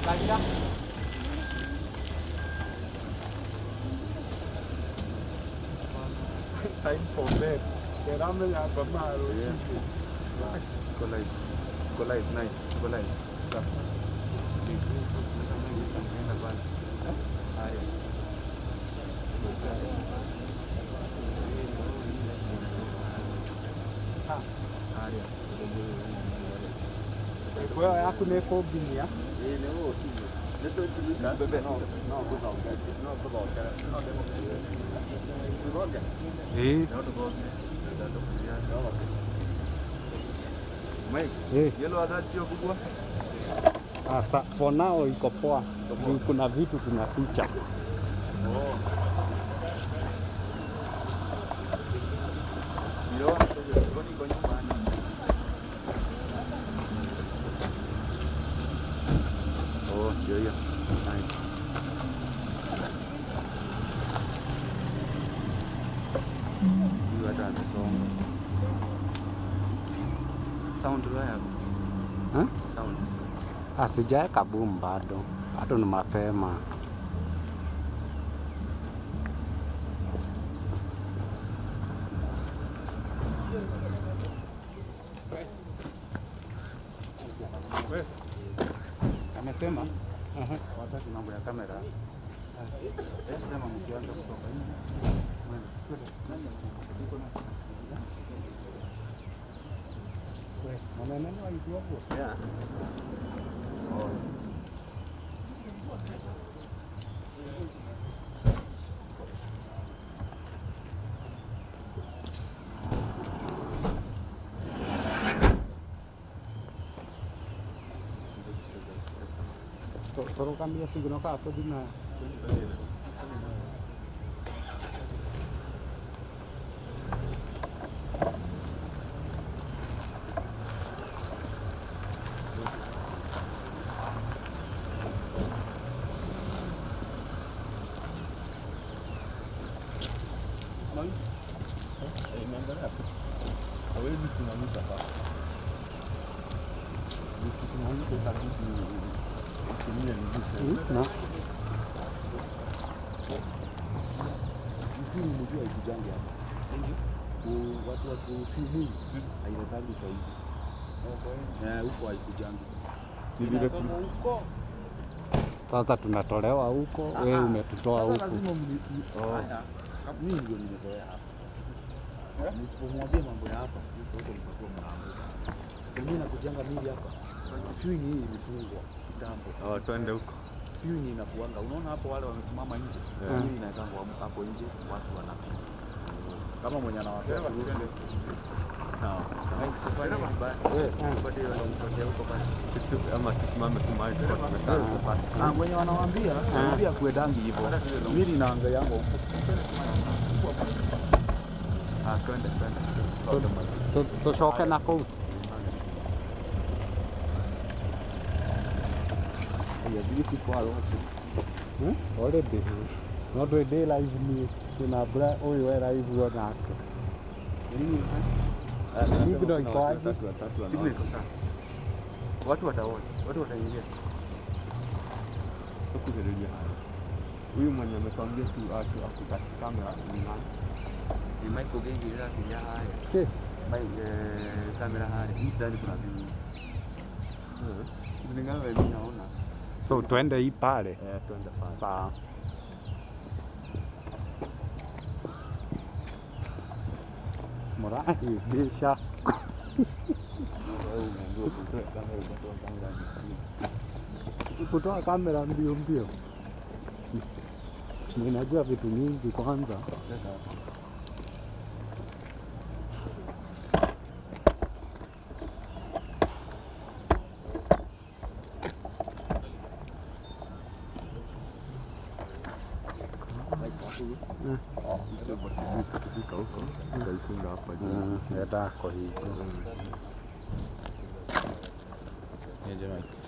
Kaja. Time for bed. Kerame ya baba. Yeah. Nice. Go live. Go live. Nice. Go live. Sawa. Haya. Haya. Kwa hiyo yaku nĩ kũnginyia. Eh. Mike, Eh. yellow alert sio kubwa? Asa, for now iko poa. Juu kuna vitu tunaficha. Niliona sasa iko nyuma. Oh, ndio hiyo. Nice. Huyu hata amesonga. Sound roho yako. Eh? Sound. Asijaeka boom bado, bado ni mapema. Amesema hawataki mambo ya kamera. Sema mkianza kutoka nje. Yeah. Oh. Tũrũgamie signal kana tũthiĩ nayo? Hawezi simamisha hapa. Ukisimamisha itabidi utumie miguu. Na Mfilmu mjua haikujangi hapa. Watu wa kufilmu hailetangi kwa hizi. Eh, huko haikujangi. Ni vile tu. sasa tunatolewa huko, wewe umetutoa Sasa huko. lazima haya, mimi ndio nimezoea hapa. Nisipomwambia mambo ya hapa, huko huko mtakuwa mnaanguka. So mimi nakujanga mili hapa. Viewing hii ilifungwa kitambo. Oh, twende huko. Viewing inakuanga, unaona hapo wale wamesimama nje. Yeah. Viewing inaekangwa hapo nje, watu wanafika. Kama mwenye anawapea ruhusa. Sawa. Ama tusimame tu mahali tulikuwa tumekaa hapa. Ah, mwenye wanawaambia, wanawaambia kuedangi hivyo. Mimi naangalianga huko. Ah, twende twende. Tũcoke na kũu. Yeah, these people are watching. Hmm? Already. No ndwĩ ndĩ live niĩ twĩna mbura ũyũ e live onake. Signal iko wapi? Signal iko sawa. Watu wataona, watu wataingia. Tukugereria haya. Huyu mwenye ametuambia tu atu akutaki kamera ni nani? Ni Michael Gengi ila kinya haya. Ke? Mike kamera haya. Hii sidhani kuna vitu. Kulingana na mimi naona. So twende hii pale. Eh, twende pale. Sawa. Mũrahĩmbĩca. Wewe umeambiwa kutoa kamera, ukatoa kamera Kutoa kamera mbio mbio. Ninajua vitu nyingi kwanza. Tukifika huko tutaifunga hapa juu. Nenda kũhinga.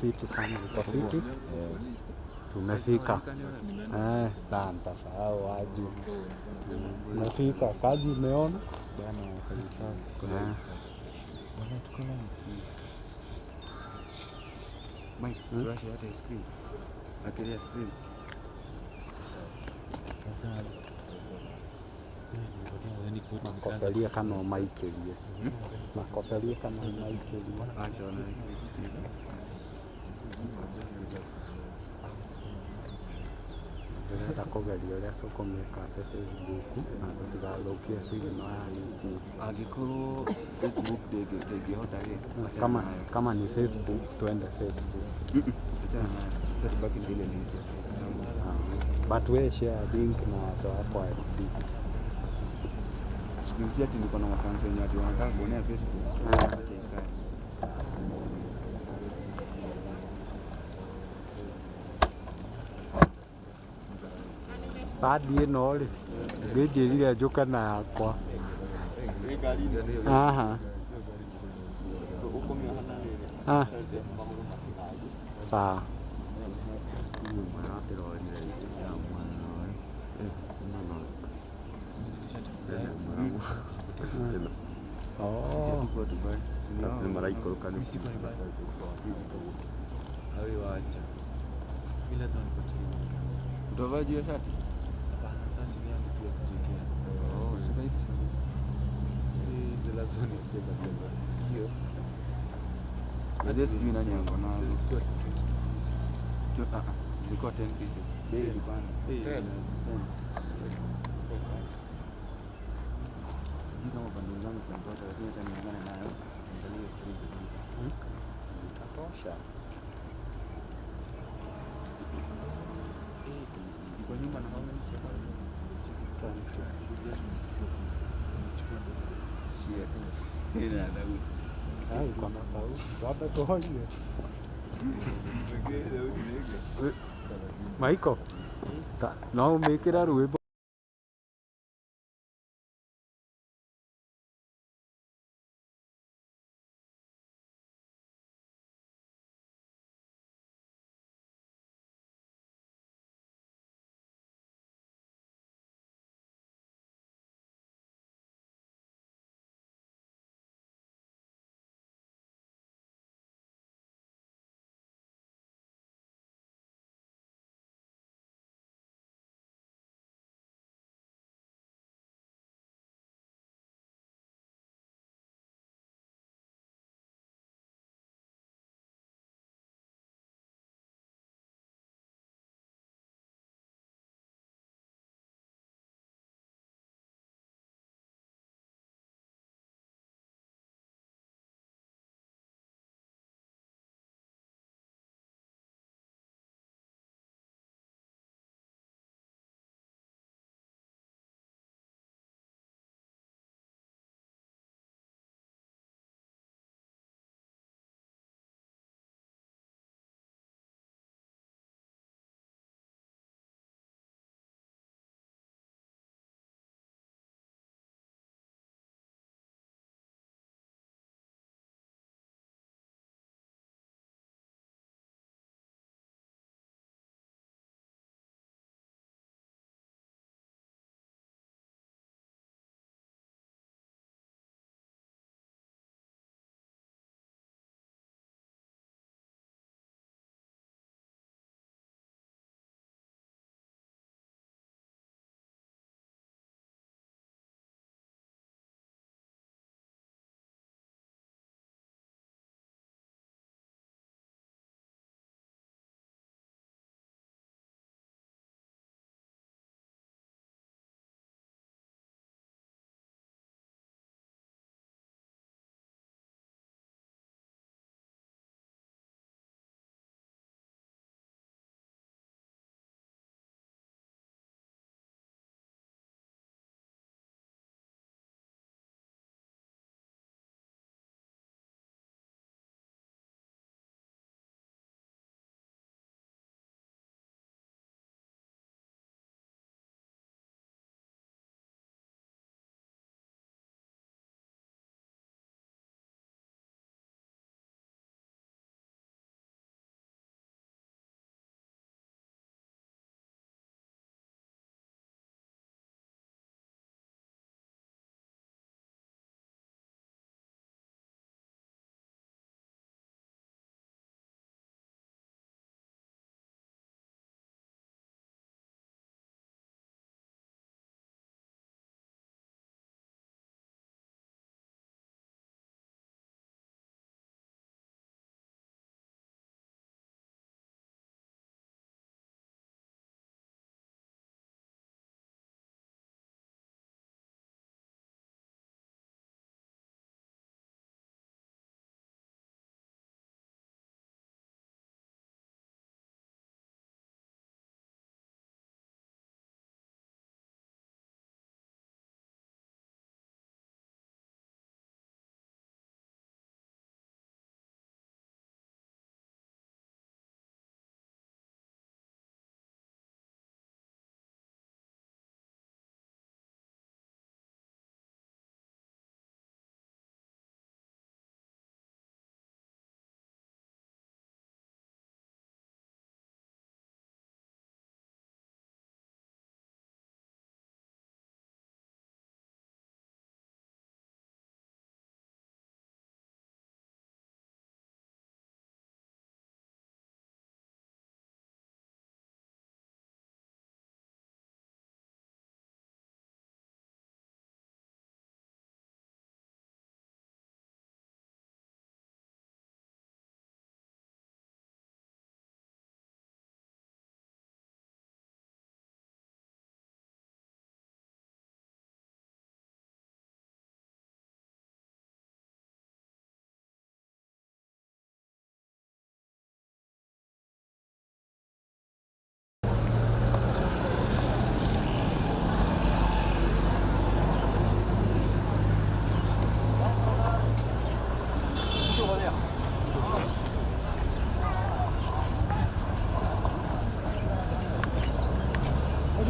Fiti sana, iko fiti. Tumefika. Eh, na nitasahau aje. Tumefika, kazi umeona? Bana, kazi safi. Eh. Bana, tuko live. Mike, tuwashe hata screen. Akilia screen. Makoberie kana ũmaikĩrie. Makoberie kana ũmaikĩrie. Acha ona Ndĩrenda kũgeria ũrĩa tũkũmĩka atĩ Facebook na tũtigathũkie signal ya YouTube. Angĩkorwo Facebook ndĩngĩhota rĩ, Kama, kama ni Facebook tuende Facebook. Achana nayo. Acha tubaki na ile link ya kitambo. Ah, but we share link na watu wako wa FB. Juu si ati niko na mafans wenye ati wanataka kuonea Facebook. Acha ikae. Stadi ĩno rĩ, ngĩnjĩrire njũke na yakwa. Aha. Ah. Sawa. Oh. Maraikũrũka nĩ Awe wacha. Mimi lazima nipatie. Utavaa juu ya shati? Hapana, sasa ni yangu tu ya kujiwekea. Oh, sasa hivi. Hizi lazima nioshe kabisa. Sio? Unajua sijui nani ako nazo. Zilikuwa 22 pieces. Zilikuwa 10 pieces. Bei ilipanda. Eh, Sijui kama bando zangu zinatosha, lakini acha niungane nayo. Niangalie screen. Itatosha. Iko nyuma na how many seconds? Shit. Ina sauti. Ah, iko na sauti. Labda tuhoje. Michael, no ũmĩkĩre rwĩmbo.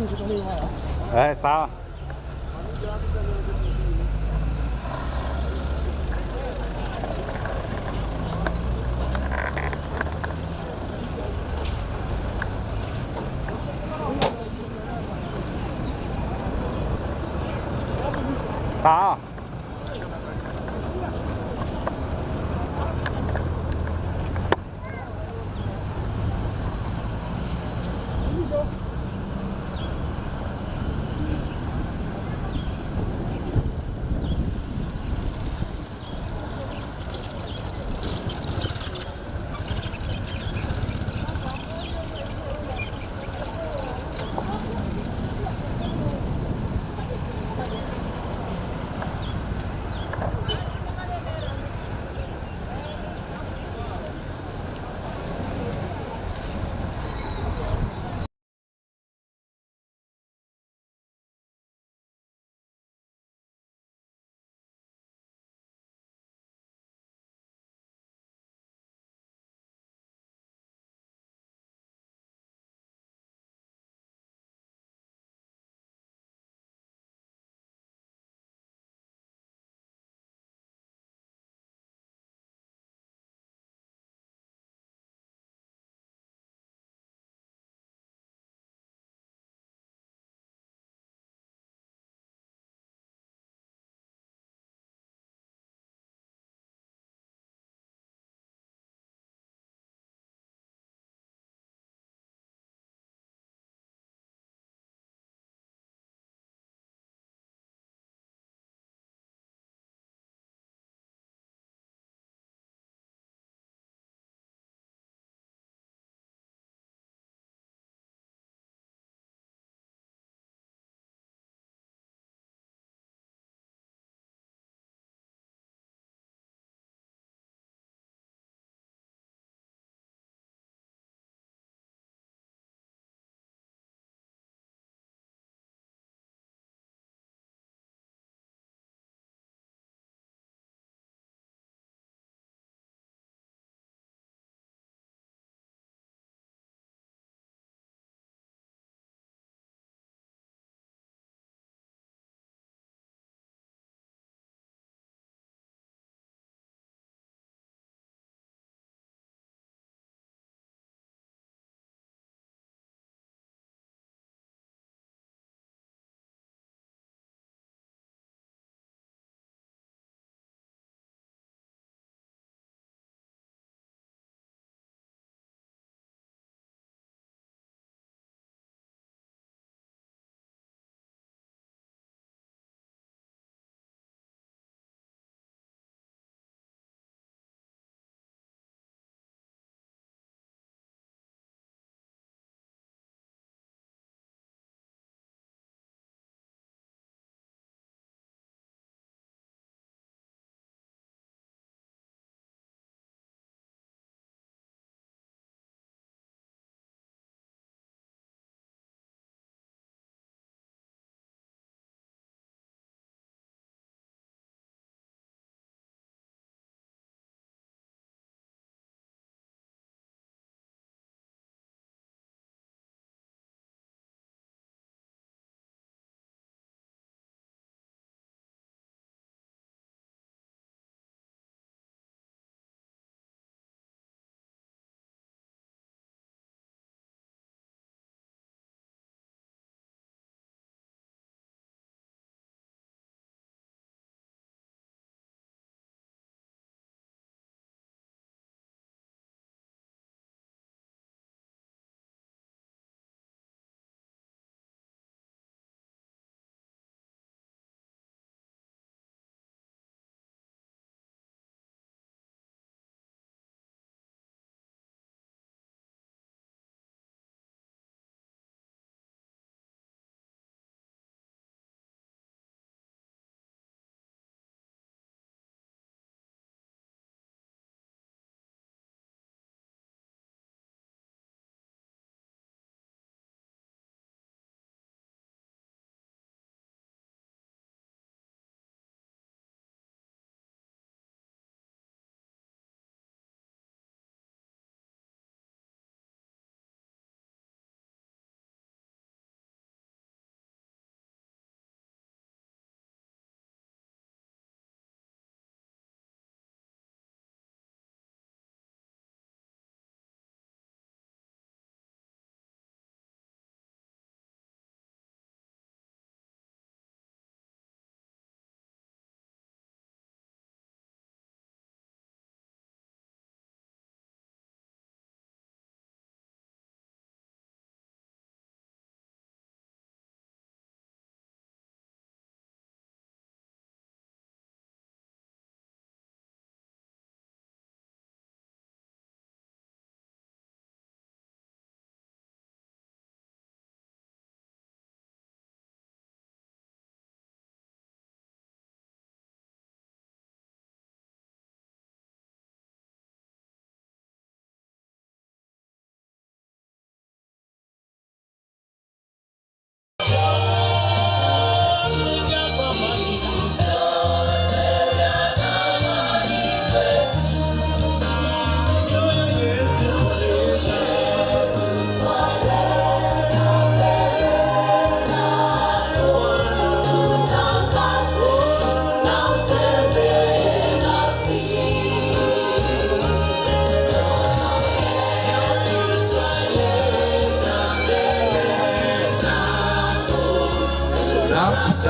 Sawa. Sawa.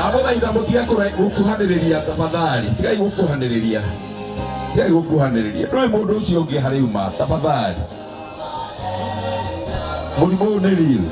Ndamũthaitha mũtige gũkuhanĩrĩria tafadhali. Tigai gũkuhanĩrĩria. Tigai gũkuhanĩrĩria. Ndũĩ mũndũ ũcio ũngĩ harĩ uma tafadhali. Mũrimũ ũyũ nĩ real.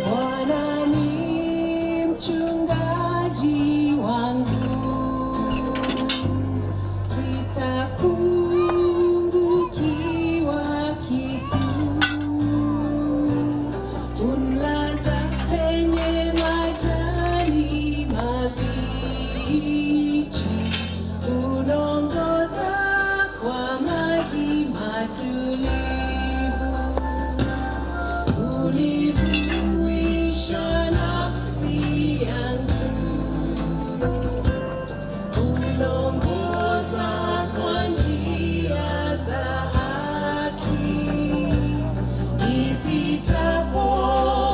Bwana ni mchungaji wangu, sitapungukiwa kitu. Unilaza penye majani mabichi, uniongoza kwa maji matulivu. Unihuisha nafsi yangu, uniongoza kwa njia za haki. Nipitapo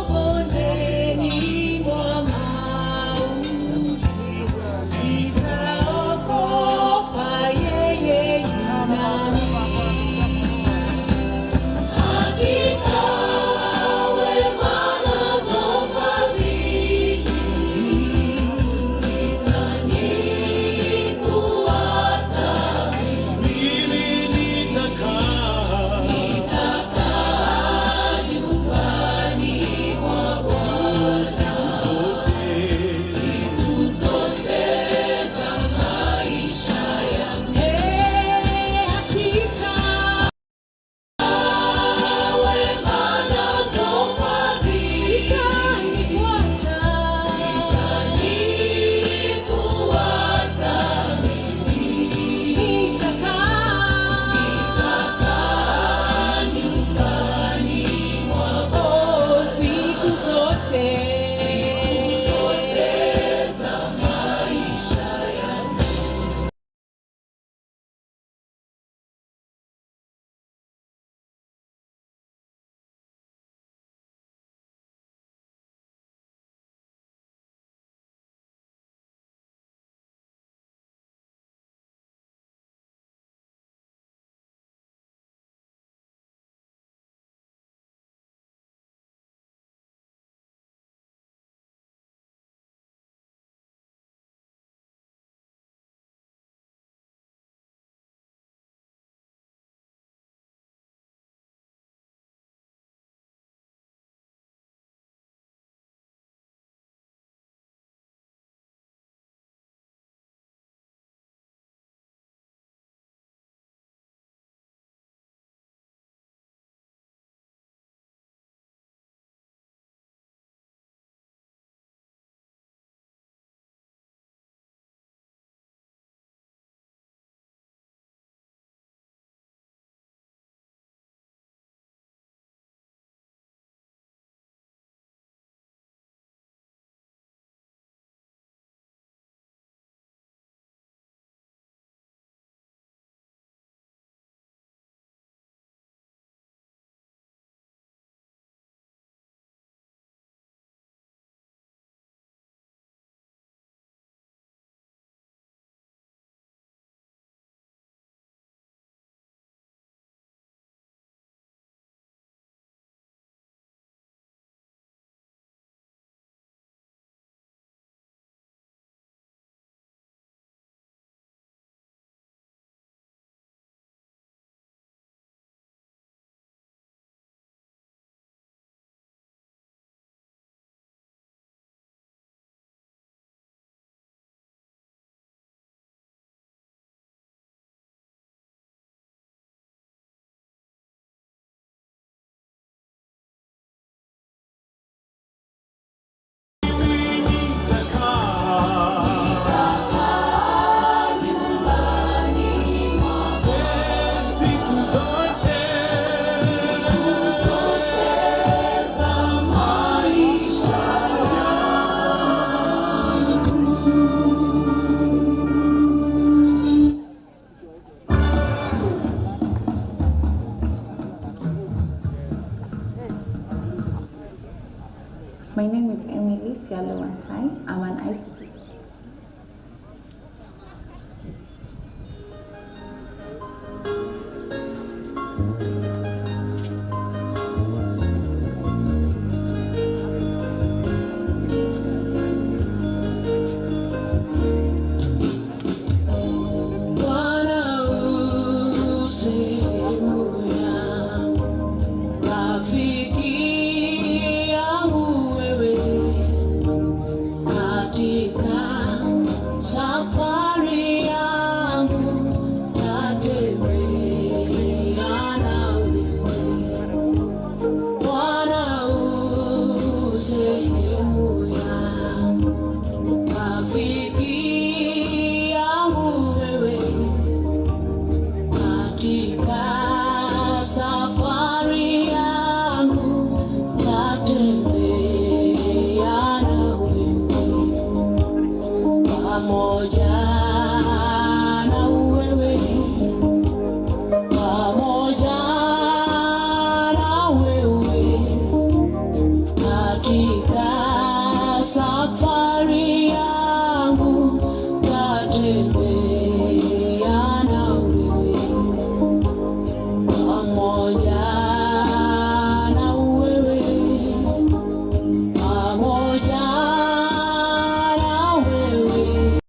bondeni mwa mauti, sitaogopa, yeye yu nami. Hakika wema My name is Emily Sialo Wantai. I'm an ICT. Bwana u sehemu yangu, rafiki yangu wewe, katika safari yangu natembea na wewe. Bwana u sehemu yangu, rafiki yangu wewe, katika safari yangu natembea na wewe, pamoja na wewe, pamoja na wewe, katika safari yangu natembea na wewe, pamoja na wewe, pamoja na wewe.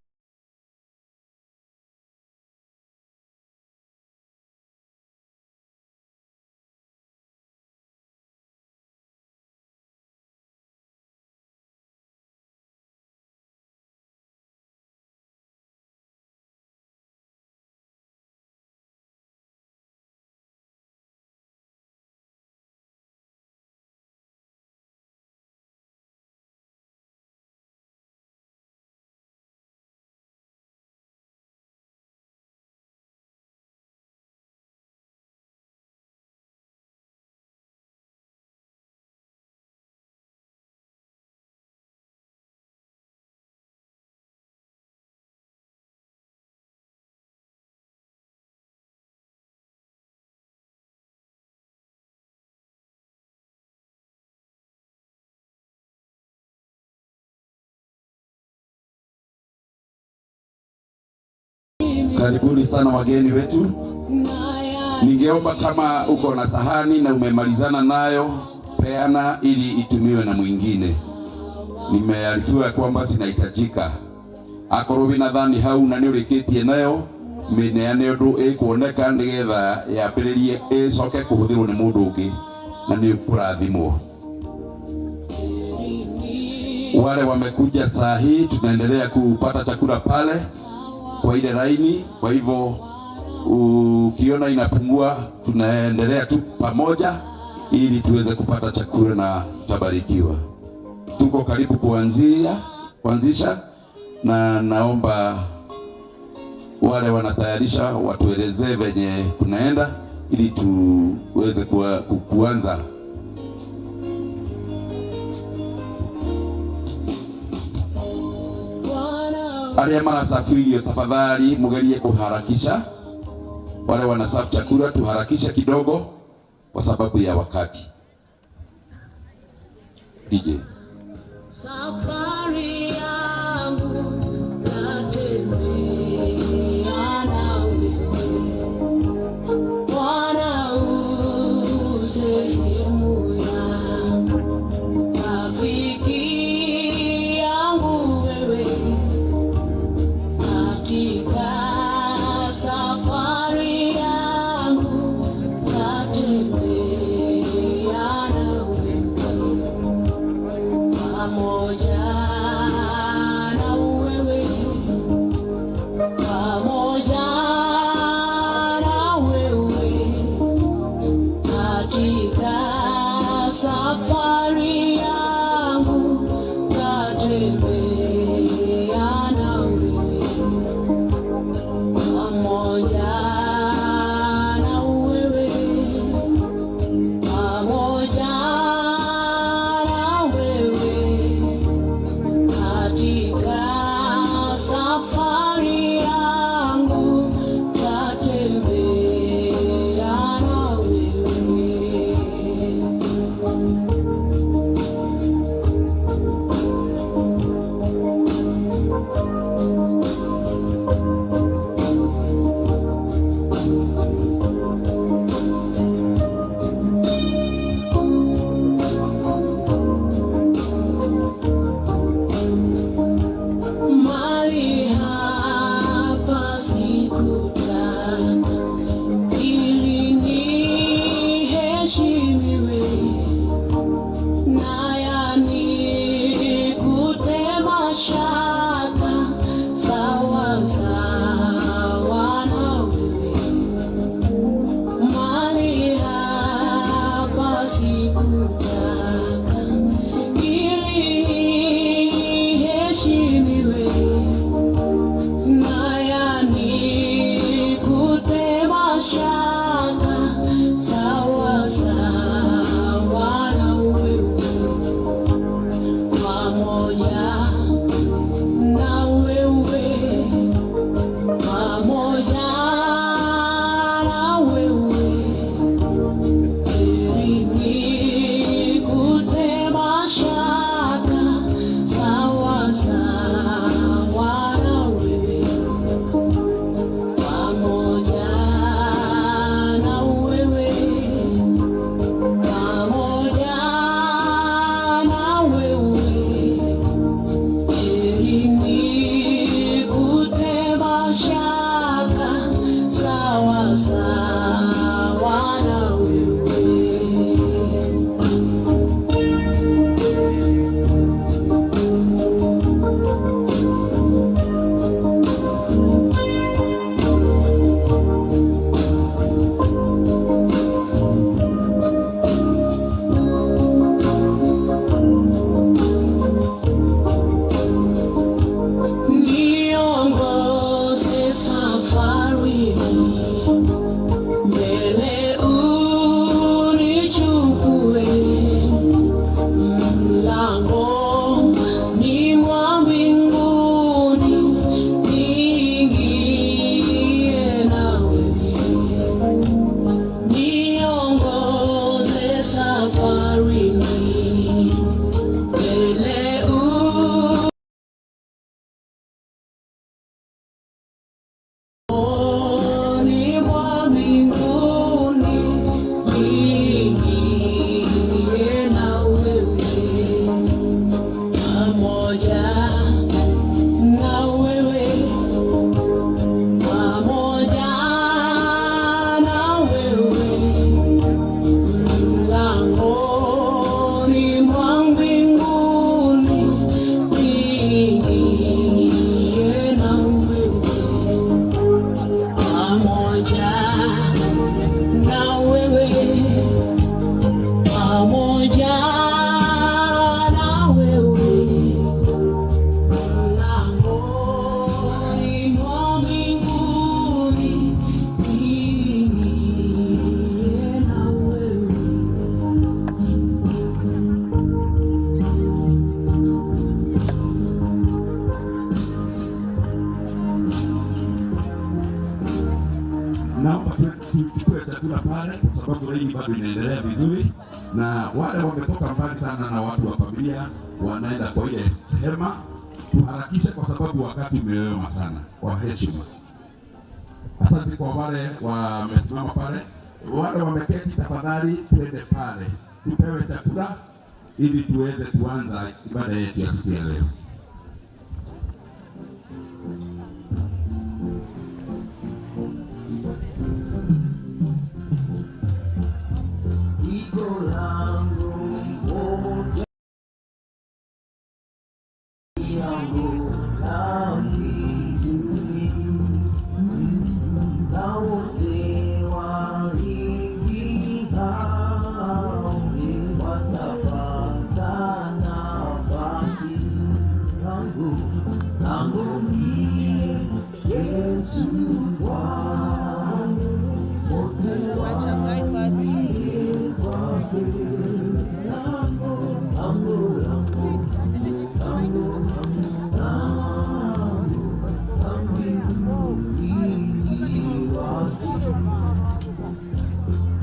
Karibuni sana wageni wetu. Ningeomba kama uko na sahani na umemalizana nayo, peana ili itumiwe na mwingine. Nimearifiwa kwamba zinahitajika. Akorwo wina thani hau na nĩ ũrĩkĩtie nayo, mĩneane ũndũ ĩkuoneka nĩgetha yambĩrĩrie ĩcoke kũhũthĩrwo nĩ mũndũ ũngĩ na nĩ ũkũrathimwo. Wale wamekuja saa hii, tunaendelea kupata chakula pale kwa ile laini. Kwa hivyo ukiona inapungua, tunaendelea tu pamoja ili tuweze kupata chakula na tutabarikiwa. Tuko karibu kuanzisha, na naomba wale wanatayarisha watuelezee venye kunaenda ili tuweze kuanza. Arĩa marasafirio, tafadhali mugerie kuharakisha. Wale wanasafu chakula tuharakishe kidogo kwa sababu ya wakati. DJ. Safari yangu natembea na wewe, Bwana u sehemu yangu, rafiki yangu wewe, katika safari yangu natembea na wewe, pamoja pale, kwa sababu laini bado inaendelea vizuri, na wale wametoka mbali sana na watu wa familia wanaenda kwa ile hema. Tuharakishe kwa sababu wakati umeyoyoma sana. Kwa heshima, asante kwa wale wamesimama pale, wale wameketi, tafadhali twende pale tupewe chakula ili tuweze kuanza ibada yetu ya siku ya leo.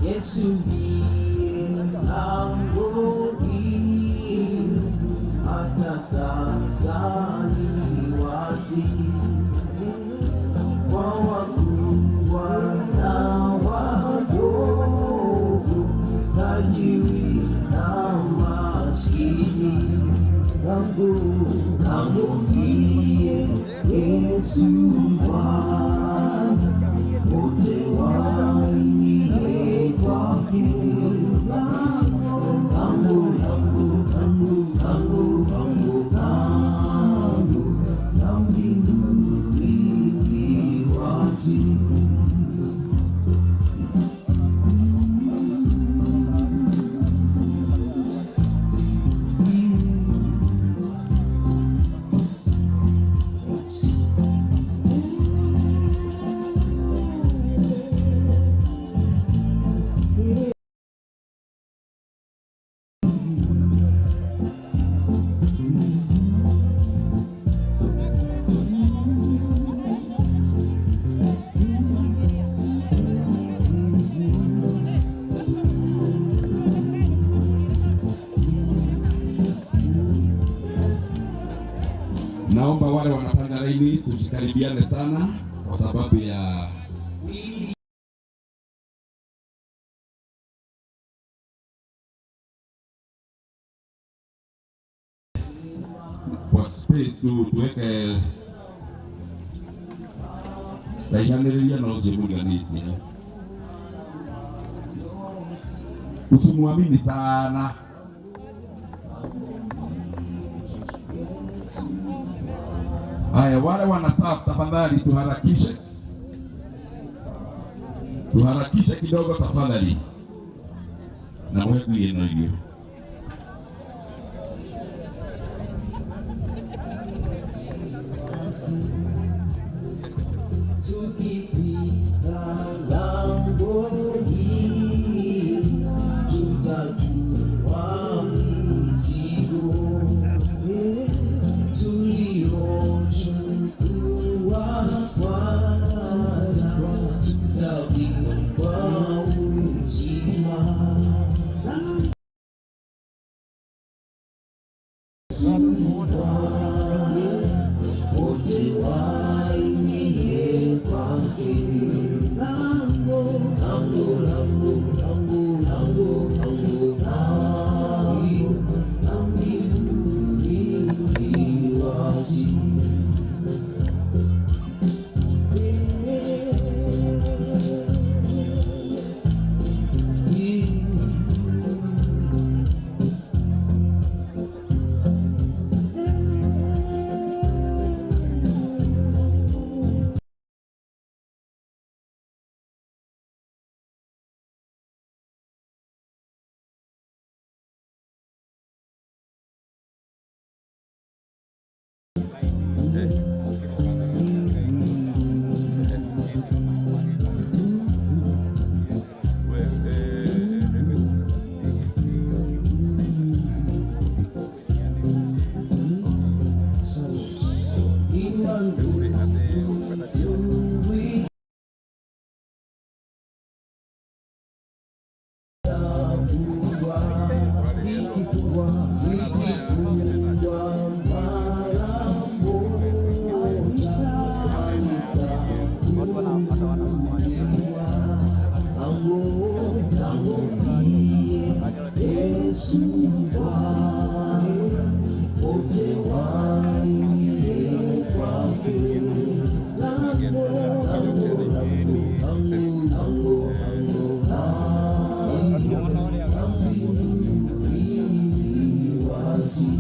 Yesu ndiye lango hata sasa ni wazi kwa wakubwa na wadogo, tajiri na maskini. Lango, lango ndiye Yesu Bwana, wote waingie kwake. Lango, lango, lango, lango, lango, lango la mbinguni li wazi. Naomba wale wanapanga laini tusikaribiane sana kwa sababu ya kwa space tu tuweke raihanĩrĩria na ũcio mũriganĩtie. Usimwamini sana. Haya, wale wanasafu tafadhali tuharakishe, tuharakishe kidogo tafadhali, na mwekuie ino irio. Tukipita langoni, tutatua mizigo tuliochukua kwanza, tutavikwa uzima. Wote waingie kwake. Lango, lango, lango, lango, lango, lango, lango la mbinguni li wazi. Ikifungwa, ikifungwa mara moja halitafunguliwa. Lango, lango ndiye Yesu Bwana, wote waingie kwake. Lango, lango, lango, lango, lango, lango li wazi.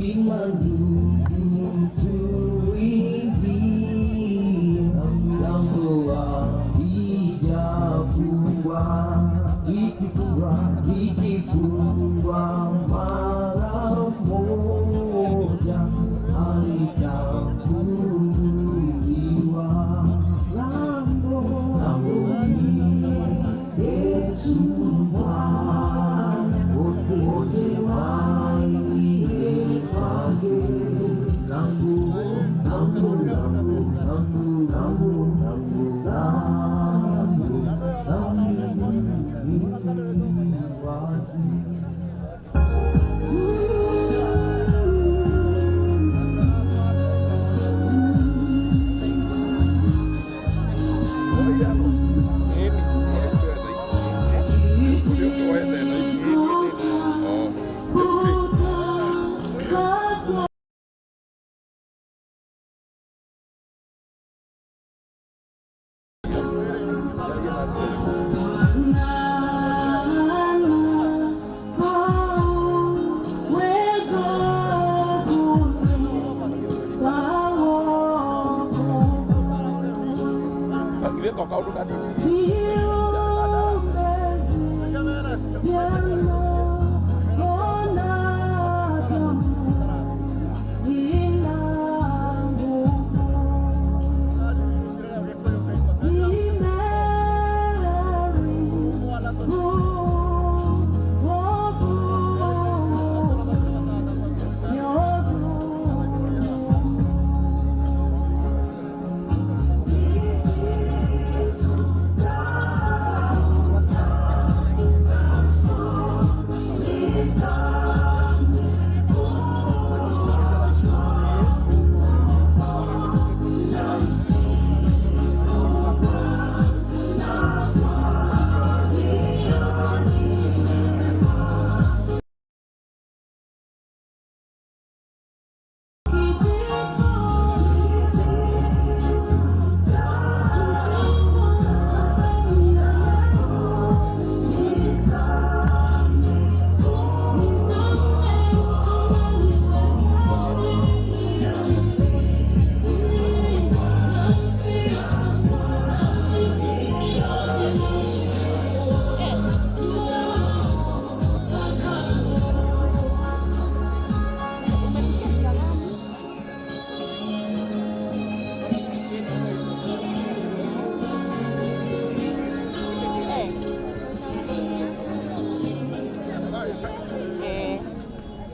Imani tuingie, mlango haijafungwa, ikifungwa, ikifungwa mara moja halitafunguliwa. Lango, lango ni Yesu Bwana, wote wote waingie kwake. Lango, lango, lango, lango, lango, lango, lango, lango li wazi.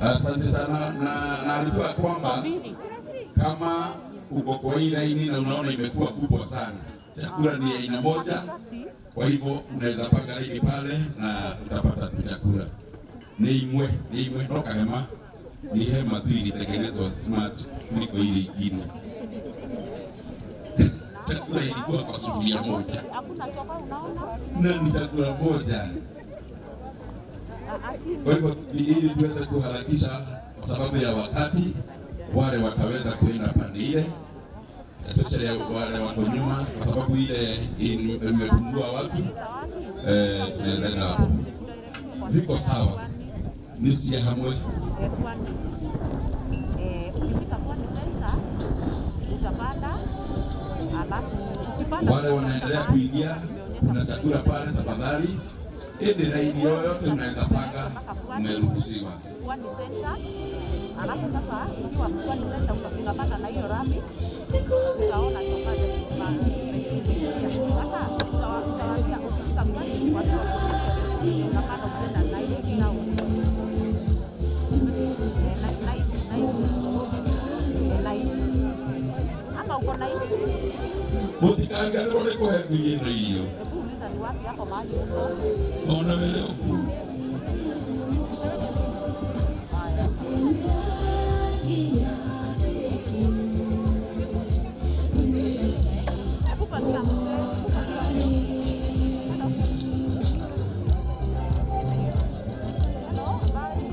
Asante sana na naarifa kwamba kama uko kwa hii laini na unaona imekuwa kubwa sana, chakula ni aina moja, kwa hivyo unaweza panga laini pale na utapata tu chakula. Ni imwe toka hema, ni hema tu ilitengenezwa smart kuliko ile ingine. Chakula ilikuwa kwa sufuria moja na ni chakula moja. Kwa hivyo ili tuweze kuharakisha kwa sababu ya wakati, wale wataweza kwenda pande ile, especially wale wako nyuma, kwa sababu ile imepungua watu, tunaweza enda hapo. Ziko sawa. Nĩ cia hamwe. Pwani. Ukifika Pwani Center utapanda, alafu ukipanda Wale wanaendelea kuingia, kuna chakula pale, tafadhali. Ende na irio yoyote unaweza panga, umeruhusiwa. Pwani Center, alafu sasa ukiwa Pwani Center unapanda na hiyo rami utaona chokaje. Sasa utawaambia ukifika Pwani watu unapanda ukienda Nairobi town. Ama uko Nairobi, Mũtikariganĩrwo nĩ kũhe ngui ĩno irio. Hebu uliza ni wapi hapo mahali uko. Ona wele ũguo. Hebu patia mzee, hebu patia. Hello, habari?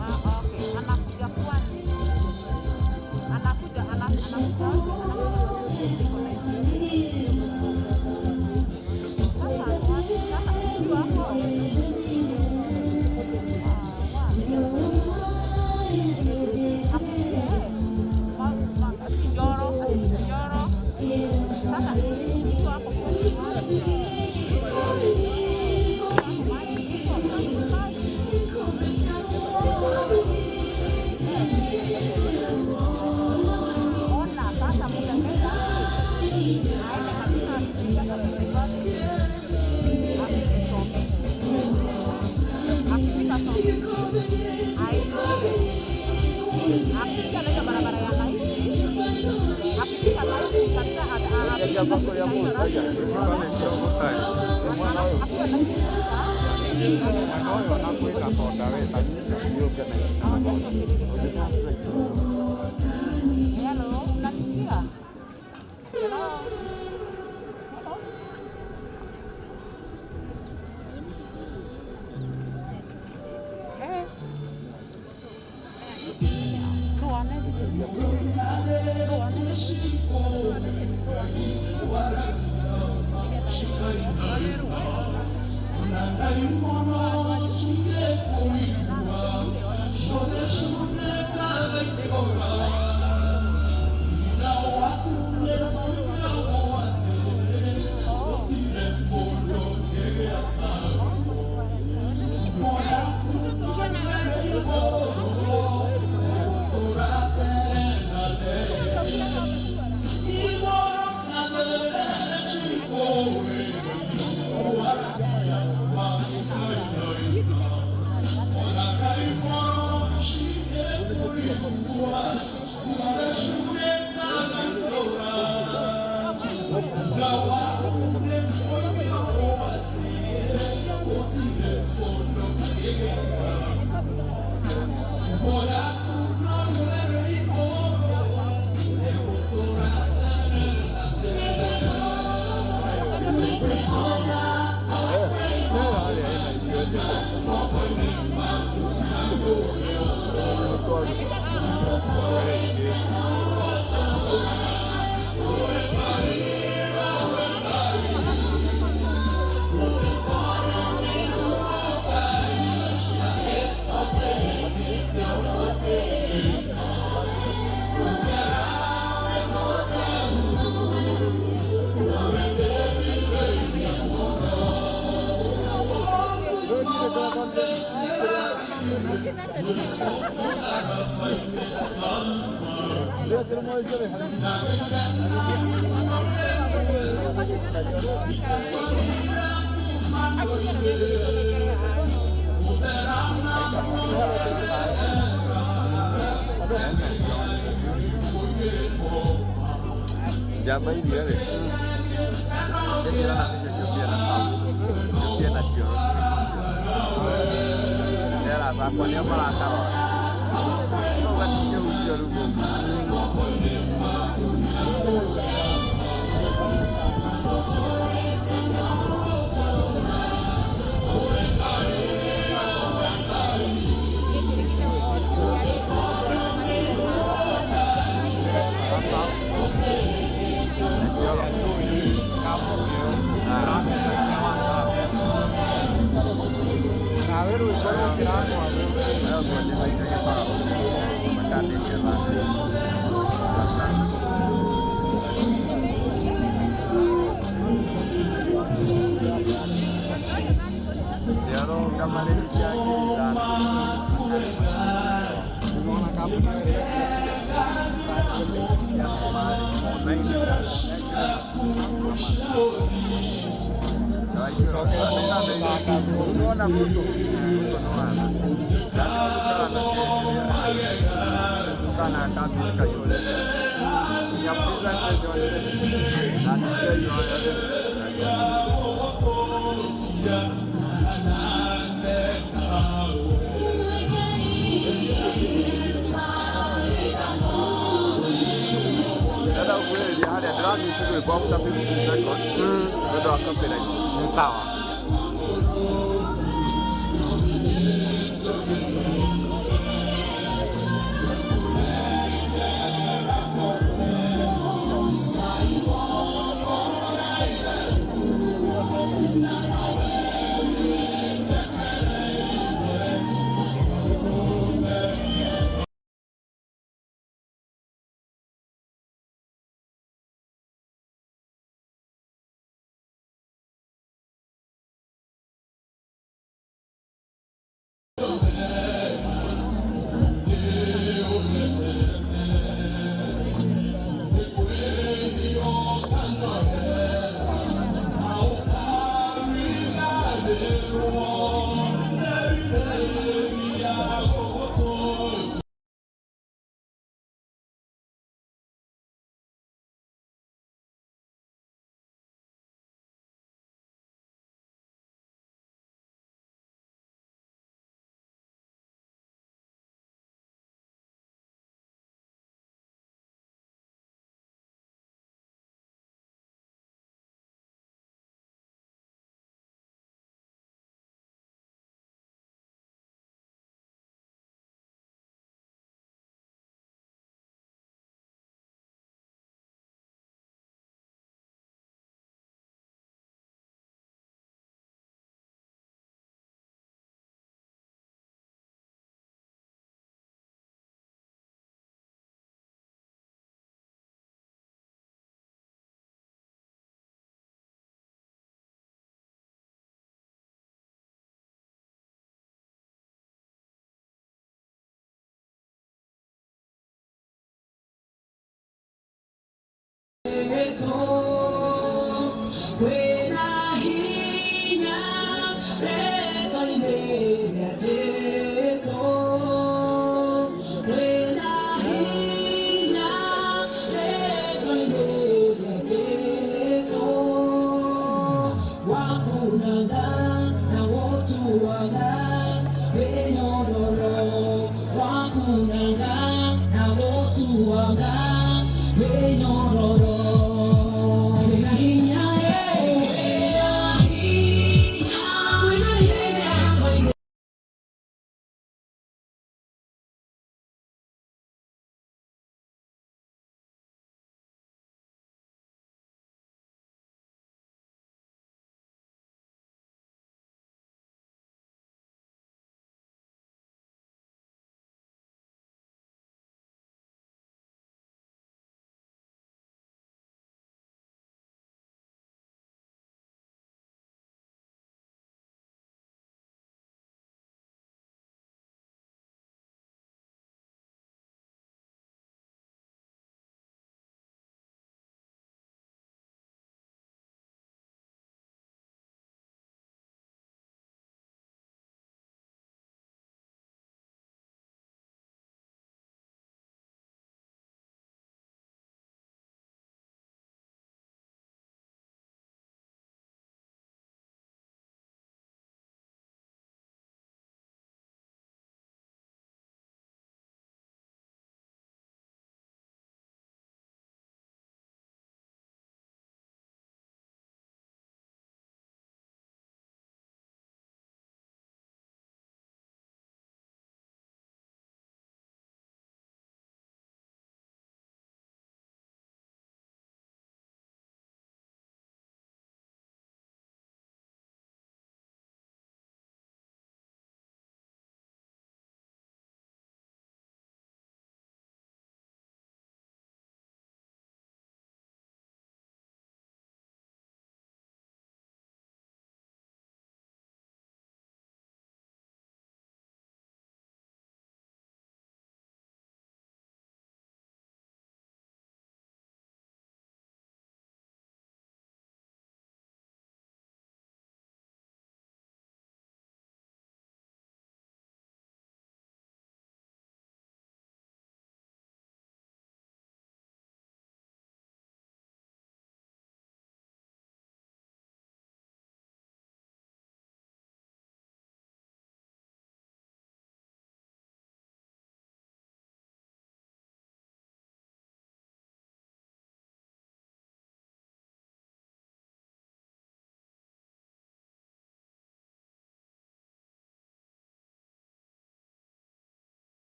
Ah, okay. Anakuja Pwani. Anakuja, anakuja. Sasa ako wapi? Sasa ukiwa hapo. Hello, unanisikia? Hello. Hello. Eh. Tuone. Njamba iria rĩ ndĩrona kĩo na kĩoro nĩarathakwo nĩo marakarora no gatingĩhutia rĩu gũkũ. Sawa.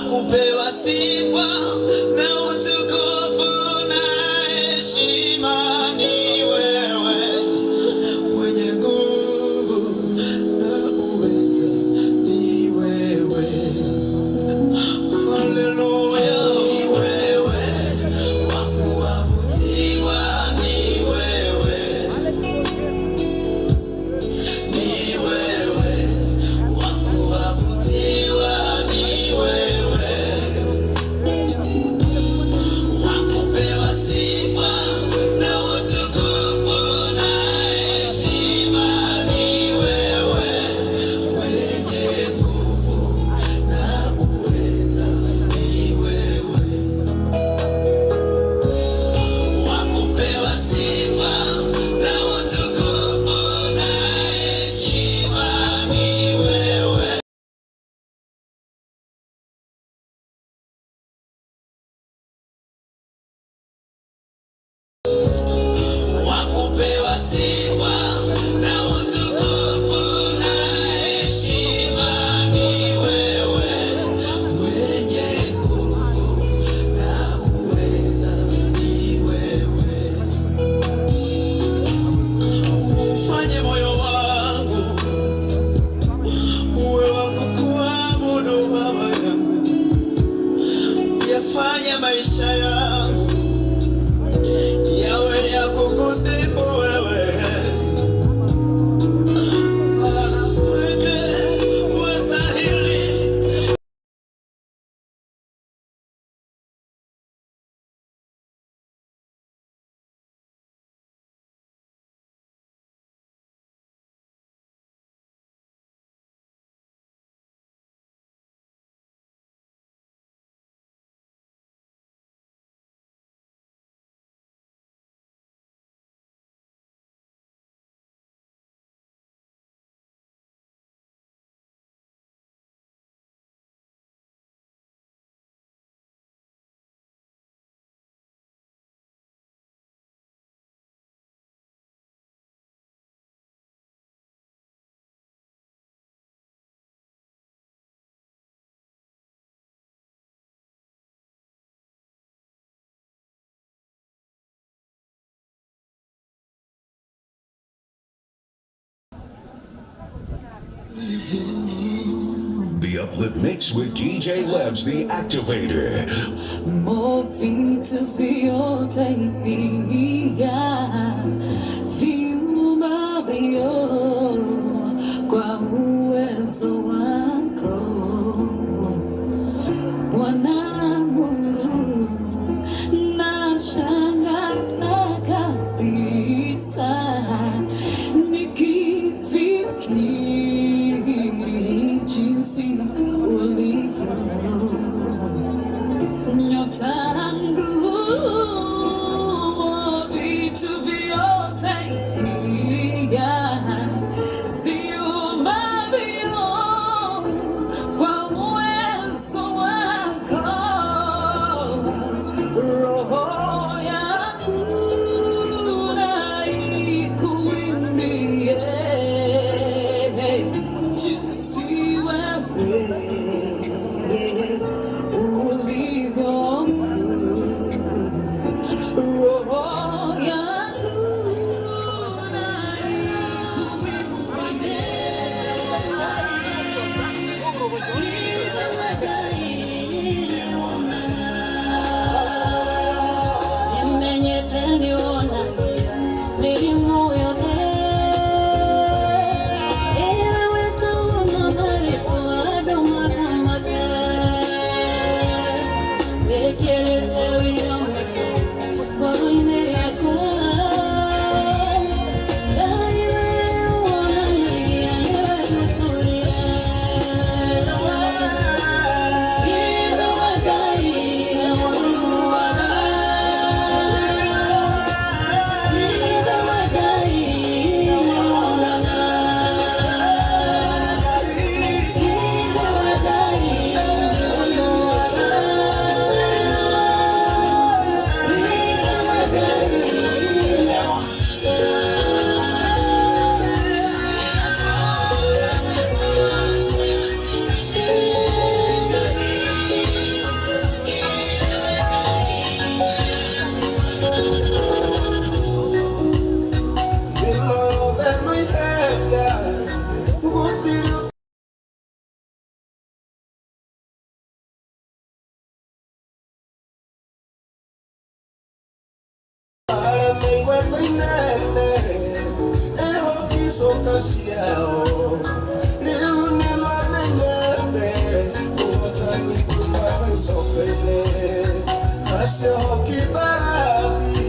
Wakupewa sifa na utukufu na heshima ni wewe, mwenye nguvu na uweza ni wewe. Haleluya, ni wewe, wa kuabudiwa ni wewe, ni wewe, wa kuabudiwa ni wewe, wakupewa sifa na utukufu na heshima ni wewe, mwenye nguvu na uweza ni wewe, wakupewa sifa na utukufu na heshima ni wewe. Wakupewa sifa na utukufu na heshima ni wewe, mwenye nguvu na uweza ni wewe. Ufanye moyo wangu uwe wa kukuabudu Baba yangu, uyafanye maisha yangu yawe ya kukusifu wewe. Maana pekee wastahili. The Uplift Mix with DJ Lebs, the Activator. Mo vitu vyote pia viumbavyo kwa uwezo wako Bwana Mungu, nashangaa kabisa nikifikiri jinsi ulivyo nyota nguo vitu vyote pia viumbavyo kwa uwezo wako. ciuka ciao rĩu nĩmamenyete ũhotani kuma gĩcoka-inĩ macio kĩbarathi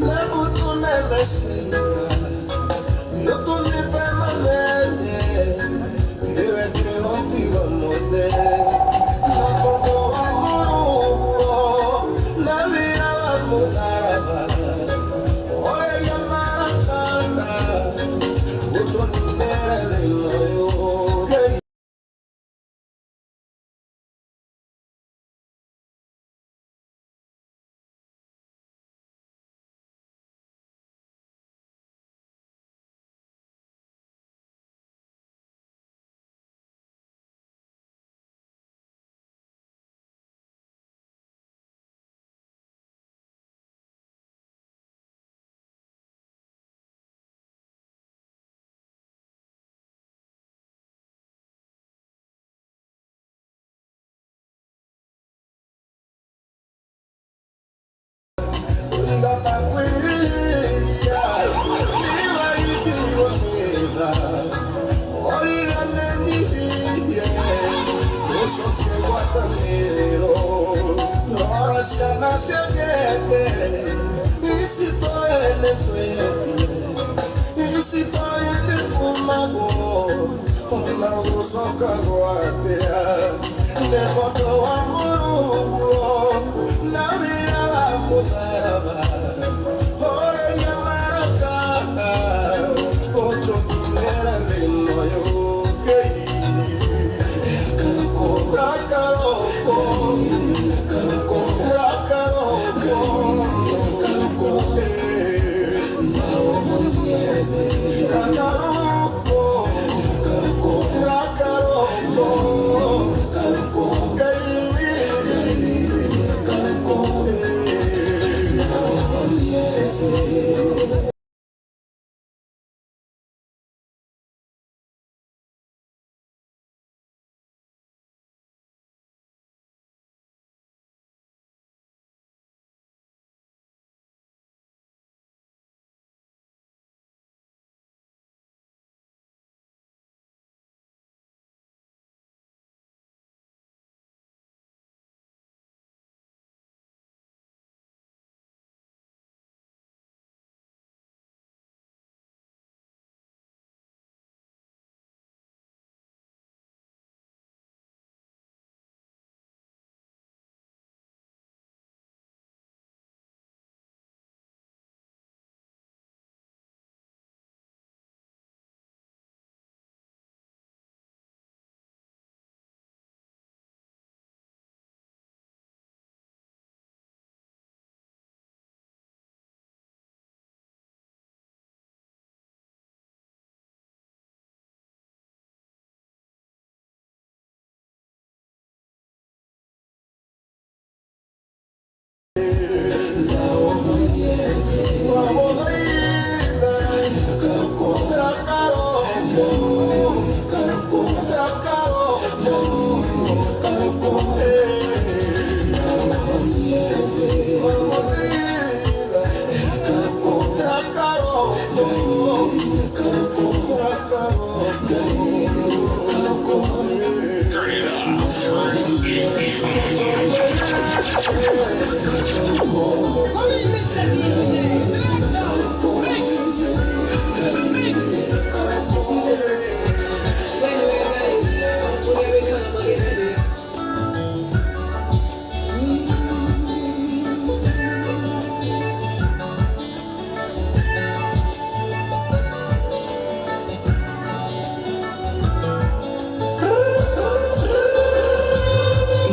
na mbũtũ nene cia nĩũtũmĩte mamenye nĩwe kĩhoti wa mothe na tondũ wa mũrũguo na wĩra wa mũtharaba oreria marakanda ũtũninĩre thĩna ũyũ.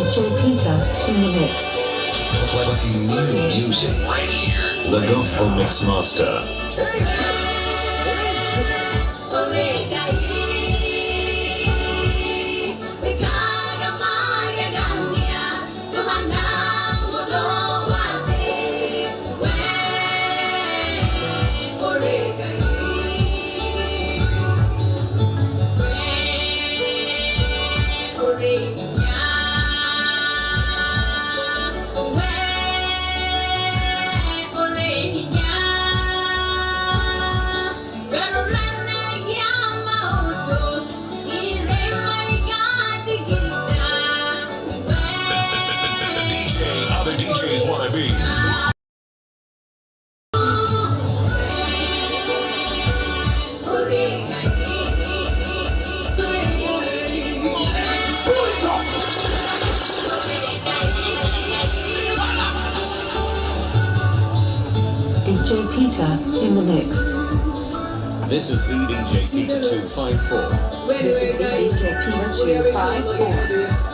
DJ Peter in the mix. Playing new music right here. The Gospel Mix Master. Yeah. DJs wanna be. DJ Peter in the mix. This is the DJ Peter 254. This is the DJ Peter 254.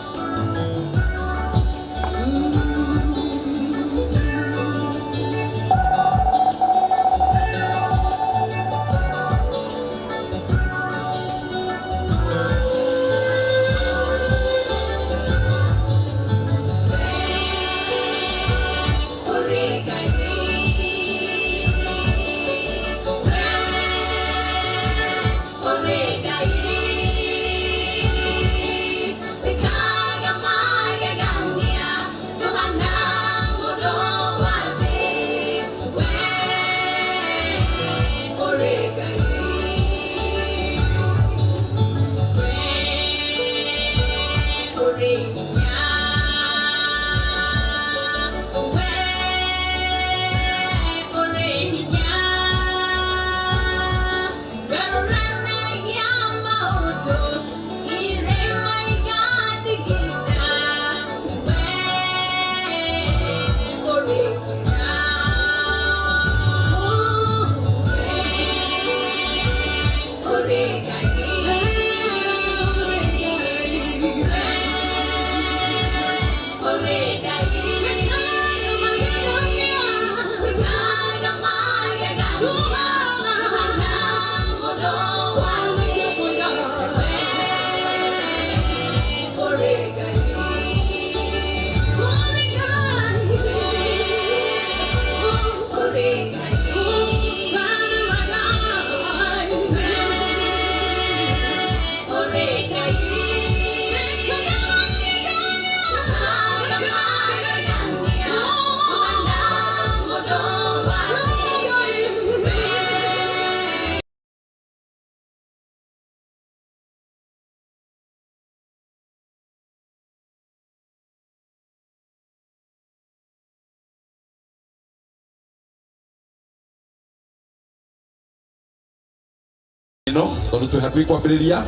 No, tondu twi hakuhi kwambĩrĩria.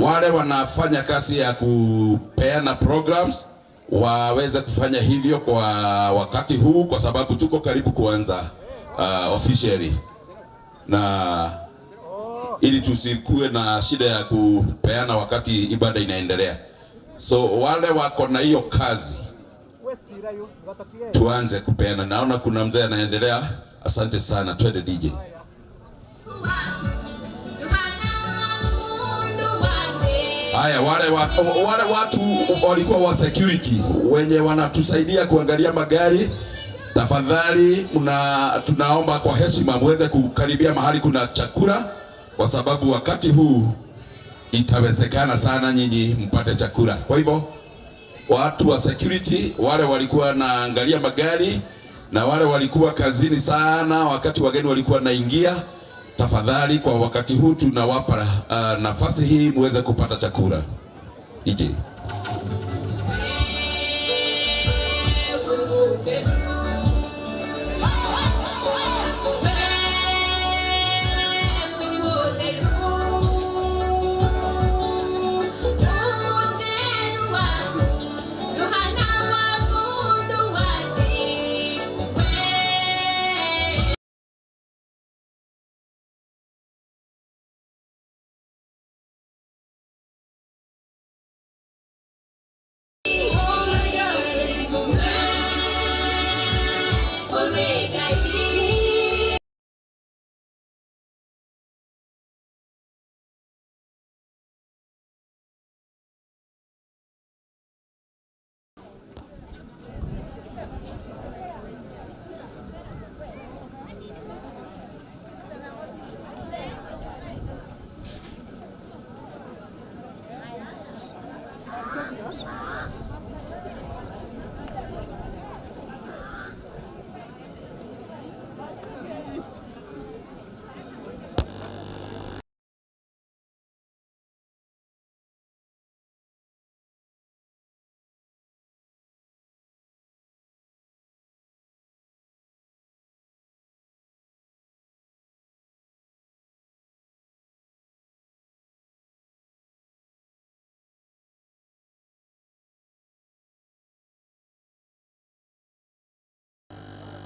Wale wanafanya kazi ya kupeana programs waweze kufanya hivyo kwa wakati huu, kwa sababu tuko karibu kuanza officially, na ili tusikuwe na shida ya kupeana wakati ibada inaendelea. So wale wako na hiyo kazi tuanze kupeana. Naona kuna mzee anaendelea. Asante sana, twende DJ. Haya, wale watu walikuwa wa security wenye wanatusaidia kuangalia magari, tafadhali tunaomba kwa heshima muweze kukaribia mahali kuna chakula, kwa sababu wakati huu itawezekana sana nyinyi mpate chakula. Kwa hivyo watu wa security wale walikuwa wanaangalia magari na wale walikuwa kazini sana wakati wageni walikuwa naingia, tafadhali kwa wakati huu tunawapa nafasi hii muweze kupata chakula. DJ.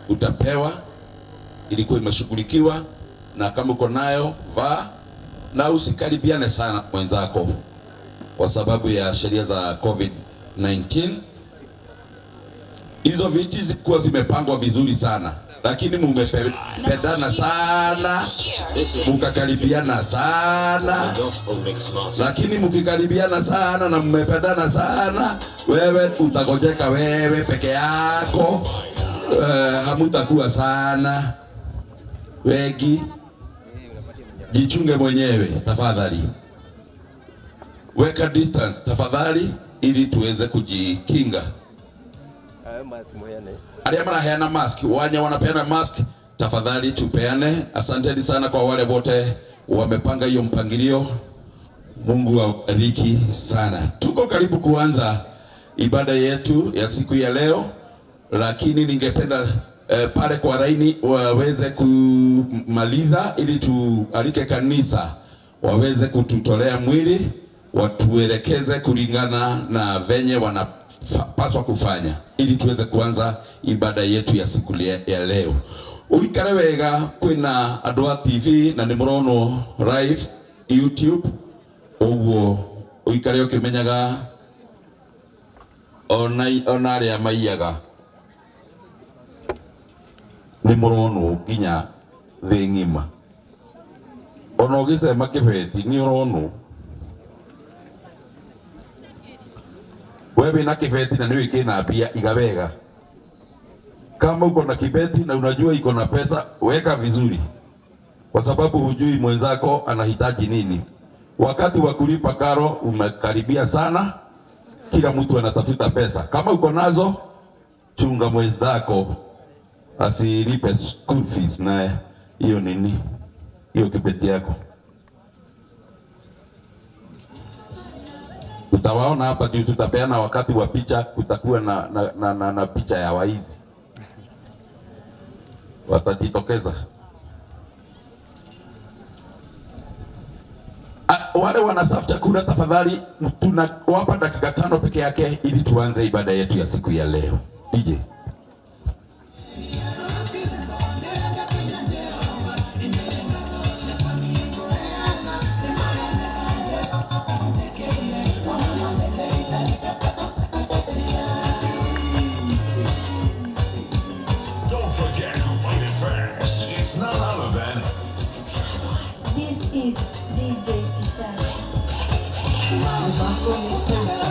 utapewa, ilikuwa imeshughulikiwa, na kama uko nayo vaa, na usikaribiane sana mwenzako kwa sababu ya sheria za COVID-19. Hizo viti zilikuwa zimepangwa vizuri sana, lakini mumependana sana, mukakaribiana sana, lakini mukikaribiana sana na mmependana sana, wewe utagojeka wewe peke yako, hamutakuwa sana wengi. Jichunge mwenyewe tafadhali, weka distance tafadhali, ili tuweze kujikinga. Aria maraheana mask, wanya wanapeana mask, tafadhali tupeane. Asanteni sana kwa wale wote wamepanga hiyo mpangilio. Mungu awabariki sana. Tuko karibu kuanza ibada yetu ya siku ya leo, lakini ningependa pale kwa laini waweze kumaliza ili tualike kanisa waweze kututolea mwili, watuelekeze kulingana na venye wanapaswa kufanya ili tuweze kuanza ibada yetu ya siku ya leo. Uikare wega, kwina andu a TV na ni muronwo live YouTube, uguo uikare ukimenyaga ona aria maiyaga ni muronwo nginya thi ng'ima. Ona ugicema kibeti ni uronwo. Wewe wina kibeti na niwe kina mbia, iga wega. Kama uko na kibeti na unajua iko na pesa, weka vizuri, kwa sababu hujui mwenzako anahitaji nini. Wakati wa kulipa karo umekaribia sana, kila mtu anatafuta pesa. Kama uko nazo, chunga mwenzako asilipe school fees na hiyo nini, hiyo kibeti yako. Utawaona hapa juu, tutapeana wakati wa picha, kutakuwa na picha ya waizi watajitokeza. Wale wanasafu chakula tafadhali, tunawapa dakika 5 peke yake ili tuanze ibada yetu ya siku ya leo. DJ. Don't forget who played it first. It's none other than This is DJ Peter. The Gospel Mix Master.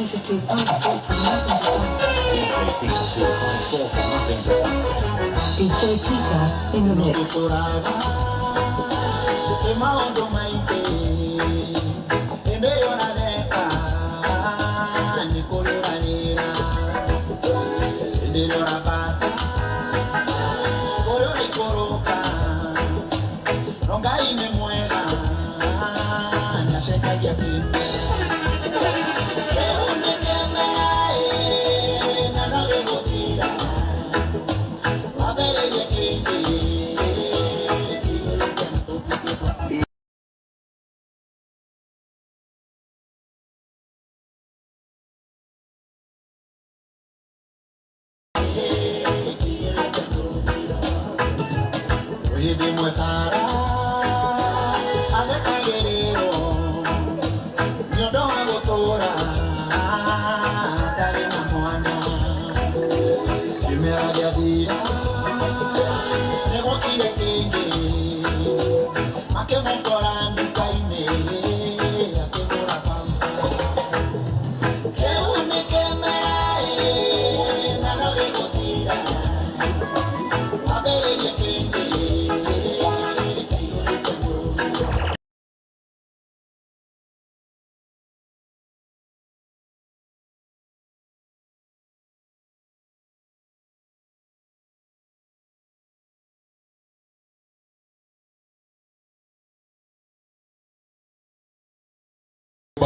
Peter 254 from nothing to something. DJ Peter 254 from nothing to something. DJ Peter in the mix.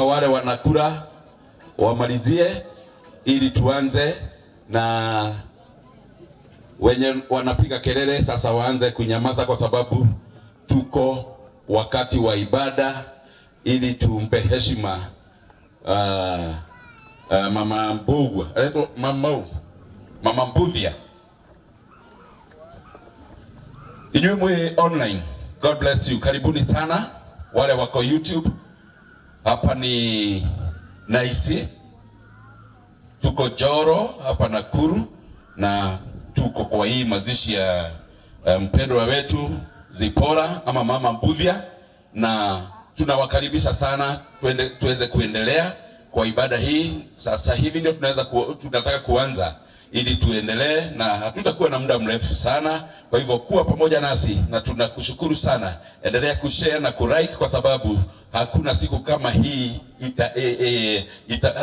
Wale wanakula wamalizie ili tuanze, na wenye wanapiga kelele sasa waanze kunyamaza, kwa sababu tuko wakati wa ibada, ili tumpe heshima Mama Mbugua, Mama Mbuthia. Inyuĩ mwĩ online, God bless you. Karibuni sana wale wako YouTube. Hapa ni Naisi, tuko Joro hapa Nakuru, na tuko kwa hii mazishi ya mpendwa wetu Zipora ama Mama Mbuthia, na tunawakaribisha sana tuweze kuendelea kwa ibada hii. Sasa hivi ndio tunataka kuanza ili tuendelee, na hatutakuwa na muda mrefu sana. Kwa hivyo kuwa pamoja nasi na tunakushukuru sana. Endelea kushare na kulike, kwa sababu hakuna siku kama hii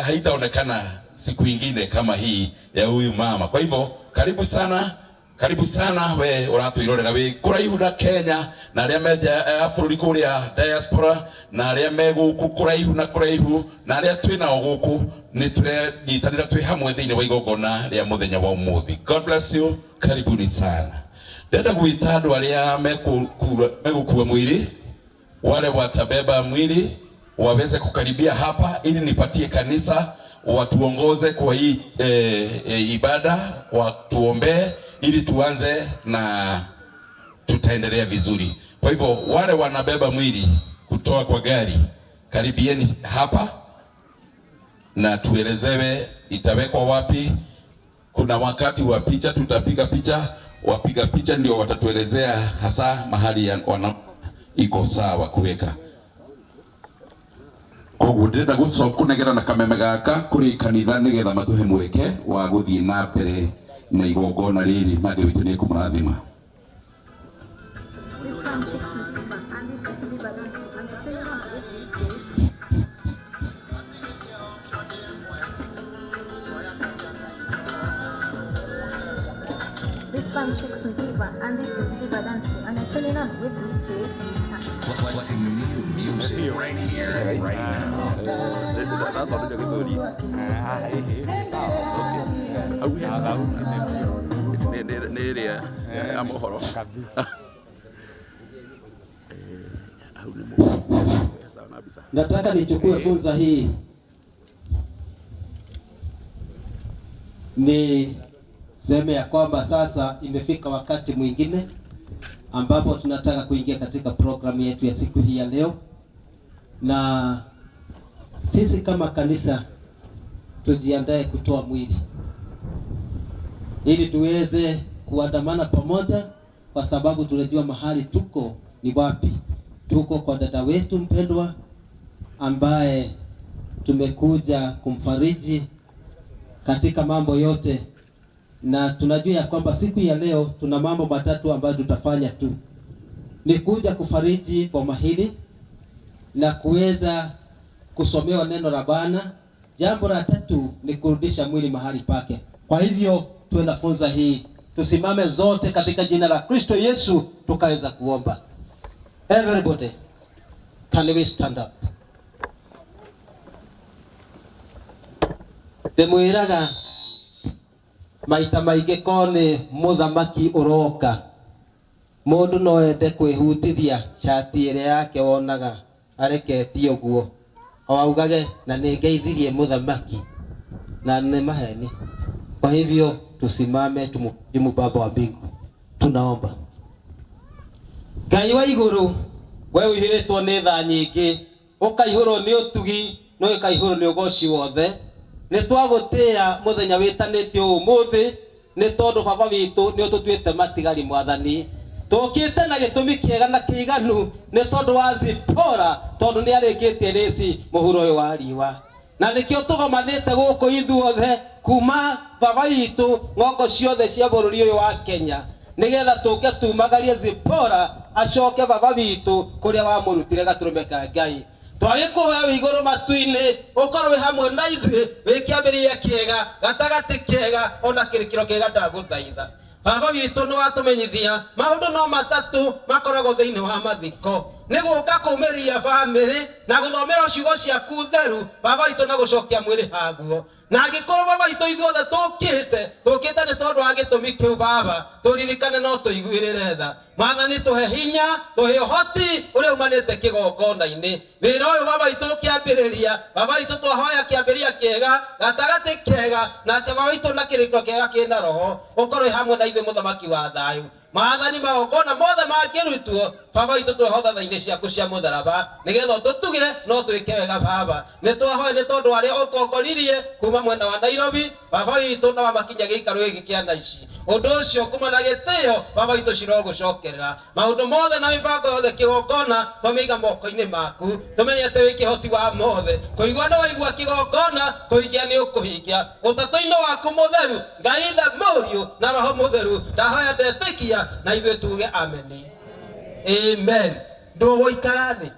haitaonekana siku ingine kama hii ya huyu mama. Kwa hivyo karibu sana, karibu sana we uratwirorera wi kuraihu na Kenya na aria me nja ya bururi kuria diaspora na aria me guku kuraihu na kuraihu na aria twi nao guku, ni turenyitanira twi hamwe thiini wa igongona ria muthenya wa umuthi. God bless you, karibuni sana. Ndenda gwita andu aria megukua mwili, wale watabeba mwili waweze kukaribia hapa ili nipatie kanisa watuongoze kwa hii ibada, watuombee ili tuanze na tutaendelea vizuri. Kwa hivyo wale wanabeba mwili kutoka kwa gari, karibieni hapa na tuelezewe itawekwa wapi. Kuna wakati wa picha, tutapiga picha, wapiga picha ndio watatuelezea hasa mahali ya wana iko sawa kuweka. Koguo ndĩrenda kũnegera na kameme gaka kũrĩ kanitha nĩgetha matũhe mweke wa gũthiĩ na mbere na igongona rĩrĩ, na Ngai witũ nĩekũmũrathima. This one checks Diva, and this is Diva Dancing, and I'm turning on with DJ Peter. Playing new music right here, right now. Nataka nichukue fursa hii ni seme ya kwamba sasa imefika wakati mwingine ambapo tunataka kuingia katika programu yetu ya siku hii ya leo, na sisi kama kanisa tujiandae kutoa mwili ili tuweze kuandamana pamoja, kwa sababu tunajua mahali tuko ni wapi. Tuko kwa dada wetu mpendwa ambaye Tumekuja kumfariji katika mambo yote, na tunajua ya kwamba siku ya leo tuna mambo matatu ambayo tutafanya tu, ni kuja kufariji boma hili na kuweza kusomewa neno la Bwana. Jambo la tatu ni kurudisha mwili mahali pake. Kwa hivyo tuwe na funza hii, tusimame zote katika jina la Kristo Yesu tukaweza kuomba. Everybody, can we stand up? Ndĩmwĩraga maita maingĩ ko nĩ mũthamaki ũroka, mũndũ no ende kwĩhutithia cati ĩrĩa yake wonaga areketie ũguo, o augage na nĩ ngeithirie mũthamaki, na nĩ maheni. Kwa hivyo tusimame tumheshimu Baba wa mbingu. Tunaomba. Ngai wa igũrũ, we ũihũrĩtwo nĩ tha nyingĩ, ũkaihũrwo nĩ ũtugi na ũkaihũrwo nĩ ũgoci wothe, nĩ twagũtĩĩa mũthenya wĩtanĩtio ũmũthĩ, nĩ tondũ Baba witũ nĩ ũtũtuĩte matigari Mwathani. Tũkĩte na gĩtũmi kĩega na kĩiganu nĩ tondũ wa Zipora, tondũ nĩ arĩkĩtie rĩci mũhuro ũyũ wa riũa, na nĩkĩo tũgomanĩte gũkũ ithuothe kuma Baba witũ ng'ongo ciothe cia bũrũri ũyũ wa Kenya, nĩgetha tũke tumagarie Zipora acoke Baba witũ kũrĩa wamũrutire gatũrũme ka Ngai. Twagĩkũhoya wĩ igũrũ matu-inĩ, ũkorwo wĩ hamwe na ithuĩ, wĩ kĩambĩrĩria kĩega, gatagatĩ kĩega, ona kĩrĩkĩro kĩega. Ndagũthaitha Baba witũ, nĩ watũmenyithia maũndũ no matatũ makoragwo thĩinĩ wa mathiko, nĩ gũka kũmĩrĩria bamĩrĩ na gũthomerwo ciugo ciaku theru Baba witũ, na gũcokia mwĩrĩ haguo. Na angĩkorwo Baba witũ ithuothe tũkĩte nĩ tondũ wa gĩtũmi kĩu, Baba tũririkane no tũiguĩrĩre tha. Mwathani, tũhe hinya, tũhe ũhoti ũrĩa umanĩte kĩgongona-inĩ. Wĩra ũyũ Baba witũ ũkĩambĩrĩria, Baba witũ twahoya kĩambĩrĩria kĩega, gatagatĩ kega, nake Baba witũ na kĩrĩko kĩega kĩna roho, ũkorwo wĩ hamwe na ithuĩ mũthamaki wa thayũ. Maathani, magongona mothe mangĩrutwo, Baba witũ twehotha tha-inĩ ciaku cia mũtharaba, nĩgetha ũtũtuge no twĩke wega. Baba, nĩ twahoya nĩ tondũ arĩa ũtongoririe kuma mwena wa Nairobi, Baba witũ, na wamakinya gĩikaro gĩkĩ kĩa Naici, ũndũ ũcio kuma na gĩtĩo Baba witũ cirogũcokerera. Maũndũ mothe na mĩbango yothe kĩgongona twamĩiga moko-inĩ maku, tũmenyete wĩ kĩhoti wa mothe. Kũigua nĩ waigua kĩgongona, kũhingia nĩ ũkũhingia ũtatũ-inĩ waku mũtheru, Ngai Ithe, Mũriũ na Roho Mũtheru. Ndahoya, ndetĩkia, na ithuĩ tuge ameni, amen. Ndũgũikara thĩ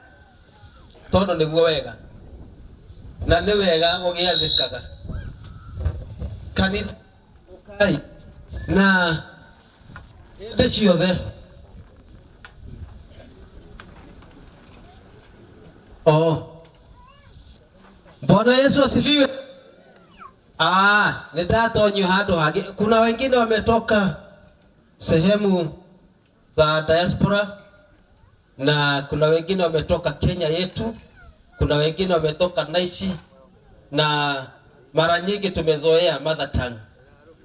tondũ nĩguo wega na nĩ wega gũgĩathĩkaga kanitha ũkai na hĩndĩ ciothe. Oh. Bwana Yesu asifiwe. Ah, nitatonywa handũ hangĩ. Kuna wengine wametoka sehemu za diaspora na kuna wengine wametoka Kenya yetu, kuna wengine wametoka Naishi, na mara nyingi tumezoea mother tongue,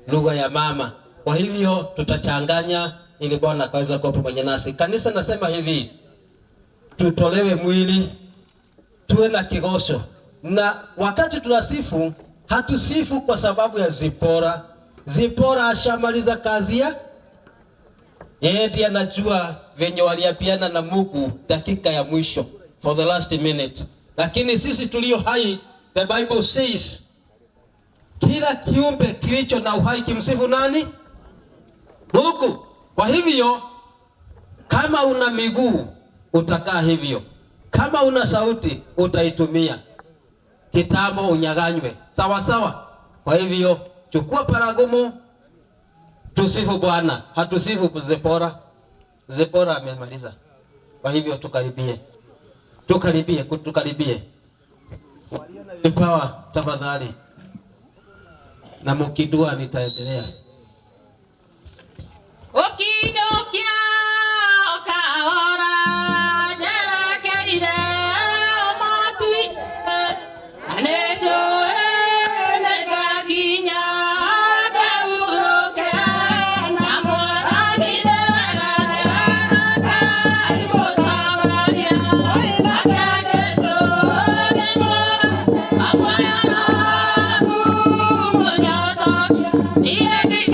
lugha ya mama. Kwa hivyo tutachanganya ili Bwana akaweza kuwa pamoja nasi. Kanisa nasema hivi, tutolewe mwili, tuwe na kigosho, na wakati tunasifu, hatusifu kwa sababu ya Zipora. Zipora ashamaliza kazi ya yeye, ndiye anajua venye waliapiana na Mungu dakika ya mwisho, for the last minute. Lakini sisi tulio hai, the Bible says kila kiumbe kilicho na uhai kimsifu nani? Mungu. Kwa hivyo kama una miguu utakaa hivyo, kama una sauti utaitumia, kitambo unyaganywe sawa sawa. Kwa hivyo chukua paragumu, tusifu Bwana, hatusifu Zipora. Zipora amemaliza. Kwa hivyo tukaribie, tukaribie, tukaribie. Walio na vipawa tafadhali, na mukidua nitaendelea. Ukinyukia ũkahora njerekeire matu-inĩ, na nĩnjũĩ nĩngakinya ngahurũke na Mwathani. Nĩ wega, nĩ wega Ngai mũtongoria, nake Jesũ nĩ mwega, muoyo waku mũnyotokia. Niĩ.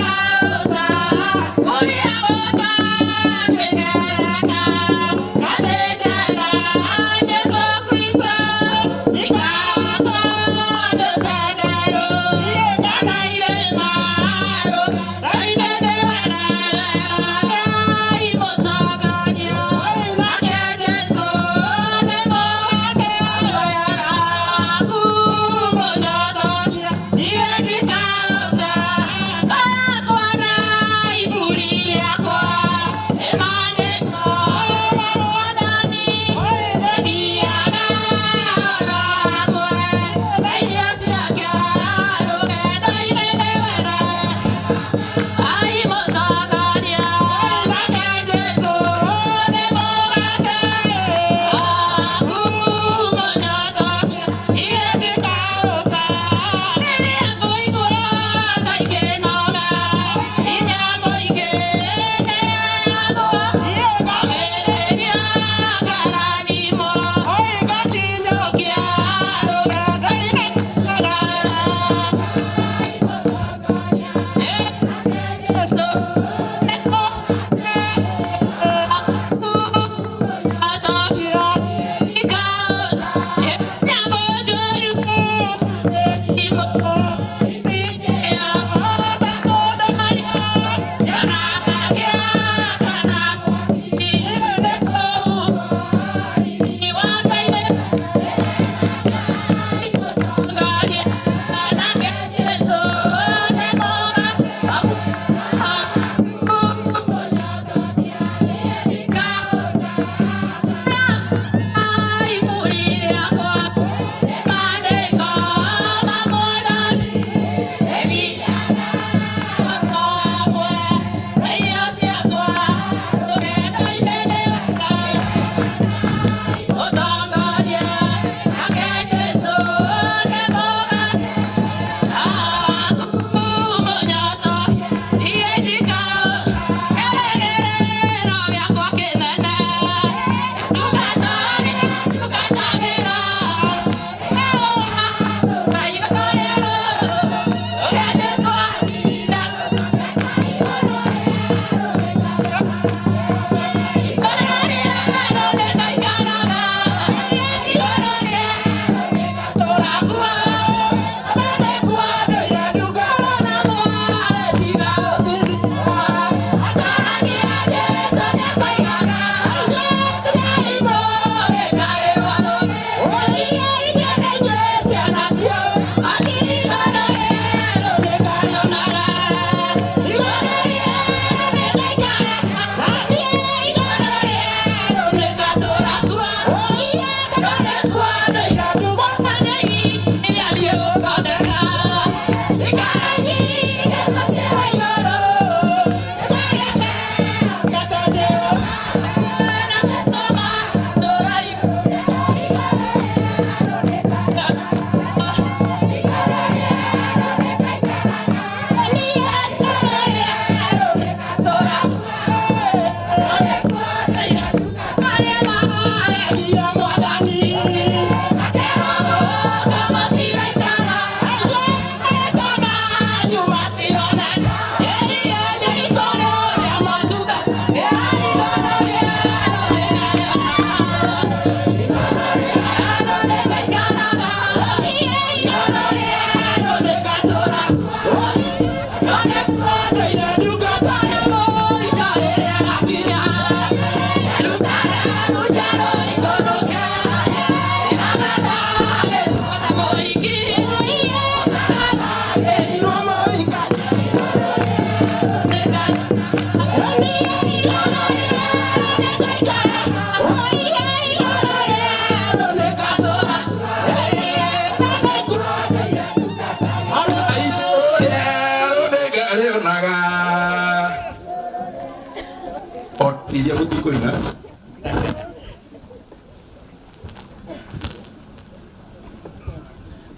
Tũtikũina.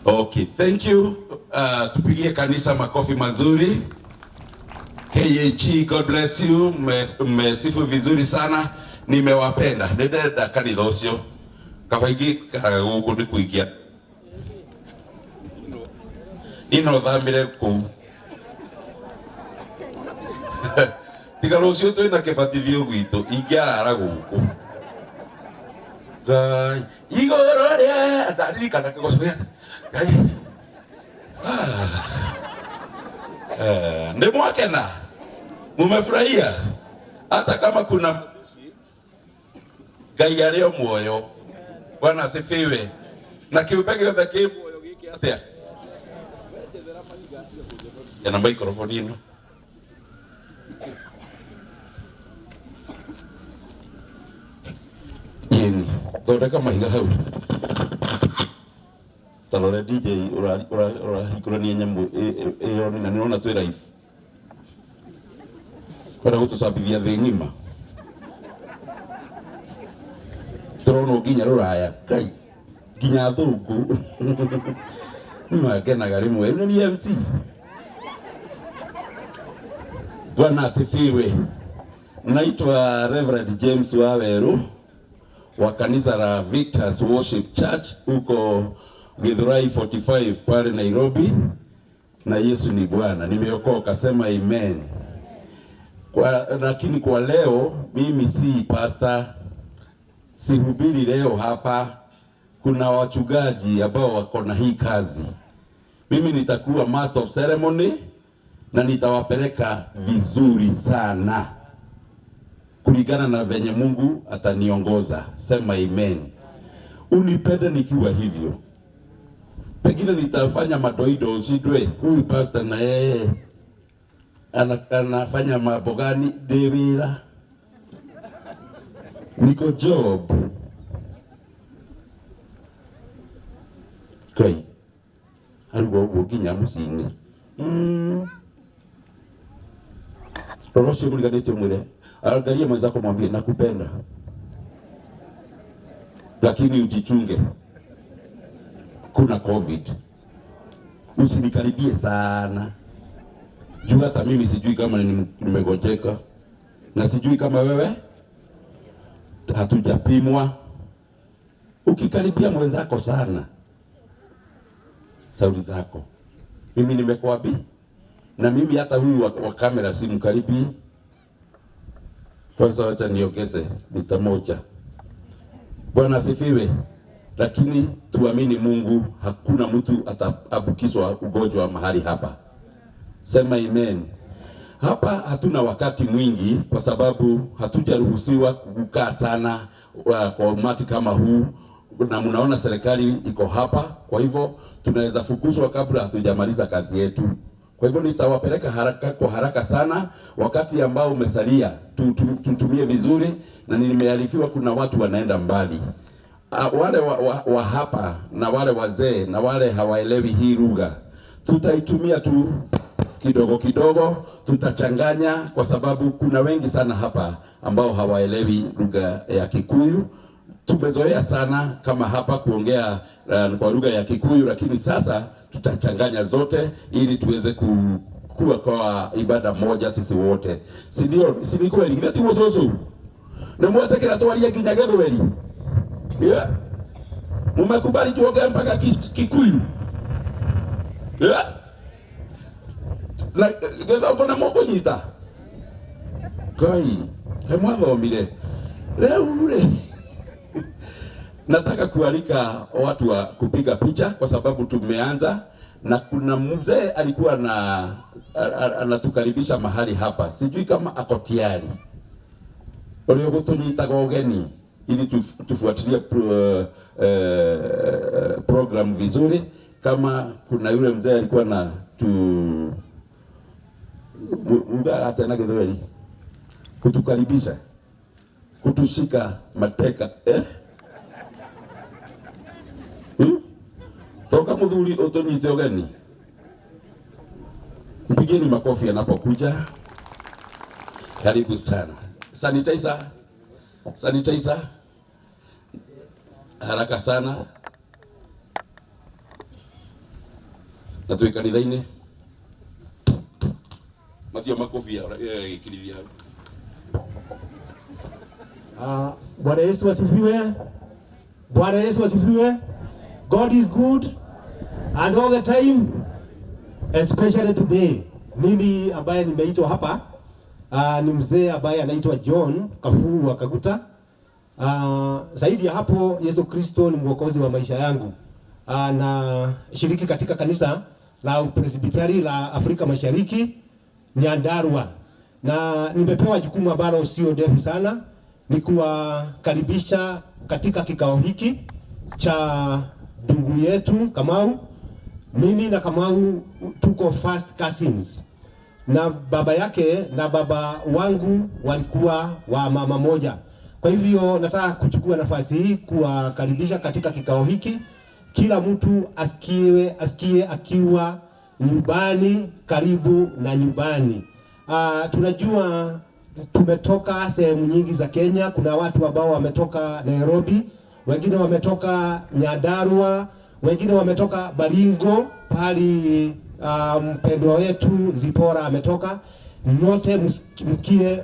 Okay, thank you. Tupigie kanisa makofi mazuri. KAG, God bless you. Mmesifu vizuri sana. Nimewapenda. Nĩndĩrenda kanitha ũcio. Kaba ingĩikaraga gũkũ nĩ kũingĩa. Niĩ no thamĩre kũu. Tiga rũciũ twĩna kĩbatithio gwitũ, ingĩarara gũkũ. Ngai, igũrũ rĩa ndaririkana kĩgoco gĩa Ngai. Ah. Nĩ mwakena? Mumefurahia? Hata kama kuna Ngai arĩ o muoyo. Bwana asifiwe. Na kĩũmbe gĩothe kĩ muoyo gĩke atĩa? Na microphone ĩno. Ĩni, thondeka mahiga hau. Tarore DJ ũrahingũrania nyamũ ĩyo na nĩũrona twĩ live. Kwenda gũtũcambithia thĩ ng'ima. Tũronwo nginya rũraya. Ngai, nginya athũngũ. Nĩmangenaga rĩmwe. Rĩu nĩ MC. Bwana asifiwe. Naitwa Reverend James Waweru wa kanisa la Victors Worship Church huko Githurai 45 pale Nairobi, na Yesu ni Bwana. Nimeokoka, sema amen. Lakini kwa leo mimi si pastor, sihubiri leo hapa. Kuna wachungaji ambao wako na hii kazi. Mimi nitakuwa master of ceremony na nitawapeleka vizuri sana kulingana na venye Mungu ataniongoza. Sema amen. Unipende nikiwa hivyo. Pengine nitafanya madoido usidwe. Huyu pastor na yeye anafanya mambo gani? Ndĩ wĩra. Niko job. Ngai. Aruga ũguo nginya mũciĩ-inĩ. Rora ũcio mũriganĩtie mwĩre, angalia mwenzako mwambie nakupenda. Lakini ujichunge. Kuna COVID. Usinikaribie sana. Juu hata mimi sijui kama nimegonjeka. Na sijui kama wewe hatujapimwa. Ukikaribia mwenzako sana, sauri zako. Mimi nimekuambia. Na mimi hata huyu wa kamera simkaribi. Kwanza wacha niongeze mita moja. Bwana asifiwe. Lakini tuamini Mungu, hakuna mtu ataambukizwa ugonjwa mahali hapa. Sema amen. Hapa hatuna wakati mwingi kwa sababu hatujaruhusiwa kukaa sana kwa umati kama huu, na mnaona serikali iko hapa, kwa hivyo tunaweza fukuzwa kabla hatujamaliza kazi yetu. Kwa hivyo nitawapeleka haraka kwa haraka sana, wakati ambao umesalia tutumie vizuri, na nimearifiwa kuna watu wanaenda mbali. Wale wa hapa na wale wazee na wale hawaelewi hii lugha, tutaitumia tu kidogo kidogo, tutachanganya kwa sababu kuna wengi sana hapa ambao hawaelewi lugha ya Kikuyu. Tumezoea sana kama hapa kuongea kwa lugha ya Kikuyu, lakini sasa tutachanganya zote ili tuweze kuwa kwa ibada moja sisi wote. Si ndio? Si ni kweli? Ngati wososo. Na mwatekera twarie nginya Gĩthweri. Yeah. Mumekubali tuongee mpaka Kikuyu. Yeah. Na gĩthũngũ na mũkũnyita. Ngai, he mwathomire. Rĩu rĩ, nataka kualika watu wa kupiga picha kwa sababu tumeanza na kuna mzee alikuwa na anatukaribisha mahali hapa. Sijui kama ako tayari. Ũrĩa ũgũtũnyitaga ũgeni ili tufuatilie program vizuri. Kama kuna yule mzee alikuwa na tu hata na Gĩthweri kutukaribisha, kutushika mateka, Toka muthuri utunyite ugeni. Mpigeni makofi anapokuja. Karibu sana. Sanitizer. Sanitizer haraka sana na twĩ kanitha-inĩ macio makobia gĩkirithia. Ah, Bwana Yesu asifiwe. Bwana Yesu asifiwe. God is good and all the time, especially today. Mimi ambaye nimeitwa hapa ni mzee ambaye anaitwa John Kafuu wa Kaguta. Zaidi ya hapo, Yesu Kristo ni mwokozi wa maisha yangu. Na shiriki katika kanisa la Upresbiteri la Afrika Mashariki Nyandarua, na nimepewa jukumu ambalo sio ndefu sana, ni kuwakaribisha katika kikao hiki cha ndugu yetu Kamau. Mimi na Kamau tuko first cousins, na baba yake na baba wangu walikuwa wa mama moja. Kwa hivyo nataka kuchukua nafasi hii kuwakaribisha katika kikao hiki, kila mtu asikie akiwa nyumbani, karibu na nyumbani. Tunajua tumetoka sehemu nyingi za Kenya. Kuna watu ambao wametoka Nairobi, wengine wametoka Nyandarua, wengine wametoka Baringo, pahali mpendwa wetu Zipora ametoka. Nyote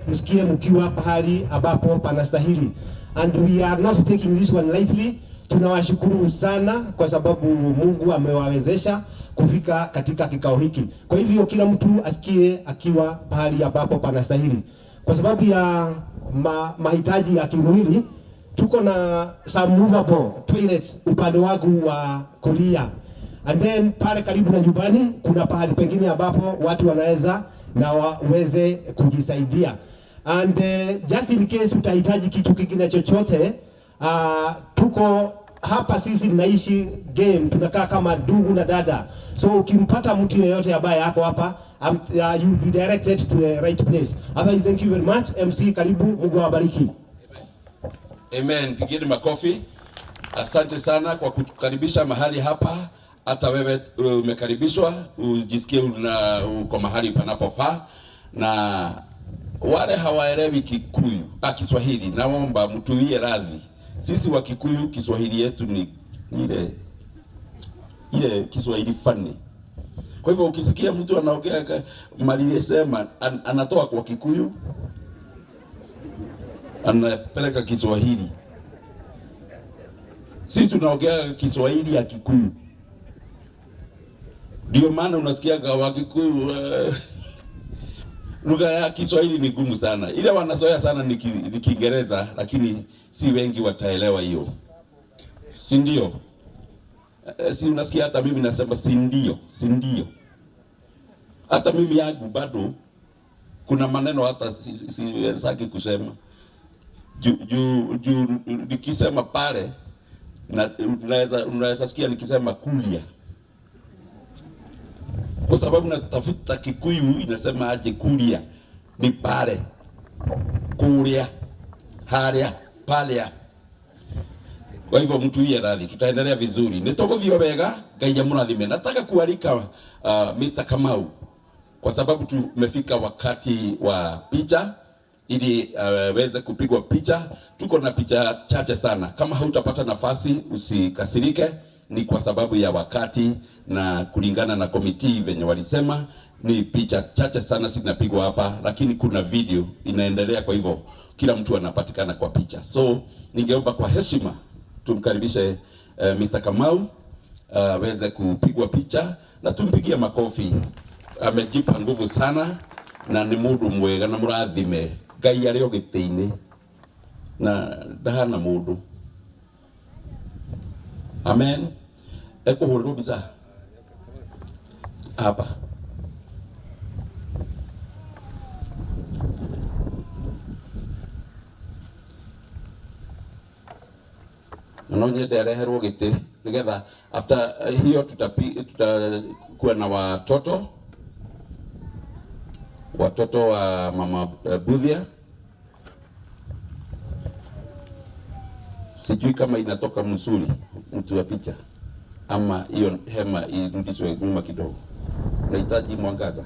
msikie mkiwa pahali ambapo panastahili. And we are not taking this one lightly. Tunawashukuru sana kwa sababu Mungu amewawezesha kufika katika kikao hiki. Kwa hivyo kila mtu asikie akiwa pahali ambapo panastahili. Kwa sababu ya mahitaji ya kimwili, tuko na some movable toilets upande wangu wa kulia. And then pale karibu na nyumbani kuna pahali pengine ambapo watu wanaweza na waweze kujisaidia. And just in case utahitaji kitu kingine chochote, tuko hapa sisi tunaishi game, tunakaa kama ndugu na dada. So ukimpata mtu yeyote ambaye ako hapa, you'll be directed to the right place. Otherwise, thank you very much. MC, karibu, Mungu awabariki. Amen. Pigeni makofi. Asante sana kwa kutukaribisha mahali hapa. Hata wewe umekaribishwa, ujisikie uko mahali panapofaa. Na wale hawaelewi Kiswahili, naomba mtuwie radhi. Sisi wa Kikuyu Kiswahili yetu ni ile ile Kiswahili funny. Kwa hivyo ukisikia mtu anaongea mali sema anatoa kwa Kikuyu anapeleka Kiswahili. Sisi tunaongea Kiswahili ya Kikuyu. Ndio maana unasikia wa Kikuyu lugha ya Kiswahili ni gumu sana. Ile wanazoea sana ni Kiingereza, lakini si wengi wataelewa hiyo. Si ndio? Si unasikia hata mimi nasema si ndio, si ndio. Hata mimi yangu bado kuna maneno hata siwezaki kusema. Juu nikisema pale na unaweza sikia nikisema kulia. Kwa sababu natafuta Kikuyu inasema aje kulia ni pale. Kulia, haria, palea. Kwa hivyo mtu huyu radhi, tutaendelea vizuri. Nitogothio wega, Ngai amurathime. Nataka kualika Mr. Kamau kwa sababu tumefika wakati wa picha ili aweze kupigwa picha. Tuko na picha chache sana. Kama hautapata nafasi usikasirike, ni kwa sababu ya wakati na kulingana na committee venye walisema ni picha chache sana zinapigwa hapa, lakini kuna video inaendelea, kwa hivyo kila mtu anapatikana kwa picha. So ningeomba kwa heshima tumkaribishe Mr. Kamau aweze kupigwa picha na tumpigie makofi. Amejipa nguvu sana na ni mundu mwega na murathime. Ngai arĩ o gĩtĩ-inĩ na ndahana mũndũ. Amen. Ekũhũrĩrwo mbica hapa. Na no nyende areherwo gĩtĩ nĩgetha after hiyo tutakuwa na watoto wa mama Buthia. Sijui kama inatoka mzuri mtu wa picha ama hiyo hema irudishwe nyuma kidogo. Nahitaji mwangaza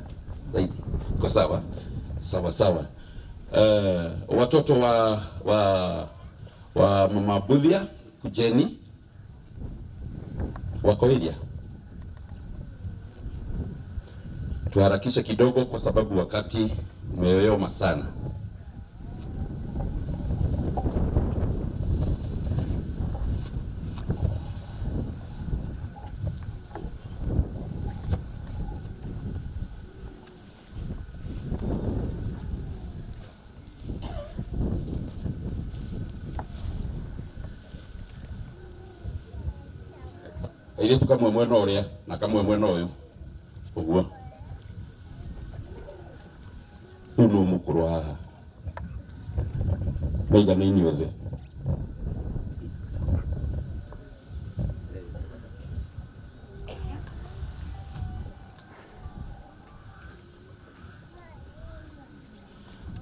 zaidi. Kwa sawa? Sawa sawa. Watoto wa Mama Budhia, kujeni, wako area. Tuharakishe kidogo kwa sababu wakati umeyoyoma sana. Airĩtu kamwe mwena ũrĩa na kamwe mwena ũyũ ũguo. Rĩu nũ mũkũrũ haha maiganaine othe.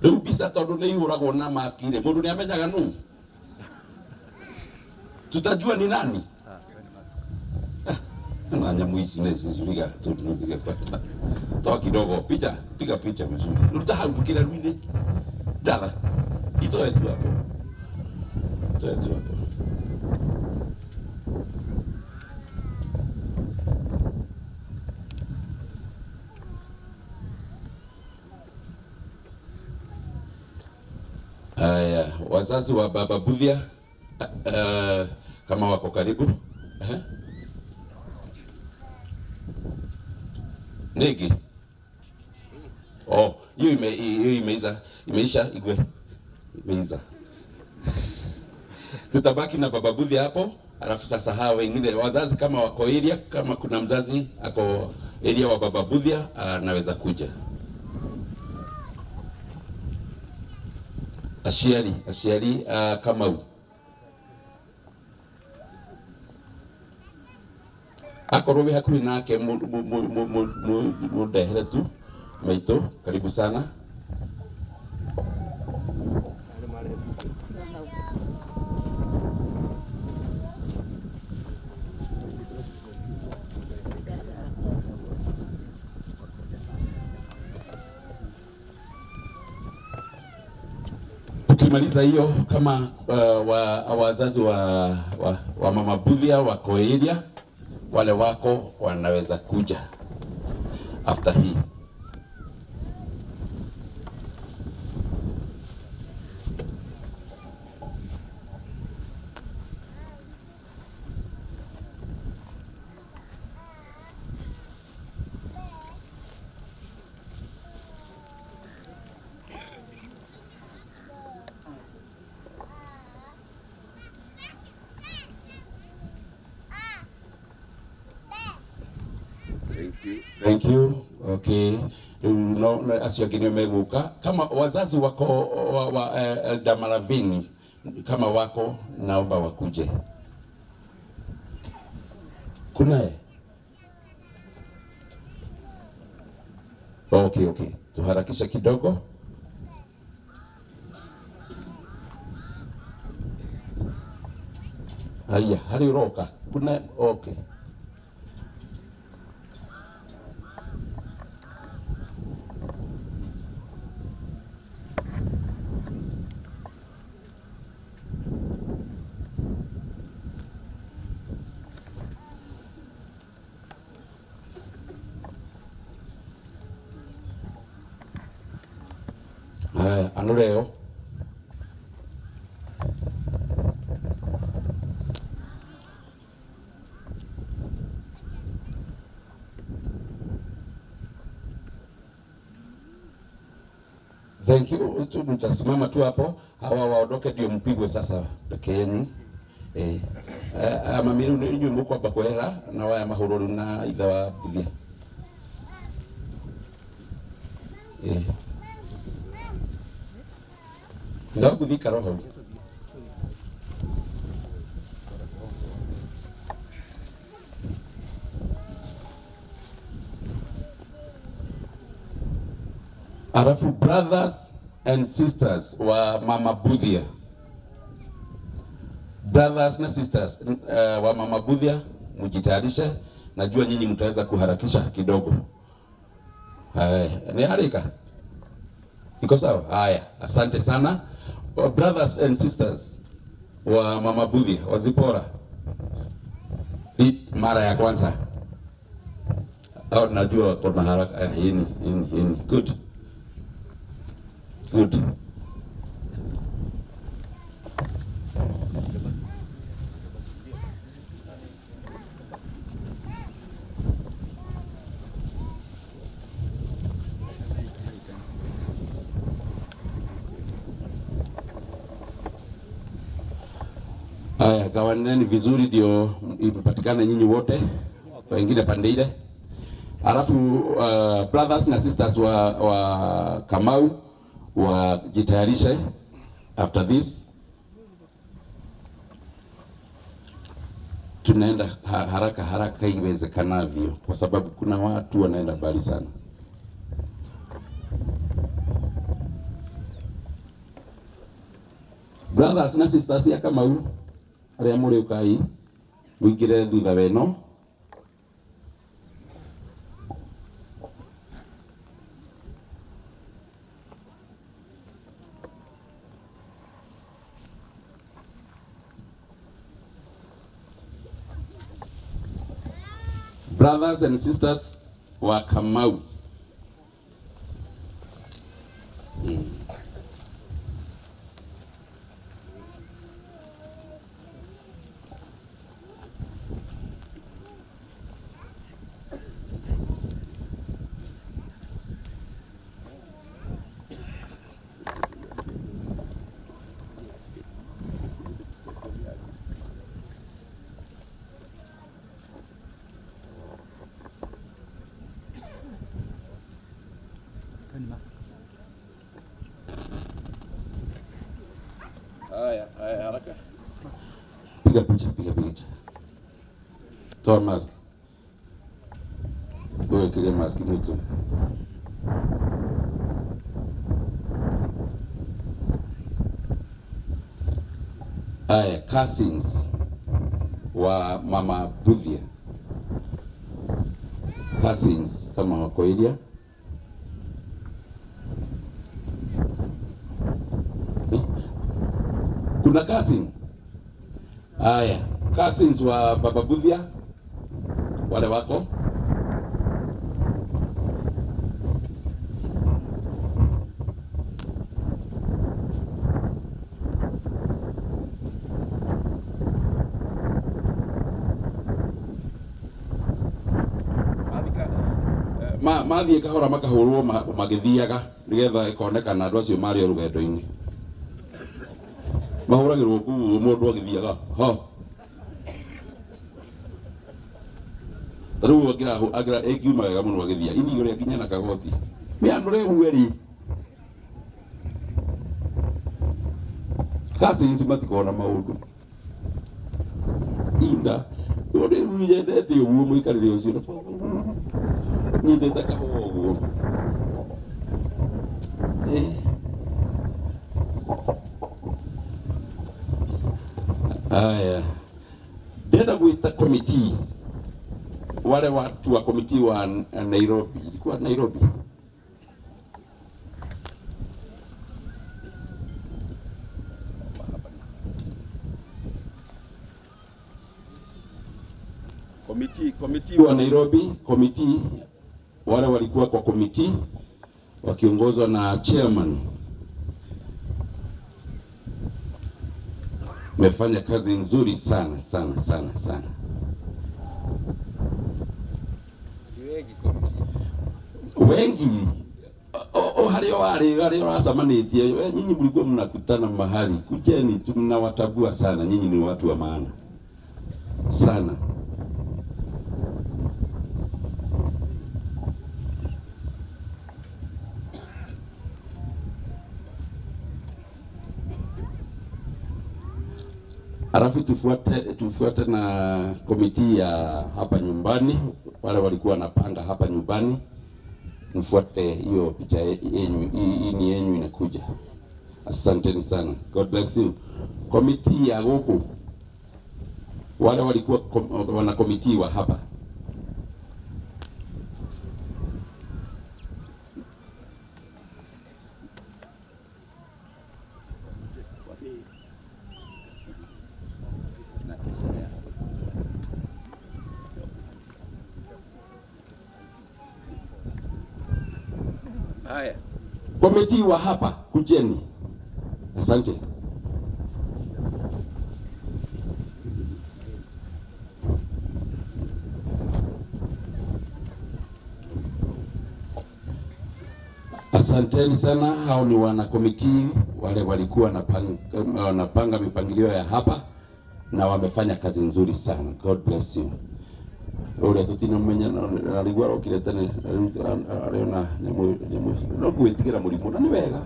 Rĩu mbica tondũ nĩ ihũragwo na maski rĩ, mũndũ nĩ amenyaga nũ, tutajua ni nani. Na nyamu hizi nĩ ciuriga toa kidogo picha, piga picha mzuri, ruta hau kila rwine dada itoe tu hapo, itoe tu hapo. Haya, wazazi wa Baba Budhia kama wako karibu. Negi. Oh, hiyo imeiza, imeisha igwe. Imeiza. Tutabaki na Baba Budhia hapo, alafu sasa hawa wengine wazazi kama wako area, kama kuna mzazi ako area wa Baba Budhia anaweza kuja. Aciari Kamau. Akorwo wi hakuhi nake mundehere tu maitũ, karibu sana. Tukimaliza hiyo, kama wazazi wa Mama Budhia wako area, wale wako wanaweza kuja after hii. Thank you. Okay. No, acio angĩ nĩo megũka. Kama wazazi wako wa Damaravini kama wako, naomba wakuje. Kunaye? Okay, okay. Tuharakisha kidogo. Haya, hali roka. Kuna okay. Anureo. Thank you. Mtasimama tu hapo, hawa waondoke ndio mpigwe sasa peke yenu. Mami inyuĩ mũkwamba kwehera na waya mahũrũru na ithe wa Buthia. Ndaguthika roho. Alafu brothers and sisters wa Mama Budhia, brothers na sisters wa Mama Budhia, mjitayarishe. Najua nyinyi mtaweza kuharakisha kidogo. Ni harika. Iko sawa? Haya, asante sana. Brothers and sisters wa Mama Budhi wa Zipora, hii mara ya kwanza au najua kuna haraka. Hii ni hii ni good good. Haya, gawaneni vizuri ndio impatikane nyinyi wote, wengine pande ile. Alafu brothers na sisters wa Kamau wajitayarishe after this. Tunaenda haraka haraka iwezekanavyo, kwa sababu kuna watu wanaenda mbali sana. Brothers na sisters ya Kamau aria muri ukai muingire thutha weno. Brothers and sisters wa Kamau. Haya, haya, haraka. Piga picha, piga picha. Toa mask. Wewe kile mask mtu. Haya, cousins wa Mama Budhia. Cousins kama wako area. Kuna cousin. Haya, cousins wa Baba Budhia wale wako. Mathiĩ kahora makahũrwo magĩthiaga nĩgetha ĩkonekana andũ acio marĩ o rũgendo-inĩ. Mahũragĩrwo kũu mũndũ agĩthiaga ho. Rĩu angĩra ĩngiuma wega mũno agĩthiaga ini ũrĩa nginya na kagoti mĩanũre ũguo rĩ. Cousins matikona maũndũ inda rĩu nyendete ũguo mũikarĩre ũcio nyitĩte kahũa ũguo. Haya, ndĩrenda gwĩta committee, wale watu wa committee wa Nairobi. Ilikuwa Nairobi. Committee wa Nairobi, committee wale walikuwa kwa committee wakiongozwa na chairman. Mmefanya kazi nzuri sana sana sana sana. Wengi hario wale wale waracemanĩtie, nyinyi mlikuwa mnakutana mahali, kujeni, tunawatambua sana, nyinyi ni watu wa maana sana. Alafu tufuate na komiti ya hapa nyumbani, wale walikuwa wanapanga hapa nyumbani, mfuate hiyo picha yenu, hii ni yenu inakuja. Asanteni sana. God bless you. Komiti ya huku, wale walikuwa wana komiti wa hapa. Haya, committee wa hapa kujeni. Asante. Asanteni sana. Hao ni wana committee wale walikuwa wanapanga mipangilio ya hapa na wamefanya kazi nzuri sana. God bless you. Uria tutinamenya arigua arokire tene ariona nyamu no gwitigira murimu na ni wega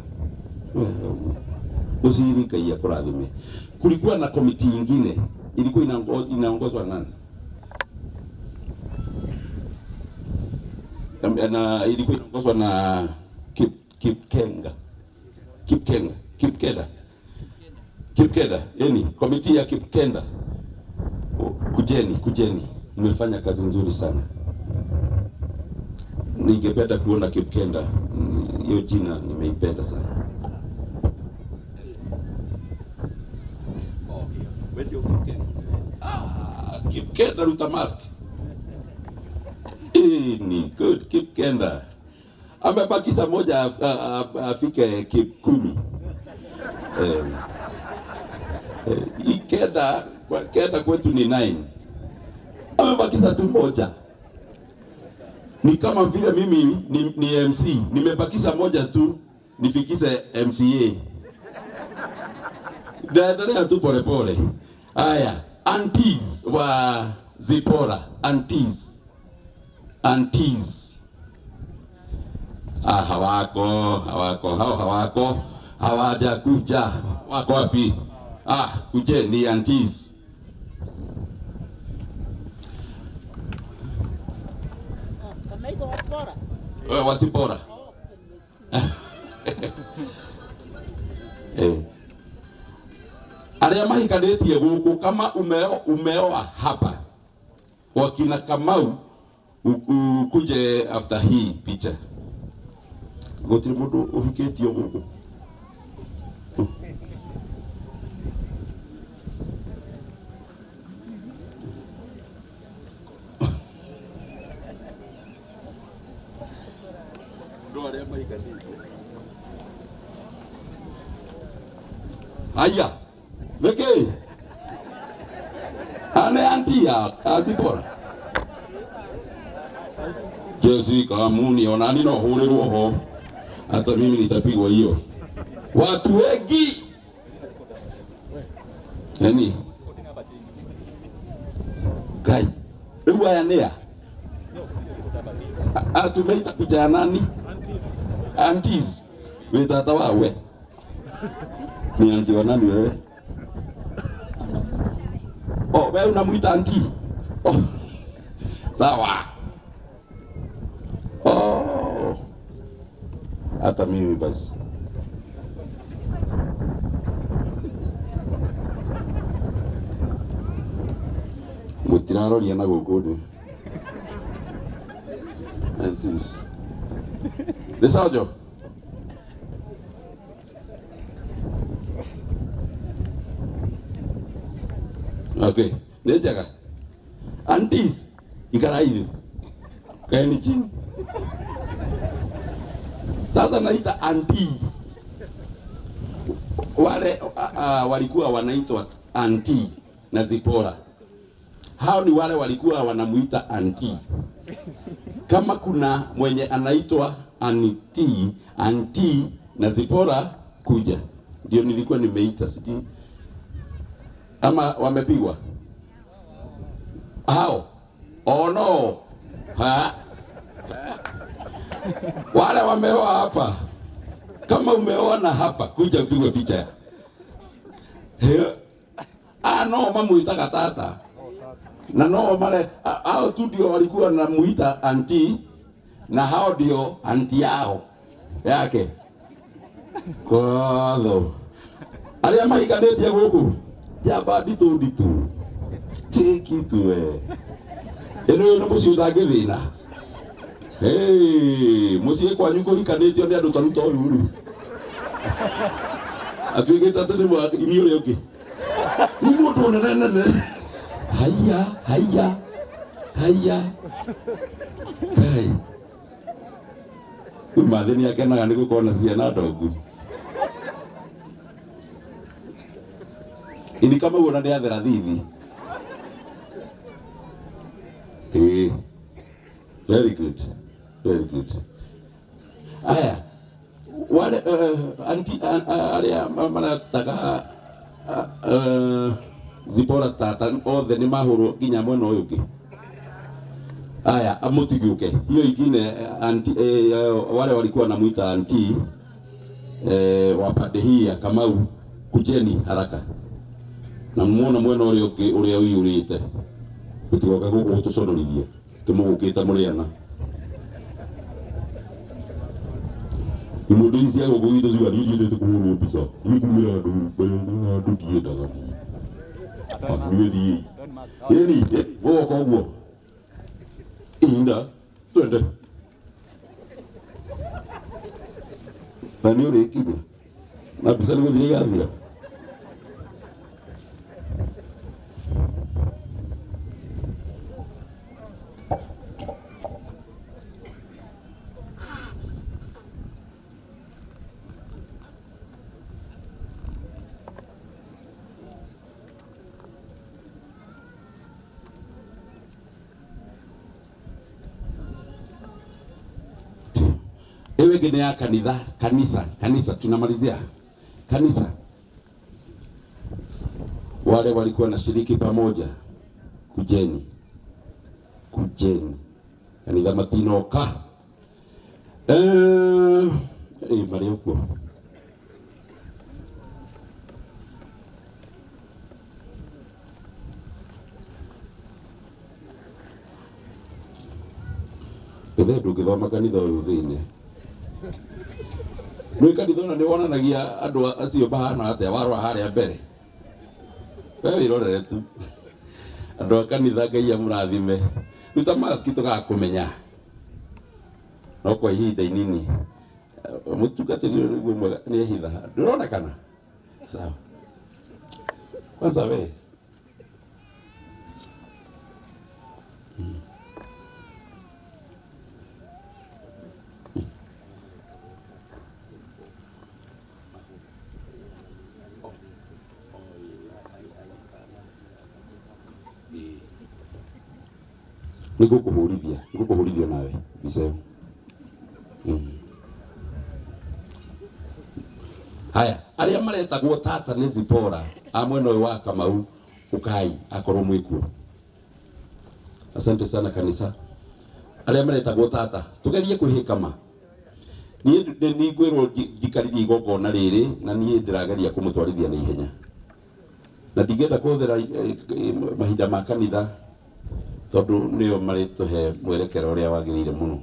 uciri Ngai akurathime. Kulikuwa na committee ingine ilikuwa inaongozwa nani? Na ilikuwa inaongozwa na Kipkenga. Kipkenga, Kipkenda. Kipkenda, yani committee ya Kipkenda. Kujeni, kujeni. Mmefanya kazi nzuri sana. Ningependa kuona Kipkenda. Hiyo jina nimeipenda sana. Ah, Kipkenda ruta mask. Ni good Kipkenda. Amebakisha moja afike 10. Ikenda kwa kenda kwetu ni 9. Amebakisha tu moja. Ni kama vile mimi ni MC, nimebakisha moja tu nifikishe MCA. Naendelea tu pole pole. Haya, aunties wa Zipora, aunties. Aunties. Ah, hawako, hao hawako, hawajakuja. Wako wapi? Ah, kujeni aunties. Wasipora. Aria mahikanĩtie gũkũ kama umeoa hapa wakina Kamau ukuje after hii picha. Gũtirĩ mũndũ ũhikĩtio gũkũ. Haya, nĩkĩ? Ane anti ya Zipora. Jessica Muni onani no hũrĩrwo ho. Hata mimi nitapigwa hiyo. Watu wengi. Yani Ngai, rĩu aya nĩa? Atumeita picha ya nani? Aunties. Wĩ tata wa we. Ni auntie wa nani wewe? Oh, wewe unamuita auntie. Oh. Sawa. Oh. Hata mimi basi. Mutiraroria na gũkũ ndĩ. Aunties. Nĩ sawa? Okay, nĩ njega. Aunties, ikarai. Kaeni chini. Sasa naita aunties. Wale walikuwa wanaitwa auntie na Zipora. Hao ni wale walikuwa wanamuita auntie. Kama kuna mwenye anaitwa auntie, auntie na Zipora kuja. Ndio nilikuwa nimeita sijui. Ama wamepigwa? Hao. Oh no. Ha? Wale wameoa hapa. Kama umeona hapa, kuja upigwe picha. Ah no, mamuitaga tata. Na no male hao tu ndio walikuwa wanamuita auntie na hao ndio auntie yao yake. Kotho. Aria mahikanĩtie gũkũ. Jamba nditũ nditũ. Cheki tu we. Ĩno nĩ mũciĩ ũtangĩthĩna. Hey, mũciĩ kwanyu kũhikanĩtio nĩ andũ ta Ruto ũyũ rĩu. Atuĩkĩte atĩ nĩ ini ũrĩa ũngĩ. Nĩ mũndũ nene nene. Haya, haya, haya. Kai. Mathĩ nĩ akenaga nĩ gũkorwo na ciana ndongu. Ini kama uona nĩ athera thithi. Eh. Very good. Very good. Aya. Wale anti aria marataga Zipora tata othe nĩ mahũrwo nginya mwena ũyũ ũngĩ. Aya, amutigiuke. Hiyo ingine anti, wale walikuwa namuita anti wa pande hii ya Kamau, kujeni haraka. Na muona mwena ũrĩa ũngĩ ũrĩa ũiyũrĩte. Gũtigoka gũkũ gũtũconorithia. Tũmũgũkĩte mũrĩ ana. Imundu ici cia gũkũ gwitũ ciuga niĩ ndiendete kũhũrwo mbica. Niĩ kumĩra andũ andũ ndiendaga niĩ. Inyuĩ thiĩi. Ĩni, gũgoka ũguo. Inda, twende. Na nĩ ũrĩkinya. Na mbica nĩ gũthira igathira. Ewe gene ya kanitha, kanisa, kanisa tunamalizia. Kanisa. Wale walikuwa na shiriki pamoja, kujeni. Kujeni. Kanitha matinoka. Mari huko. Bethe ndũngĩthoma kanitha ũyũ thĩinĩ. Nĩ kanitha ona nĩ wonanagia andũ acio mahana atĩa warora harĩa mbere. We wĩrorere tu. Andũ a kanitha Ngai amũrathime. Ruta mask tũgakũmenya. No kwa ihinda inini. Mũtungatĩri ũyũ nĩguo mwega nĩ ehitha. Ndũronekana? Sawa. Kwanza we. Nĩngũkũhũrithia, nĩngũkũhũrithia nawe mbica ĩyo. Haya, arĩa maretagwo tata nĩ Zipora a mwena ũyũ wa Kamau, ũkai akorwo mwĩkuo. Asante sana kanisa. Arĩa maretagwo tata, tugerie kwĩhĩka ma. Niĩ nĩngwĩrwo njikaririe igongona rĩrĩ na niĩ ndĩrageria kũmũtwarithia na ihenya. Na ndingĩenda kũhũthĩra mahinda ma kanitha tondũ nĩo marĩtũhe mwerekero ũrĩa wagĩrĩire mũno.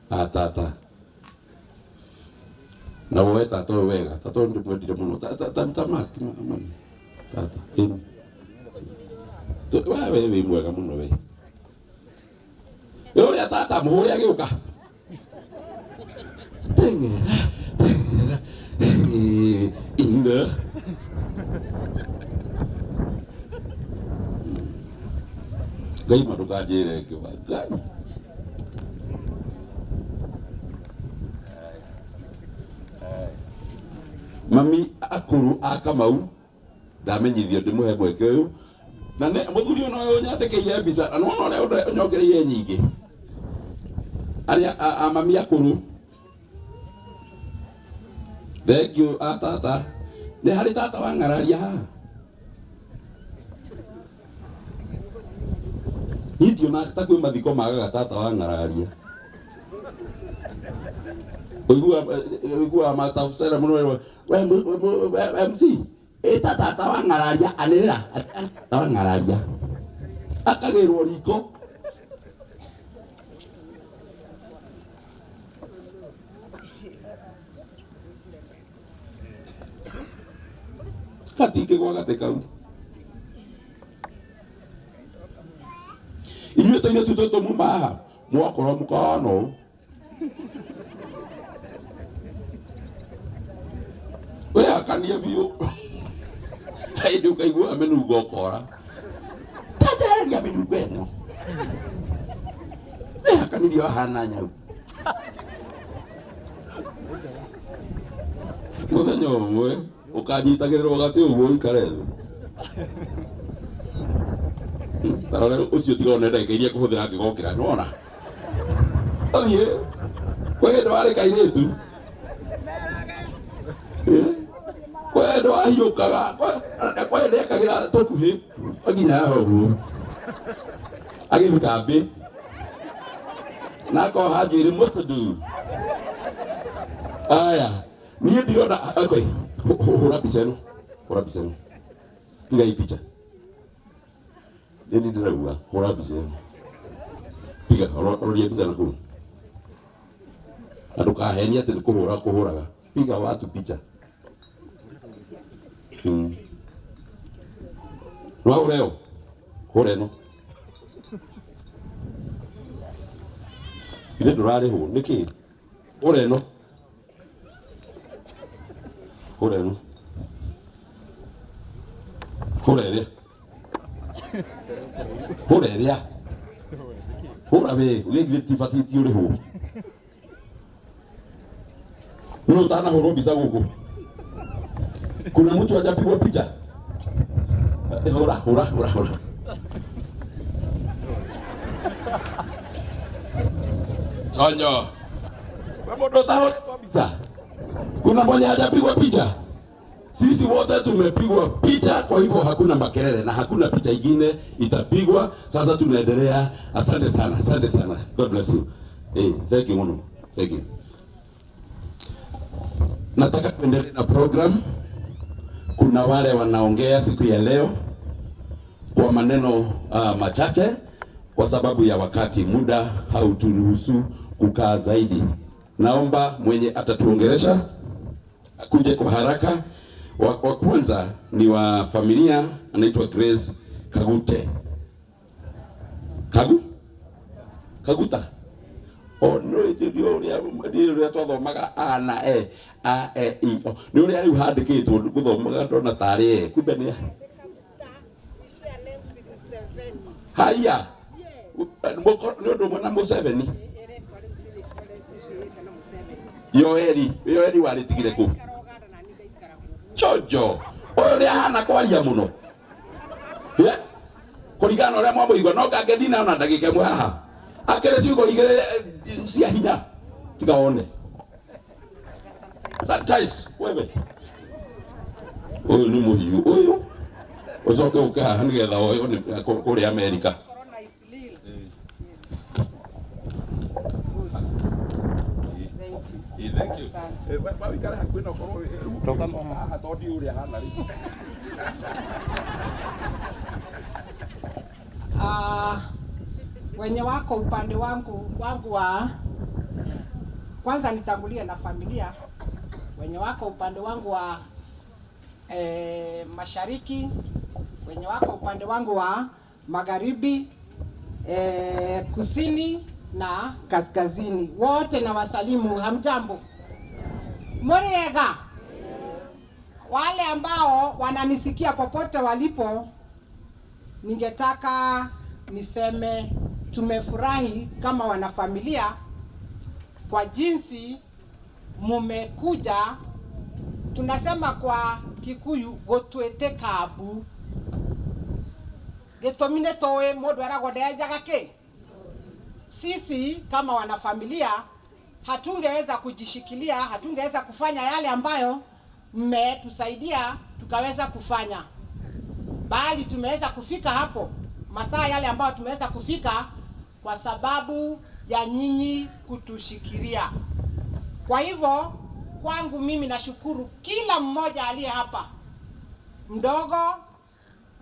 A tata. Na woe tata ũyũ wega, tata ũyũ ndĩmwendire mũno. Ta mask mami. Tata. Ĩni. We wĩ mwega mũno we. Ũrĩa tata mũhũre agĩũka. Teng'era, teng'era. Inda. Ngai ma ndũkanjĩre ngĩwa. Ngai. Mami akũrũ a Kamau ndamenyithio ndĩmũhe mweke ũyũ na nĩ mũthuri ũyũ nowe ũnyandĩkĩire mbica na nĩwona ũrĩa ũnyongereire nyingĩ. Arĩa a mami akũrũ. Thank you a tata. Nĩ harĩ tata wa ng'araria haha? Niĩ ndiona ta kwĩ mathiko magaga tata wa ng'araria. Ũiguaga master of ceremony we MC ĩta tata wa ng'araria anĩrĩra tata wa ng'araria akagĩrwo riko. Gatingĩgwa gatĩ kau. Inyuĩ ta inyuĩ tũtũ muma haha mwakorwo mũkahana ũũ. Wĩhakanie biũ. Hĩndĩ ũkaigua mĩnungo ũkora. Ta njehereria mĩnungo ĩno. Wĩhakanirie wahana nyau. Muthenya ũmwe ũkanyitagĩrĩrwo gatĩ ũguo ũikare thĩ. Tarore ũcio tiga one ndagĩka iria ngũhũthĩra ngĩgokĩra nĩwona. Tathiĩ kwĩ hĩndĩ warĩ kairĩtu. Kwĩ hĩndĩ wahiũkaga, kwĩ hĩndĩ ekagĩra tũkuhĩ nginya haha ũguo. Agĩthiĩ kambĩ. Na akoha njuĩrĩ mũcũndu. Aya, niĩ ndirona okay, hũra mbica ĩno, hũra mbica ĩno. Piga hii picha. Nĩ ndĩrauga hũra mbica ĩno. Piga, roria mbica na kũu. Na ndũkahenie atĩ nĩ kũhũra kũhũraga. Piga watu picha. Nĩwahũra ĩyo? Hũra ĩno. Ithe ndũrarĩhwo nĩkĩ? Hũra ĩno. Hũra ĩno. Hũra ĩrĩa. Hũra ĩrĩa. Hũra we, gĩkĩ gĩtibatiĩ ti ũrĩhwo. Nũ ũtanahũrwo mbica gũkũ? Kuna mtu hajapigwa picha? Hũra, hũra, hũra, hũra. Chonjo. Wewe mũndũ ũtahũrĩtwo mbica? Kuna mwenye hajapigwa picha? Sisi wote tumepigwa picha, kwa hivyo hakuna makelele na hakuna picha ingine itapigwa. Sasa tunaendelea. Asante sana, asante sana. God bless you. Hey, thank you muno. Thank you. Nataka tuendelee na program. Kuna wale wanaongea siku ya leo kwa maneno machache kwa sababu ya wakati, muda hauturuhusu kukaa zaidi. Naomba mwenye atatuongelesha akuje kwa haraka. Wa kwanza ni wa familia, anaitwa Grace Kagute. Kagu? Kaguta. Oh, no, nĩ ũrĩa twathomaga A na E, A, E, I, O. Nĩ ũrĩa rĩu handĩkĩtwo gũthomaga ndona tarĩ E, kumbe nĩ haya. Nĩ ũndũ ũmwe na Museveni. Yoeri, Yoeri warĩtigire kũ? Chonjo. Ũyũ nĩ ahana kwaria mũno. Kũringana na ũrĩa mwamũigua no kange ndinona ndagĩka ĩmwe haha. Akĩrĩ ciugo igĩrĩ cia hinya. Tiga wone. Sanitize wewe. Ũyũ nĩ mũhiũ ũyũ. Ũcoke ũke haha nĩgetha woywo nĩ kũrĩa Amerika. Thank you. Wikare hakuhĩ na ũkorwo rĩu haha tondũ ndiũĩ ũrĩa hana rĩu. Wenye wako upande wangu wa kwanza nitangulie na familia. Wenye wako upande wangu wa mashariki, wenye wako upande wangu wa magharibi, kusini na kaskazini, wote na wasalimu. Hamjambo? Muriega. Wale ambao wananisikia popote walipo, ningetaka niseme tumefurahi kama wanafamilia kwa jinsi mumekuja. Tunasema kwa Kikuyu gutwite kabu gitumi nĩ tũĩ mũndũ eragwo ndenjaga kĩ. Sisi kama wanafamilia hatungeweza kujishikilia, hatungeweza kufanya yale ambayo mmetusaidia tukaweza kufanya, bali tumeweza kufika hapo masaa yale ambayo tumeweza kufika kwa sababu ya nyinyi kutushikilia. Kwa hivyo kwangu mimi nashukuru kila mmoja aliye hapa, mdogo,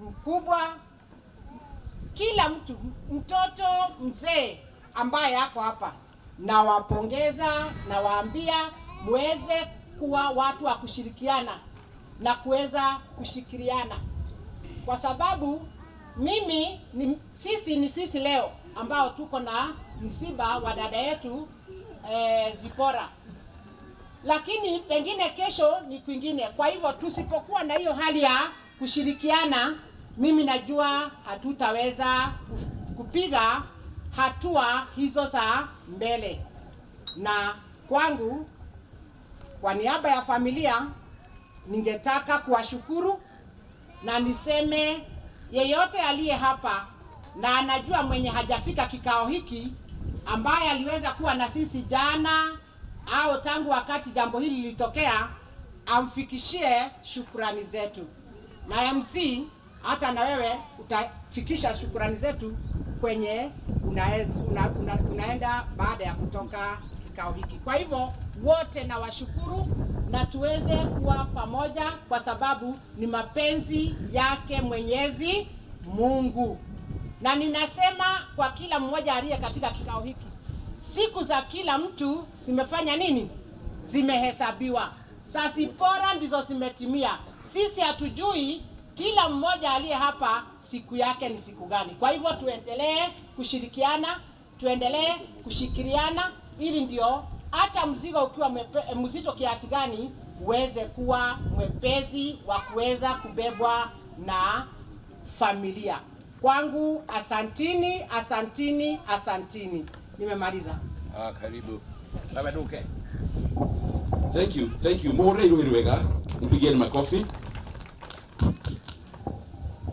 mkubwa, kila mtu, mtoto, mzee ambaye yako hapa. Nawapongeza, nawaambia muweze kuwa watu wa kushirikiana na kuweza kushikiriana, kwa sababu sisi ni sisi leo ambao tuko na msiba wa dada yetu Zipora, lakini pengine kesho ni kwingine. Kwa hivyo tusipokuwa na hiyo hali ya kushirikiana, mimi najua hatutaweza kupiga hatua hizo za mbele. Na kwangu, kwa niaba ya familia, Ningetaka kuwashukuru na niseme yeyote aliye hapa na anajua mwenye hajafika kikao hiki, ambaye aliweza kuwa na sisi jana au tangu wakati jambo hili lilitokea, amfikishie shukrani zetu. Na MC, hata na wewe utafikisha shukrani zetu kwenye unaenda baada ya kutoka kikao hiki. Kwa hivyo wote nawashukuru na tuweze kuwa pamoja, kwa sababu ni mapenzi yake Mwenyezi Mungu. Na ninasema kwa kila mmoja aliye katika kikao hiki, siku za kila mtu zimefanya nini? Zimehesabiwa. Za Zipora ndizo zimetimia. Sisi hatujui kila mmoja aliye hapa siku yake ni siku gani. Kwa hivyo tuendelee kushirikiana, tuendelee kushikiliana, ili ndio hata mzigo ukiwa mzito kiasi gani uweze kuwa mwepesi wa kuweza kubebwa na familia. Kwangu asantini, asantini, asantini. Nimemaliza. Ah, karibu. Sabaduke. Thank you, thank you. Muhũrĩre iruhi wega. Mpigieni makofi.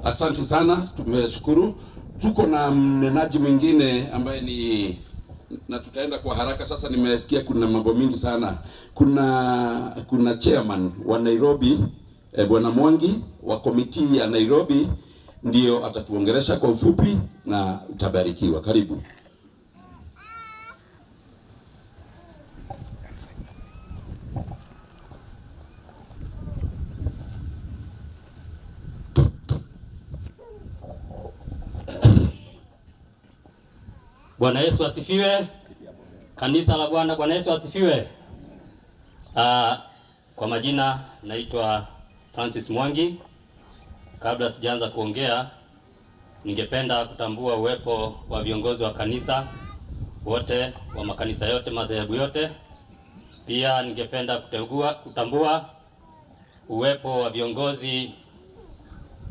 Asante sana, tumeshukuru. Tuko na mnenaji mwingine ambaye ni na tutaenda kwa haraka sasa. Nimesikia kuna mambo mingi sana. Kuna chairman wa Nairobi Bwana Mwangi wa committee ya Nairobi ndio atatuongelesha kwa ufupi na utabarikiwa. Karibu. Bwana Yesu asifiwe. Kanisa la Bwana, Bwana Yesu asifiwe. Kwa majina naitwa Francis Mwangi. Kabla sijaanza kuongea, ningependa kutambua uwepo wa viongozi wa kanisa wote, wa makanisa yote, madhehebu yote. Pia ningependa kutambua uwepo wa viongozi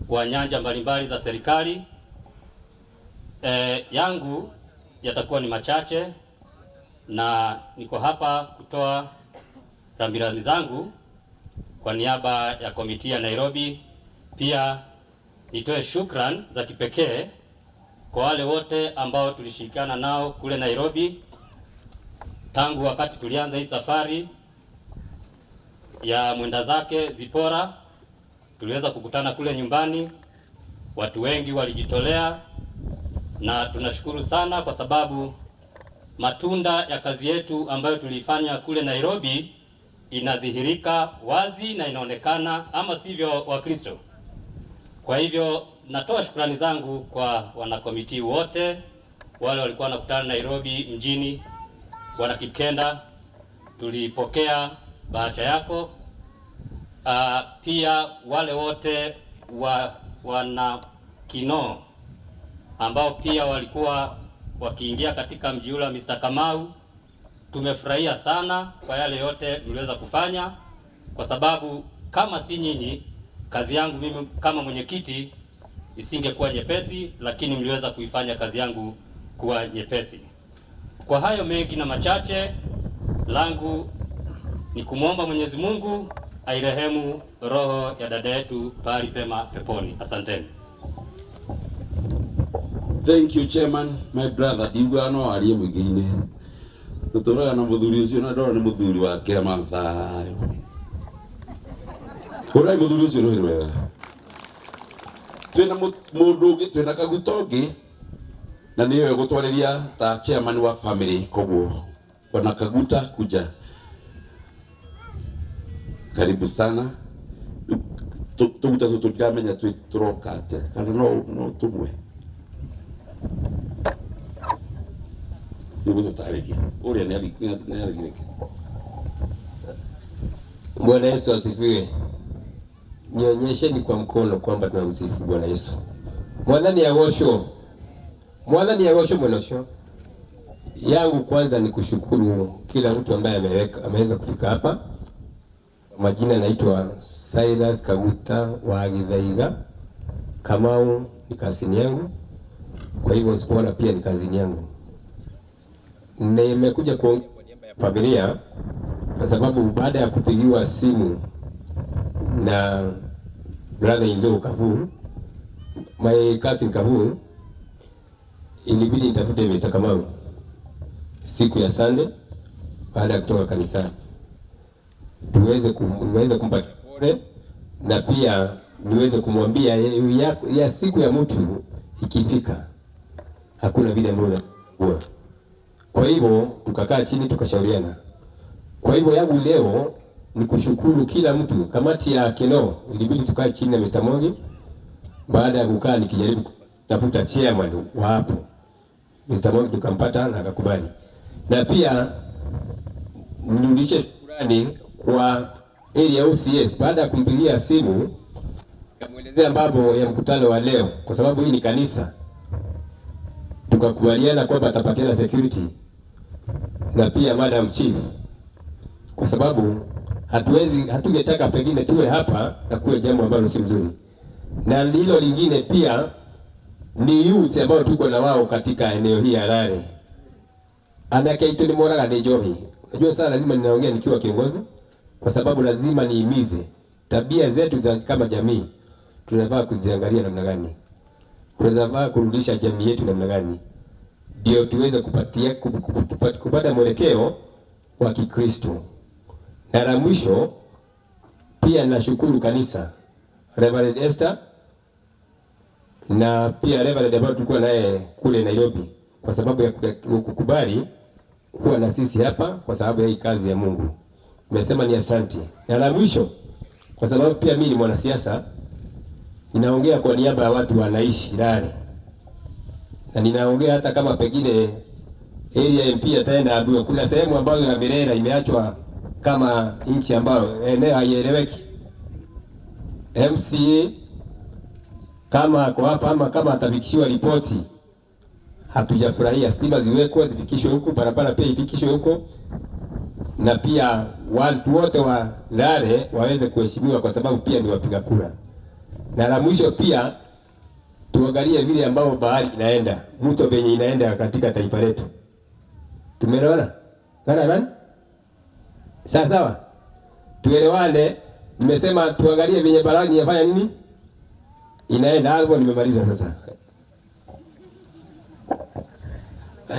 wa nyanja mbalimbali za serikali. Yangu yatakuwa ni machache na niko hapa kutoa rambirambi zangu kwa niaba ya committee ya Nairobi. Pia nitoe shukran za kipekee kwa wale wote ambao tulishirikiana nao kule Nairobi tangu wakati tulianza hii safari ya mwenda zake Zipora. Tuliweza kukutana kule nyumbani, watu wengi walijitolea na tunashukuru sana kwa sababu matunda ya kazi yetu ambayo tulifanya kule Nairobi inadhihirika wazi na inaonekana, ama sivyo Wakristo? Kwa hivyo natoa shukrani zangu kwa wanakomiti wote wale walikuwa wanakutana Nairobi mjini. Bwana Kipkenda, tulipokea bahasha yako. Pia wale wote wana Kinoo ambao pia walikuwa wakiingia katika mji ule wa Mr. Kamau, tumefurahia sana kwa yale yote mliweza kufanya, kwa sababu kama si nyinyi, kazi yangu mimi kama mwenyekiti isingekuwa nyepesi, lakini mliweza kuifanya kazi yangu kuwa nyepesi. Kwa hayo mengi na machache, langu ni kumwomba Mwenyezi Mungu airehemu roho ya dada yetu pahali pema peponi. Asanteni. Thank you chairman, my brother. Ndiugaga no arie mũingĩ-inĩ. Tũtũraga na mũthuri ũcio na ndona nĩ mũthuri wa kĩama thayũ. Hũrai mũthuri ũcio rũhĩ rwega. Twĩna mũndũ ũngĩ, twĩna Kaguta ũngĩ na nĩwe ũgũtwarĩria ta chairman wa family, koguo Bwana Kaguta kuja. Karibu sana. Tũguta tũtũ ndiramenya twĩ tũroka atĩa kana no tũmwe. Nĩgũtũtarĩria ũrĩa nĩ arigire. Bwana Yesu asifiwe. Nionyesheni kwa mkono kwamba tunamsifu Bwana Yesu. Mwathani agocwo. Mwathani agocwo mwena ũcio. Yangu kwanza ni kushukuru kila mtu ambaye ameweza kufika hapa. Kwa majina naitwa Silas Kaguta wa Githaiga. Kamau ni kazini yangu. Kwa hivyo Zipora pia ni kazini yangu. Nimekuja kuongea kwa niaba ya familia kwa sababu baada ya kupigiwa simu Na brother in law Kavu, my cousin Kavu, ilibidi nitafute Mr. Kamau siku ya Sunday baada ya kutoka kanisani niweze kumpatia pole na pia niweze kumwambia ya siku ya mtu ikifika hakuna vile ambavyo huwa. Kwa hivyo tukakaa chini tukashauriana. Kwa hivyo yangu leo ni kushukuru kila mtu. Kamati ya Kinoo ilibidi tukae chini na Mr. Mwangi. Baada ya kukaa nikijaribu kutafuta chairman wa hapo, Mr. Mwangi tukampata na akakubali. Na pia nirudishe shukrani kwa area OCS. Baada ya kumpigia simu nikamuelezea mambo ya mkutano wa leo, kwa sababu hii ni kanisa, tukakubaliana kwamba atapatiana security na pia Madam Chief, kwa sababu hatungetaka pengine tuwe hapa na kuwe jambo ambalo si mzuri. Na lilo lingine pia ni youth ambao tuko na wao katika eneo hii ya Harare. Anake itu ni moraga ni njohi. Unajua sana lazima ninaongea nikiwa kiongozi, kwa sababu lazima nihimize tabia zetu za kama jamii tunafaa kuziangalia namna gani, tunafaa kurudisha jamii yetu namna gani, ndio tuweze kupata mwelekeo wa Kikristo. Na la mwisho pia nashukuru kanisa, Reverend Esther na pia Reverend ambaye tulikuwa naye kule Nairobi, kwa sababu ya kukubali kuwa na sisi hapa kwa sababu ya hii kazi ya Mungu. Nimesema ni asante. Na la mwisho, kwa sababu pia mimi ni mwanasiasa, ninaongea kwa niaba ya watu wanaishi Lare, na ninaongea hata kama pengine area MP ataenda ambiwe kuna sehemu ambayo ya Mirera imeachwa kama nchi ambayo eneo haieleweki. MCA kama ako hapa ama kama atafikishiwa ripoti, hatujafurahia. Stima ziwekwe zifikishwe huku, barabara pia ifikishwe huko, na pia watu wote wa Lare waweze kuheshimiwa kwa sababu pia ni wapiga kura. Na la mwisho pia tuangalie vile ambao bahari inaenda, mto venye inaenda katika taifa letu. Tumeelewana? Nani nani? Sawa sawa. Tuelewane. Nimesema tuangalie venye bahari inafanya nini? Inaenda hapo, nimemaliza sasa.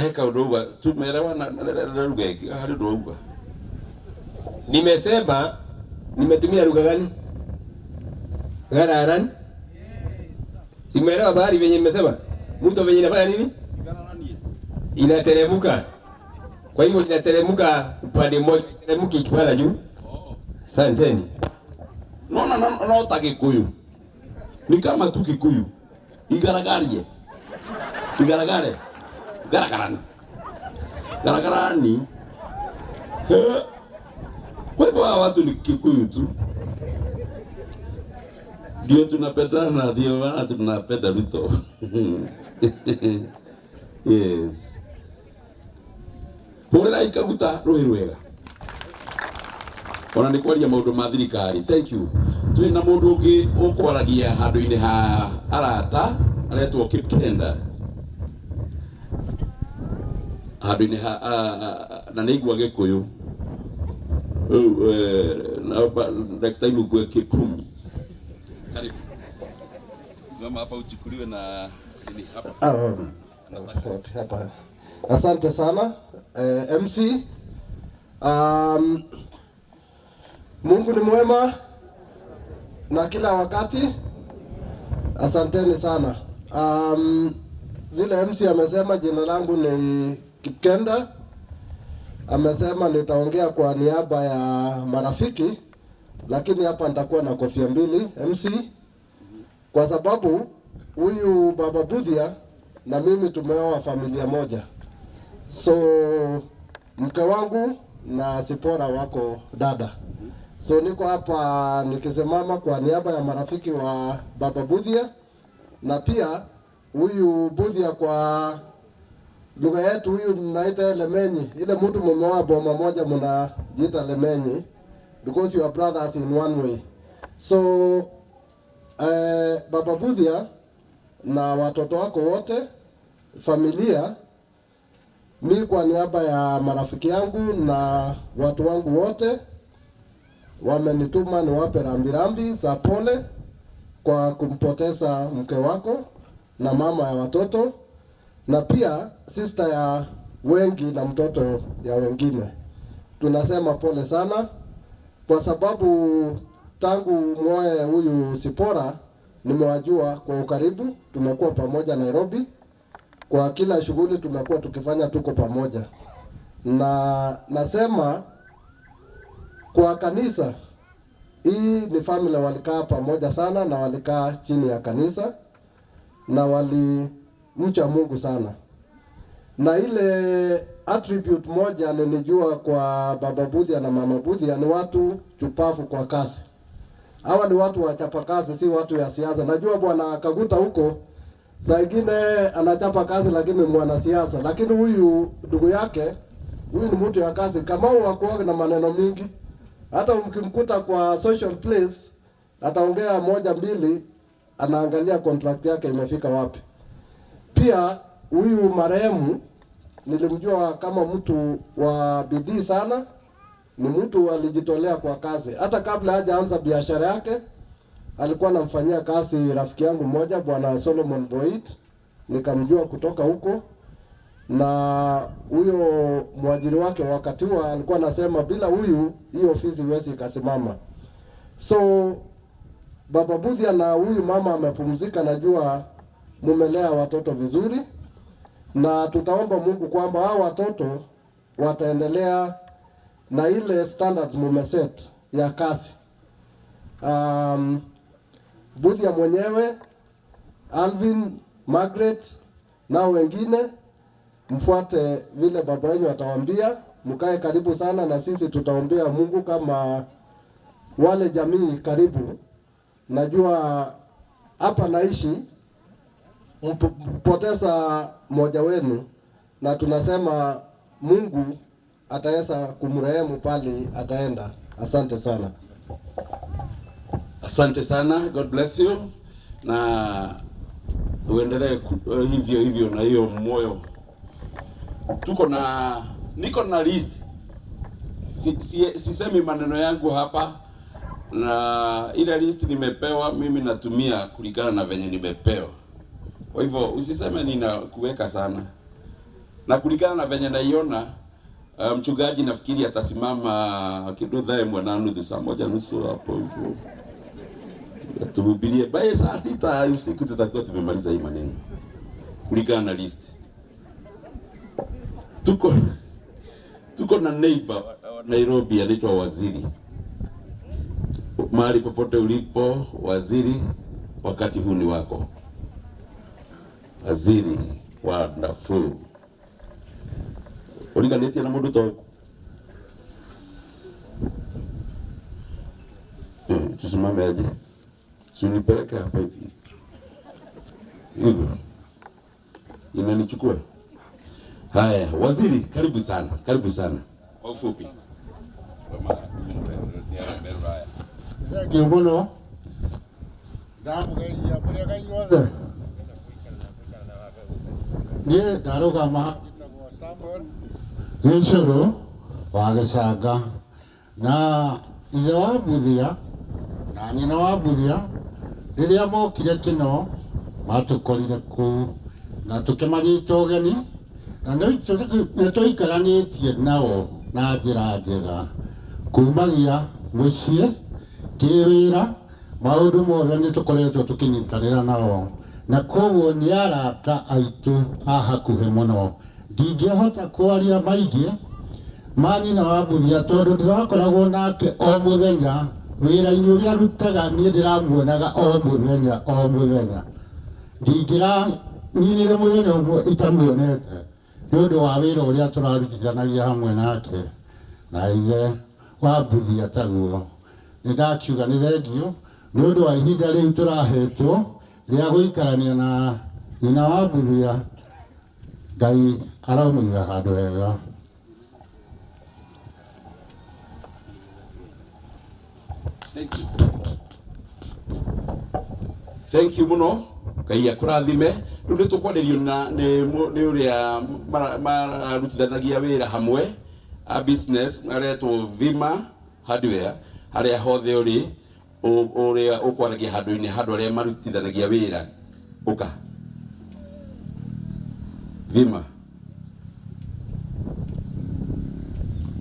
Heka udoga, tumeelewana na lugha hii, hadi udoga. Nimesema nimetumia lugha gani? Gararan? Simeelewa bahari venye nimesema? Mto venye inafanya nini? Inateremka. Kwa hivyo inateremka upande mmoja, inateremka ikipanda juu. Asanteni. No no no no ta Kikuyu. Ni kama tu Kikuyu. Igaragarie. Igaragare. Garagarani. Garagarani. Kwa hivyo hawa watu ni Kikuyu tu. Ndio tunapendana, ndio maana tunapenda Ruto. Yes. Hurira ikaguta ruhi rwega. Ona ni kwaria maundu ma thirikari. Thank you. Twi na mundu ungi ukwaragia handu-ini ha arata aretwo Kipkenda. Handu-ini ha na nĩigua Gĩkũyũ. Next time ugue Kipkumi. Karibu. Simama hapa uchukuliwe na nini hapa. Hapa. Asante sana MC. Mungu ni mwema na kila wakati. Asanteni sana. Vile MC amesema, jina langu ni Kipkenda. Amesema nitaongea kwa niaba ya marafiki, lakini hapa nitakuwa na kofia mbili MC, kwa sababu huyu Baba Budhia na mimi tumeoa familia moja. So mke wangu na Sipora wako dada. So niko hapa nikisimama kwa niaba ya marafiki wa Baba Budhia, na pia huyu Budhia kwa lugha yetu huyu mnaita Lemenyi. Ile mtu mmeoa boma moja mnajiita Lemenyi because you are brothers in one way. So Baba Budhia na watoto wako wote, familia, mi kwa niaba ya marafiki yangu na watu wangu wote Wamenituma niwape rambirambi za pole kwa kumpoteza mke wako na mama ya watoto na pia sister ya wengi na mtoto ya wengine. Tunasema pole sana kwa sababu tangu mwoe huyu Sipora nimewajua kwa ukaribu, tumekuwa pamoja Nairobi kwa kila shughuli tumekuwa tukifanya, tuko pamoja. Na nasema kwa kanisa hii ni family walikaa pamoja sana na walikaa chini ya kanisa na walimcha Mungu sana. Na ile attribute moja nilijua kwa Baba Budhia na Mama Budhia ni watu chupavu kwa kazi. Hawa ni watu wachapa kazi, si watu ya siasa. Najua Bwana Kaguta huko saa ingine anachapa kazi lakini ni mwanasiasa, lakini huyu ndugu yake huyu ni mtu ya kazi. Kamau hakuwa na maneno mingi, hata mkimkuta kwa social place ataongea moja mbili, anaangalia contract yake imefika wapi. Pia huyu marehemu nilimjua kama mtu wa bidii sana, ni mtu alijitolea kwa kazi. Hata kabla hajaanza biashara yake alikuwa anamfanyia kazi rafiki yangu mmoja Bwana Solomon Boit, nikamjua kutoka huko. Na huyo mwajiri wake wakati huo alikuwa anasema bila huyu hii ofisi huwezi ikasimama. So Baba Budhia na huyu mama amepumzika, najua mumelea watoto vizuri, na tutaomba Mungu kwamba hao watoto wataendelea na ile standards mumeset ya kazi. Budhia mwenyewe, Alvin, Margaret na wengine mfuate vile baba yenu atawaambia, mkae karibu sana na sisi tutaombea Mungu kama wale jamii karibu. Najua hapa naishi mpoteza mmoja wenu, na tunasema Mungu ataweza kumrehemu pale ataenda. Asante sana. Asante sana, God bless you, na uendelee hivyo hivyo na hiyo moyo. Tuko na niko na list, sisemi maneno yangu hapa, na ile list nimepewa mimi natumia kulingana na venye nimepewa. Kwa hivyo usiseme ninakuweka sana, na kulingana na venye naiona. Mchungaji nafikiri atasimama kidogo mwana nusu saa 1:30 hapo hivyo tuhubirie. Bae saa 6 usiku tutakuwa tumemaliza hii maneno kulingana na list. Tuko na neighbor wa Nairobi anaitwa Waziri. Mahali popote ulipo Waziri, wakati huu ni wako. Waziri wa nafuu. Uliganĩtie na mũndũ ta tusimame aje? Si unipeleke hapa hivi hivyo, inanichukua. Haya, Waziri, karibu sana, karibu sana. Kwa ufupi. Thengiũ mũno ndamũgeithia mũrĩega inyuothe. Niĩ ndarũgama njĩtagwo Samuel Gĩcũrũ wa Gĩcanga, na ithe wa Budhia na nyina wa Budhia rĩrĩa mokire Kĩno matũkorire kũu na tũkĩmanyita ũgeni, na nĩ tũikaranĩtie nao na njĩra njega kumagia mũciĩ kĩwĩra maũndũ mothe nĩ tũkoretwo tũkĩnyitanĩra nao, na koguo nĩ arata aitũ a hakuhĩ mũno. Ndingĩhota kwaria maingĩ ma nyina wa Budhia tondũ ndĩrakoragwo nake o mũthenya wĩra-inĩ ũrĩa arutaga, niĩ ndĩramuonaga o mũthenya o mũthenya. Ndingĩraninire mũthenya ũmwe itamuonete nĩ ũndũ wa wĩra ũrĩa tũrarutithanagia hamwe nake na ithe wa Budhia taguo. Nĩ ndakiuga nĩ thengiũ nĩ ũndũ wa ihinda rĩu tũrahetwo rĩa gũikarania na nyina wa Budhia. Ngai aromũiga handũ hega. Thank you. Thank you muno. Ngai akũrathime. Rĩu nĩ tũkwarĩrio na nĩ ũrĩa mararutithanagia wĩra hamwe a business aretwo Vima Hardware. Harĩa hothe ũrĩ ũrĩa ũkwaragia handũ-inĩ handũ arĩa marutithanagia wĩra ũka Vima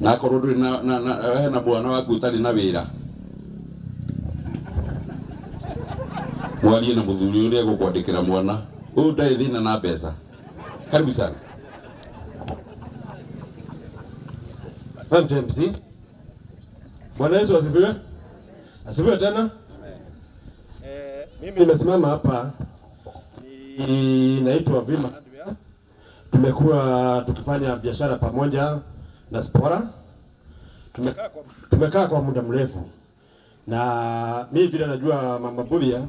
na akorwo ndũrĩ na hena mwana waku ũtarĩ na wĩra mwarie na mũthuri ũrĩa egũkwandĩkĩra mwana ũyũ ndarĩ thĩna na mbeca. Karibu sana. Asante MC. Bwana Yesu asifiwe. Asifiwe tena. Mimi nimesimama hapa naitwa Vima Hardware. Tumekuwa tukifanya biashara pamoja na Spora. Tumekaa kwa muda mrefu. Na mimi vile najua Mama Buthia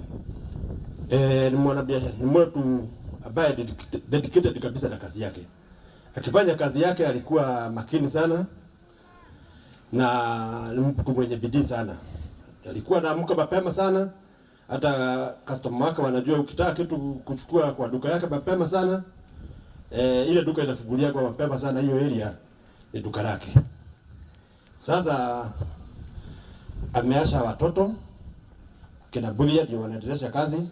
ni mwanabiashara, ni mtu ambaye dedicated kabisa na kazi yake. Akifanya kazi yake alikuwa makini sana na ni mtu mwenye bidii sana. Alikuwa anaamka mapema sana, hata customer wake wanajua ukitaka kitu kuchukua kwa duka yake mapema sana, ile duka inafungulia kwa mapema sana, hiyo area ni duka lake. Sasa ameacha watoto kina Buthia ndio wanaendelesha kazi.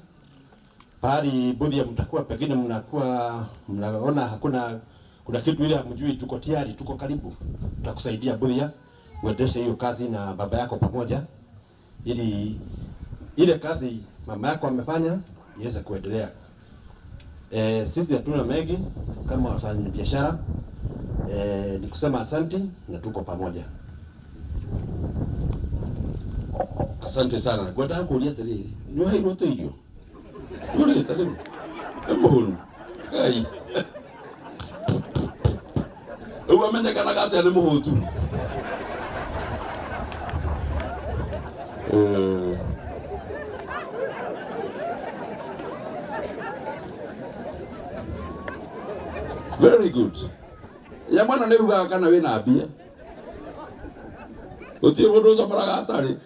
Pahali Buthia mtakuwa pengine mnakuwa mnaona hakuna kuna kitu ile hamjui, tuko tayari, tuko karibu. Tutakusaidia Buthia uendeshe hiyo kazi na baba yako pamoja, ili ile kazi mama yako amefanya iweze kuendelea. Sisi hatuna mengi kama wafanyabiashara. Ni kusema asante na tuko pamoja. Asante sana. Ngwendaga kũũria atĩrĩrĩ, nĩ ũheirwo tũirio? Ũrĩte rĩu? Nĩ mũhũnu? Ngai. Rĩu amenyekanaga atĩa nĩ mũhũtu? Very good. Ya mwana nĩ ugaga kana wĩna mbia. Gũtirĩ mũndũ ũcomoraga atarĩ.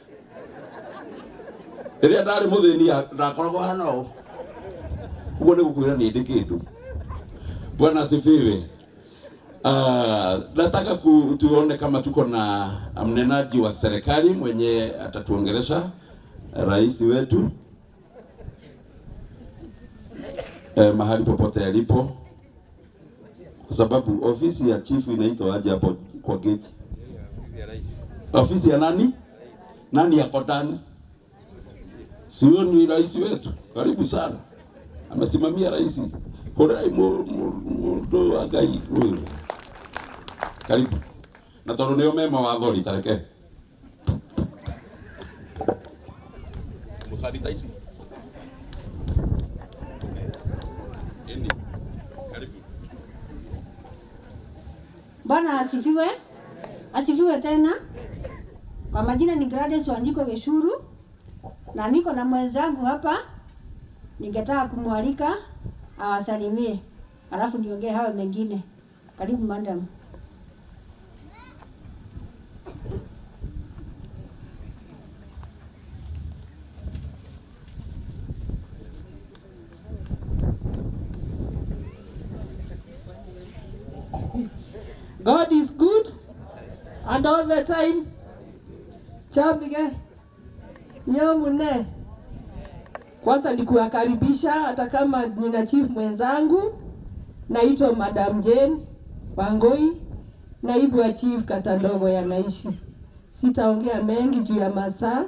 Rĩrĩa ndarĩ mũthĩni ndakoragwo hana ũũ. Ũguo nĩ gũkwĩra nĩ ndĩ kĩndũ. Bwana asifiwe. Nataka tuone kama tuko na mnenaji wa serikali mwenye atatuongelesha, rais wetu mahali popote alipo, kwa sababu ofisi ya chifu inaitwa aje hapo kwa gate? Ofisi ya nani? Nani yako ndani? Sio ni rais wetu. Karibu sana. Amesimamia rais. Horai mundu wa Ngai rwĩrĩ. Karibu. Na tondũ nĩo me mawatho rĩ, tareke. Mũsanitize. Eni. Karibu. Bwana asifiwe. Asifiwe tena. Kwa majina ni Gladys Wanjiko Geshuru na niko na mwenzangu hapa. Ningetaka kumwalika awasalimie, alafu niongee hayo mengine. Karibu madam. God is good and all the time. Chamige yomune. Kwanza nikuwakaribisha hata kama nina chief mwenzangu. Naitwa Madam Jane Wangoi, naibu wa chief kata ndogo ya Naishi. Sitaongea mengi juu ya masaa,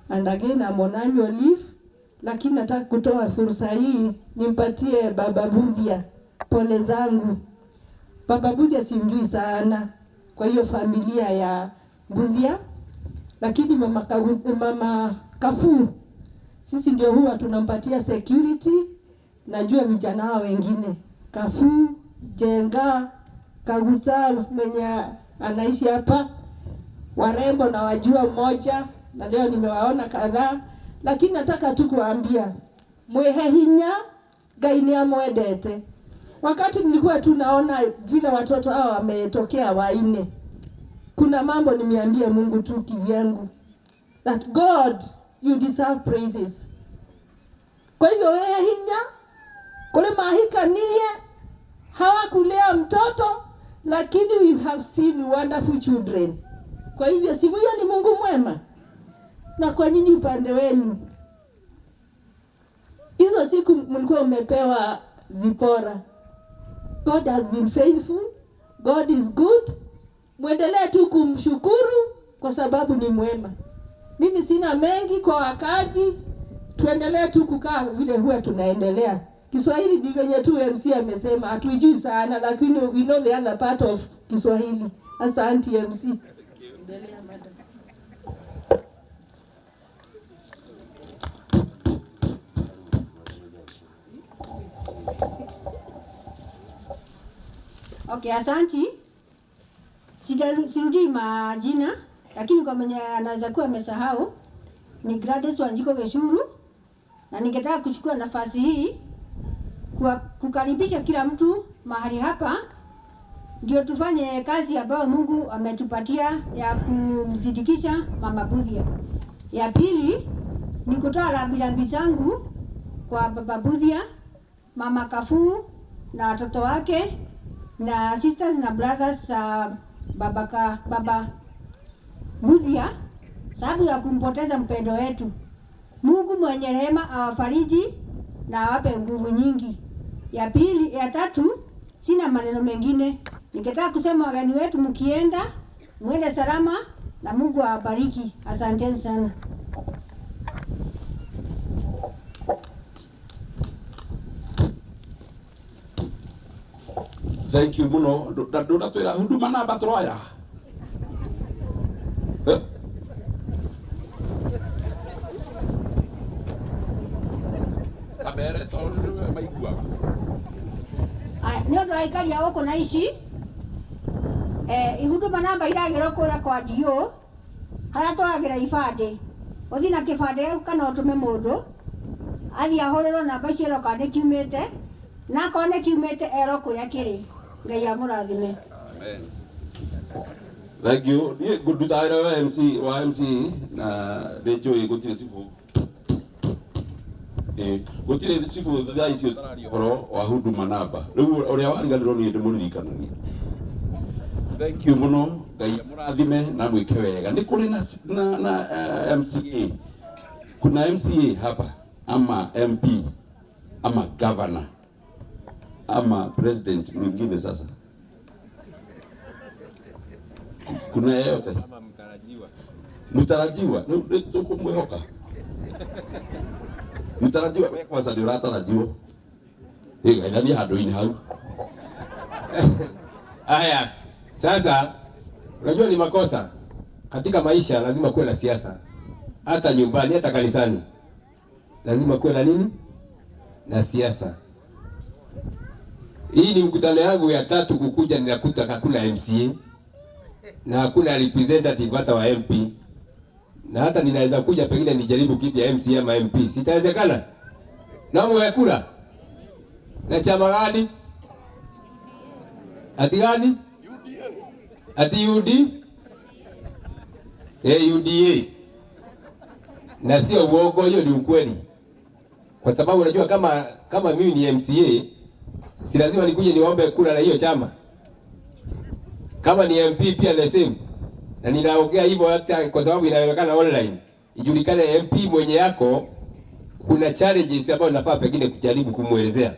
and again I'm on annual leave, lakini nataka kutoa fursa hii nimpatie Baba Buthia pole zangu. Baba Buthia simjui sana kwa hiyo familia ya Buthia, lakini mama Kafu sisi ndio huwa tunampatia security. Najua vijana hao wengine Kafu, Jenga, Kaguta mwenye anaishi hapa, warembo na wajua mmoja, na leo nimewaona kadhaa, lakini nataka tu kuambia mwehe hinya Ngai ni amwendete. Wakati nilikuwa tu naona vile watoto hao wametokea wanne, kuna mambo nimeambia Mungu tu kivyangu, that God you deserve praises. Kwa hivyo wewe hinya kule mahikanirie hawakulea mtoto, lakini we have seen wonderful children. Kwa hivyo si huyo ni Mungu mwema? Na kwa nyinyi upande wenu, hizo siku mlikuwa mmepewa Zipora. God has been faithful. God is good. Mwendelee tu kumshukuru kwa sababu ni mwema. Mimi sina mengi kwa wakaji, tuendelee tu kukaa vile huwa tunaendelea. Kiswahili ni venye tu MC amesema, hatuijui sana lakini we know the other part of Kiswahili. Asante MC. Endelea madam. Okay, asanti. Sirudii majina, lakini kwa mwenye anaweza kuwa amesahau ni Gladys Wanjiko Geshuru, na ningetaka kuchukua nafasi hii kwa kukaribisha kila mtu mahali hapa, ndio tufanye kazi ambayo Mungu ametupatia ya kumzidikisha Mama Budhia. Ya pili ni kutoa rambirambi zangu kwa Baba Budhia, Mama Kafuu na watoto wake na sisters na brothers Baba Budhia, sababu ya kumpoteza mpendo wetu. Mungu mwenye rehema awafariji na awape nguvu nyingi. Ya pili, ya tatu, sina maneno mengine. Ningetaka kusema wageni wetu, mkienda mwende salama na Mungu awabariki. Asanteni sana. Thank you muno. Ndunatwira huduma namba turoera. Kamere tondu maiguaga. Nĩ ũndũ wa aikari a gũkũ na ici, huduma namba iragĩrwo kũrĩa kwa DO harĩa twagĩra ibandĩ. Ũthiĩ na kĩbandĩ gĩaku kana ũtũme mũndũ athiĩ ahũrĩrwo namba icio erwo kana nĩ kiumĩte, na akorwo nĩ kiumĩte erwo kũrĩa kĩrĩ. Ngai amũrathime. Amen. Thank you. Niĩ ngũruta wĩra wa MC wa MC na nĩ njũĩ gũtirĩ cibũ. Gũtirĩ cibũ thaa ici ũtararia ũhoro wa huduma namba. Rĩu ũrĩa wariganĩrwo niĩ ndĩmũririkanagia. Thank you mũno. Ngai amũrathime na mwĩke wega. Nĩ kũrĩ na MCA. Kuna MCA hapa ama MP ama governor ama president mwingine sasa. Kuna yeyote? Ama mtarajiwa. Mtarajiwa? Nĩ tũkũmwĩhoka. Mtarajiwa, we kwanza nĩ ũratarajiwo. Ĩgaithania handũ-inĩ hau. Aya, sasa unajua ni makosa katika maisha, lazima kuwe na siasa. Hata nyumbani, hata kanisani lazima kuwe na nini? Na siasa. Hii ni mkutano yangu ya tatu kukuja, ninakuta hakuna MCA na hakuna representative hata wa MP, na hata ninaweza kuja pengine nijaribu kiti ya MCA ama MP, sitawezekana. Na mwe kura na chama gani? Ati gani? Ati UD? UDA. Na sio uongo, hiyo ni ukweli. Kwa sababu unajua kama mimi ni MCA, si lazima nikuje niombe kura na hiyo chama. Kama ni MP pia the same. Na ninaongea hivyo hata kwa sababu inaonekana online. Ijulikane MP mwenye yako kuna challenges ambayo nafaa pengine kujaribu kumuelezea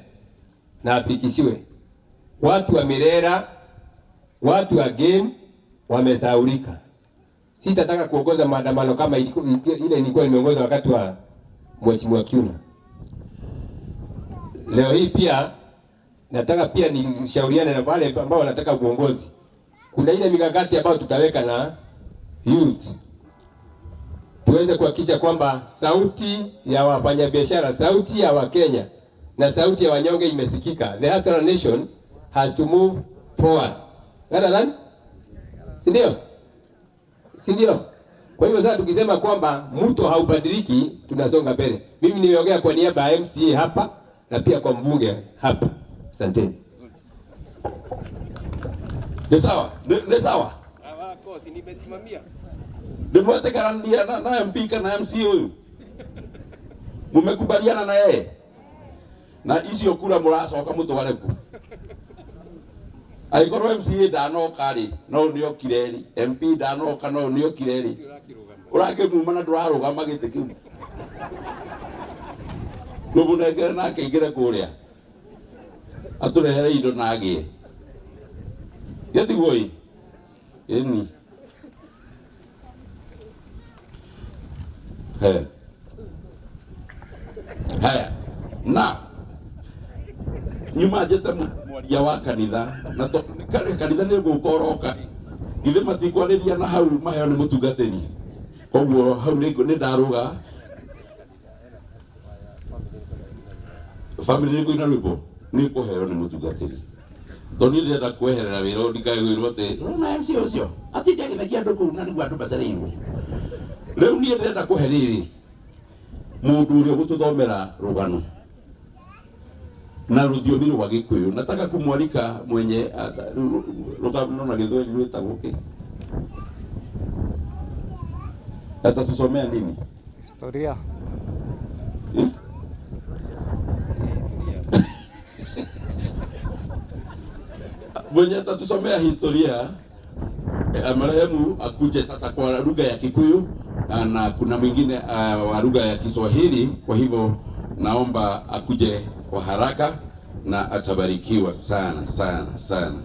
na afikishiwe. Watu wa Mirera, watu wa game wamesahaulika. Sitataka kuongoza maandamano kama ile nilikuwa nimeongoza wakati wa Mheshimiwa Kiuna. Leo hii pia nataka pia nishauriane na wale ambao wanataka uongozi. Kuna ile mikakati ambayo tutaweka na youth, tuweze kuhakikisha kwamba sauti ya wafanyabiashara, sauti ya Wakenya na sauti ya wanyonge imesikika. The Hustler Nation has to move forward. Rather than, si ndio? Si ndio? Kwa hivyo sasa tukisema kwamba mto haubadiliki, tunasonga mbele. Mimi nimeongea kwa niaba ya MCA hapa na pia kwa mbunge hapa. Asanteni. Ni sawa? Ni sawa? Hawako, si nimesimamia. Nimwetekarania na MP kana MC huyu. Mumekubaliana na yeye? Na icio kura muracoka mutware ku. Angĩkorwo MCA ndanoka rĩ, no nĩokire rĩ, MP ndanoka no nĩokire rĩ, ũrakĩmuma na ndũrarũgama gĩtĩ kĩu, ndũmũnengere nake aingĩre kũrĩa atũrehere indo na agĩe gĩtiguo ĩ ĩni he haya na nyuma njĩte mwaria wa kanitha na tondũ nĩ kare kanitha nĩ gũka ũroka githĩ matikwarĩria na hau maheo nĩ mũtungatĩri koguo hau nĩ ndarũga family nĩ kũina rwĩmbo nĩ kũheo nĩ mũtungatĩri tondũ niĩ ndĩrenda kweherera wĩra ũyũ ndikae kwĩrwo atĩ ũrona MC ũcio atinde agĩthekia andũ kũu na nĩguo andũ macereirwo rĩu niĩ ndĩrenda kũhe rĩrĩ mũndũ ũrĩa ũgũtũthomera rũgano na rũthiomi rwa Gĩkũyũ. Nataka kumwalika mwenye rũgano na Gĩthweri rwĩtagwo kĩ? Atatusomea nini? Historia. Eh? Mwenye atatusomea historia marehemu akuje sasa kwa lugha ya Kikuyu na kuna mwingine wa lugha ya Kiswahili. Kwa hivyo naomba akuje kwa haraka na atabarikiwa sana sana sana.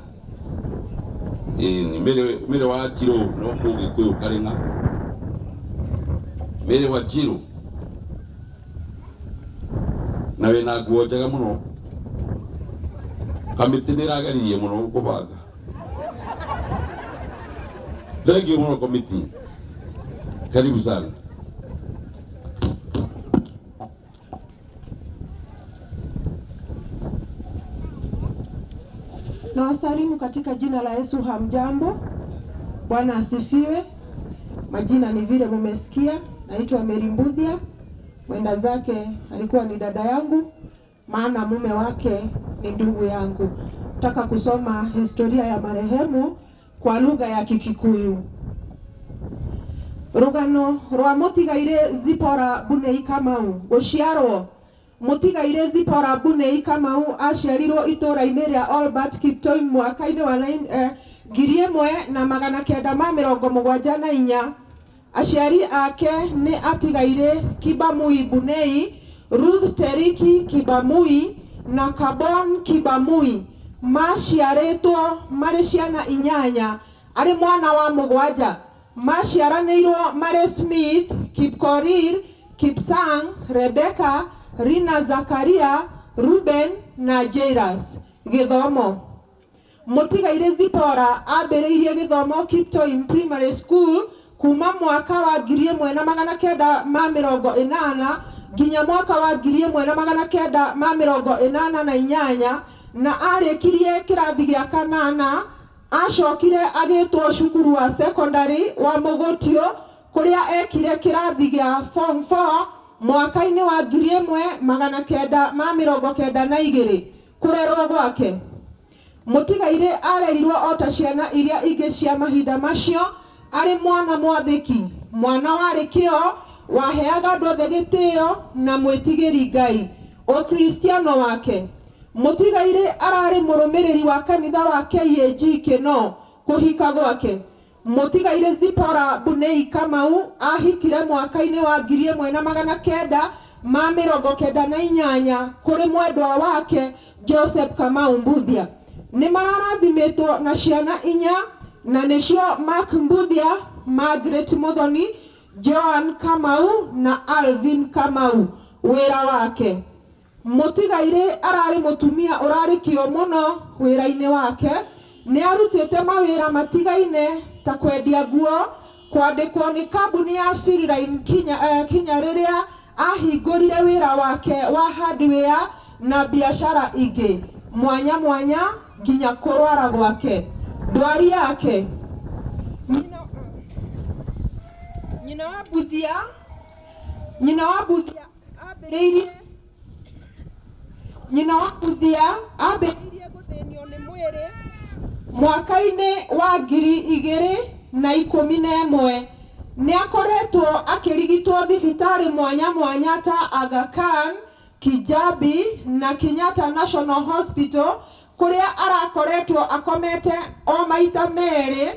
Mary wa Njiru no Mũgĩkũyũ Karĩng'a. Mary wa Njiru na wĩna nguo njega mũno. Kamĩtĩ nĩ ĩrageririe mũno gũkũbanga. Thank you mũno komiti. Karibu sana. Na wasalimu katika jina la Yesu. Hamjambo? Bwana asifiwe. Majina ni vile mumesikia, naitwa Mary Mbuthia. Mwenda zake alikuwa ni dada yangu, maana mume wake ni ndugu yangu. Nataka kusoma historia ya marehemu kwa lugha ya Kikikuyu. Rugano rwa mutigaire Zipora Bunei Kamau guciarwo. Mutigaire Zipora Bunei Kamau aciarirwo itũra-inĩ rĩa Albert Kiptoin mwaka-inĩ wa 1974. Aciari ake nĩ atigaire Kibamui Bunei, Ruth Teriki Kibamui na Kabon Kibamui. Maciarĩtwo marĩ ciana inyanya, arĩ mwana wa mũgwanja. Maciaranĩirwo marĩ Smith, Kipkorir, Kipsang, Rebecca, Rina Zakaria, Ruben na Jairus. Gĩthomo. Mũtigaire Zipora ambĩrĩirie gĩthomo Kiptoin Primary School kuma mwaka wa 1980 nginya mwaka wa 1988 na arĩkirie kĩrathi gĩa kanana. Acokire agĩtwo cukuru wa secondary wa Mũgũtio kũrĩa ekire kĩrathi gĩa form 4 mwaka-inĩ wa 1992. Kũrerwo gwake, Mũtigaire arerirwo o ta ciana iria ingĩ cia mahinda macio, arĩ mwana mwathĩki, mwana warĩ kĩo, waheaga andũ othe gĩtĩo na mwĩtigĩri Ngai. Ũkristiano wake, Mũtigaire ararĩ mũrũmĩrĩri wa kanitha wa KAG Kĩno. Kũhika gwake, Mũtigaire Zipora Bunei Kamau ahikire mwaka-inĩ wa 1998 kũrĩ mwendwa wake Joseph Kamau Mbuthia. Nĩ mararathimĩtwo na ciana inya, na nĩcio Mark Mbuthia, Margaret Muthoni, Joan Kamau na Alvin Kamau. Wĩra wake, Mũtigaire ararĩ mũtumia ũrarĩ kĩo mũno wĩra-inĩ wake. Nĩ arutĩte mawĩra matigaine ta kwendia nguo, kwandĩkwo nĩ kambuni ya Siriline kinya rĩrĩa ahingũrire wĩra wake wa hardware na biashara ingĩ mwanya mwanya nginya kũrwara gwake. Ndwari yake, nyina wa Mbuthia, nyina wa Mbuthia ambĩrĩirie nyina wa Mbuthia ambĩrĩirie gũthĩnio nĩ mwĩrĩ mwaka-inĩ wa 2011. Nĩ akoretwo akĩrigitwo thibitarĩ mwanya mwanya ta Aga Khan, Kijabi na Kenyatta National Hospital Kuria arakoretwo akomete o maita merĩ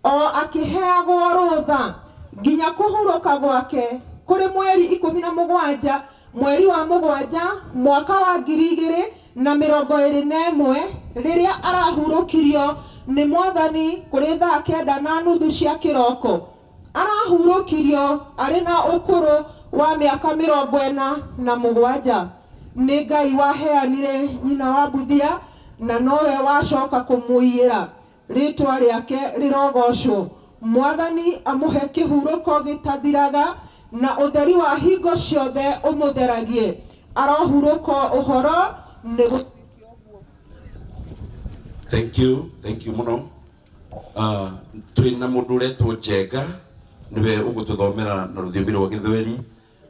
o akĩheagwo rũtha nginya kũhurũka gwake kũrĩ mweri 17 mweri wa 7 mwaka wa 2021 rĩrĩa arahurũkirio nĩ Mwathani kũrĩ thaa 9:30 cia kĩroko. Arahurũkirio arĩ na ũkũrũ wa mĩaka 47. Nĩ Ngai waheanire nyina wa Mbuthia na nowe wacoka kũmũiyĩra. Rĩtwa rĩake rĩrogocwo. Mwathani amũhe kĩhurũko gĩtathiraga na ũtheri wa hingo ciothe ũmũtheragie. Arohurũka ũhoro nĩ. Thank you, thank you muno. Twina mundu uretwo Njenga niwe ugututhomera na ruthiomi rwa Gĩthweri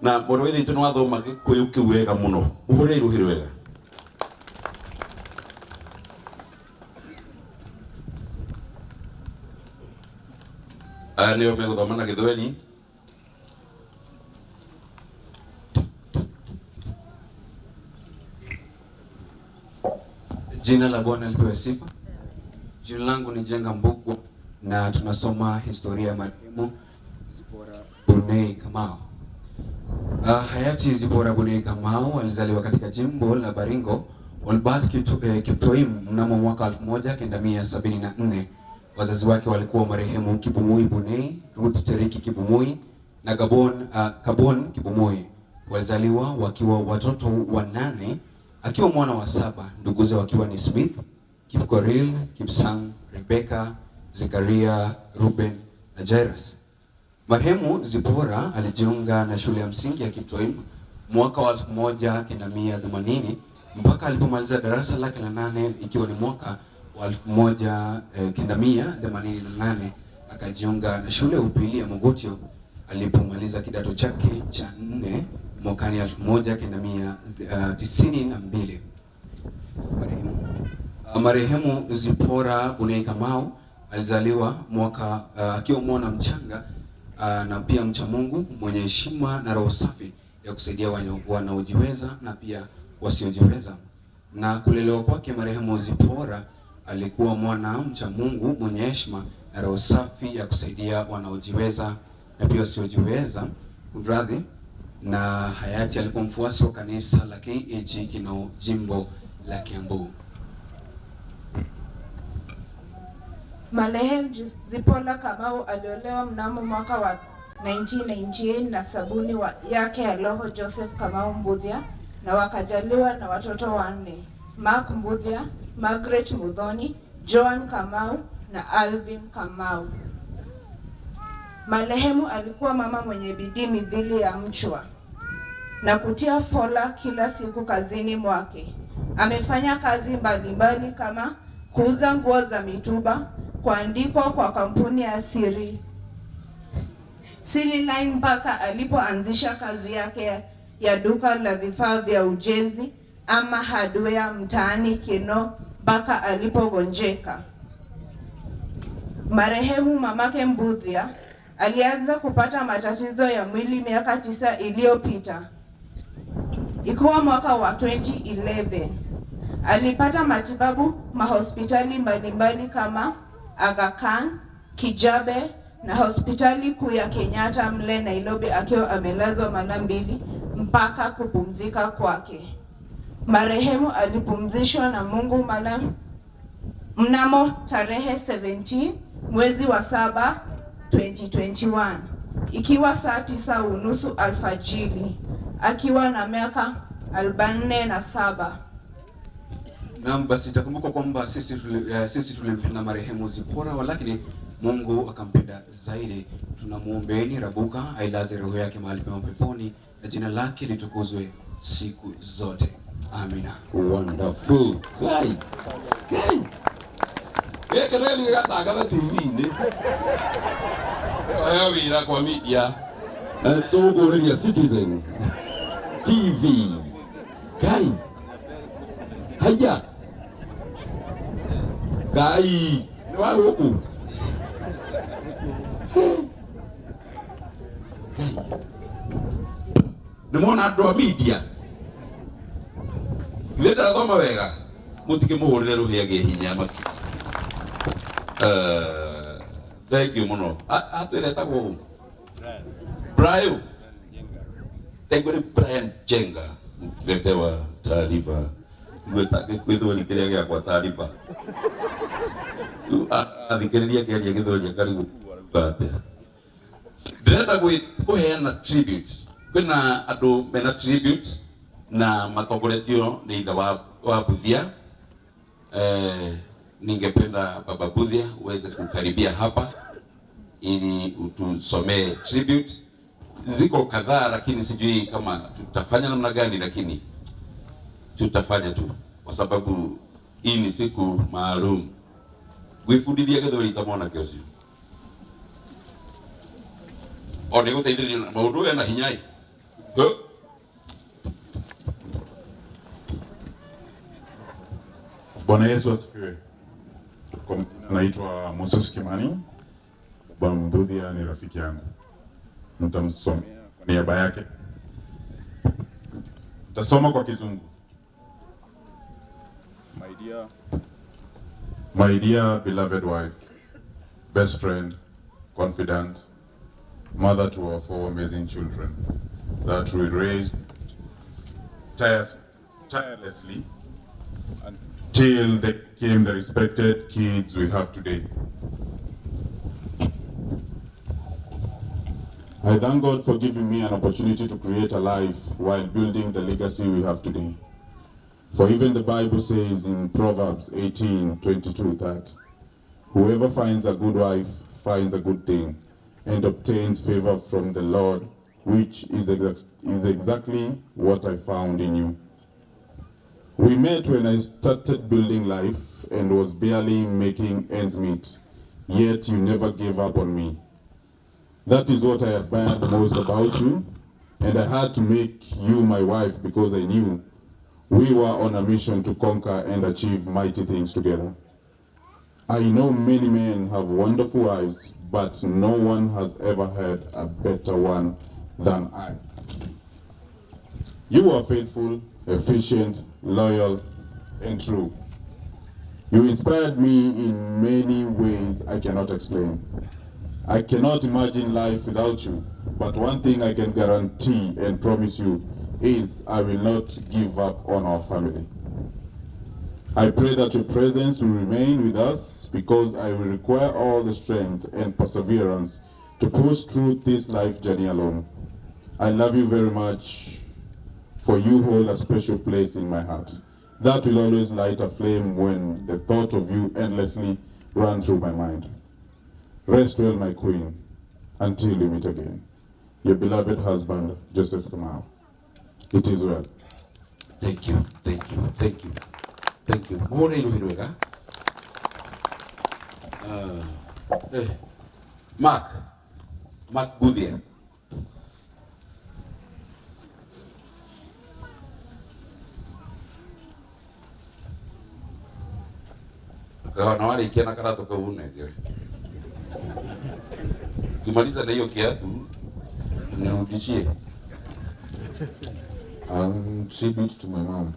na mũrũ witũ nĩ wathoma Gĩkũyũ kĩu wega mũno. Ũhũrĩre rũhĩ wega. Aya nĩo megũthoma na Gĩthweri. Jina la Bwana lipewe sifa. Jina langu ni Njenga Mbugua na tunasoma historia ya marehemu Zipporah Bunei Kamau. Hayati Zipporah Bunei Kamau alizaliwa katika jimbo la Baringo, Olbat Kiptoim mnamo mwaka 1974. Wazazi wake walikuwa marehemu Kibumui Bunei, Ruth Teriki Kibumui na Kabon Kibumui. Walizaliwa wakiwa watoto wanane, akiwa mwana wa 7, nduguze wakiwa ni Smith, Kipkoril, Kipsang, Rebecca, Zekaria, Ruben na Jairus. Marehemu Zipporah alijiunga na shule ya msingi ya Kiptoim mwaka wa 1980 mpaka alipomaliza darasa lake la 8 ikiwa ni mwaka wa 1988. Akajiunga na shule ya upili ya Mogotio alipomaliza kidato chake cha 4 mwakani 1992. Marehemu Zipporah Bunei Kamau alizaliwa mwaka akiwa mwana mchanga na pia mcha Mungu, mwenye heshima na roho safi ya kusaidia wanaojiweza na pia wasiojiweza. Na kulelewa kwake marehemu Zipporah alikuwa mwana mcha Mungu mwenye heshima na roho safi ya kusaidia wanaojiweza na pia wasiojiweza. Kunradhi. Na hayati alikuwa mfuasi wa kanisa la KAG Kinoo, jimbo la Kiambu. Marehemu Zipporah Kamau aliolewa mnamo mwaka wa 1998 na sabuni yake ya roho Joseph Kamau Mbuthia na wakajaliwa na watoto wanne: Mark Mbuthia, Margaret Muthoni, Joan Kamau na Alvin Kamau. Marehemu alikuwa mama mwenye bidii mithili ya mchwa na kutia fola kila siku kazini mwake. Amefanya kazi mbalimbali kama kuuza nguo za mituba, kuandikwa kwa kampuni ya Siri Line mpaka alipoanzisha kazi yake ya duka la vifaa vya ujenzi ama hardware mtaani Kinoo mpaka alipogonjeka. Marehemu mamake Mbuthia alianza kupata matatizo ya mwili miaka 9 iliyopita. Ikiwa mwaka wa 2011 alipata matibabu mahospitali mbalimbali kama Aga Khan, Kijabe na hospitali kuu ya Kenyatta mle Nairobi, akiwa amelazwa mara 2 mpaka kupumzika kwake. Marehemu alipumzishwa na Mungu mnamo tarehe 17 mwezi wa 7 2021 ikiwa saa 9:30 alfajiri akiwa na miaka 47. Naam, basi itakumbuka kwamba sisi tulimpenda marehemu Zipporah, walakini Mungu akampenda zaidi. Tunamuombeeni Rabuka ailaze roho yake mahali pema peponi na jina lake litukuzwe siku zote. Amina. Wonderful. Kai. Kai. Gĩkĩ nĩ gĩgatangatha TV-inĩ. Ĩyo wĩra kwa media. Na tũgũrĩria Citizen TV. Kai. Haya. Kai. Nĩ wa gũkũ. Nĩ mona andũ a media. Ithe ndarathoma wega. Mutikĩmũhũrĩre rũhĩ agĩe hinya makĩria. Thank you mũno. Atwĩra etagwo ũ? Brian. Thank you Brian Jenga. Letewa taarifa. Gwĩta gĩthweri kĩrĩa gĩakwa taarifa. Rĩu athikĩrĩria ngĩaria gĩthweri akarigwo arauga atĩa. Ndĩrenda kũheana tribute. Kwĩna andũ mena tribute na matongoretio nĩ ithe wa Buthia. Ningependa Baba Buthia uweze kukaribia hapa ili utusomee tribute. Ziko kadhaa lakini sijui kama tutafanya namna gani, lakini tutafanya tu kwa sababu hii ni siku maalum. Gwibundithia gĩthweri ta mwanake ũcio. O nĩ gũteithĩrĩria na maũndũ ena hinya ĩ. Hũ. Bwana Yesu asifiwe. Kwa majina naitwa Moses Kimani. Bwana Mbuthia ni rafiki yangu. Nitamsomea kwa niaba yake. Nitasoma kwa Kizungu. My dear beloved wife, best friend, confidant, mother to our 4 amazing children that we raised tirelessly until they became the respected kids we have today. I thank God for giving me an opportunity to create a life while building the legacy we have today. For even the Bible says in Proverbs 18:22 that whoever finds a good wife finds a good thing and obtains favor from the Lord, which is exactly what I found in you. We met when I started building life and was barely making ends meet, yet you never gave up on me. That is what I admired most about you, and I had to make you my wife because I knew we were on a mission to conquer and achieve mighty things together. I know many men have wonderful wives, but no one has ever had a better one than I. You are faithful, efficient, loyal, and true. You inspired me in many ways I cannot explain. I cannot imagine life without you, but one thing I can guarantee and promise you is I will not give up on our family. I pray that your presence will remain with us because I will require all the strength and perseverance to push through this life journey alone. I love you very much, for you hold a special place in my heart. That will always light a flame when the thought of you endlessly runs through my mind. Rest well, my queen, until we meet again. Your beloved husband, Joseph Kamau. It is well. Thank you, thank you, thank you, thank you. Muone ilu hirwega. Mark Buthia. Na wale ikiana karatu kwa une. Ukimaliza na hiyo kiatu nirudishie. Tribute to my mom.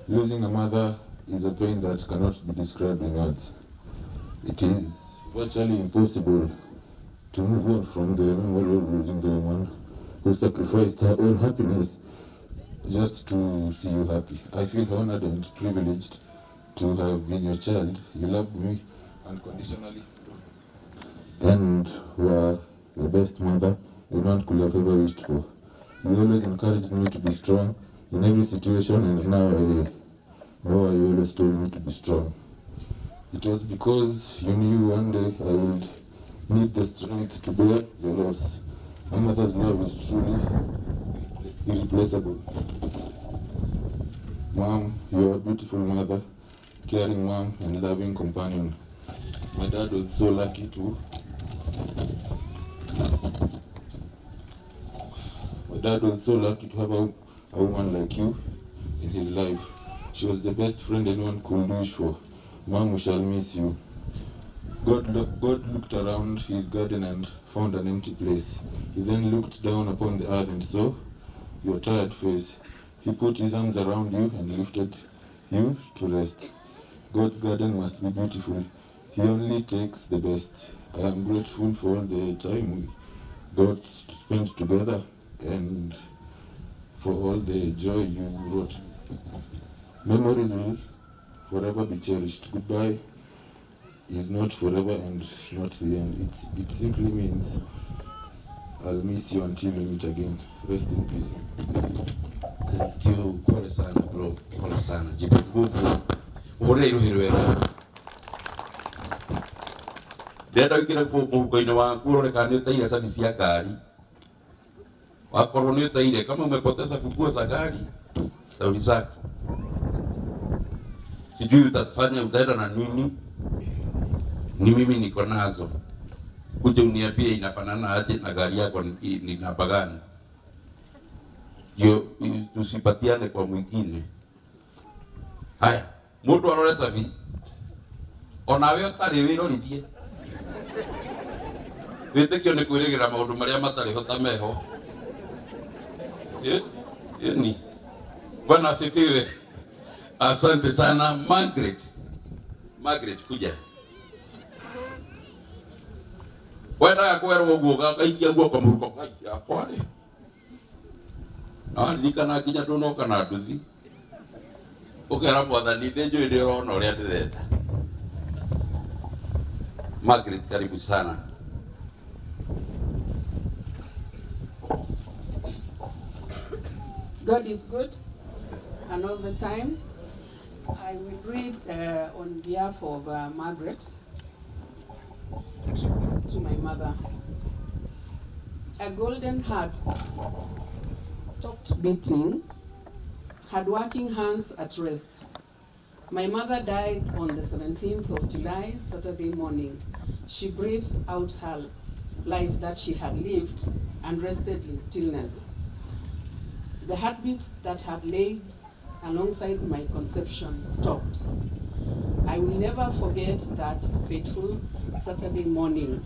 Losing a mother is a pain that cannot be described in words. It is virtually impossible to move on from the memory of losing the woman who sacrificed her own happiness just to see you happy. I feel honored and privileged to have been your child. You loved me unconditionally and were the best mother a man could have ever wished for. You always encouraged me to be strong in every situation, and now I know you always told me to be strong. It was because you knew one day I would need the strength to bear the loss. A mother's love is truly irreplaceable. Mom, you are a beautiful mother, caring mom, and loving companion. My dad was so lucky to. My dad was so lucky to have a woman like you in his life. She was the best friend anyone could wish for. Mom, we shall miss you. God looked around his garden and found an empty place. He then looked down upon the earth and saw your tired face. He put his arms around you and lifted you to rest. God's garden must be beautiful. He only takes the best. I am grateful for all the time we got to spend together and for all the joy you brought. Memories will forever be cherished. Goodbye is not forever and not the end. It simply means I'll miss you until we meet again. Rest in peace. Thank you. Pole sana bro, pole sana. Jipe nguvu. Uhore iruhi rwega. Ndĩrenda wĩkĩre mũhuko-inĩ waku ũrore kana nĩ ũteire cabi cia ngari. Wakorwo nĩ ũteire, kama umepoteza funguo za gari, shauri zako. Sijui utafanya utaenda na nini. Ni mimi niko nazo. Uje uniambie inafanana aje na gari yako ni namba gani. Ndio tusipatiane kwa mwingine. Haya, mundu arore cabi. Onawe ũtarĩ wĩrorithie. Wĩtĩkio nĩ kwĩrĩgĩra maũndũ marĩa matarĩ ho ta meho. Ni. Bwana asifiwe. Asante sana Margaret. Margaret kuja. Wendaga kwerwo ũguo gakaikia guoko mũhuko yakwa rĩ. Na ririkana nginya ndũnoka na nduthi. Ũkera Mwathani ndĩ njũĩ nĩ ũrona ũrĩa ndĩrenda. Margaret, karibu sana. God is good and all the time. I will read on behalf of Margaret, tribute to my mother. A golden heart stopped beating, had working hands at rest. My mother died on the 17th of July, Saturday morning. She breathed out her life that she had lived and rested in stillness. The heartbeat that had laid alongside my conception stopped. I will never forget that fateful Saturday morning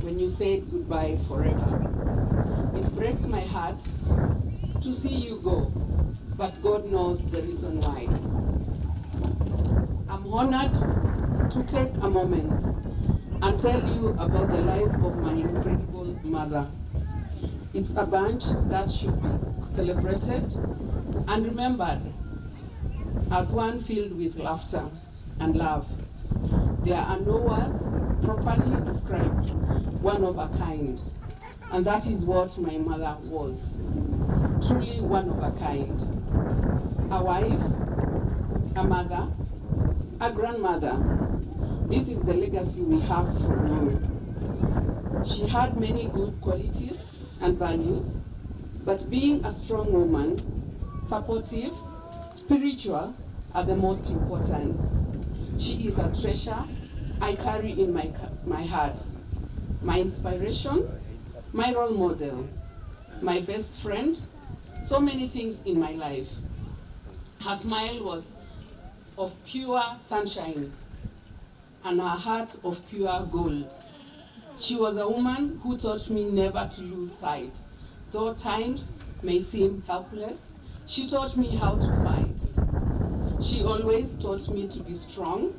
when you said goodbye forever. It breaks my heart to see you go, but God knows the reason why. I'm honored to take a moment and tell you about the life of my incredible mother. It's a bunch that should be celebrated and remembered as one filled with laughter and love. There are no words properly described, one of a kind. And that is what my mother was, truly one of a kind. A wife, a mother, a grandmother. This is the legacy we have from you. She had many good qualities and values, but being a strong woman, supportive, spiritual, are the most important. She is a treasure I carry in my heart, my inspiration, my role model, my best friend, so many things in my life. Her smile was of pure sunshine and her heart of pure gold. She was a woman who taught me never to lose sight. Though times may seem helpless, she taught me how to fight. She always taught me to be strong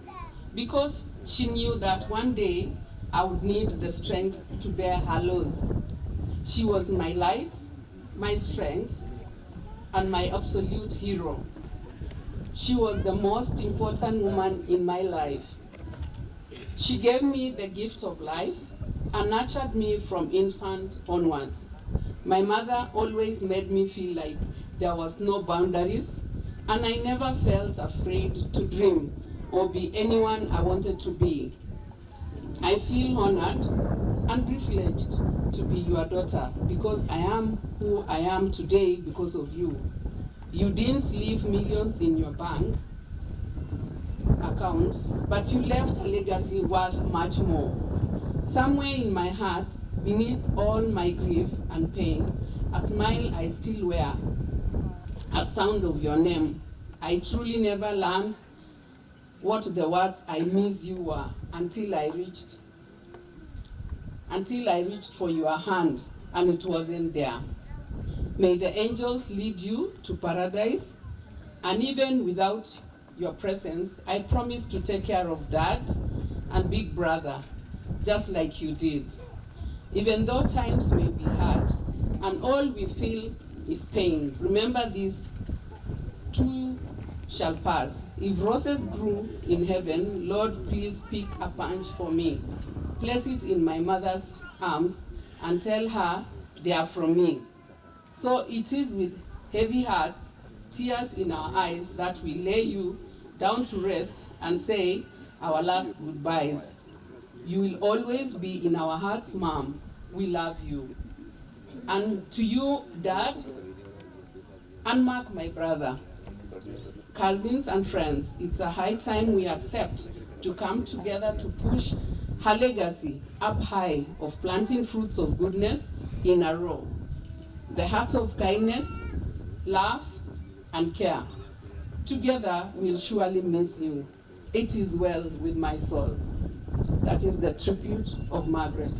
because she knew that one day I would need the strength to bear her loss. She was my light, my strength, and my absolute hero. She was the most important woman in my life. She gave me the gift of life and nurtured me from infant onwards. My mother always made me feel like there was no boundaries, and I never felt afraid to dream or be anyone I wanted to be. I feel honored and privileged to be your daughter because I am who I am today because of you. You didn't leave millions in your bank account, but you left a legacy worth much more. Somewhere in my heart, beneath all my grief and pain, a smile I still wear at sound of your name. I truly never learned what the words I miss you were until I reached for your hand and it wasn't there. May the angels lead you to paradise, and even without your presence, I promise to take care of Dad and Big Brother, just like you did. Even though times may be hard and all we feel is pain, remember this too shall pass. If roses grew in heaven, Lord, please pick a bunch for me. Place it in my mother's arms and tell her they are from me. So it is with heavy hearts, tears in our eyes, that we lay you down to rest and say our last goodbyes. You will always be in our hearts, Mom. We love you. And to you, Dad, and Mark, my brother, cousins and friends, it's a high time we accept to come together to push her legacy up high of planting fruits of goodness in a row. The heart of kindness, love, and care. Together, we'll surely miss you. It is well with my soul. That is the tribute of Margaret.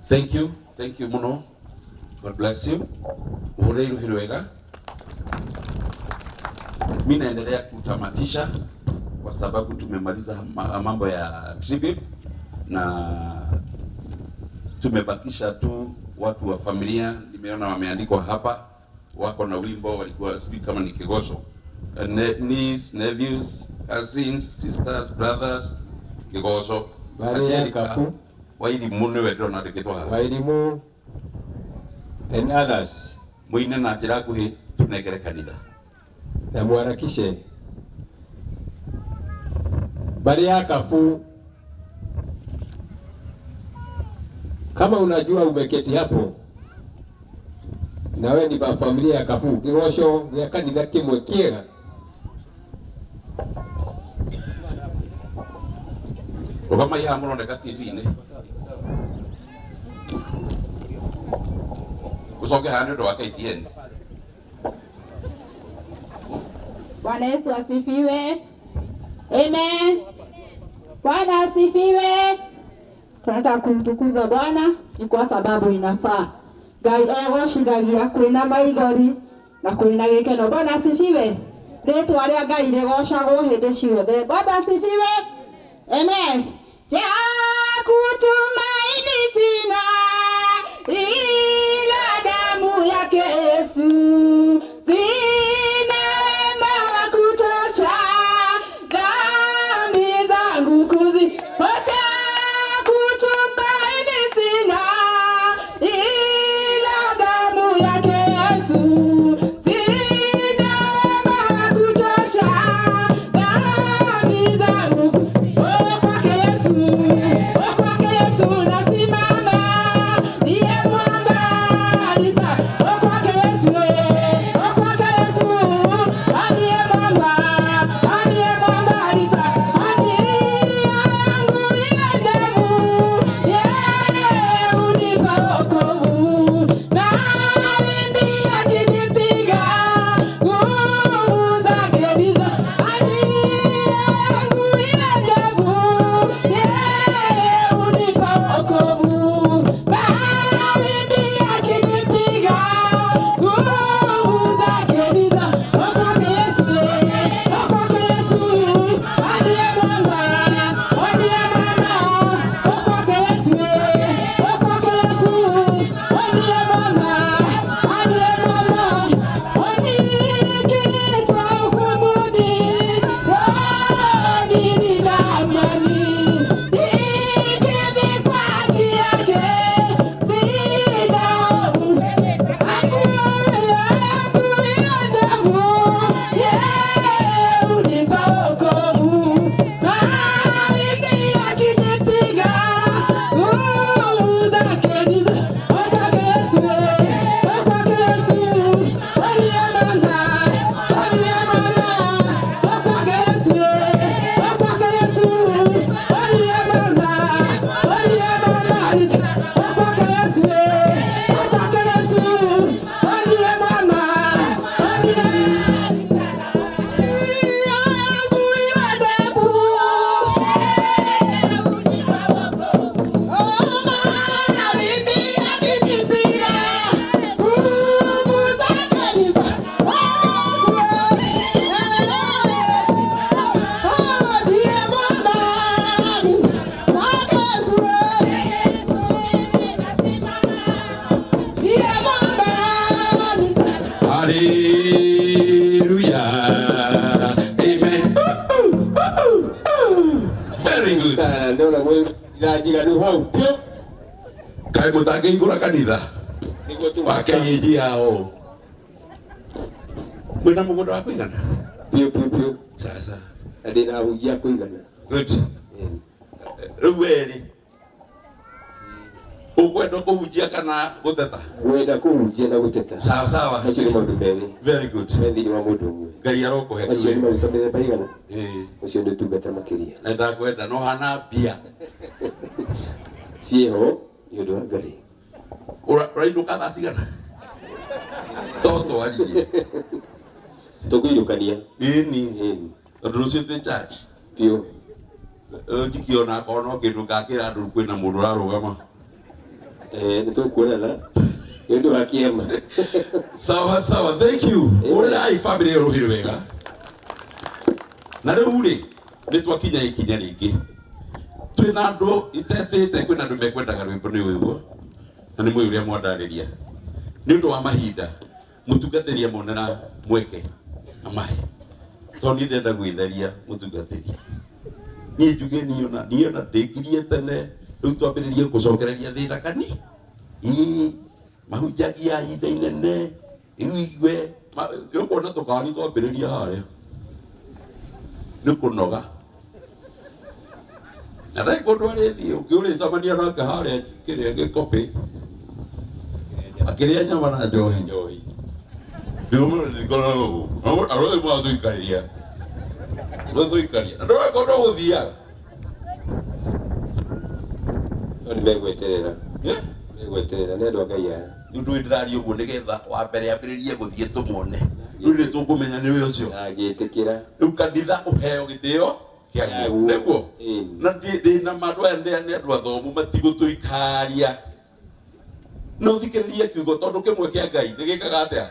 Thank you. Thank you muno. God bless you. Uhurei ruhi rwega. Mi naendelea kutamatisha kwa sababu tumemaliza mambo ya tribute na tumebakisha tu watu wa familia. Nimeona wameandikwa hapa, wako na wimbo, walikuwa sijui kama ni Kigosho. Niece, nephews, cousins, sisters, brothers, Kigosho. Maria Angelica, Kapu. Wairimu niwe ndĩrona andĩkĩtwo haha. Wairimu and others. Muine na njĩra nguhĩ tunengere kanitha. Na muharakishe. Bari ya Kafu, kama unajua umeketi hapo nawe ni ba familia ya Kafu, kigosho gĩa kanitha kĩmwe kĩega. Rũgamai haha mũroneka TV-inĩ. Ũcoke haha nĩ ũndũ wa KTN. Bwana Yesu asifiwe. Amen. Bwana asifiwe. Tunataka kumtukuza Bwana ni kwa sababu inafaa. Ngai egocithagia kwĩna maithori na kwĩna gĩkeno. Bwana asifiwe. Rĩtwa rĩa Ngai rĩgocagwo hĩndĩ ciothe. Bwana asifiwe. Amen. Ja kutumaini sina ila damu yake Yesu. Sina wema wa kutosha dhambi zangu kuzifuta. Kutumaini sina ila damu yake Yesu. Sina wema wa kutosha dhambi zangu. Oh, kwake Yesu. Ndĩrona mwĩ njiganu hau piũ. Kaĩ mũtangĩhingũra kanitha nĩguo tu wa KAG yao mwĩna mũgũnda wa kũigana? Piũ piũ piũ. Sasa na ndĩna ahunjia a kũigana. Good. Rĩu werĩ ũkwenda kũhunjia kana gũteta? Ngwenda kũhunjia na gũteta. Sawa sawa. Macio nĩ maũndũ merĩ. Very good. Me thĩinĩ wa mũndũ ũmwe. Ngai arokũhe. Macio nĩ maguta mĩthemba igana. Ĩĩ. Ũcio nĩ ũtungata makĩria. Na ndakwenda no hana mbia. Ciĩho nĩ ũndũ wa Ngai. Ũrainũka thaa cigana? To twarie. Tũkũinũkania. Ĩni. Tondũ rũciũ twĩ church. Piũ. Rĩu njikĩona akorwo no kĩndũ ngakĩra andũ kwĩna mũndũ ũrarũgama. Nĩ tũkuonana nĩ ũndũ wa kĩama. Sawa sawa, thank you. Ũrĩrai family ĩyo rũhĩ wega. Na rĩu rĩ, nĩ twakinya ikinya rĩngĩ. Twĩna andũ itetĩte, kwĩna andũ mekwendaga rwĩmbo nĩ ũguo. Na nĩ mũĩ ũrĩa mwandarĩria. Nĩ ũndũ wa mahinda, mũtungatĩri amonera mweke amahe. Tondũ niĩ ndĩrenda gwĩtheria mũtungatĩri. Niĩ njuge niĩ ona ndĩkirie tene, rĩu twambĩrĩrie gũcokereria thĩna kani. Ĩĩ, mahunjagia ihinda inene, rĩu igue, nĩũkuona tũkari twambĩrĩria harĩa. Nĩ kũnoga. Na ndarĩ kũndũ arĩthiĩ, ũngĩ ũrĩcemania nake harĩa kĩrĩa gĩkobĩ. Akĩrĩa nyama na njohi. Ndĩromera arĩa matũikaria. Matũikaria. Na ndũrĩ kũndũ ũgũthiaga. No nĩ megweterera. Megweterera nĩ andũ a Ngai aya. Nĩ ũndũ ndĩraria ũguo nĩgetha wa mbere ambĩrĩrie gũthiĩ tũmuone. Rĩu nĩ tũkũmenya nĩwe ũcio. Ndangĩtĩkĩra. Rĩu kanitha ũheo gĩtĩo kĩaguo. Nĩguo. Na ndĩna andũ aya nĩ andũ athomu matigũtũikaria. No thikĩrĩrie kiugo tondũ kĩmwe kĩa Ngai nĩ gĩkaga atĩa?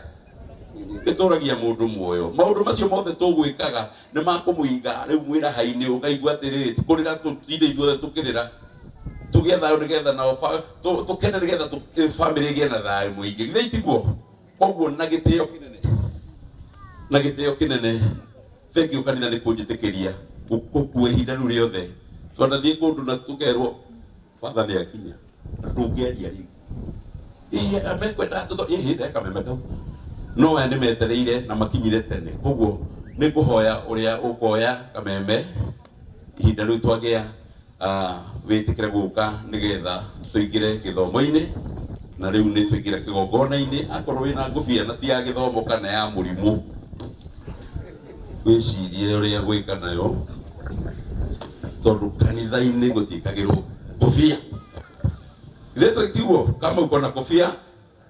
Gĩtũragia mũndũ muoyo. Maũndũ macio mothe tũgwĩkaga nĩ makũmũiga rĩu mwĩraha-inĩ ũkaigua atĩrĩrĩ, kũrĩra tũtinde ithuothe tũkĩrĩra. Tũgĩe thayũ nĩgetha nao tũkene nĩgetha family ĩgĩe na thayũ mũingĩ. Githĩ tiguo? Koguo na gĩtĩo kĩnene. Na gĩtĩo kĩnene. Thank you kanitha nĩ kũnjĩtĩkĩria gũkua ihinda rĩu rĩothe. Twanathiĩ kũndũ na tũkerwo Father nĩ akinya. Na ndũngĩaria rĩngĩ. Ĩĩ, mekwendaga ĩĩ, ndeka meme kau. No aya nĩ metereire na makinyire tene. Koguo nĩ ngũhoya ũrĩa ũkoya kameme ihinda rĩu twagĩa wĩtĩkĩre gũka nĩgetha tũingĩre gĩthomo-inĩ. Na rĩu nĩ tũingĩre kĩgongona-inĩ. Akorwo wĩna ngũbia na ti ya gĩthomo kana ya mũrimũ, wĩcirie ũrĩa gwĩka nayo, tondũ kanitha-inĩ gũtiĩkagĩrwo ngũbia. Githĩ tiguo? Kama uko na kofia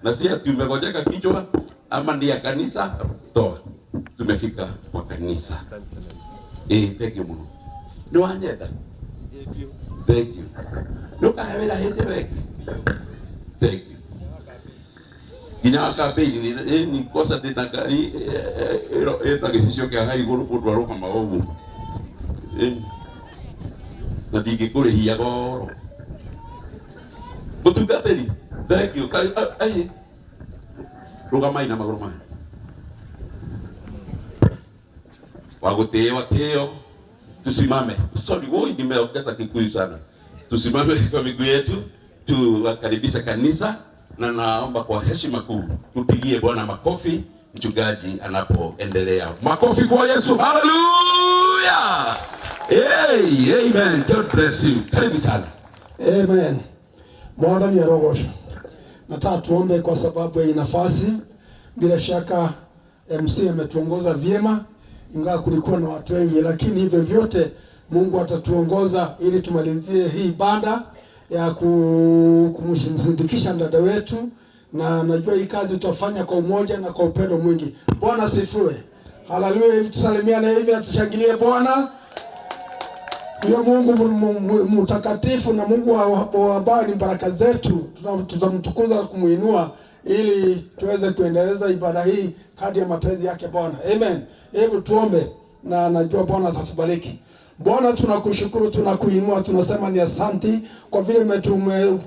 na si ati umegonjeka kichwa ama ni ya kanisa, toa. Tumefika kwa kanisa. Thank you mũno. Nĩ wanyenda? Thank you. Nĩ ũkahe wĩra hĩndĩ ĩyo ĩngĩ? Thank you. Nginya wa campaign ni kosa ndĩna ngari ĩna gĩcicio kĩa hau igũrũ mũndũ arũgamaga ũguo. Na ndingĩkũrĩhia goro. Mũtungatĩri, thank you. Rũgamai na magũrũ maya. Wa gũtĩo atĩo. Tusimame. Sorry, woi nimeongeza Kikuyu sana. Tusimame kwa miguu yetu, tuwakaribishe kanisa na naomba kwa heshima kuu tupigie Bwana makofi mchungaji anapoendelea. Makofi kwa Yesu. Hallelujah. Hey, amen. God bless you. Karibu sana. Amen. Mwathani arogocwo. Nataka tuombe kwa sababu ya nafasi. Bila shaka MC ametuongoza vyema, ingawa kulikuwa na watu wengi, lakini hivyo vyote Mungu atatuongoza ili tumalizie hii ibada ya kumshindikisha dada wetu, na najua hii kazi tutafanya kwa umoja na kwa upendo mwingi. Bwana asifiwe. Haleluya. Hivi tusalimiane hivi na tushangilie Bwana. Huyo Mungu mtakatifu na Mungu ambaye ni baraka zetu, tutamtukuza na kumuinua ili tuweze kuendeleza ibada hii kadri ya mapenzi yake Bwana. Amen. Hebu tuombe na najua Bwana atatubariki. Bwana, tunakushukuru, tunakuinua, tunasema ni asanti kwa vile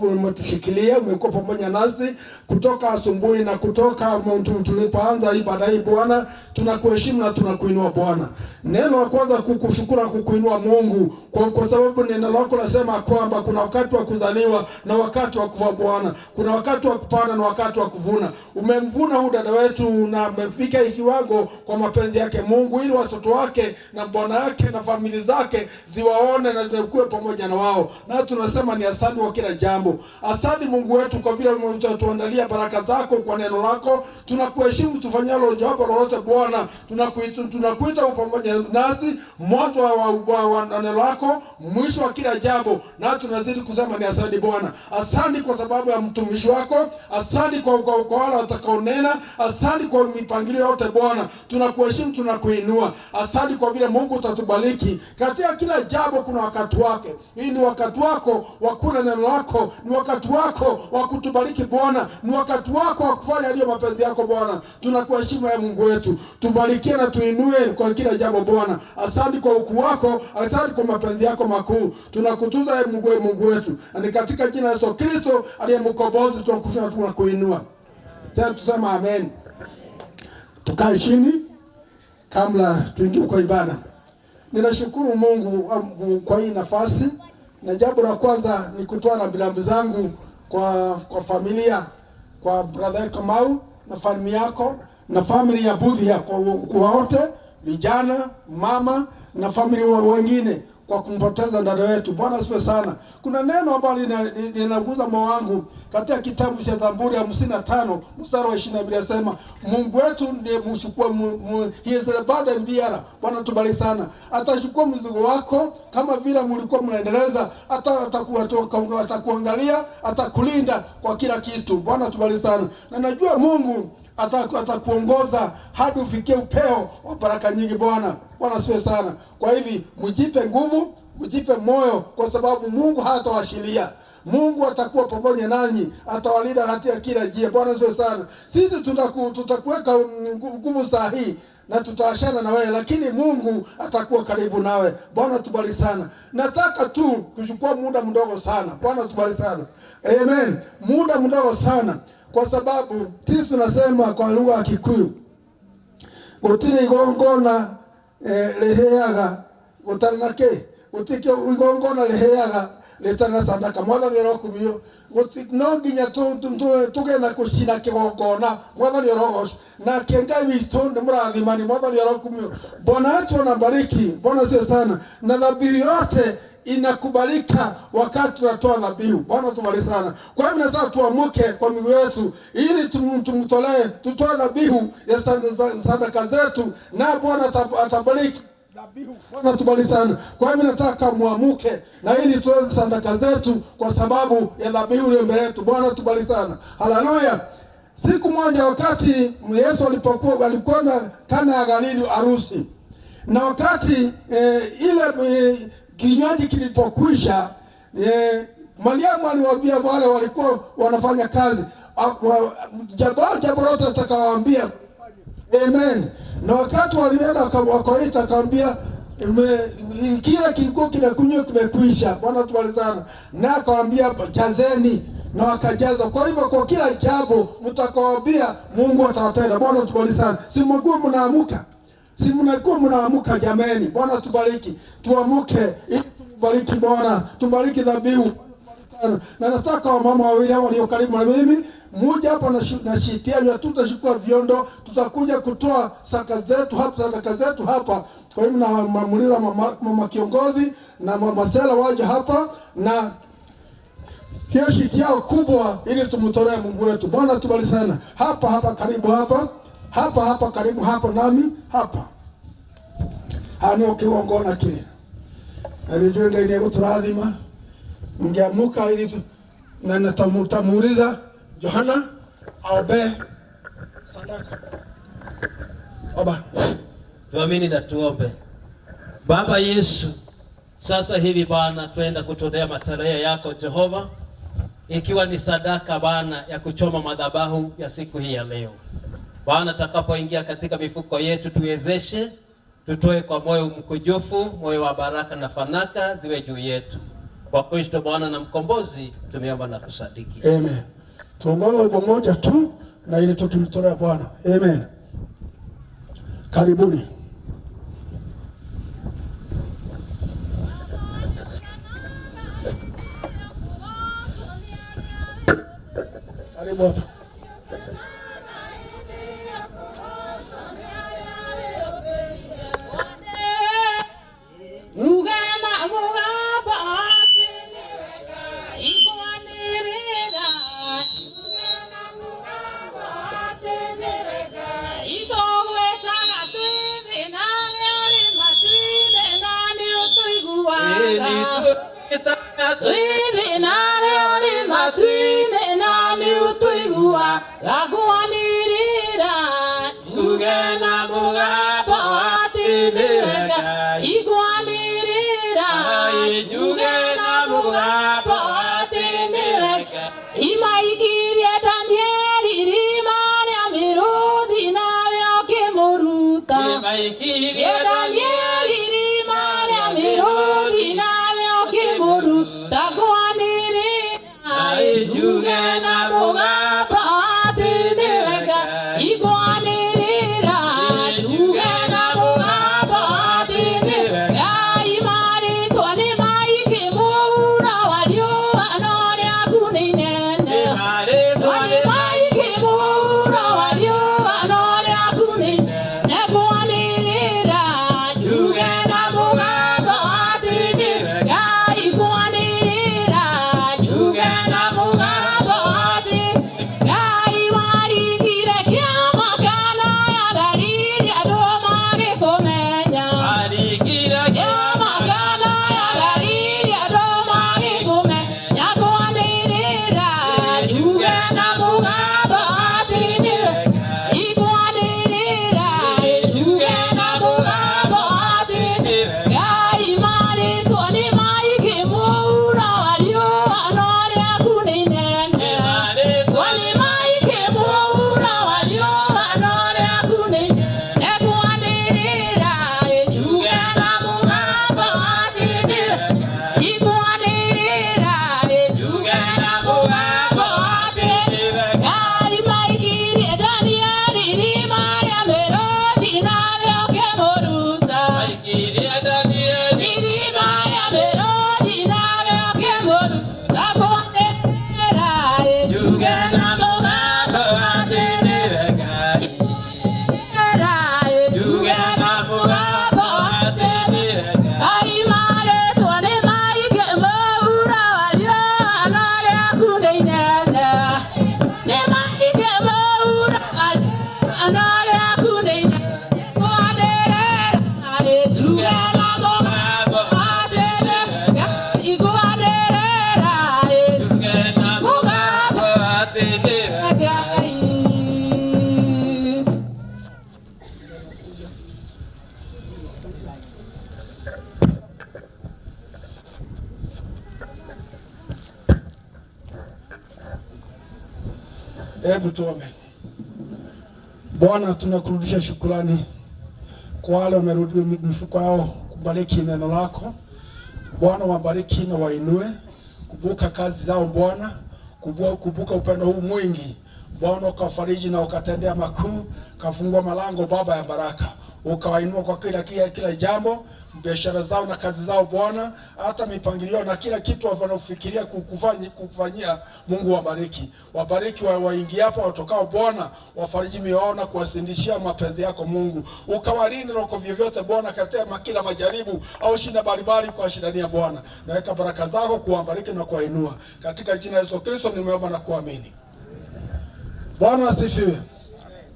umetushikilia, umekuwa pamoja nasi kutoka asubuhi na kutoka tulipoanza ibada hii. Bwana, tunakuheshimu na tunakuinua Bwana. Neno la kwanza kukushukuru na kukuinua Mungu kwa sababu neno lako nasema kwamba kuna wakati wa kuzaliwa na wakati wa kufa Bwana, kuna wakati wa kupanda na wakati wa kuvuna. Umemvuna huyu dada wetu na amefika hii kiwango kwa mapenzi yake Mungu, ili watoto wake na bwana yake na familia zake ziwaone na zikuwe pamoja na wao, na tunasema ni asante kwa kila jambo. Asante Mungu wetu kwa vile umetuandalia baraka zako kwa neno lako. Tunakuheshimu tufanyalo jambo lolote Bwana, tunakuita pamoja nasi mwanzo wa neno lako, mwisho wa kila jambo, na tunazidi kusema ni asante Bwana. Asante kwa sababu ya mtumishi wako, asante kwa wale watakaonena, asante kwa mipangilio yote Bwana. Tunakuheshimu, tunakuinua. Asante kwa vile Mungu utatubariki katika kila jambo. Kuna wakati wake. Hii ni wakati wako wa kula neno lako, ni wakati wako wa kutubariki Bwana, ni wakati wako wa kufanya yaliyo mapenzi yako Bwana. Tunakuheshimu ewe Mungu wetu, tubarikie na tuinue kwa kila jambo Bwana. Asante kwa ukuu wako, asante kwa mapenzi yako makuu. Tunakutuza ewe Mungu wetu, na ni katika jina la Yesu Kristo aliye mkombozi tunakushukuru na tunakuinua. Tena tusema amen. Tukae chini kabla tuingie kwa ibada. Ninashukuru Mungu kwa hii nafasi, na jambo la kwanza ni kutoa rambirambi zangu kwa familia, kwa brother Kamau na familia yako na familia ya Mbuthia kwa wote, vijana, mama na familia wengine kwa kumpoteza dada wetu. Bwana asifiwe sana. Kuna neno ambalo linaguza moyo wangu katika kitabu cha Zaburi 55 mstari wa 22, asema Mungu wetu ndiye mchukua, he is the burden bearer. Bwana tubariki sana. Atachukua mzigo wako kama vile mlikuwa mnaendeleza, atakuangalia, atakulinda kwa kila kitu. Bwana tubariki sana. Na najua Mungu atakuongoza hadi ufikie upeo wa baraka nyingi Bwana. Bwana asifiwe sana. Kwa hivi mjipe nguvu, mjipe moyo, kwa sababu Mungu hatawashilia. Mungu atakuwa pamoja nanyi, atawalinda katika kila njia. Bwana asifiwe sana. Sisi tutakuweka nguvu sahihi na tutaachana na wewe, lakini Mungu atakuwa karibu nawe. Bwana tubariki sana. Nataka tu kuchukua muda mdogo sana. Bwana tubariki sana. Amen. Muda mdogo sana, kwa sababu sisi tunasema kwa lugha ya Kikuyu, gutiri igongona liheaga gutari na ki, gutiki igongona liheaga ritari na sadaka. Mwathani arokumio. No nginya tuge na kucina kigongona. Mwathani arogocwo. Nake Ngai witũ nĩ mũrathimani. Mwathani arokumio. Bwana wetu anabariki. Bwana asifiwe sana. Na dhabihu yote inakubalika wakati tunatoa dhabihu. Bwana tubariki sana. Kwa hivyo nataka tuamuke kwa miguu yetu ili tumtolee, tutoe dhabihu ya sadaka zetu, na Bwana atabariki dhabihu. Bwana tubariki sana. Kwa hivyo nataka muamuke na ili tutoe sadaka zetu kwa sababu ya dhabihu ile mbele yetu. Bwana tubariki sana. Haleluya. Siku moja wakati Yesu alikwenda Kana ya Galili harusi, na wakati ile kinywaji kilipokwisha, Mariamu aliwaambia wale walikuwa wanafanya kazi, jambo lote atakawaambia. Amen. Na wakati walienda wakaita, akamwambia kile kilikuwa kinakunywa kimekwisha. Bwana tubariki sana. Na akawaambia jazeni, na wakajaza. Kwa hivyo kwa kila jambo mtakaoambia Mungu atawatenda. Bwana tubariki sana. Si mnakuwa mnaamuka? Si mnakuwa mnaamuka jameni? Bwana tubariki. Tuamuke ili tubariki Bwana, tubariki dhabihu. Na nataka wamama wawili hao walio karibu na mimi muje hapa na shiti yenu, tutachukua viondo, tutakuja kutoa sadaka zetu hapa, sadaka zetu hapa. Kwa hivyo namuuliza mama kiongozi na mama Sela waje hapa na hiyo shiti yao kubwa ili tumtolee Mungu wetu. Bwana tubariki sana. Hapa hapa karibu hapa. Hapa hapa karibu hapo nami hapa. Hani ukiongona kile. Na nijue Ngai nĩegũtũrathima. Mngeamuka ili na nitamuuliza Yohana aombe sadaka. Oba. Tuamini na tuombe. Baba Yesu, sasa hivi Bwana twenda kutolea matoleo yako Jehova, ikiwa ni sadaka Bwana ya kuchoma madhabahu ya siku hii ya leo. Bwana, tutakapoingia katika mifuko yetu tuwezeshe Tutoe kwa moyo mkujufu, moyo wa baraka na fanaka ziwe juu yetu. Kwa Kristo Bwana na Mkombozi tumeomba na kusadiki. Amen. Tuongoze wimbo mmoja tu na ili tukimtolea Bwana. Amen. Karibuni. Karibu hapa. Rugana mũgambo atĩ nĩwe Ngai ngwanĩrĩra. Itũgwĩtaga twĩ thĩna arĩ matu-inĩ na nĩũtũiguaga. Twĩ thĩna arĩ matu-inĩ na nĩũtũiguaga. Ngwanĩrĩra njuge na mũgambo atĩ nĩwe Ngai ngwanĩrĩra njuge na mũgambo atĩ nĩwe Ngai. Imaikirie Danieli irima rĩa mĩrũthi nawe ũkĩmũruta. Ye Danieli irima rĩa mĩrũthi nawe ũkĩmũruta. Ngwanĩrĩra njuge na mũgambo atĩ nĩwe Ngai ngwanĩrĩra njuge na mũgambo atĩ nĩwe Ngai. Marĩtwa nĩ maingĩ mũhuro wa riũa no rĩaku nĩ inene. Nĩ maingĩ mũhuro wa riũa no rĩaku nĩ inene. Ngwanĩrĩra njuge na mũgambo atĩ nĩwe Ngai ngwanĩrĩra njuge na mũgambo atĩ Ngai. Warigire kĩama kana ya Galili andũ magĩkũmenya. Kĩama kana ya Galili andũ magĩkũmenya. Ngwanĩrĩra njuge na mũgambo atĩ nĩwe Ngai ngwanĩrĩra njuge na mũgambo atĩ nĩwe Ngai. Marĩtwa nĩ maingĩ mũhuro wa riũa no rĩaku nĩ inene. Nĩ maingĩ mũhuro wa riũa no rĩaku nĩ inene. Ngwanĩrĩra njuge na mũgambo atĩ nĩwe Ngai ngwanĩrĩra njuge na mũgambo atĩ nĩwe Ngai. Maikirie Danieli irima rĩa mĩrũthi nawe ũkĩmũruta. Irima rĩa mĩrũthi nawe ũkĩmũruta. Ngwanĩrĩra njuge na mũgambo atĩ nĩwe Ngai. Njuge na mũgambo atĩ nĩwe Ngai. Marĩtwa nĩ maingĩ mũhuro wa riũa no rĩaku nĩ inene. Nĩ maingĩ mũhuro wa riũa no rĩaku nĩ inene. Ngwanĩrĩra njuge na mũgambo atĩ nĩwe Ngai ngwanĩrĩra njuge na mũgambo atĩ nĩwe Ngai. Hebu tuombe. Bwana, tunakurudisha shukrani kwa wale wamerudi mifuko yao kubariki neno lako. Bwana, wabariki na wainue. Kumbuka kazi zao Bwana, kumbuka upendo huu mwingi Bwana, ukafariji na ukatendea makuu, kafungua malango Baba ya baraka, ukawainua kwa kila jambo, biashara zao na kazi zao Bwana, hata mipangilio na kila kitu wanaofikiria kukufanyia. Mungu wabariki, wabariki waingiapo watokao Bwana, wafariji mioyo na kuwasindishia mapenzi yako Mungu, ukawalinda na kwa vyovyote Bwana, katika kila majaribu au shida mbalimbali kwa shidania Bwana, naweka baraka zako kuwabariki na kuwainua katika jina la Yesu Kristo nimeomba na kuamini. Bwana asifiwe.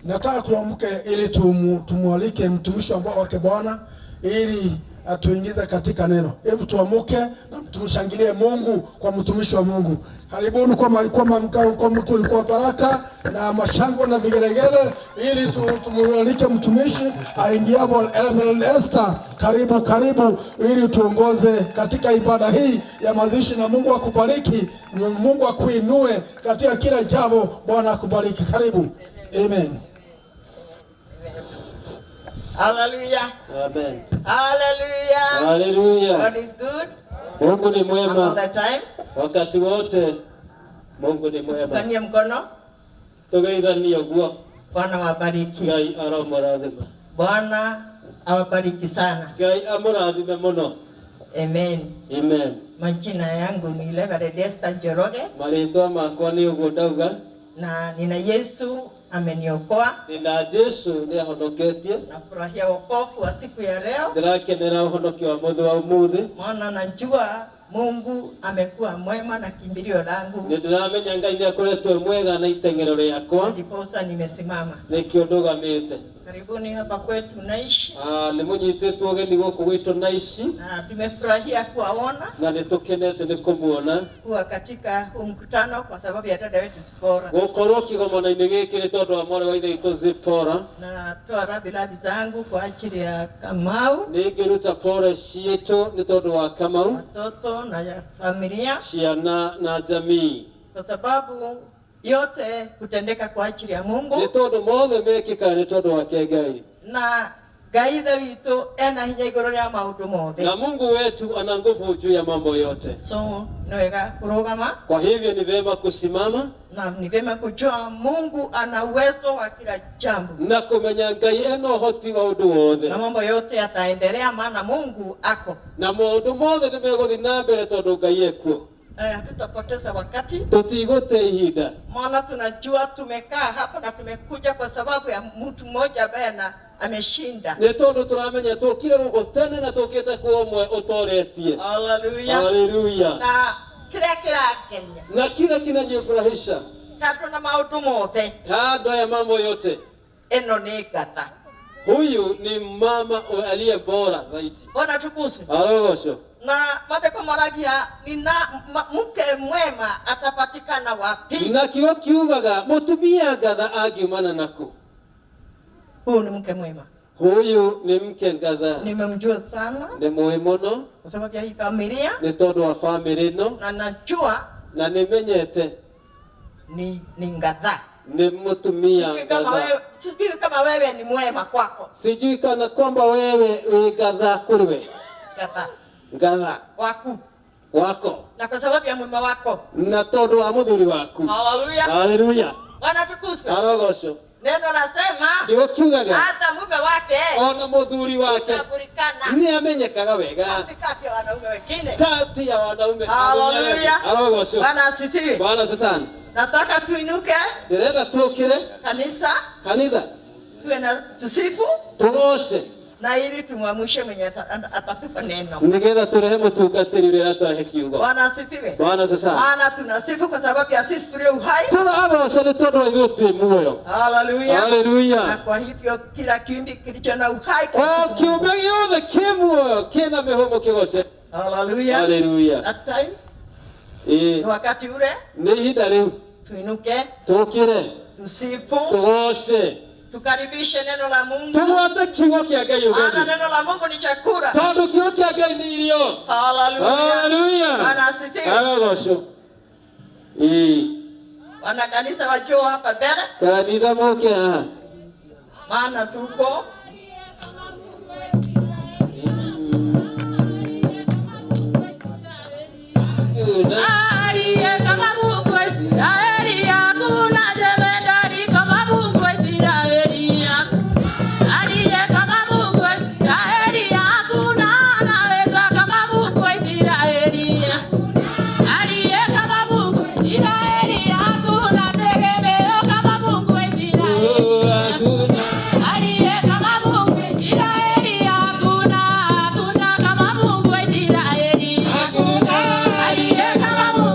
Nataka tuamke ili tumualike mtumishi ambao wake Bwana ili atuingize katika neno. Hebu tuamke na tumshangilie Mungu kwa mtumishi wa Mungu. Karibuni kwa baraka na mashangwe na vigelegele ili tumualike mtumishi aingie hapo. Reverend Esther, karibu karibu ili tuongoze katika ibada hii ya mazishi, na Mungu akubariki, Mungu akuinue katika kila jambo. Bwana akubariki. Karibu. Amen. Hallelujah. Amen. Hallelujah. Hallelujah. God is good Mungu ni all mwema the time. wakati wote. Mungu ni mwema. Tanie mkono. Tugeithanie ũguo. Bwana wabariki. Ngai aromũrathima. Bwana awabariki sana. Ngai amũrathime mũno. Amen. Amen. Majina yangu ni Reverend Esther Njoroge Marĩtwa makwa nĩ ũguo ndauga. Na nina Yesu ameniokoa. Nina Jesu nĩahonoketie. Nafurahia wokovu wa siku ya leo. Ndĩrakenera ũhonokio wa mũthĩ wa ũmũthĩ. Maana najua Mungu amekuwa mwema na kimbilio langu. Nĩ ndĩramenya Ngai nĩakoretwo e mwega na iteng'ero rĩakwa. Ndiposa nimesimama. Nĩkĩo ndũgamĩte. Karibuni hapa kwetu Naishi. Ah, nĩ mũnyitĩtwo ũgeni gũkũ gwitũ Naishi. Na tumefurahia kuwaona na nĩ tũkenete nĩ kũmuona kuwa katika huu mkutano kwa sababu ya dada wetu Zipora. Gũkorwo kĩgomano-inĩ gĩkĩ nĩ tondũ wa mwarĩ wa ithe witũ Zipora. Na toa rambirambi zangu kwa ajili ya Kamau, Nĩ ngĩruta pore ciitũ nĩ tondũ wa Kamau, watoto na ya familia, ciana na jamii, kwa sababu yote hutendeka kwa ajili ya Mungu. Nĩ tondũ mothe mekĩkaga nĩ tondũ wake Ngai. Na Ngai ithe witũ ena hinya igũrũ rĩa maũndũ mothe. Na Mungu wetu ana nguvu juu ya mambo yote. So nĩ wega kũrũgama. Kwa hivyo ni vyema kusimama. Na ni vyema kujua Mungu ana uwezo wa kila jambo. Na kumenya Ngai ena ũhoti wa ũndũ wothe. Na mambo yote yataendelea maana Mungu ako. Na maũndũ mothe nĩ megũthiĩ na mbere tondũ Ngai ekuo. Hatutapoteza wakati. Tũtigũte ihinda. Maana tunajua tumekaa hapa na tumekuja kwa sababu ya mtu mmoja ambaye na ameshinda. Nĩ tondũ tũramenya tũkire gũkũ tene na tũkĩte kwa ũmwe ũtoretie. Haleluya. Haleluya. Na kĩrĩa kĩrakenia. Na kile kinajifurahisha. Kando na maũndũ mothe. Kando ya mambo yote. Ĩno nĩ ngata. Huyu ni mama aliye bora zaidi. Bwana tukuzwe. Arogocwo. Na maandĩko maragia nina mke mwema atapatikana wapi? Na kiugo kiugaga mũtumia ngatha angiumana naku. Huyu ni mke mwema. Huyu ni mke ngatha. Nimemjua sana. Nĩ mũĩ mũno. Kwa sababu ya hii familia. Nĩ tondũ wa family ĩno. Na najua. Na nĩmenyete. Ni ngatha. Ni mũtumia ngatha. Sijui kama wewe ni mwema kwako. Sijui kana kwamba wewe wĩ ngatha kũrĩ we. Ngatha. Ngatha. Waku. Wako. Na kwa sababu ya mume wako. Na tondũ wa mũthuri waku. Haleluya. Haleluya. Bwana tukuzwe. Arogocwo. Neno lasema Kiugo kiugaga hata mume wake ona mũthuri wake tambulikana nĩ amenyekaga wega katikati ya wanaume wengine. Kati ya wanaume. Haleluya. Arogocwo. Bwana asifiwe. Bwana asifiwe sana. Nataka tuinuke. Ndĩrenda tũkĩre. Kanisa. Kanitha. Tuwe na tusifu. Tũgoce. Na ili tumwamshe mwenye atatupa neno. Nĩgetha tũrehe mũtungatĩri ũrĩa aratũrehe kiugo. Bwana asifiwe. Bwana asifiwe sana. Maana tunasifu kwa sababu ya sisi tulio uhai. Tũragoca nĩ tondũ wa ithuĩ twĩ muoyo. Haleluya. Haleluya. Na kwa hivyo kila kiumbe kilicho na uhai. O kiumbe gĩothe kĩ muoyo kĩna mĩhũmũ kĩgoce. Haleluya. Haleluya. That time. Ni wakati ule. Nĩ ihinda rĩu. Tuinuke. Tũkĩre. Tusifu. Tũgoce. Tukaribishe neno la Mungu. Tugwate kiugo kĩa Ngai ũgeni. Maana neno la Mungu ni chakula. Tondũ kiugo kĩa Ngai nĩ irio. Haleluya. Haleluya. Bwana asifiwe. Arogocwo. Ĩĩ. Wana kanisa wajoo hapa mbele. Kanitha moke haha. Maana tuko Aliye kama Mungu wa Israeli, hakuna jemedari kama Mungu wa Israeli. Aliye kama Mungu wa Israeli, hakuna anaweza kama Mungu wa Israeli. Aliye kama Mungu wa Israeli, hakuna tegemeo kama Mungu wa Israeli. Aliye kama Mungu wa Israeli, hakuna kama Mungu wa Israeli. Aliye kama Mungu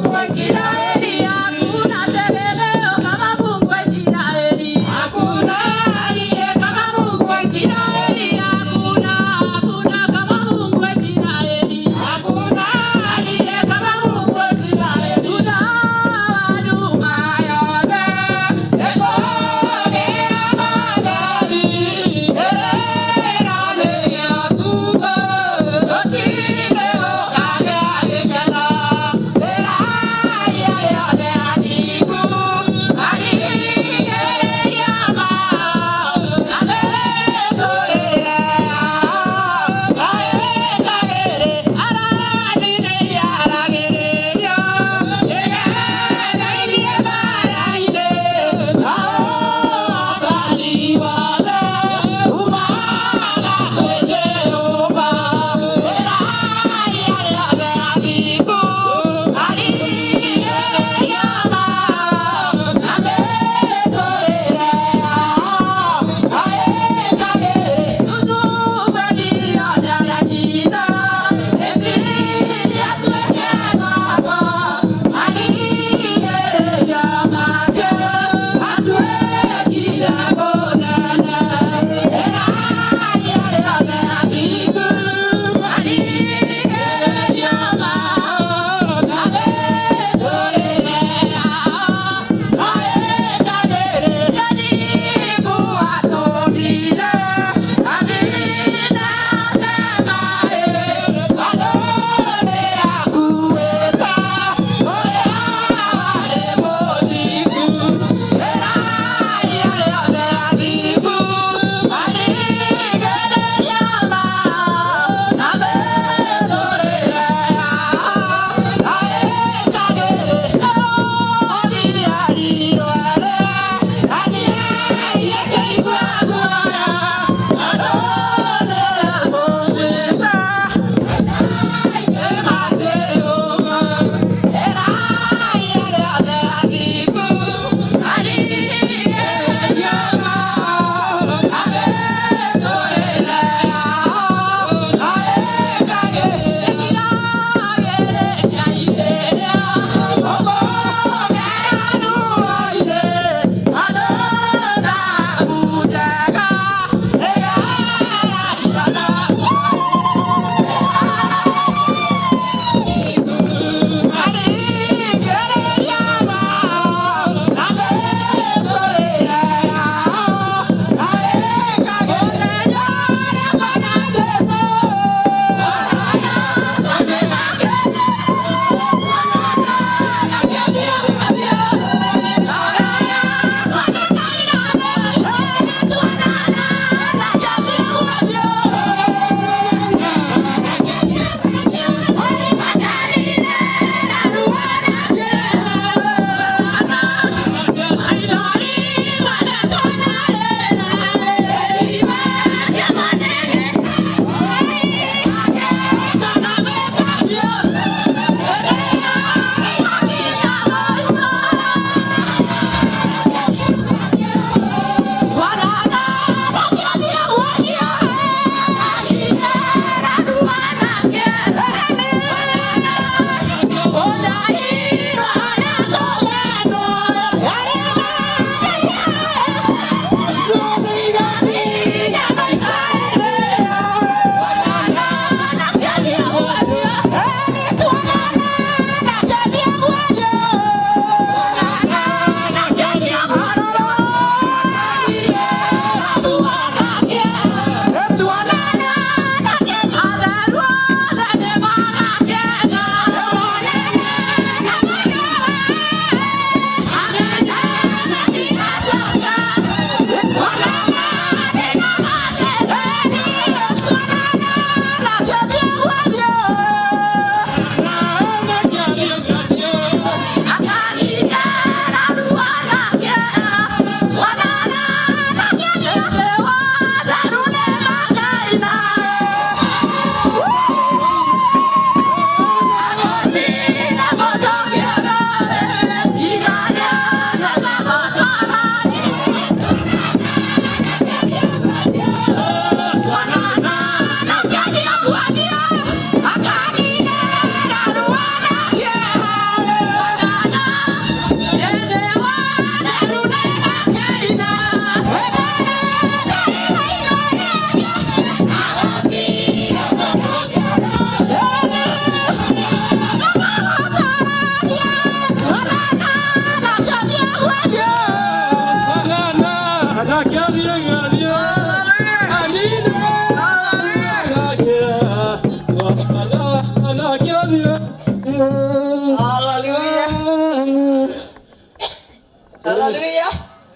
Haleluya.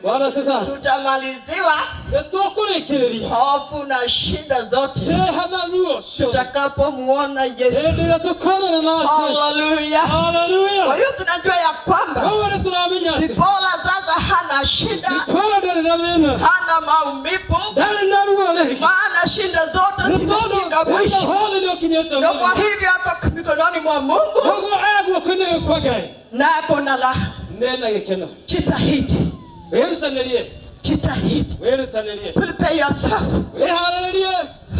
Bwana sasa tutamaliziwa nĩtũkũrĩkĩrĩria hofu na shida zote kĩeha na ruo tutakapomuona Yesu. Hĩndĩ ĩrĩa tũkonana nake. Haleluya. Haleluya. Kwa hiyo tunajua ya kwamba Wewe nĩ tũramenya atĩ Zipora sasa hana shida, Zipora ndarĩ na thĩna, hana maumivu, ndarĩ na ruo rĩngĩ, maana shida zote nĩ tondũ zimefika thĩna mwisho, wothe nĩũkinyĩte na kwa mũthia. hivyo ako mikononi mwa Mungu Koguo e guoko-inĩ kwa Ngai na ako na raha. Nena gĩkeno. Jitahidi, Wĩrutanĩrie, jitahidi, wĩrutanĩrie, prepare yourself. wĩharĩrĩrie.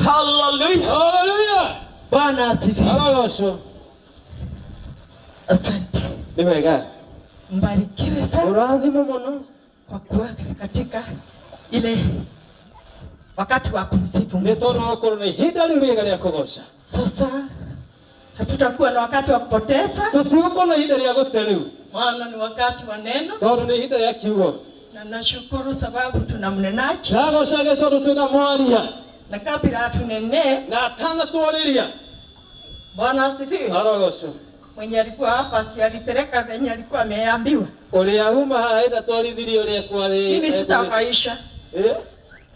Haleluya, Haleluya. Bwana asifiwe. Arogocwo. Asante, Nĩ wega. mbarikiwe sana Ũrathimwo mũno kwa kuwa katika ile wakati wa kumsifu nĩ Mungu. tondũ wa gũkorwo na ihinda rĩu rĩega rĩa kũgoca. Sasa hatutakuwa na wakati wa kupoteza, Tũtigũkorwo na ihinda rĩa gũte rĩu maana ni wakati wa neno, tondũ nĩ ihinda rĩa kiugo. na nashukuru sababu tuna mnenaji Ndagocage tondũ twĩna mwaria na kabla atunenee na atanatwarĩria. Bwana asifiwe. Arogocwo. Mwenye alikuwa hapa si alipeleka venye alikuwa ameambiwa. Ũrĩa uma haha ĩnda twarithirie ũrĩa kwarĩ. Mimi sitafaisha, Eh?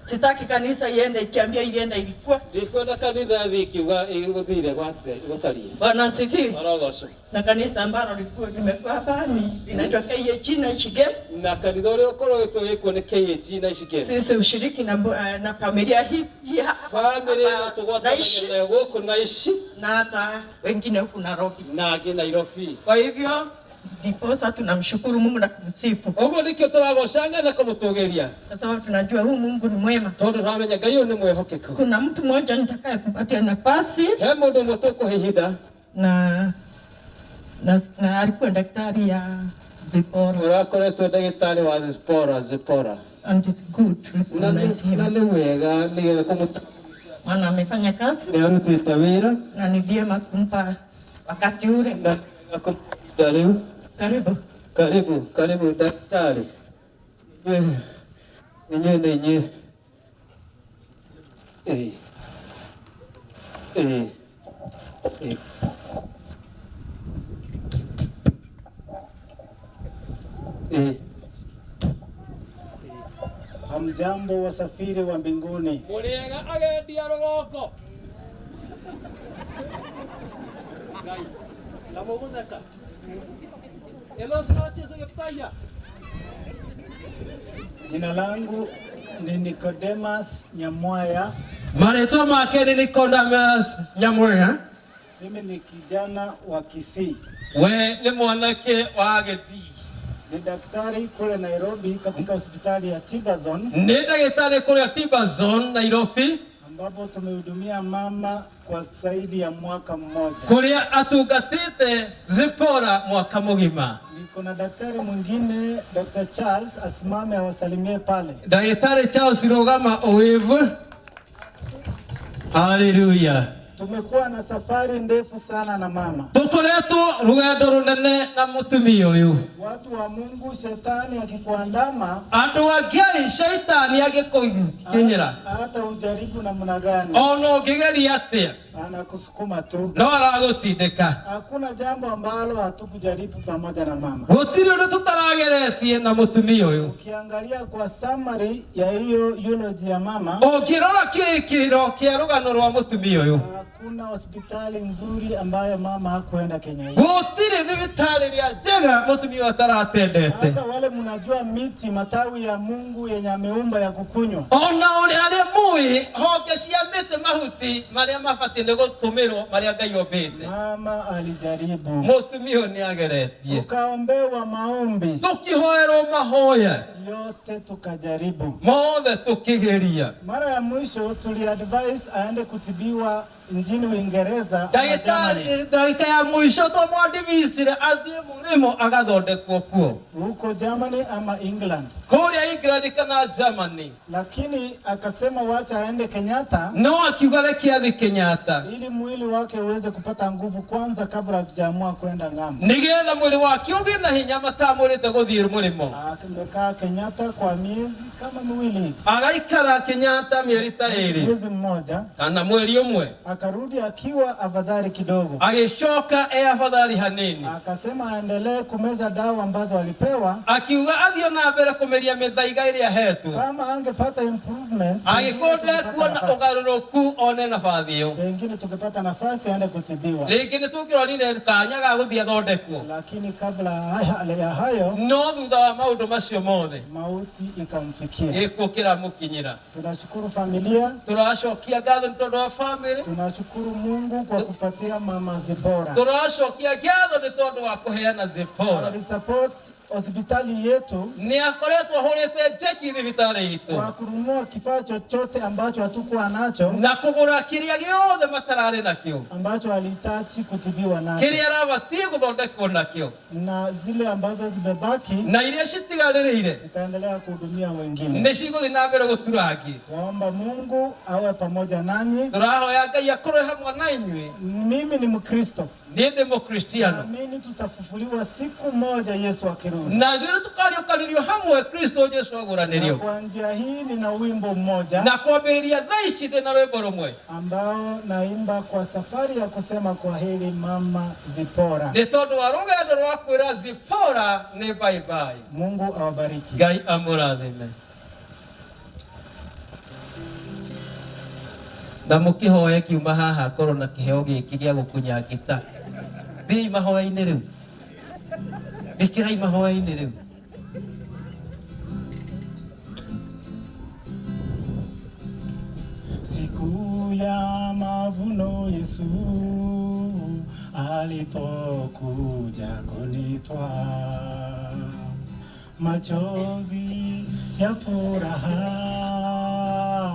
sitaki kanisa iende ikiambia ilienda ilikuwa. Ndikwenda kanitha thiĩ ikiuga gũthire gũtariĩ. Bwana asifiwe. Arogocwo. Na kanisa ambalo likuwa limekuwa hapa ni linaitwa KAG na Shigem. Na kanitha ũrĩa ũkoretwo wĩkuo nĩ KAG na Ishigem. Sisi ushiriki na familia hii hii hapa Bamĩrĩ ĩno Naishi tũgwatanagĩra nayo gũkũ Naishi na hata wengine huku Nairobi. na angĩ Nairobi. Kwa hivyo ndiposa tunamshukuru Mungu na kumsifu Ũguo nĩkĩo tũragocanga na kũmũtũgĩria kwa sababu tunajua huu Mungu ni mwema. tondũ tũramenya Ngai ũyũ nĩ mwĩhokeku. Kuna mtu mmoja nitakaye kupatia nafasi He mũndũ ũmwe tũkũhe ihinda na alikuwa daktari ya Zipora ũrakoretwo ndagĩtarĩ wa Zipora Zipora and it's good to na recognize nĩ na him, nĩ wega nĩgetha kũmũta maana amefanya kazi nĩ arutĩte wĩra na ni vyema kumpa wakati ule. na na kũmũta rĩu. Karibu. Karibu, karibu daktari. Inyuĩ nĩ inyuĩ. Ĩĩ. Ĩĩ. Ĩĩ. Ĩĩ. Hamjambo wasafiri wa mbinguni. Mũrĩega agendi a rũgongo. Na mũgũtheka. Jina langu ni Nicodemus Nyamwaya. Marĩtwa make nĩ Nicodemus Nyamwaya. Mimi ni kijana wa Kisii. We nĩ mwanake wa Gĩthii. Ni daktari kule Nairobi katika hospitali ya Tibazon Nĩ ndagĩtarĩ kũrĩa Tibazon Nairobi ambapo tumehudumia mama kwa zaidi ya mwaka mmoja. kũrĩa atungatĩte Zipora mwaka mũgima. Niko na daktari mwingine Dr. Charles asimame awasalimie pale. Ndagĩtarĩ Charles Rũgama ũwĩvu. Haleluya. Tumekuwa na safari ndefu sana na mama. Tũkoretwo rũgendo rũnene na mũtumia ũyũ. Watu wa Mungu, shetani akikuandama Andũ a Ngai shaitani agĩkũkinyĩra hata ujaribu namna gani, ona ũngĩgeria atĩa anakusukuma tu. no aragũtindĩka. Hakuna jambo ambalo hatukujaribu pamoja na mama. Gũtirĩ ũndũ tũtarageretie na mũtumia ũyũ. Ukiangalia kwa summary ya hiyo eulogy ya mama, Ũngĩrora kĩrĩkĩrĩro kĩa rũgano rwa mũtumia ũyũ, hakuna hospitali nzuri ambayo mama hakuenda Kenya hii. gũtirĩ thibitarĩ ĩrĩa njega mũtumia ũyũ ataratendete. Hata wale mnajua miti matawi ya Mungu yenye ameumba ya kukunywa, Ona ũrĩa arĩa mũĩ honge cia mĩtĩ mahuti marĩa mabatiĩ nĩ gũtũmĩrwo marĩa Ngai ombĩte, mama alijaribu. mũtumia ũyũ nĩ ageretie. Tukaombewa maombi Tũkĩhoerwo mahoya yote tukajaribu. mothe tũkĩgeria. Mara ya mwisho tuliadvise aende kutibiwa nchini Uingereza ama Ndagĩtarĩ Germany. ndagĩka ya mũico twamwandivicire athiĩ mũrĩmo agathondekwo kuo huko Germany ama England. Kũrĩa England kana Germany. Lakini akasema wacha aende Kenyatta no akiuga reke athiĩ Kenyatta ili mwili wake uweze kupata nguvu kwanza kabla hatujaamua kwenda ng'ambo. Nigetha mwĩrĩ wake ũgĩe na hinya matamũrĩte gũthiĩ mũrĩmo. Amekaa Kenyatta kwa miezi kama miwili hivi. Agaikara Kenyatta mĩeri ta ĩrĩ. Mwezi mmoja. Kana mweri ũmwe. Akarudi akiwa afadhali kidogo. Agĩcoka e afadhali hanini. Akasema aendelee kumeza dawa ambazo alipewa. Akiuga athiĩ na mbere kũmeria mĩthaiga ĩrĩa ahetwo. Kama angepata improvement, angĩkorwo ndekuona ũgarũrũku one nabathi ĩyo, pengine tukipata nafasi aende kutibiwa. Rĩngĩ nĩ tũngĩronire kanya ga gũthiĩ athondekwo. Lakini kabla ya hayo, no thutha wa maũndũ macio mothe, mauti ikamfikia. Gĩkuũ kĩramũkinyĩra. Tunashukuru familia, tũracokia ngatho nĩ tondũ wa family. Tunashukuru Mungu kwa kupatia mama Zipora. Tũracokia ngatho nĩ tondũ wa kũheana Zipora. Alisupport hospitali yetu nĩ akoretwo ahũrĩte njeki thibitarĩ itũ kwa kununua kifaa chochote ambacho hatukuwa nacho na kũgũra kĩrĩa gĩothe matararĩ nakĩo ambacho alihitaji kutibiwa nacho kĩrĩa arabatiĩ gũthondekwo nakĩo na zile ambazo zimebaki na iria citigarĩrĩire zitaendelea kuhudumia wengine. Nĩ cigũthiĩ na mbere gũtura angĩ. Waomba Mungu awe pamoja nanyi. Tũrahoya Ngai akorwe hamwe na inyuĩ. Mimi ni Mkristo. Niĩ ndĩ Mũkristiano. Naamini tutafufuliwa siku moja Yesu akirudi. Na ithuĩ nĩtũkariũkanĩrio hamwe Kristo Jesu agũranĩrio. Na kwa njia hii nina wimbo mmoja na kwambĩrĩria thaa ici ndĩ na rwĩmbo rũmwe ambao naimba kwa safari ya kusema kwa heri mama Zipora. Nĩ tondũ wa rũgendo rwa kwĩra Zipora nĩ bye bye. Mungu awabariki. Ngai amũrathime. Na mũkĩhoe kiuma haha korwo na kĩheo gĩkĩ gĩa gũkunya ngita. Thiĩi mahoya-inĩ rĩu. Ĩkĩrai mahoya-inĩ rĩu. Siku ya mavuno Yesu alipokuja kunitwaa, machozi ya furaha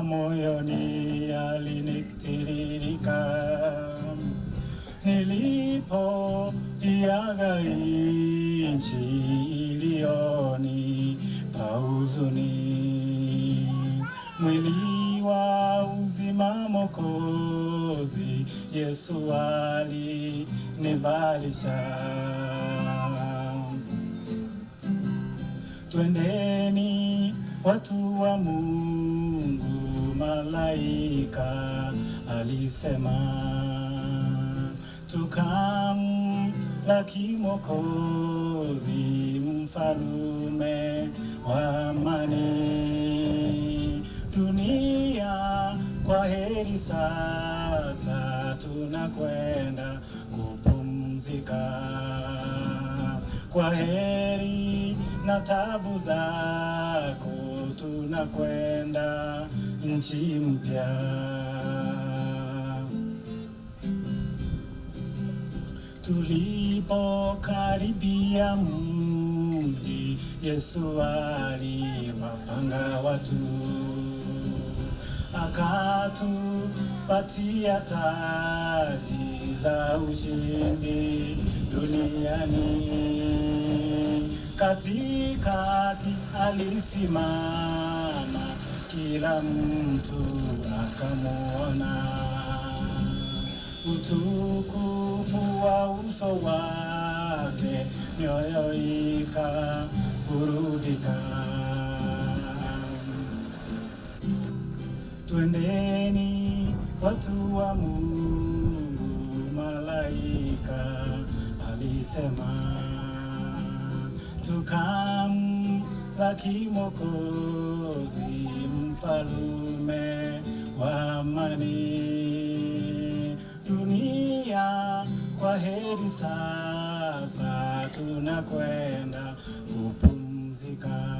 moyoni yalinitiririka. Nilipo iaga nchi iliyonipa huzuni, mwili wa uzima Mwokozi Yesu alinivalisha. Twendeni watu wa Mungu, malaika alisema, tukamlaki Mwokozi mfalume wa amani. Dunia kwa heri sasa tunakwenda kupumzika. Kwa heri na tabu zako tunakwenda nchi mpya. Tulipokaribia mji, Yesu aliwapanga watu, akatupatia taji za ushindi duniani. Katikati alisimama, kila mtu akamuona. Utukufu wa uso wake, mioyo ikaburudika. Twendeni watu wa Mungu, malaika alisema, tukamlaki Mwokozi mfalume wa amani. Dunia kwa heri sasa tunakwenda kupumzika.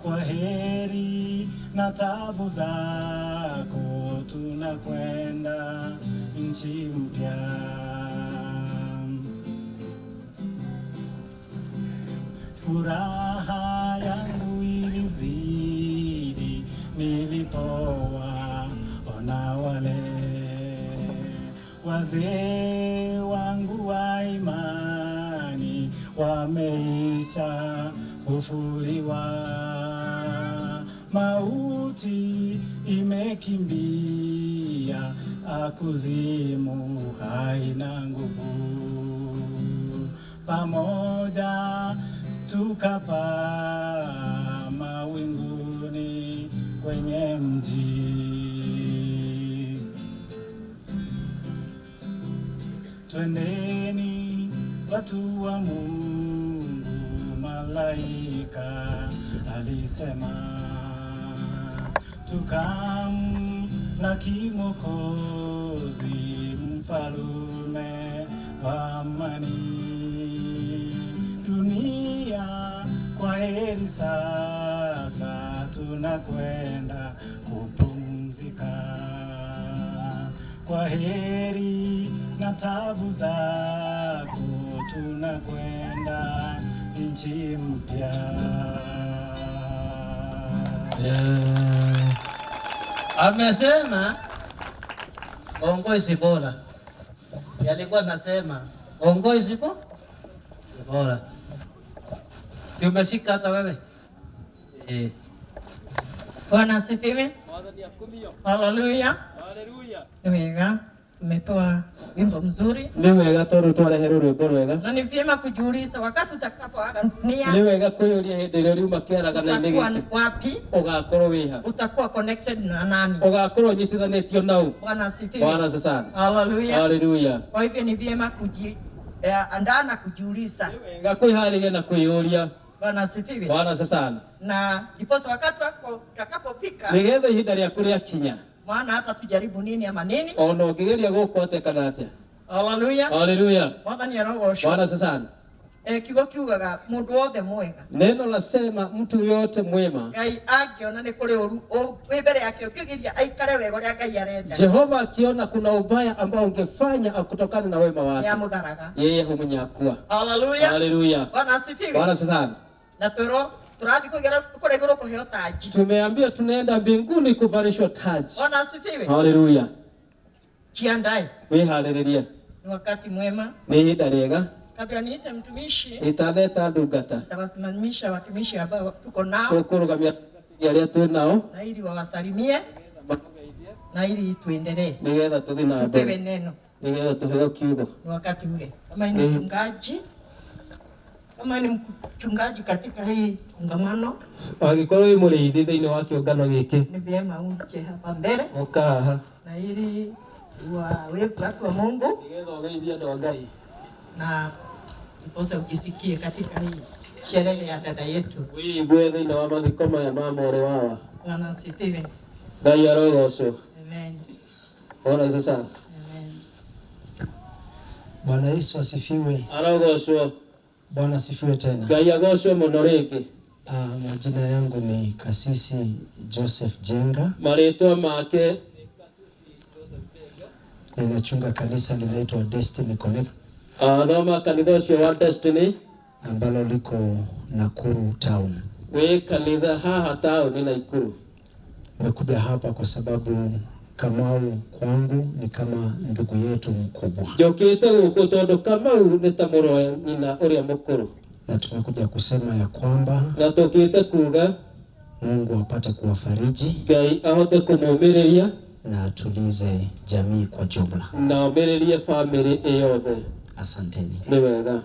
Kwa heri na tabu zako tunakwenda nchi mpya. Furaha yangu ilizidi nilipowaona wale wazee wangu wa imani wameisha kufufuliwa. Mauti imekimbia, akuzimu haina nguvu. Pamoja tukapaa mawinguni kwenye mji. Twendeni watu wa Mungu, malaika alisema, tukamlaki Mwokozi, mfalume wa amani. Dunia kwa heri sasa, tunakwenda kupumzika. Kwa heri na tabu zako, tunakwenda nchi mpya. Eh, amesema Ongoi Zipora. Yalikuwa nasema Ongoi Zipora. Si umeshika hata wewe? Eh. Bwana asifiwe. Haleluya. Ni wega tumepewa wimbo mzuri Nĩ wega tondũ twareherwo rwĩmbo rwega. na ni vyema kujiuliza wakati utakapoaga dunia Nĩ wega kwĩyũria hĩndĩ ĩrĩa ũriuma kĩaragana-inĩ utakuwa gĩkĩ wapi, ũgakorwo wĩha, utakuwa connected na nani? ũgakorwo ũnyitithanĩtio nau. Bwana asifiwe. Bwana asifiwe sana. Haleluya. Haleluya. Kwa hivyo ni vyema kujiandaa na kujiuliza. Wega kwĩharĩria na kwĩyũria. Bwana asifiwe. Bwana asifiwe sana. Na ndiposa wakati wako utakapofika, Nĩgetha ihinda rĩaku rĩakinya maana hata tujaribu nini ama nini. ona ũngĩgeria gũkũ atĩa kana atĩa. Haleluya. Haleluya. Mwathani arogocwo. Bwana asifiwe sana. Kiugo kiugaga mundu wothe mwega Neno lasema mtu yote mwema Ngai angiona nĩ kũrĩ ũru wĩ mbere yake ũkĩgiria aikare wega ũrĩa Ngai arenda Jehova akiona kuna ubaya ambao ungefanya kutokana na wema wake, nĩamũtharaga. yeye humnyakua. Haleluya. Haleluya. Bwana asifiwe. Bwana asifiwe sana. Na twĩrwo tũrathiĩ kũgera kũrĩa igũrũ kũheo taji. Tumeambiwa tunaenda mbinguni kuvalishwa taji. Bwana asifiwe. Haleluya. Jiandae, Wĩharĩrĩrie, ni wakati mwema. nĩ ihinda rĩega. Kabla niite mtumishi, Itaneta ndungata, tawasimamisha watumishi ambao tuko nao tũkũrũgamia arĩa twĩ nao na ili wawasalimie na ili tuendelee, nĩgetha tũthiĩ na tupewe mbere, neno. nĩgetha tũheo kiugo. Ni wakati ule. Kama ni mchungaji, kama ni mchungaji katika hii kongamano, Angĩkorwo wĩ mũrĩithi thĩinĩ wa kĩũngano gĩkĩ, ni vyema uje hapa mbele ũka haha na ili wawepo watu wa Mungu nĩgetha ũgeithie andũ a Ngai na ndiposa ujisikie katika hii sherehe ya dada yetu. wĩigue thĩinĩ wa mathiko maya ma mwarĩ wawa. Bwana asifiwe. Ngai arogocwo. Amen. Bwana asifiwe sana. Bwana Yesu asifiwe. Arogocwo. Bwana asifiwe tena. Ngai agocwo mũno rĩngĩ. Majina yangu ni Kasisi Joseph Jenga. Marĩtwa make Ninachunga kanisa linaitwa Destiny Connect athoma kanitha ũcio wa Destiny ambalo liko Nakuru town. wĩ kanitha haha taũni Naikuru. Nimekuja hapa kwa sababu Kamau kwangu ni kama ndugu yetu mkubwa, Njũkĩte gũkũ tondũ Kamau nĩ ta mũrũ wa nyina ũrĩa mũkũrũ, na tumekuja kusema ya kwamba na tũkĩte kuga Mungu apate kuwafariji Ngai ahote kũmũmĩrĩria na atulize jamii kwa jumla. na omĩrĩrie bamĩrĩ ĩyothe. Asanteni. Nĩ wega.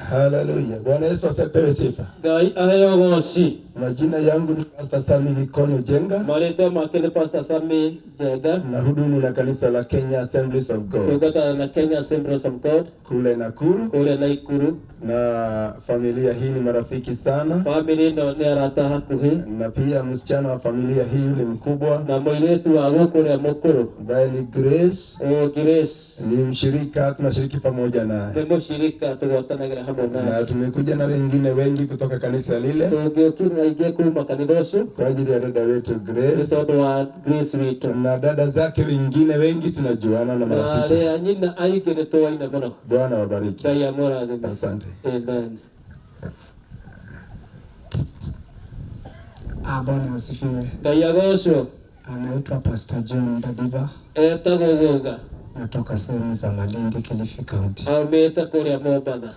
Haleluya. Bwana Yesu asipewe sifa. Ngai aheo goci. Majina yangu ni Pastor Sami Gikonyo Jenga. Marĩtwa make nĩ Pastor Sami Jenga. Na hudumu na kanisa la Kenya Assemblies of God Tungataga na Kenya Assemblies of God kule Nakuru. Kule Nakuru. Na familia hii ni marafiki sana. Family ĩno nĩ arata hakuhĩ. Na pia msichana wa familia hii yule mkubwa na mũirĩtu wa gũkũ ũrĩa mũkũrũ ambaye ni Grace. Oh, Grace. Ni mshirika, tunashiriki pamoja naye. Nĩ mũshirika tũgwatanagĩra hamwe nake. Na tumekuja na wengine wengi kutoka kanisa lile Tũngĩũkire aingĩ kuma kanitha ũcio kwa ajili ya dada wetu Grace. Nĩ tondũ wa Grace witũ na dada zake wengine wengi tunajuana na na marafiki. arĩa nyina aingĩ nĩ tũaine mũno. Bwana wabariki. Ngai amũrathime. Asante. Amen. Bwana asifiwe. Ngai agocwo. Anaitwa Pastor John Dadiva, Etagwo Guga. Natoka sehemu za Malindi, Kilifi County. Aumĩte kũrĩa Mombatha.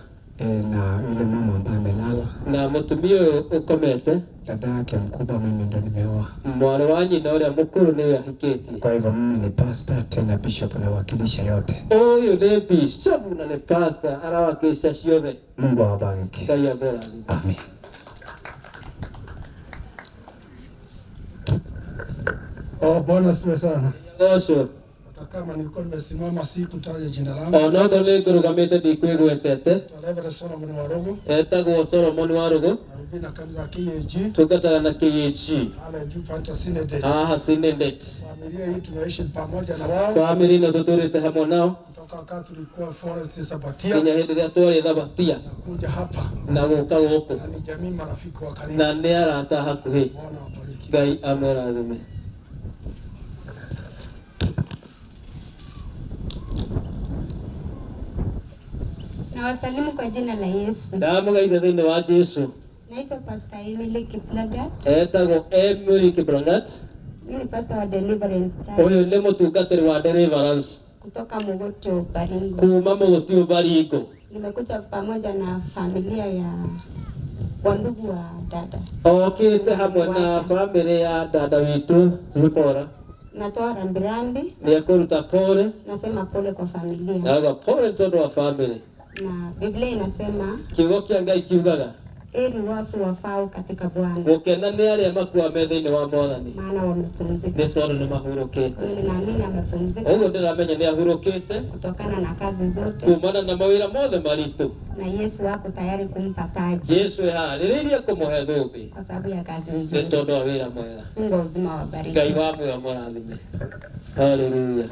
Na yule mama ambaye amelala, Na mũtumia ũyũ ũkomete, dada yake mkubwa, mimi ndo nimeoa. Mwarĩ wa nyina ũrĩa mũkũrũ nĩwe ahikĩtie. Kwa hivyo mimi ni pastor tena bishop, nawakilisha yote. Ũyũ nĩ bishop na nĩ pastor, arawakilisha ciothe. Mungu awabariki. Ngai amũrathime. Amen. Oh, Bwana asifiwe sana. Gocwo. Hata kama nilikuwa nimesimama sikutaja jina langu. Onokorwo nĩ ngũrũgamĩte ndikwĩgwetete. Reverend Solomon Warugu, Etagwo Solomon Warugu. nahubiri na kanisa ya KAG Tungataga na KAG pale juu panta Sinede. Haha Sinendet. Familia hii tunaishi pamoja na wao Bamĩrĩ ĩno tũtũrĩte hamwe nao kutoka wakati tulikuwa Forest Sabatia nginya hĩndĩ ĩrĩa twarĩ Thabatia kuja hapa, na gũka gũkũ, na ni jamii marafiki wa karibu. Na nĩ arata hakuhĩ. Ngai amũrathime. Nawasalimu kwa jina la Yesu. Ndamũgeithia thĩinĩ wa Jesu. Naitwa Pastor Emily Kiplagat. Etagwo Emily Kiplangat. Mimi ni pastor wa Deliverance Church Ũyũ nĩ mũtungatĩri wa Deliverance kutoka Mugoto Baringo. Kuma Mũgũtio Baringo. Nimekuja pamoja na familia ya wandugu wa dada. Okĩte hamwe na bamĩrĩ ya dada witũ Zipora. Natoa rambirambi, Nĩ ekũruta pole. Nasema pole kwa familia. Nauga pole tondũ wa bamĩrĩ. Na Biblia inasema Kiugo kĩa Ngai kiugaga heri wafu wafao katika Bwana, gũkena nĩ arĩa makua me thĩinĩ wa Mwathani maana wamepumzika. nĩ tondũ nĩ mahurũkĩte. Kwa hiyo ninaamini amepumzika Ũguo ndĩramenya nĩ ahurũkĩte kutokana na kazi zote, kumana na mawĩra mothe maritũ. Na Yesu ako tayari kumpa taji Jesu eharĩrĩirie kũmũhe thũmbĩ kwa sababu ya kazi nĩ nzuri. tondũ wa wĩra mwega. Mungu wa uzima wabariki. Ngai wa muoyo amũrathime. Haleluya.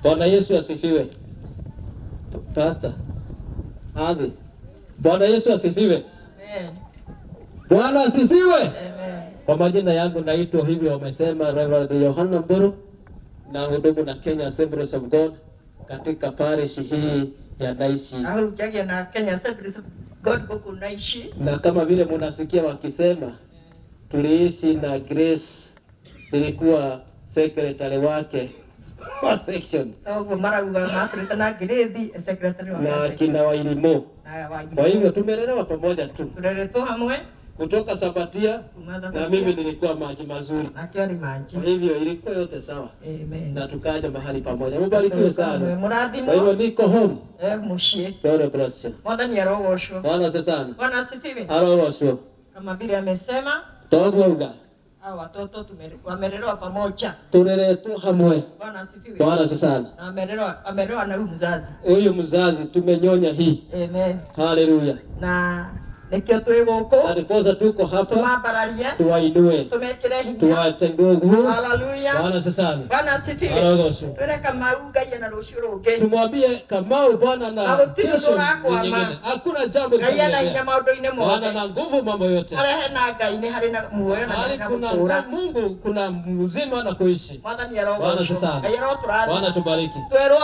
Bwana Yesu asifiwe. Pastor. Athi. Bwana Yesu asifiwe. Amen. Bwana asifiwe. Amen. Kwa majina yangu naitwa hivyo wamesema Reverend Yohana Mburu, na hudumu na Kenya Assemblies of God katika parish hii ya Naishi. Ahunjagia na Kenya Assemblies of God gũkũ Naishi. Na kama vile munasikia wakisema, tuliishi na Grace, nilikuwa secretary wake wa section Toguo marauga matũrĩte na Grace secretary wa na kina Wairimu. Na Wairimu. Kwa hivyo tumelelewa pamoja tu Tuleletwo hamwe kutoka Sabatia, kuma na mimi nilikuwa maji mazuri, nake arĩ maji. Kwa hivyo ilikuwa yote sawa. Amen. Na tukaja mahali pamoja. Mubarikiwe sana. Mũrathimwo. Kwa hivyo niko home. Mũciĩ. God bless you. Mwathani arogocwo. Bwana asifiwe sana. Bwana asifiwe. Arogocwo. Kama vile amesema Toguo auga hao watoto wamelelewa pamoja. tureretwo hamwe. Bwana asifiwe. Bwana asifiwe sana. Na amelelewa na huyu mzazi. Huyu mzazi tumenyonya hii. Amen. Haleluya. Na nikio twi guku Na ndiposa tuko hapa tumambararie tuwainue, tumekire hinya. Tuwate nguvu. Haleluya. Bwana asifiwe sana. Bwana asifiwe. Arogocwo. Twire Kamau Ngai na rucio rungi. Tumwambie Kamau Bwana na Na gũtirĩ kesho ũrakwama. ni nyingine. Hakuna jambo Ngai ena litamlemea. hinya maũndũ-inĩ Bwana mothe. na nguvu mambo yote. Arehe na Ngai nĩ harĩ na muoyo na Mahali harĩ na kuna gũtũũra. Mungu kuna mzima na kuishi. Mwathani Bwana arogocwo. asifiwe sana. Ngai arotũrathima. Bwana tubariki. Twerwo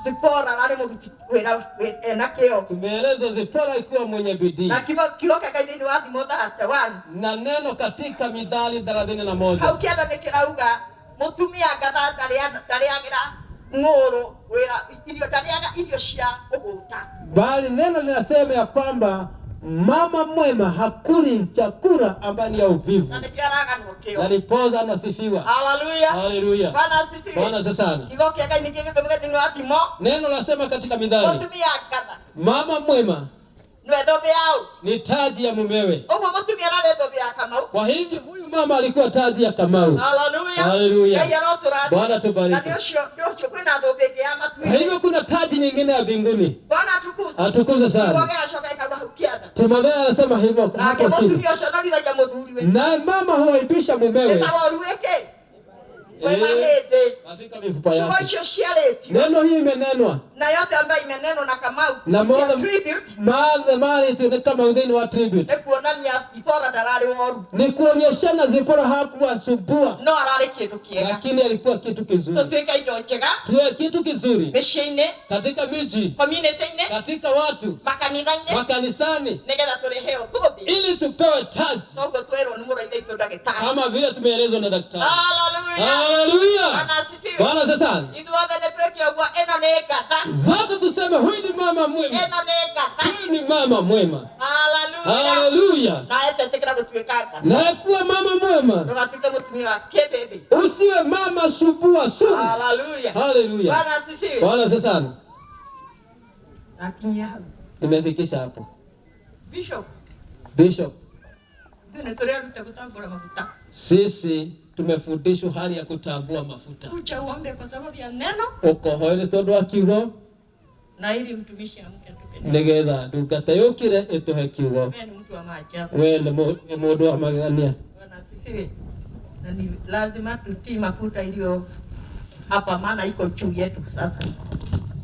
Zipora ararĩ mũruti wĩra ena kĩo. Tumeelezwa Zipora ikiwa mwenye bidii. Na kiugo kĩa Ngai thĩinĩ wa Thimo 31. Na neno katika Mithali 31. Hau kĩanda nĩ kĩrauga mũtumia ngatha ndarĩagĩra ng'ũrũ wĩra irio, ndarĩaga irio cia ũgũta. Bali neno linasema ya kwamba mama mwema hakuli chakula ambayo ni ya uvivu. Na nĩkĩo araganwo kĩo. Na ndiposa anasifiwa. Haleluya. Haleluya. Bwana asifiwe. Bwana asifiwe sana. Kiugo kĩa Ngai nĩkĩo gĩkĩmwe thĩinĩ wa Thimo. Neno lasema katika Mithali, Mũtumia ngatha mama mwema nĩwe thũmbĩ yao. ni taji ya mumewe. Ũguo mũtumia ararĩ thũmbĩ ya Kamau. Kwa hivyo huyu mama alikuwa taji ya Kamau. Haleluya. Haleluya. Ngai arotũrathima. Bwana tubariki. Na nĩ ũcio kwĩna thũmbĩ ĩngĩ ya matu-inĩ. Kwa hivyo kuna taji nyingine ya mbinguni. Bwana atukuzwe. Atukuzwe sana. Kiugo gĩgacoka gĩkauga hau kĩanda. Timotheo anasema hivyo Nake hapo chini. mũtumia ũcio ũnorithagia mũthuriwe. Na mama huaibisha mumewe. Nĩ ta woru wĩkĩ? Wĩ mahĩndĩ. Katika mifupa Ciugo yake. icio ciarĩtio. Neno hii imenenwa. Na yote ambayo imenenwa na Kamau Na ya mothe tribute mathe marĩtio nĩ Kamau thĩinĩ wa tribute nĩ kuonania Zipora ndararĩ woru ni kuonyeshana Zipora hakuwa sumbua, no ararĩ kĩndũ kĩega. Lakini alikuwa kitu kizuri. Tũtuĩke indo njega Tuwe kitu kizuri mĩciĩ-inĩ, katika miji, community-inĩ, katika watu, makanitha-inĩ, makanisani, nĩgetha tũrĩheo thũmbĩ ili tupewe taji toguo twerwo nĩ mũrũ ithe witũ ndagĩtarĩ. Kama vile tumeelezwa na daktari. Haleluya. Haleluya. Bwana asifiwe. Bwana asifiwe sana. Ithuothe nĩ twĩke ũguo, ĩno nĩ ngatha. Zote tuseme huyu ni mama mwema, Ĩno nĩ ngatha. Huyu ni mama mwema. Haleluya. Haleluya. Nawe tetĩkĩra gũtuĩka ngatha. Na kuwa mama mwema, Ndũgatuĩke mũtumia wa kĩbĩbĩ. Usiwe mama subua sumu. Haleluya. Haleluya. Bwana asifiwe. Bwana asifiwe sana. Nakinyia hau. Nimefikisha hapo. Bishop, Bishop, ithuĩ nĩ tũreruta gũtambũra maguta. Sisi tumefundishwa hali ya kutambua mafuta. Kuja uombe kwa sababu ya neno Ukohoere tondu wa kiugo na ili mtumishi amke atupe neno. Nigetha ndungata yukire ituhe kiugo. Wewe ni mtu wa maajabu. We ni mundu wa magegania. Bwana asifiwe. Na ni lazima tutii mafuta iliyo hapa, maana iko juu yetu sasa.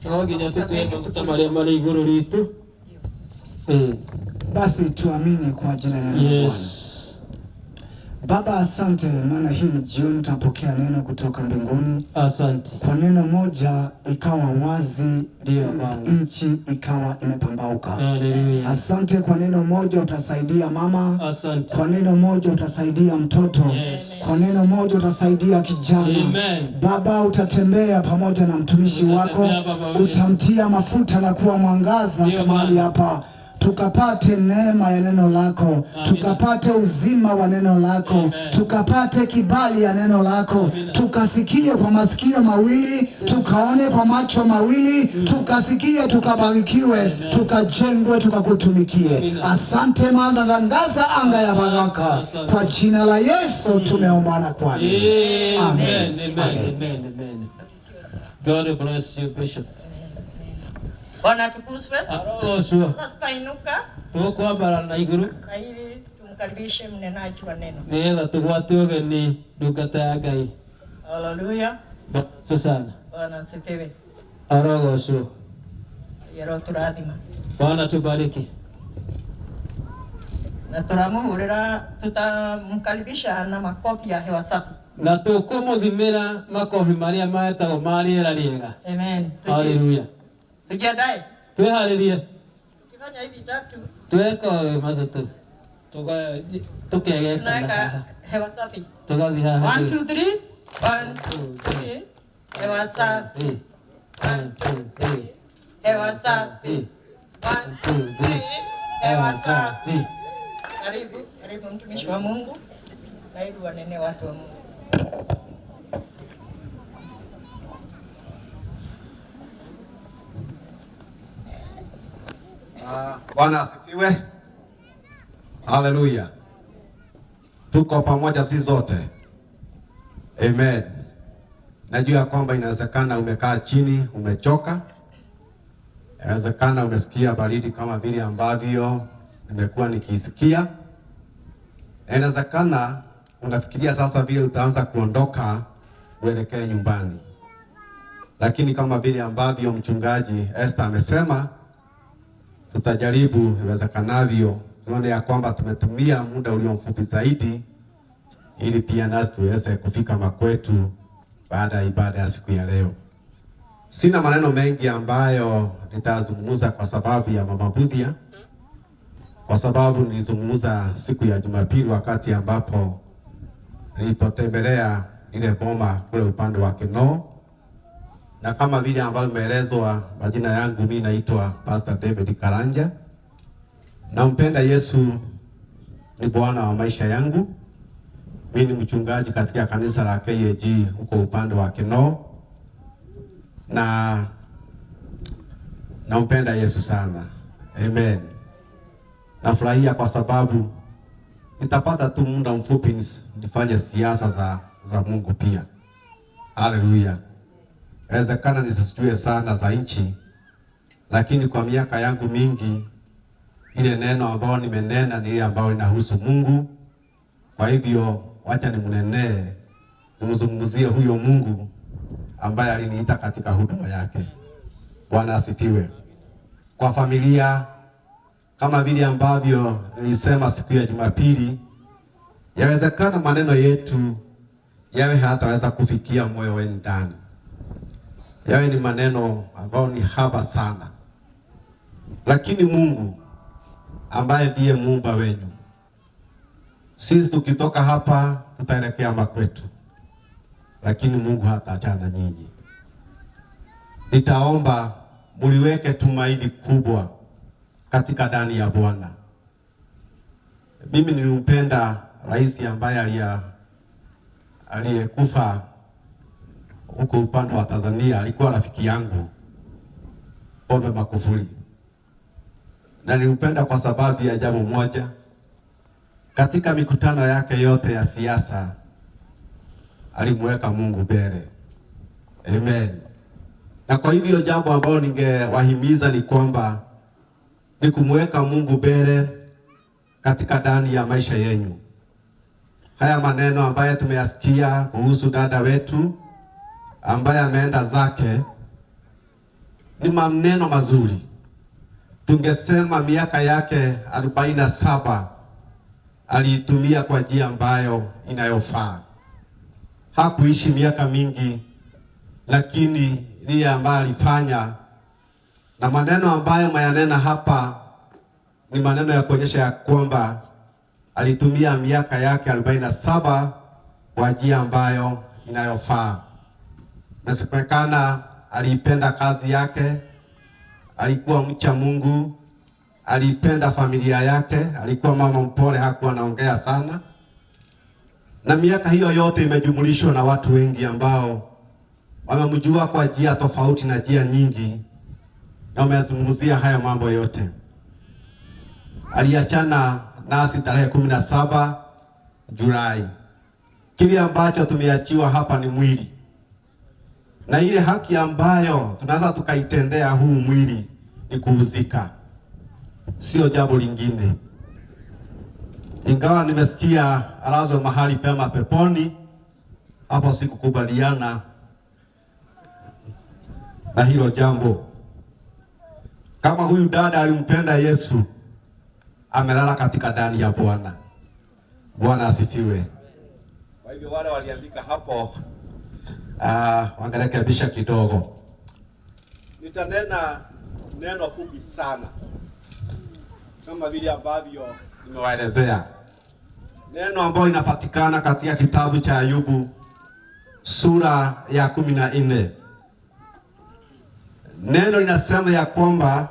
No nginya tutie maguta maria marĩ igũrũ ritũ. Basi tuamini kwa jina la Bwana. Baba, asante, maana hii ni jioni tunapokea neno kutoka mbinguni. Asante. Kwa neno moja ikawa wazi, Ndio, Bwana. Nchi ikawa imepambauka. Haleluya. Asante kwa neno moja utasaidia mama. Asante. Kwa neno moja utasaidia mtoto. Yes. Kwa neno moja utasaidia kijana. Amen. Baba, utatembea pamoja na mtumishi wako, Utatembea, Baba. utamtia mafuta na kuwa mwangaza Ndio, mahali Bwana. hapa, tukapate neema ya neno lako, tukapate uzima wa neno lako, tukapate kibali ya neno lako, tukasikie kwa masikio mawili, tukaone kwa macho mawili, tukasikie, tukabarikiwe, tukajengwe, tukakutumikie. Asante, maana tangaza anga ya baraka kwa jina la Yesu tumeomba na kuamini. Amen. Amen. Amen. Amen. God bless you, Bishop. Bwana atukuzwe. Arogocwo. Sasa tutainuka Tukwambara na iguru na ili tumkaribishe mnenaji wa neno. nigetha tugwate ũgeni ndungata ya Ngai. Haleluya. Bwana sana. Bwana asifiwe. Arogocwo. Yero turathima. Bwana tubariki. Na turamuhurira, tutamkaribisha na makofi ya hewa safi. Na tukumuthimira makofi maria metagwo ma rĩera rĩega. Amen. Haleluya. Tujiandae. Twĩharĩrie. Tukifanya hivi tatu Tweka ũyũ matatũ. Tukegekana tunaweka haha. hewa safi. Tũgathiĩ haha. 1 2 3 1 2 3 hewa safi. 1 2 3 Hewa safi. 1 2 3 Hewa safi. Karibu, karibu mtumishi wa Mungu. Na ili wanene watu wa Mungu. Bwana asifiwe. Haleluya. Tuko pamoja sisi zote. Amen. Najua kwamba inawezekana umekaa chini, umechoka. Inawezekana umesikia baridi kama vile ambavyo nimekuwa nikisikia. Inawezekana unafikiria sasa vile utaanza kuondoka uelekee nyumbani. Lakini kama vile ambavyo mchungaji Esther amesema, tutajaribu iwezekanavyo tuone ya kwamba tumetumia muda ulio mfupi zaidi ili pia nasi tuweze kufika makwetu baada ya ibada ya siku ya leo. Sina maneno mengi ambayo nitazungumza kwa sababu ya Mama Mbuthia, kwa sababu nilizungumza siku ya Jumapili wakati ambapo nilipotembelea ile boma kule upande wa Kinoo. Na kama vile ambavyo nimeelezwa, majina yangu mimi naitwa Pastor David Karanja. Nampenda Yesu, ni Bwana wa maisha yangu. Mimi ni mchungaji katika kanisa la KAG huko upande wa Kinoo. Na nampenda Yesu sana. Amen. Nafurahia kwa sababu nitapata tu muda mfupi nifanye siasa za Mungu pia. Haleluya. Inawezekana nisijue sana za nchi, lakini kwa miaka yangu mingi ile neno ambao nimenena ni ile ambayo inahusu Mungu. Kwa hivyo wacha nimnenee, nimzungumzie huyo Mungu ambaye aliniita katika huduma yake. Bwana asifiwe. Kwa familia, kama vile ambavyo nilisema siku ya Jumapili, yawezekana maneno yetu yawe hataweza kufikia moyo wenu ndani, yawe ni maneno ambayo ni haba sana, lakini Mungu ambaye ndiye muumba wenu, sisi tukitoka hapa tutaelekea makwetu, lakini Mungu hataachana na nyinyi. Nitaomba muliweke tumaini kubwa katika ndani ya Bwana. Mimi nilimpenda rais ambaye aliyekufa huko upande wa Tanzania, alikuwa rafiki yangu Pombe Magufuli, na nilimpenda kwa sababu ya jambo moja. Katika mikutano yake yote ya siasa alimweka Mungu mbele. Amen. Na kwa hivyo jambo ambalo ningewahimiza ni kwamba ni kumweka Mungu mbele katika ndani ya maisha yenu. Haya maneno ambayo tumeyasikia kuhusu dada wetu ambaye ameenda zake ni maneno mazuri. Tungesema miaka yake 47 aliitumia kwa njia ambayo inayofaa. Hakuishi miaka mingi, lakini lile ambayo alifanya na maneno ambayo mayanena hapa ni maneno ya kuonyesha ya kwamba alitumia miaka yake 47 kwa njia ambayo inayofaa. Nasemekana aliipenda kazi yake, alikuwa mcha Mungu, aliipenda familia yake, alikuwa mama mpole, hakuwa anaongea sana. Na miaka hiyo yote imejumulishwa na watu wengi ambao wamemjua kwa njia tofauti na njia nyingi, na wamezungumzia haya mambo yote. Aliachana nasi tarehe 17 Julai. Kile ambacho tumeachiwa hapa ni mwili, na ile haki ambayo tunaweza tukaitendea huu mwili ni kuuzika, sio jambo lingine. Ingawa nimesikia alazwe mahali pema peponi, hapo sikukubaliana na hilo jambo. Kama huyu dada alimpenda Yesu, amelala katika ndani ya Bwana. Bwana asifiwe. Kwa hivyo wale waliandika hapo wangerekebisha kidogo. Nitanena neno fupi sana kama vile ambavyo nimewaelezea, neno ambayo inapatikana katika kitabu cha Ayubu sura ya 14. Neno linasema ya kwamba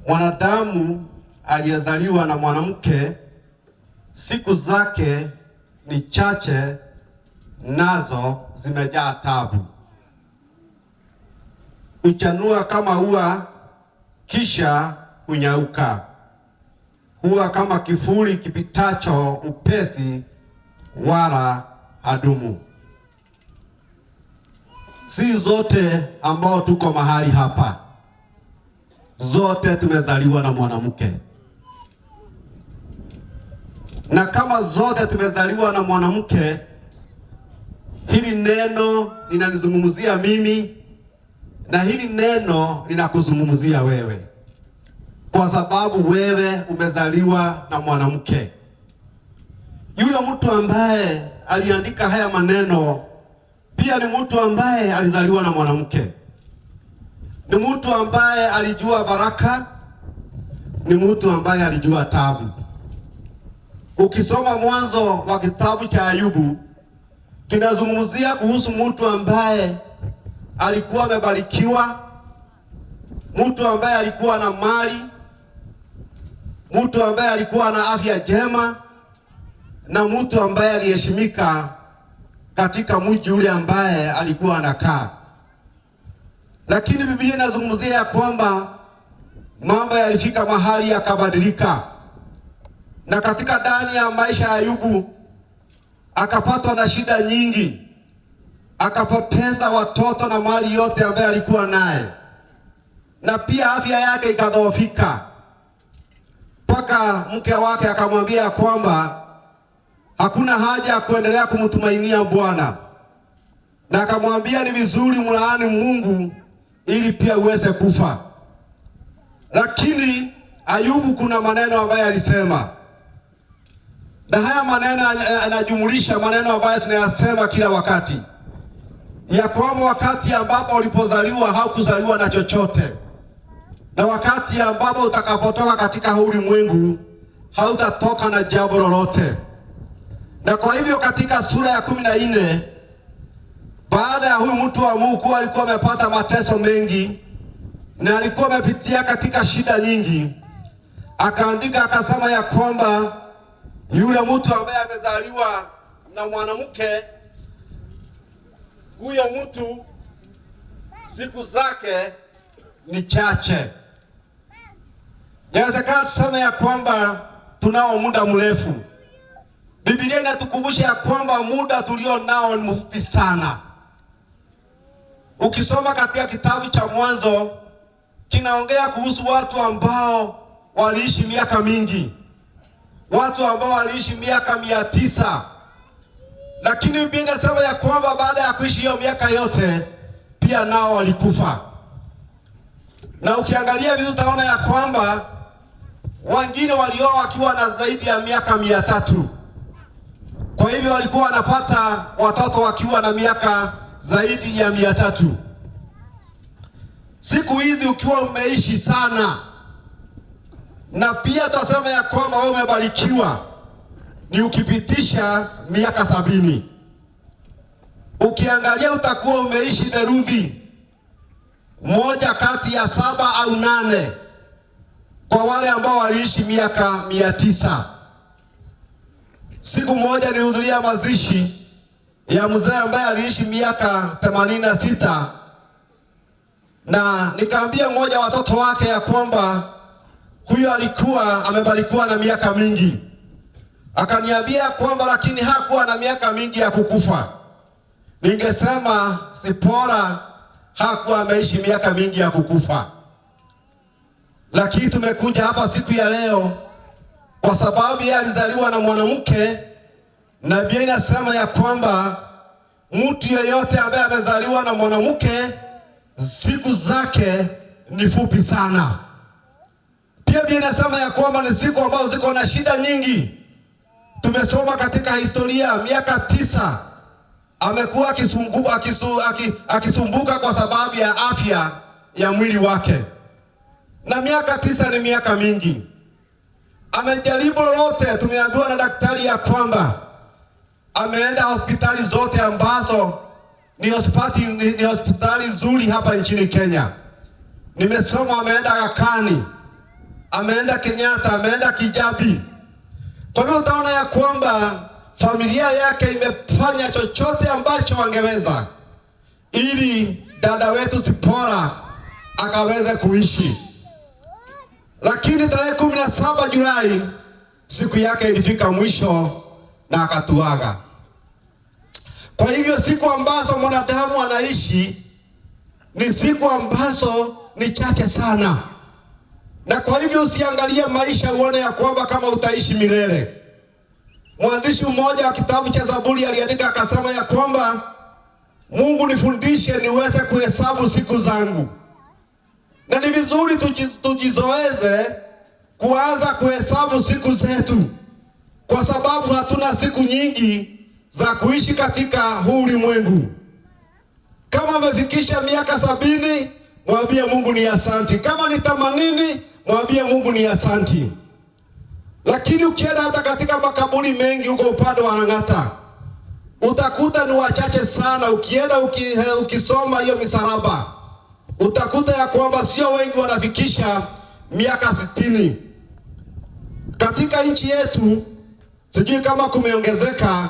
mwanadamu aliyezaliwa na mwanamke siku zake ni chache, nazo zimejaa taabu. Huchanua kama ua, kisha hunyauka. Huwa kama kivuli kipitacho upesi, wala hadumu. Si zote ambao tuko mahali hapa, zote tumezaliwa na mwanamke. Na kama zote tumezaliwa na mwanamke, hili neno linanizungumzia mimi na hili neno linakuzungumzia wewe, kwa sababu wewe umezaliwa na mwanamke. Yule mtu ambaye aliandika haya maneno pia ni mtu ambaye alizaliwa na mwanamke, ni mtu ambaye alijua baraka, ni mtu ambaye alijua taabu. Ukisoma mwanzo wa kitabu cha Ayubu kinazungumzia kuhusu mtu ambaye alikuwa amebarikiwa, mtu ambaye alikuwa na mali, mtu ambaye alikuwa na afya njema, na mtu ambaye aliheshimika katika mji ule ambaye alikuwa anakaa. Lakini Biblia inazungumzia ya kwamba mambo yalifika mahali yakabadilika, na katika ndani ya maisha ya Ayubu akapatwa na shida nyingi, akapoteza watoto na mali yote ambayo alikuwa naye, na pia afya yake ikadhoofika, mpaka mke wake akamwambia kwamba hakuna haja ya kuendelea kumtumainia Bwana, na akamwambia ni vizuri mlaani Mungu ili pia uweze kufa. Lakini Ayubu kuna maneno ambayo alisema, na haya maneno yanajumulisha maneno ambayo tunayasema kila wakati, ya kwamba wakati ambapo ulipozaliwa haukuzaliwa na chochote, na wakati ambapo utakapotoka katika huu ulimwengu hautatoka na jambo lolote. Na kwa hivyo katika sura ya 14, baada ya huyu mtu wa Mungu kuwa alikuwa amepata mateso mengi na alikuwa amepitia katika shida nyingi, akaandika akasema ya kwamba yule mtu ambaye amezaliwa na mwanamke, huyo mtu siku zake ni chache. Inawezekana tuseme ya kwamba tunao muda mrefu. Biblia inatukumbusha ya kwamba muda tulio nao ni mfupi sana. Ukisoma katika kitabu cha Mwanzo kinaongea kuhusu watu ambao waliishi miaka mingi, watu ambao waliishi miaka 900, lakini Biblia inasema ya kwamba baada ya kuishi hiyo miaka yote pia nao walikufa. Na ukiangalia vizuri utaona ya kwamba wengine walioa wakiwa na zaidi ya miaka 300. Kwa hivyo walikuwa wanapata watoto wakiwa na miaka zaidi ya 300. Siku hizi ukiwa umeishi sana, na pia tutasema ya kwamba wewe umebarikiwa, ni ukipitisha miaka 70. Ukiangalia utakuwa umeishi theluthi moja kati ya 7 au 8 kwa wale ambao waliishi miaka 900. Siku moja nilihudhuria mazishi ya mzee ambaye aliishi miaka 86, na nikaambia mmoja wa watoto wake ya kwamba huyo alikuwa amebarikiwa na miaka mingi. Akaniambia kwamba lakini hakuwa na miaka mingi ya kukufa. Ningesema Sipora hakuwa ameishi miaka mingi ya kukufa. Lakini tumekuja hapa siku ya leo kwa sababu yeye alizaliwa na mwanamke, na Biblia inasema ya kwamba mtu yeyote ambaye amezaliwa na mwanamke siku zake ni fupi sana. Pia Biblia inasema ya kwamba ni siku ambazo ziko na shida nyingi. Tumesoma katika historia miaka 9 amekuwa akisumbuka kwa sababu ya afya ya mwili wake. Na miaka 9 ni miaka mingi. Amejaribu lolote, tumeambiwa na daktari ya kwamba ameenda hospitali zote ambazo ni hospitali nzuri hapa nchini Kenya. Nimesoma ameenda Aga Khan, ameenda Kenyatta, ameenda Kijabi. Kwa hivyo utaona ya kwamba familia yake imefanya chochote ambacho wangeweza ili dada wetu Sipora akaweze kuishi. Lakini tarehe 17 Julai siku yake ilifika mwisho na akatuaga. Kwa hivyo siku ambazo mwanadamu anaishi ni siku ambazo ni chache sana. Na kwa hivyo usiangalie maisha uone ya kwamba kama utaishi milele. Mwandishi mmoja wa kitabu cha Zaburi aliandika akasema ya kwamba Mungu nifundishe niweze kuhesabu siku zangu. Na ni vizuri tujizoeze kuanza kuhesabu siku zetu, kwa sababu hatuna siku nyingi za kuishi katika huu ulimwengu. Kama umefikisha miaka 70, mwambie Mungu ni asanti. Kama ni 80, mwambie Mungu ni asanti. Lakini ukienda hata katika makaburi mengi huko upande wa Lang'ata, utakuta ni wachache sana. Ukienda ukisoma hiyo misalaba, utakuta ya kwamba sio wengi wanafikisha miaka 60. Katika nchi yetu, sijui kama kumeongezeka,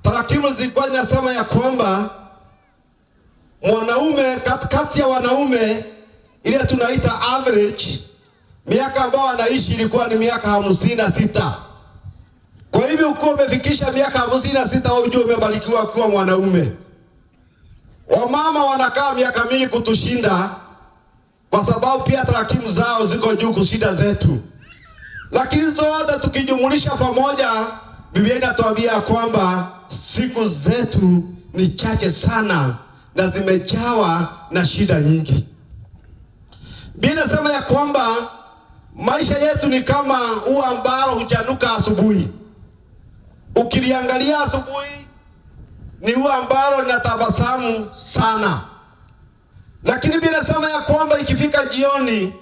tarakimu zilikuwa zinasema ya kwamba mwanaume kati ya wanaume ile tunaita average, miaka ambao wanaishi ilikuwa ni miaka 56. Kwa hivyo ukiwa umefikisha miaka 56, wewe ujue umebarikiwa kuwa mwanaume. Wamama wanakaa miaka mingi kutushinda kwa sababu pia tarakimu zao ziko juu kushinda zetu. Lakini zote tukijumulisha pamoja, Biblia inatuambia kwamba siku zetu ni chache sana na zimejawa na shida nyingi. Biblia inasema ya kwamba maisha yetu ni kama ua ambalo huchanuka asubuhi. Ukiliangalia asubuhi ni ua ambalo linatabasamu sana, lakini Biblia inasema ya kwamba ikifika jioni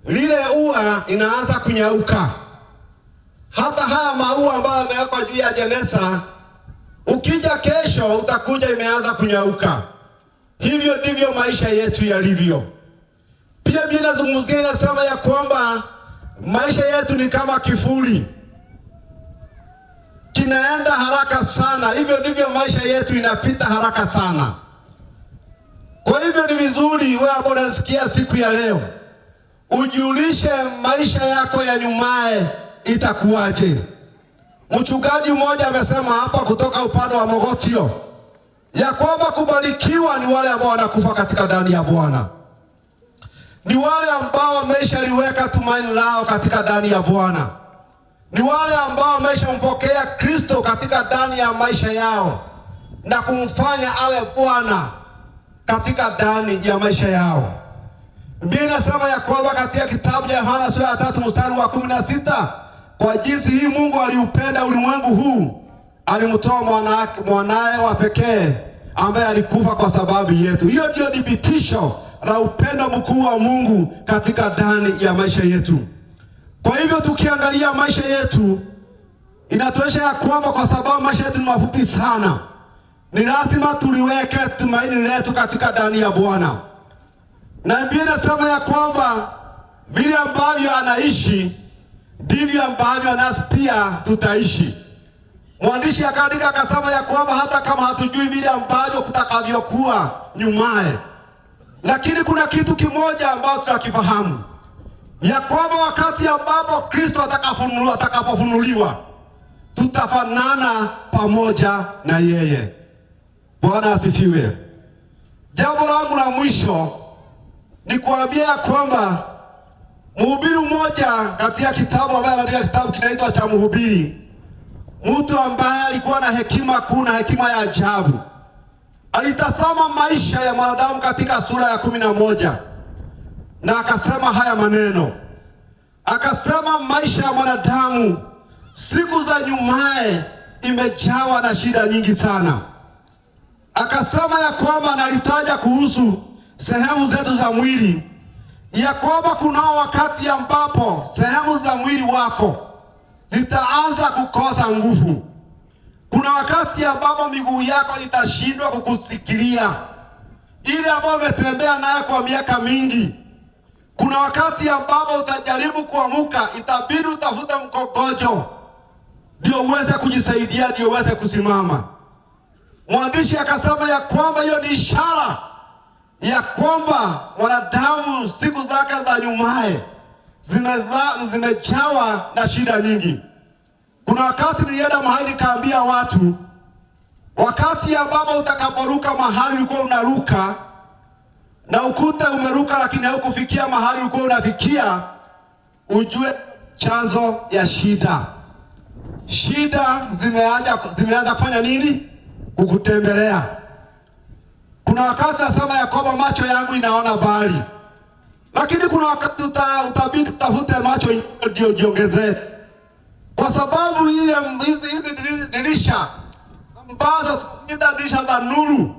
lile ua linaanza kunyauka. Hata haya maua ambayo yamewekwa juu ya jeneza, ukija kesho utakuja imeanza kunyauka. Hivyo ndivyo maisha yetu yalivyo. Pia Biblia inazungumzia, inasema ya kwamba maisha yetu ni kama kivuli, kinaenda haraka sana. Hivyo ndivyo maisha yetu inapita haraka sana. Kwa hivyo ni vizuri wewe ambao unasikia siku ya leo ujiulishe maisha yako ya nyumaye itakuwaje. Mchungaji mmoja amesema hapa kutoka upande wa Mogotio ya kwamba kubarikiwa ni wale ambao wanakufa katika ndani ya Bwana, ni wale ambao wameshaliweka tumaini lao katika ndani ya Bwana, ni wale ambao wameshampokea Kristo katika ndani ya maisha yao na kumfanya awe Bwana katika ndani ya maisha yao. Biblia inasema ya kwamba katika kitabu cha Yohana sura ya 3 mstari wa 16, kwa jinsi hii Mungu aliupenda ulimwengu huu, alimtoa mwanae wa pekee ambaye alikufa kwa sababu yetu. Hiyo ndio thibitisho la upendo mkuu wa Mungu katika ndani ya maisha yetu. Kwa hivyo tukiangalia maisha yetu inatuonyesha ya kwamba kwa sababu maisha yetu ni mafupi sana, ni lazima tuliweke tumaini letu katika ndani ya Bwana. Na Biblia inasema ya kwamba vile ambavyo anaishi ndivyo ambavyo nasi pia tutaishi. Mwandishi akaandika akasema ya kwamba hata kama hatujui vile ambavyo kutakavyokuwa nyumaye, lakini kuna kitu kimoja ambacho tunakifahamu, ya kwamba wakati ambapo Kristo atakapofunuliwa tutafanana pamoja na yeye. Bwana asifiwe. Jambo langu la mwisho ni kuambia ya kwamba mhubiri mmoja katika kitabu ambaye katika kitabu kinaitwa cha Mhubiri, mtu ambaye alikuwa na hekima kuu na hekima ya ajabu, alitazama maisha ya mwanadamu katika sura ya 11 na akasema haya maneno. Akasema maisha ya mwanadamu siku za nyumaye imejawa na shida nyingi sana. Akasema ya kwamba, nalitaja kuhusu sehemu zetu za mwili, ya kwamba kuna wakati ambapo sehemu za mwili wako zitaanza kukosa nguvu. Kuna wakati ambapo miguu yako itashindwa kukusikilia, ile ambayo umetembea nayo kwa miaka mingi. Kuna wakati ambapo utajaribu kuamuka, itabidi utafute mkogojo ndio uweze kujisaidia, ndio uweze kusimama. Mwandishi akasema ya kwamba hiyo ni ishara ya kwamba mwanadamu siku zake za nyumaye zimejawa na shida nyingi. Kuna wakati nilienda mahali nikaambia watu, wakati ambapo utakaporuka mahali ulikuwa unaruka na ukuta umeruka lakini haukufikia mahali ulikuwa unafikia, ujue chanzo ya shida. Shida zimeanza kufanya nini? Kukutembelea. Kuna wakati nasema ya kwamba macho yangu inaona mbali, lakini kuna wakati utabidi utafute macho ndio jiongezee, kwa sababu ile hizi dirisha ambazo tunaita dirisha za nuru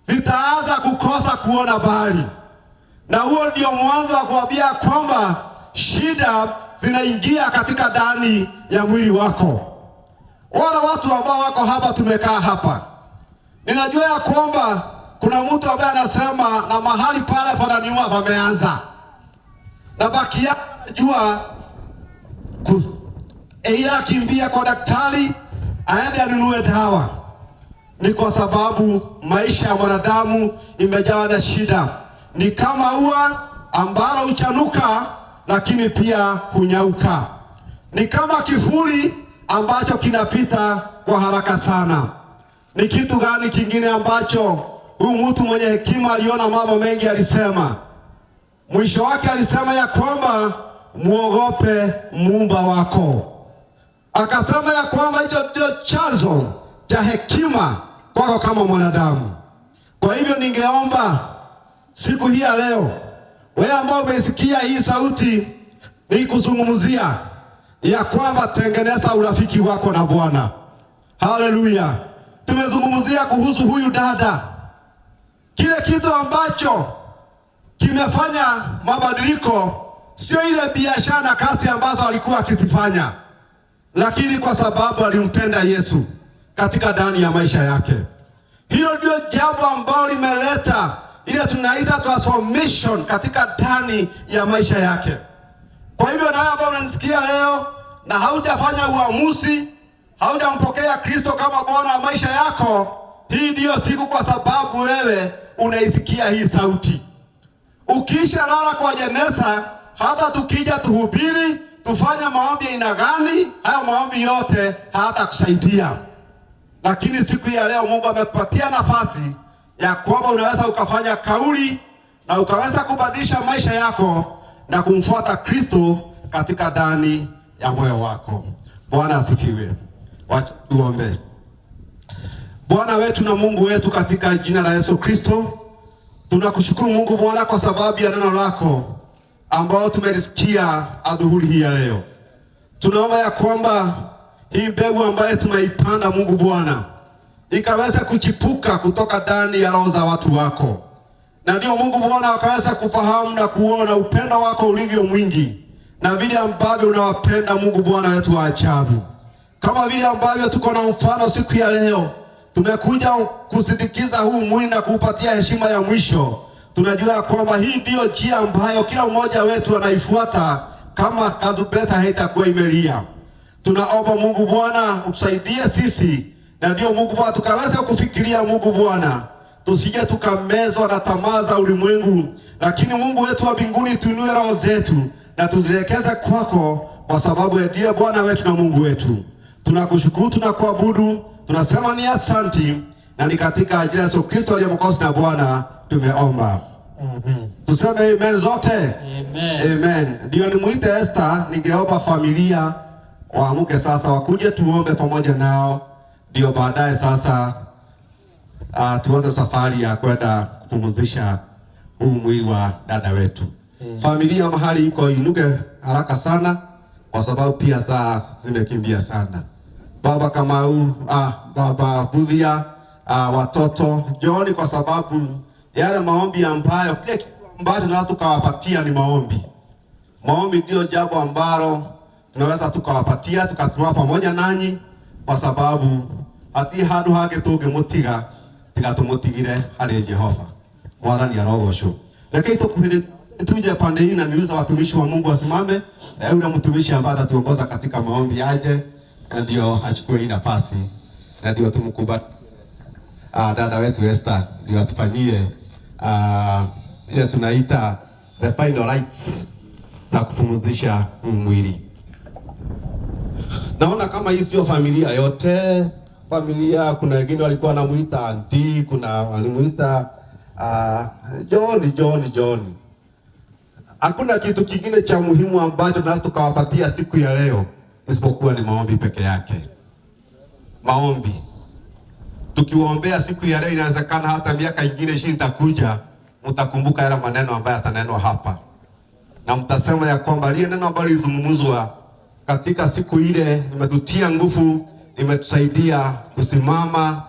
zitaanza kukosa kuona mbali, na huo ndio mwanzo wa kuambia kwamba shida zinaingia katika ndani ya mwili wako. Wala watu ambao wako hapa, tumekaa hapa, ninajua ya kwamba kuna mtu ambaye anasema na mahali pale pananiuma pameanza, na baki yake anajua akimbia kwa daktari aende anunue dawa. Ni kwa sababu maisha ya mwanadamu imejawa na shida. Ni kama ua ambalo huchanuka lakini pia hunyauka. Ni kama kivuli ambacho kinapita kwa haraka sana. Ni kitu gani kingine ambacho huyu mtu mwenye hekima aliona mambo mengi alisema? Mwisho wake alisema ya kwamba muogope muumba wako. Akasema ya kwamba hicho ndio chanzo cha hekima kwako kama mwanadamu. Kwa hivyo ningeomba siku hii ya leo, Wewe ambao umeisikia hii sauti, ni kuzungumzia ya kwamba tengeneza urafiki wako na Bwana. Haleluya! Tumezungumzia kuhusu huyu dada, kile kitu ambacho kimefanya mabadiliko sio ile biashara na kazi ambazo alikuwa akizifanya, lakini kwa sababu alimpenda Yesu katika ndani ya maisha yake. Hilo ndio jambo ambalo limeleta ile tunaita transformation katika ndani ya maisha yake. Kwa hivyo nawe ambao unanisikia leo na haujafanya uamuzi, haujampokea Kristo kama Bwana wa maisha yako, hii ndiyo siku, kwa sababu wewe unaisikia hii sauti. Ukisha lala kwa jeneza, hata tukija tuhubiri, tufanye maombi aina gani, hayo maombi yote hayatakusaidia. Lakini siku ya leo Mungu amekupatia nafasi ya kwamba unaweza ukafanya kauli na ukaweza kubadilisha maisha yako na kumfuata Kristo katika ndani ya moyo wako. Bwana asifiwe. Wacha tuombe. Bwana wetu na Mungu wetu, katika jina la Yesu Kristo, tunakushukuru Mungu Bwana kwa sababu ya neno lako ambao tumelisikia adhuhuri hii ya leo. Tunaomba ya kwamba hii mbegu ambayo tumeipanda Mungu Bwana ikaweza kuchipuka kutoka ndani ya roho za watu wako, na ndio Mungu Bwana wakaweza kufahamu na kuona upendo wako ulivyo mwingi na vile ambavyo unawapenda Mungu Bwana wetu wa ajabu, kama vile ambavyo tuko na mfano siku ya leo tumekuja kusindikiza huu mwili na kuupatia heshima ya mwisho. Tunajua kwamba hii ndiyo njia ambayo kila mmoja wetu anaifuata kama tarumbeta haitakuwa imelia. Tunaomba Mungu Bwana utusaidie sisi, na ndio Mungu Bwana tukaweza kufikiria Mungu Bwana, tusije tukamezwa na tamaa za ulimwengu, lakini Mungu wetu wa mbinguni tuinue roho zetu na tuzielekeze kwako, kwa sababu ndiye Bwana wetu na Mungu wetu. Tunakushukuru, tunakuabudu, tunasema ni asanti, na ni katika ajili ya Yesu Kristo aliye Mwokozi na Bwana tumeomba. Amen. Tuseme amen zote. Amen. Amen. Ndio nimuite Esther, ningeomba familia waamuke sasa, wakuje tuombe pamoja nao, ndio baadaye sasa tuanze safari ya kwenda kupumzisha huu mwili wa dada wetu. Familia mahali iko inuke haraka sana, kwa sababu pia saa zimekimbia sana. Baba Kamau, Baba Budhia, watoto njooni, kwa sababu yale maombi ambayo kile kitu ambacho tunaweza tukawapatia ni maombi. Maombi ndio jambo ambalo tunaweza tukawapatia tukasimama pamoja nanyi, kwa sababu ati handu hake tungimutiga tiga tumutigire hari Jehova. Mwathani arogocwo. Rekei tukuhĩrĩ tuje pande hii na niuza watumishi wa Mungu wasimame, na yule mtumishi ambaye atatuongoza katika maombi aje, na ndio achukue hii nafasi, na ndio tumkubali dada wetu Esther ndio atufanyie ile tunaita the final rites za kupumzisha huu mwili. Naona kama hii sio familia yote. Familia kuna wengine walikuwa wanamuita auntie, kuna walimuita John, John, John. Hakuna kitu kingine cha muhimu ambacho tunaweza tukawapatia siku ya leo isipokuwa ni maombi peke yake. Maombi. Tukiwaombea siku ya leo, inawezekana hata miaka ingine 20 itakuja, mtakumbuka yale maneno ambayo yatanenwa hapa, na mtasema ya kwamba lile neno ambalo lilizungumzwa katika siku ile limetutia nguvu, limetusaidia kusimama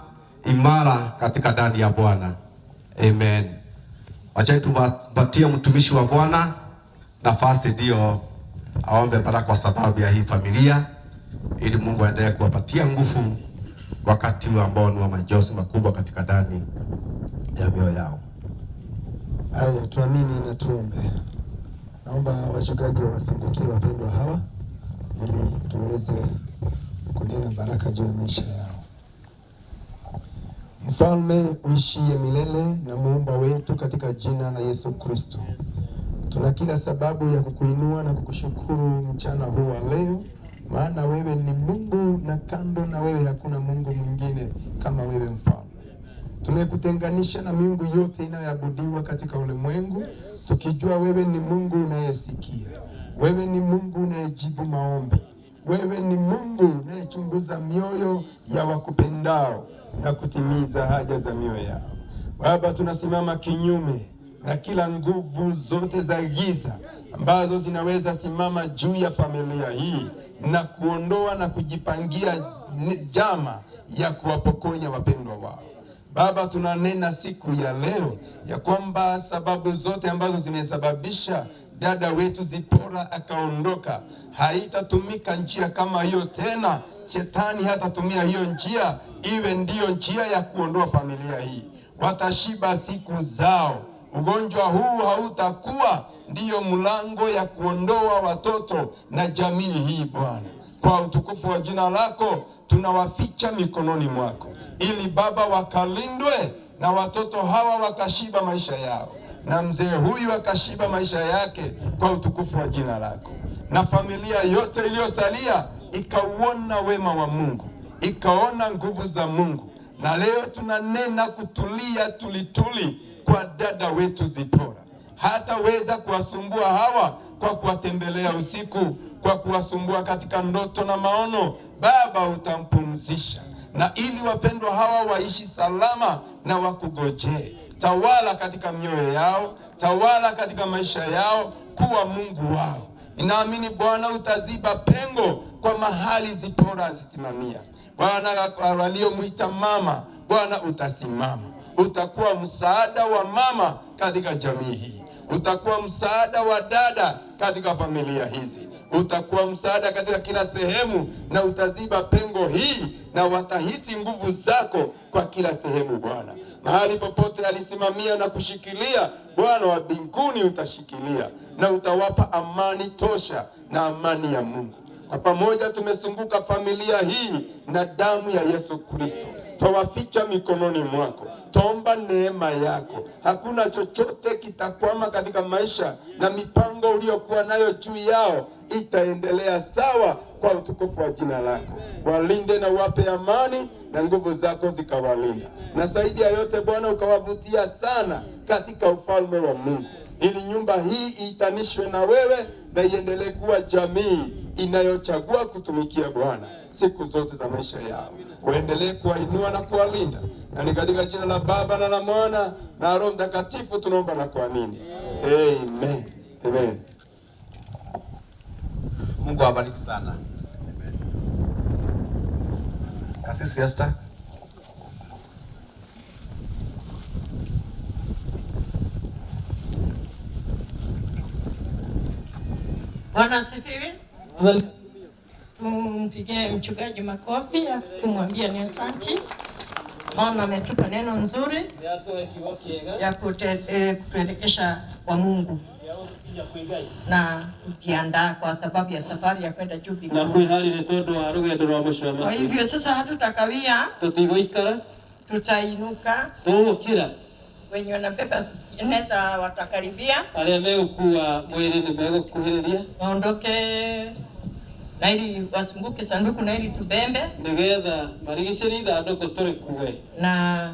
imara katika ndani ya Bwana. Amen. Wacha tupatie mtumishi wa Bwana nafasi ndio aombe baraka kwa sababu ya hii familia, ili Mungu aendelee kuwapatia nguvu wakati huu ambao ni wa majonzi makubwa katika ndani ya mioyo yao. Haya, tuamini na tuombe. Naomba wachungaji wawasindikie wapendwa hawa ili tuweze kunena baraka juu ya maisha yao. Mfalme uishiye milele na muumba wetu, katika jina la Yesu Kristo, tuna kila sababu ya kukuinua na kukushukuru mchana huu wa leo, maana wewe ni Mungu na kando na wewe hakuna Mungu mwingine kama wewe Mfalme. Tumekutenganisha na miungu yote inayoabudiwa katika ulimwengu, tukijua wewe ni Mungu unayesikia, wewe ni Mungu unayejibu maombi, wewe ni Mungu unayechunguza mioyo ya wakupendao na kutimiza haja za mioyo yao. Baba, tunasimama kinyume na kila nguvu zote za giza ambazo zinaweza simama juu ya familia hii na kuondoa na kujipangia njama ya kuwapokonya wapendwa wao. Baba, tunanena siku ya leo ya kwamba sababu zote ambazo zimesababisha dada wetu Zipora akaondoka, haitatumika njia kama hiyo tena. Shetani hatatumia hiyo njia iwe ndiyo njia ya kuondoa familia hii. Watashiba siku zao. Ugonjwa huu hautakuwa ndiyo mlango ya kuondoa watoto na jamii hii. Bwana, kwa utukufu wa jina lako tunawaficha mikononi mwako, ili Baba wakalindwe na watoto hawa wakashiba maisha yao, na mzee huyu akashiba maisha yake kwa utukufu wa jina lako, na familia yote iliyosalia ikauona wema wa Mungu, ikaona nguvu za Mungu. Na leo tunanena kutulia tulituli kwa dada wetu Zipora. Hataweza kuwasumbua hawa kwa kuwatembelea usiku, kwa kuwasumbua katika ndoto na maono. Baba, utampumzisha, na ili wapendwa hawa waishi salama na wakugojee. Tawala katika mioyo yao, tawala katika maisha yao, kuwa Mungu wao. Ninaamini Bwana utaziba pengo kwa mahali Zipora azisimamia. Bwana, waliomwita mama, Bwana utasimama, utakuwa msaada wa mama katika jamii hii, utakuwa msaada wa dada katika familia hizi, utakuwa msaada katika kila sehemu, na utaziba pengo hii, na watahisi nguvu zako kwa kila sehemu. Bwana, mahali popote alisimamia na kushikilia, Bwana wa mbinguni utashikilia na utawapa amani tosha na amani ya Mungu. Kwa pamoja tumezunguka familia hii na damu ya Yesu Kristo, twawaficha mikononi mwako, twaomba neema yako. Hakuna chochote kitakwama katika maisha, na mipango uliyokuwa nayo juu yao itaendelea sawa kwa utukufu wa jina lako. Walinde na uwape amani, na nguvu zako zikawalinda, na zaidi ya yote Bwana ukawavutia sana katika ufalme wa Mungu, ili nyumba hii iitanishwe na wewe na iendelee kuwa jamii inayochagua kutumikia Bwana siku zote za maisha yao. Waendelee kuwainua na kuwalinda, na ni katika jina la Baba na la Mwana na Roho Mtakatifu tunaomba na kuamini. Amen. Amen. Mungu awabariki sana. Kasisi Esther. Bwana asifiwe. Tumpigie mchungaji makofi ya kumwambia ni asanti, maana ametupa neno nzuri ya kutuelekesha kwa Mungu na kujiandaa kwa sababu ya safari ya kwenda juu na mbinguni. kwĩharĩria tondũ wa rũgendo rwa mũico wa Kwa hivyo sasa hatutakawia, tũtigũikara, tutainuka. Tũgũkĩra. Wenye wanabeba jeneza watakaribia, arĩa megũkua mwĩrĩ nĩ megũkuhĩrĩria, waondoke na ili wasunguke sanduku na ili tubembe, nĩgetha marigicĩrie ithandũkũ tũrĩkue, na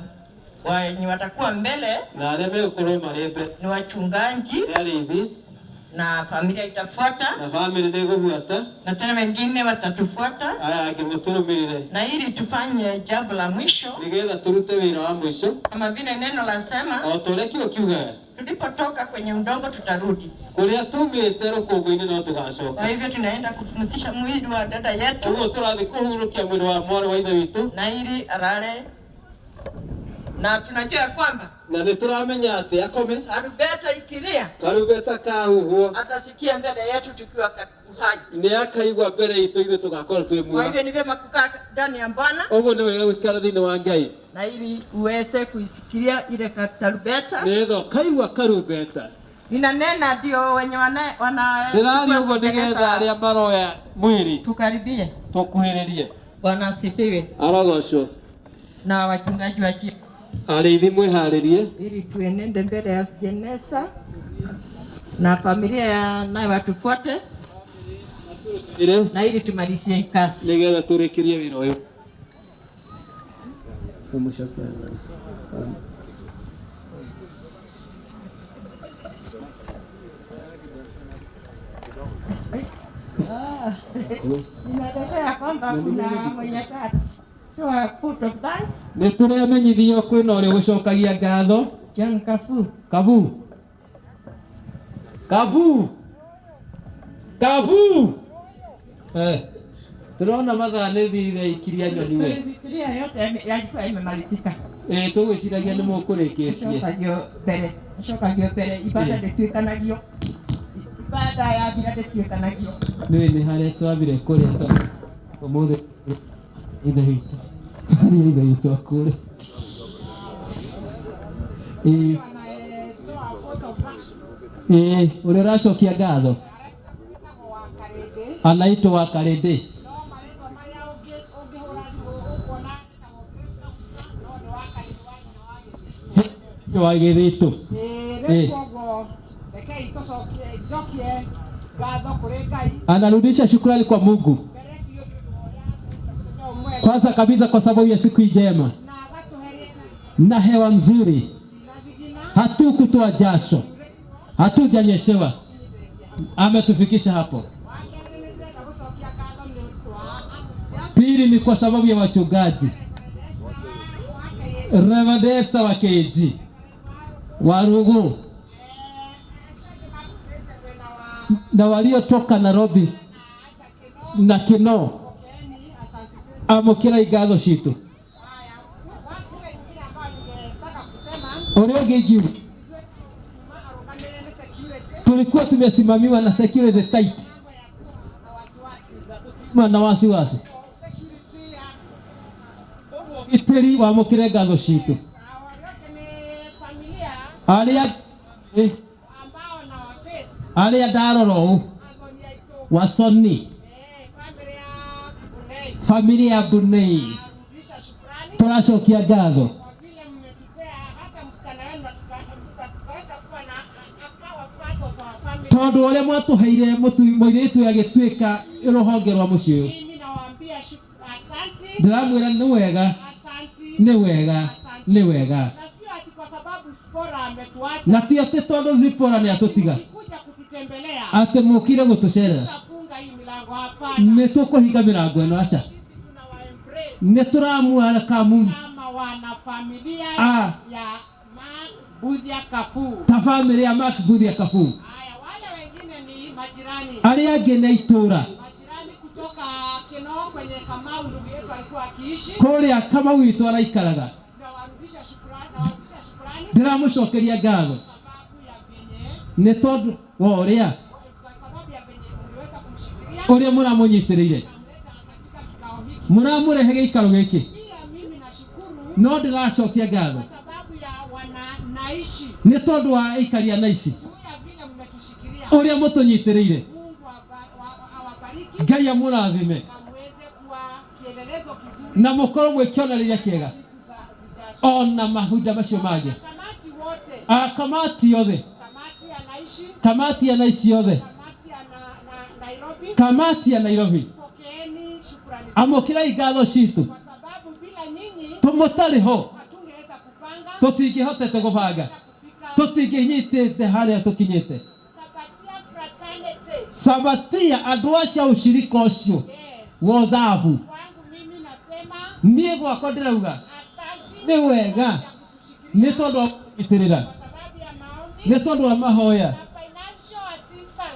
wenye watakuwa mbele na arĩa megũkorwo marĩ mbere ni wachungaji nĩ arĩithi, na familia itafuata, na bamĩrĩ nĩ ĩgũbuata, na tena wengine watatufuata, aya angĩ mũtũrũmĩrĩre, na ili tufanye jambo la mwisho nĩgetha tũrute wĩra wa mũico kama vile neno lasema, o ta ũrĩa kiugo kiugaga, tulipotoka kwenye udongo tutarudi. Kũrĩa tumĩte rũkũngũ-inĩ no tũgacoka. Kwa hivyo tunaenda kupumzisha mwili wa dada yetu Ũguo tũrathiĩ kũhurũkia mwĩrĩ wa mwarĩ wa ithe witũ, na ili alale, na tunajua ya kwamba na nĩ tũramenya atĩ akome, tarumbeta ikilia karumbeta kahuhwo atasikia mbele yetu tukiwa uhai. Nĩ akaigua mbere itũ ithuĩ tũgakorwo twĩ Kwa muoyo. hivyo ni vyema kukaa ndani ya Bwana Ũguo nĩ wega gũikara thĩinĩ wa Ngai, na ili uweze kuisikia ile tarumbeta. Nĩgetha ũkaigua karumbeta. Ninanena ndio wenye wana Ndĩraria ũguo nĩgetha arĩa maroya mwĩrĩ tukaribie, tũkuhĩrĩrie. Bwana asifiwe. Arogocwo. Na wachungaji wa jimbo, Arĩithi mwĩharĩrie ili tuenende mbele ya jeneza na familia ya naye watufuate, na ili tumalizie hii kazi, nĩgetha tũrĩkĩrie wĩra ũyũ. Ninaelezea kwamba kuna mwenye atatoa vote of thanks. Nĩ tũremenyithio kwĩna ũrĩa ũgũcokagia ngatho. John Kafu. Kabu. Kabu Kabu turona mathaa nĩ thirire ikiria nyoni we. Tulifikiria yote yalikuwa imemalizika. Tũgwĩciragia nĩ mũkũrĩkĩtie. Icokagio mbere, icokagio mbere, ibada ndĩtuĩkanagio. Ibada yathira ndĩtuĩkanagio. Nĩ nĩ harĩa twambire kũrĩa ũmũthĩ ithe witũ. Harĩa ithe witũ akũrĩ. Ũrĩa ũracokia ngatho anaitwo wa Karĩndĩ. Wa Gĩthitũ. Anarudisha shukrani kwa Mungu kwanza kabisa kwa sababu ya siku njema na hewa nzuri. Hatukutoa jasho, hatujanyeshewa, ametufikisha hapo. Pili ni kwa sababu ya wachungaji Reverend Esther wa KG Warugu na waliotoka Nairobi na Kinoo, amukira igatho citu. Uria ũngĩ tulikuwa tumesimamiwa na security tight na wasiwasi iteri wamukire ngatho citu. Aria ndarora ũũ Wasoni familia ya Bunei tũracokia ngatho tondu ũrĩa mwatũheire mũirĩtu agĩtuĩka rũhonge rwa mũciĩ ũyũ. Ndĩramwĩra nĩ wega, nĩ wega, nĩ wega. Na ti atĩ tondũ Zipporah nĩ atũtiga atĩ mũkire gũtũcerera nĩ tũkũhinga mĩrango ĩno, aca. Nĩ tũramwakamu ta bamĩrĩ ya Mark Mbuthia Kabu. Arĩa angĩ nĩ itũra kũrĩa Kamau witũ araikaraga. Ndĩramũcokeria ngatho nĩ tondũ wa ũrĩa mũramũnyitĩrĩire, mũramũrehe gĩikaro gĩkĩ. No ndĩracokia ngatho nĩ tondũ wa aikari a Naici ũrĩa mũtũnyitĩrĩire. Ngai amũrathime na mũkorwo mwĩ kĩonereria kĩega ona mahinda macio mangĩ. Kamati yothe, kamati ya Naici yothe, kamati ya Nairobi, amũkĩrai ngatho citũ. Tũmũtarĩ ho tũtingĩhotete gũbanga, tũtingĩnyitĩte harĩa tũkinyĩte. Sabatia andũ acio a ũcirika ũcio wa thabu, niĩ gwakwa ndĩrauga nĩ wega nĩ tondũ wa kũnyitĩrĩra, nĩ tondũ wa mahoya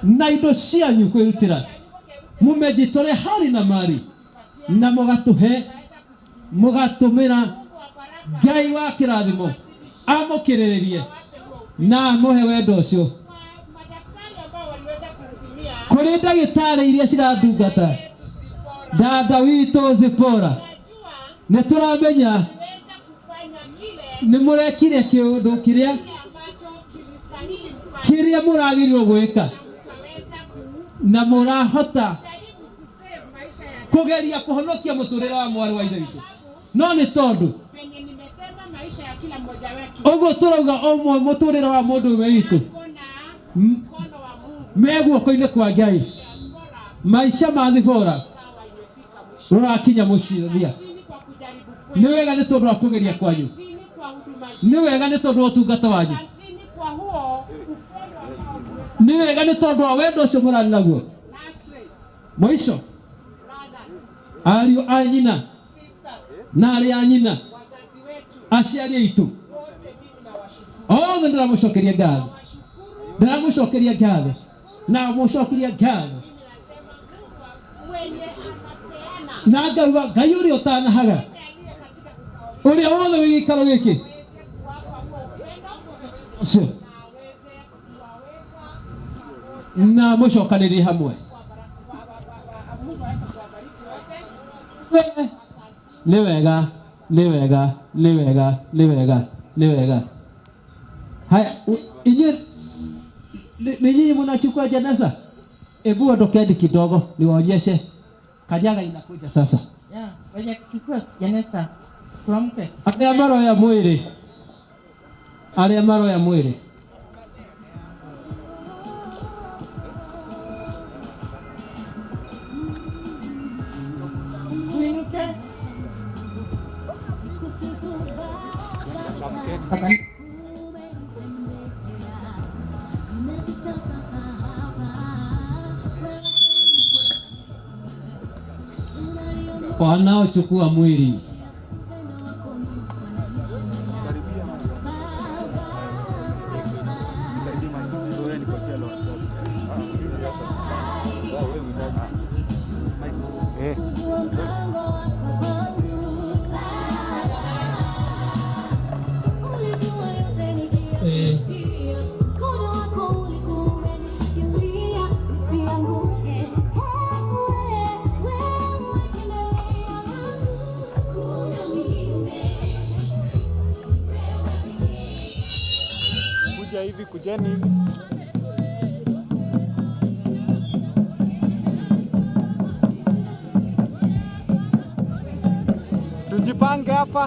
na indo cianyu kwĩrutĩra. Mumejitolea hali na mali na mũgatũhe, mũgatũmĩra. Ngai wa kĩrathimo amũkĩrĩrĩrie na amũhe wendo ũcio. Kũrĩ ndagĩtarĩ iria cirandungata, dada witũ Zipporah, nĩ tũramenya nĩ mũrekire kĩũndũ kĩrĩa kĩrĩa mũragĩrĩirwo gwĩka na mũrahota kũgeria kũhonokia mũtũrĩre wa mwarĩ wa ithe witũ. No nĩ tondũ ũguo tũrauga ũmwe mũtũrĩre wa mũndũ ũmwe witũ me guoko-inĩ kwa Ngai, maica ma Zipporah rũrakinya mũciĩ. Nĩ wega nĩ tondũ wa kũgeria kwanyu, nĩ wega nĩ tondũ wa ũtungata wanyu, nĩ wega nĩ tondũ wa wendo ũcio mũrarĩ naguo. Mũico, ariũ a nyina na arĩ a nyina, aciari aitũ othe ndĩramũcokeria ngatho. Ndĩramũcokeria ngatho na mũcokeria ngatho na ngauga Ngai ũrĩa ũtanahaga ũrĩa wothe wĩ gĩikaro gĩkĩ ũcio na mũcokanĩrie hamwe. Nĩ wega, nĩ wega, nĩ wega, nĩ wega, nĩ wega. Haya, inyuĩ ni nyinyi mnachukua jeneza? Ebu ondokeni kidogo niwaonyeshe. Kanyaga inakuja sasa. Yeah, wenye kuchukua jeneza tuamke. Arĩa maroya mwĩrĩ, arĩa maroya mwĩrĩ. Tuinuke. Wanaochukua mwili Kuja hivi, kujeni hivi. Tujipange hapa.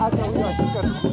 Acha huyo ashike tu.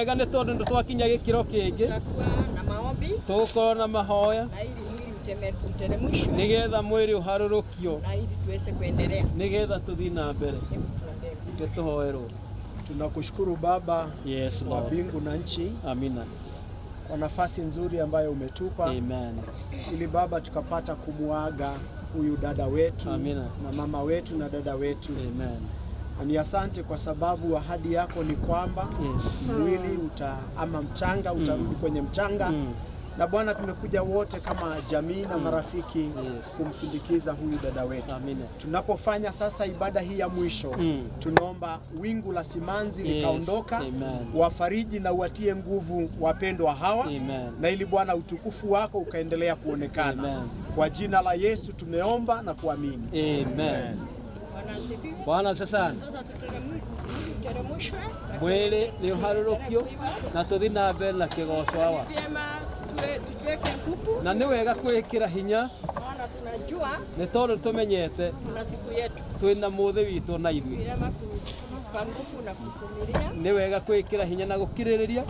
Wega nĩ tondũ nĩ twakinya gĩkĩro kĩngĩ. Tutakuwa na maombi Tũgũkorwo na mahoya na ili mwili uteremshwe nĩgetha mwĩrĩ ũharũrũkio na ili tuweze kuendelea. nĩgetha tũthiĩ na mbere. Nĩtũhoerwo. Tunakushukuru Baba Yes, wa Lord. mbingu na nchi Amina. kwa nafasi nzuri ambayo umetupa. Amen. Ili Baba tukapata kumuaga huyu dada wetu. Amina. Na mama wetu na dada wetu. Amen. Na ni asante kwa sababu ahadi yako ni kwamba Yes. mwili uta ama mchanga utarudi kwenye mchanga. Na Bwana, tumekuja wote kama jamii na marafiki kumsindikiza huyu dada wetu. Amina. Tunapofanya sasa ibada hii ya mwisho, tunaomba wingu la simanzi likaondoka. Amen. Wafariji na uwatie nguvu wapendwa hawa. Amen. Na ili Bwana utukufu wako ukaendelea kuonekana. Amen. Kwa jina la Yesu tumeomba na kuamini. Amen. Bwana asifiwe. Bwana asifiwe sana. Sasa mwili uteremshwe na Mwĩrĩ nĩ ũharũrũkio na tũthiĩ na mbere na kĩgoco awa. vyema tujiweke nguvu, Na nĩ wega kwĩĩkĩra hinya maana tunajua nĩ tondũ tũmenyete tuna siku yetu. twĩna mũthĩ witũ na ithuĩ. Vyema kujipa nguvu na kuvumilia. Nĩ wega kwĩĩkĩra hinya na gũkirĩrĩria.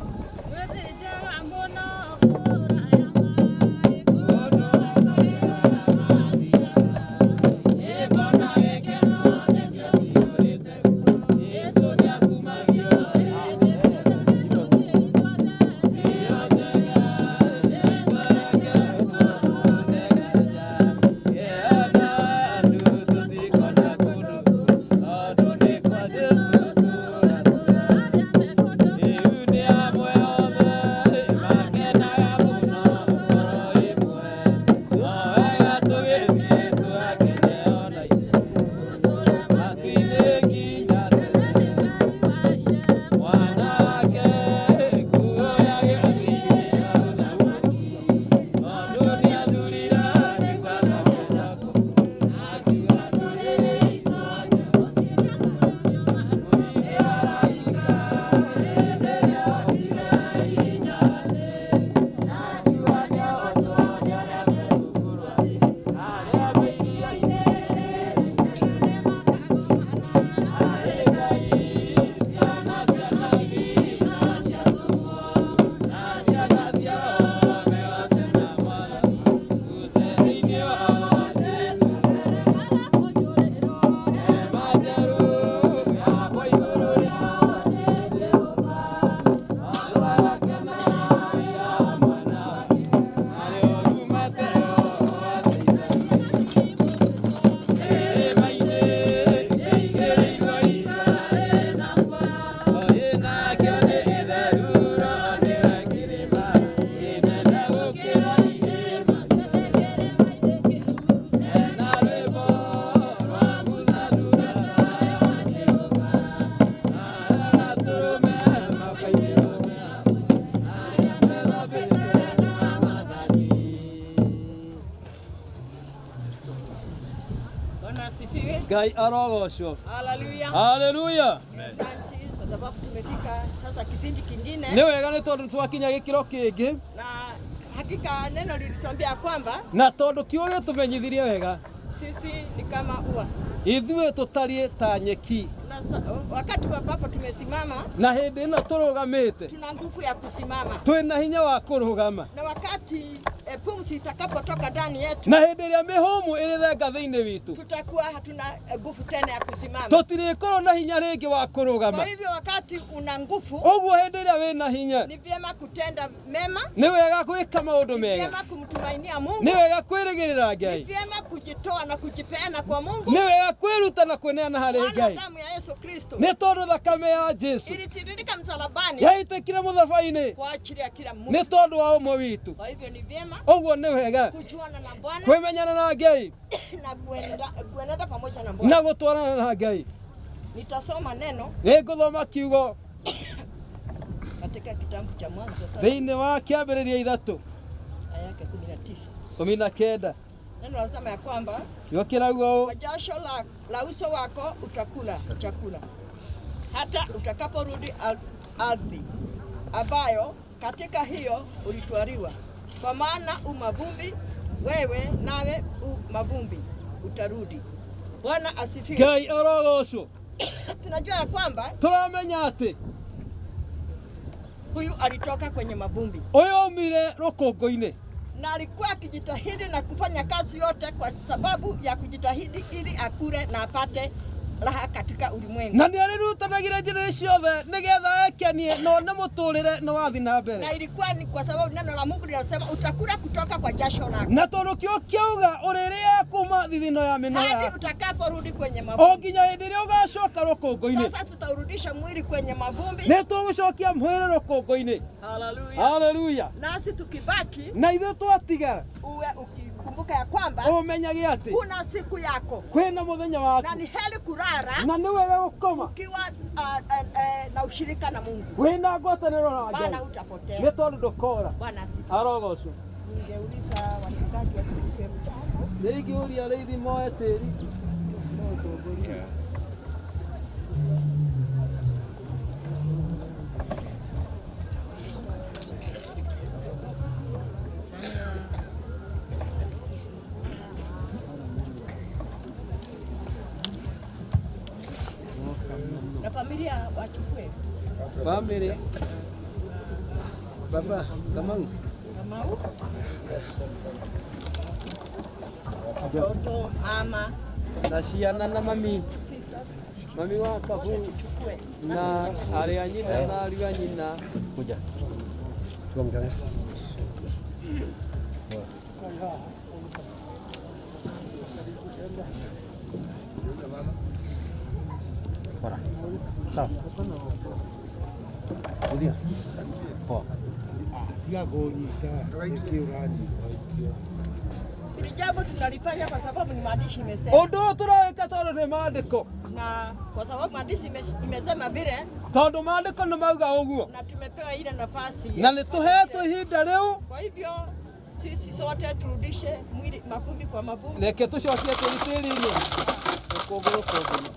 Bwana asifiwe. Ngai arogocwo. Haleluya. Haleluya. Asante kwa sababu tumefika sasa kipindi kingine. Nĩ wega nĩ tondũ twakinya gĩkĩro kĩngĩ Na hakika neno lilituambia kwamba na tondũ kiugo gĩtũmenyithirie wega sisi ni kama ua. ithuĩ tũtariĩ ta nyeki Na wakati ambapo tumesimama na hĩndĩ ĩno tũrũgamĩte tuna nguvu ya kusimama. twĩna hinya wa kũrũgama Na wakati pumzi itakapotoka ndani yetu na hĩndĩ ĩrĩa mĩhũmũ ĩrĩthenga thĩinĩ witũ tutakuwa hatuna nguvu tena ya kusimama. tũtirĩkorwo na hinya rĩngĩ wa kũrũgama. Kwa hivyo wakati una nguvu Ũguo hĩndĩ ĩrĩa wĩna hinya ni vyema kutenda mema, nĩ wega gwĩka maũndũ ni mega, vyema kumtumainia Mungu, nĩ wega kwĩrĩgĩrĩra ni Ngai, vyema kujitoa na kujipeana kwa Mungu. nĩ wega kwĩruta na kwĩneana harĩ Maana Ngai, damu ya Yesu Kristo nĩ tondũ thakame ya Jesu ilitiririka msalabani yaitĩkire mũtharaba-inĩ kwa ajili ya kila nĩ mtu. tondũ wa ũmwe witũ. Kwa hivyo ni vyema Ũguo nĩ wega kujuana na Bwana kwĩmenyana na Ngai na kuenenda pamoja na na Bwana. gũtwarana na Ngai. Nitasoma neno Nĩ ngũthoma kiugo katika kitabu cha Mwanzo thĩinĩ wa kĩambĩrĩria 3 aya yake 19. 19. Neno nasema ya kwamba Kiugo kĩrauga ũũ, kwa jasho la uso wako utakula chakula hata utakaporudi ardhi ambayo katika hiyo ulitwaliwa, kwa maana u mavumbi wewe, nawe u mavumbi utarudi. Bwana asifiwe. Ngai arogocwo. Tunajua ya kwamba Tũramenya atĩ Huyu alitoka kwenye mavumbi Ũyũ aumire rũkũngũ-inĩ. Na alikuwa akijitahidi na kufanya kazi yote kwa sababu ya kujitahidi ili akule na apate raha katika ulimwengu. Na nĩ arĩrutanagĩra njĩra ciothe nĩgetha ekenie na one mũtũrĩre nĩ wathiĩ na mbere. Na ilikuwa ni kwa sababu neno la Mungu linasema utakula kutoka kwa jasho lako Na tondũ kĩo kĩauga ũrĩrĩa kuma thithino ya mĩnoga hadi utakaporudi kwenye mavumbi. O nginya hĩndĩ ĩrĩa ũgacoka rũkũngũ-inĩ. Sasa tutaurudisha mwili kwenye mavumbi. Nĩ tũgũcokia mwĩrĩ rũkũngũ-inĩ. Haleluya. Haleluya. Nasi tukibaki, Na ithuĩ twatigara, uwe ukikumbuka ya kwamba ũmenyage atĩ kuna siku yako kwĩna mũthenya waku, na ni heri kulala na nĩ wega gũkoma ukiwa na ushirika na Mungu, wĩna ngwatanĩro na maana Ngai, hutapotea. nĩ tondũ ndũkora. Bwana asifiwe. Arogocwo. Ningeuliza wachungaji watupe mchango. Rĩngĩ ũria rĩithi moe tĩri. Na familia wachukue. Family. Baba, Kamau. Kamau. Watoto, mama. Na ciana na mami. Mami wa Kabu na arĩ a nyina na ariũ a nyina. Kuja. Tuongee. Bora. Sawa. Rudia. Poa. Tiga kũnyita nĩkĩ ũranyita. Hili jambo tunalifanya kwa sababu ni maandishi imesema. Ũndũ ũyũ tũrawĩka tondũ nĩ maandĩko. Na kwa sababu maandishi imesema vile, Tondũ maandĩko nĩ mauga ũguo. na tumepewa ile nafasi. Na nĩ tũhetwo ihinda rĩu. Kwa hivyo sisi sote turudishe mwili mavumbi kwa mavumbi. Reke tũcokie tĩri tĩri-inĩ. Rũkũngũ rũkũngũ-inĩ.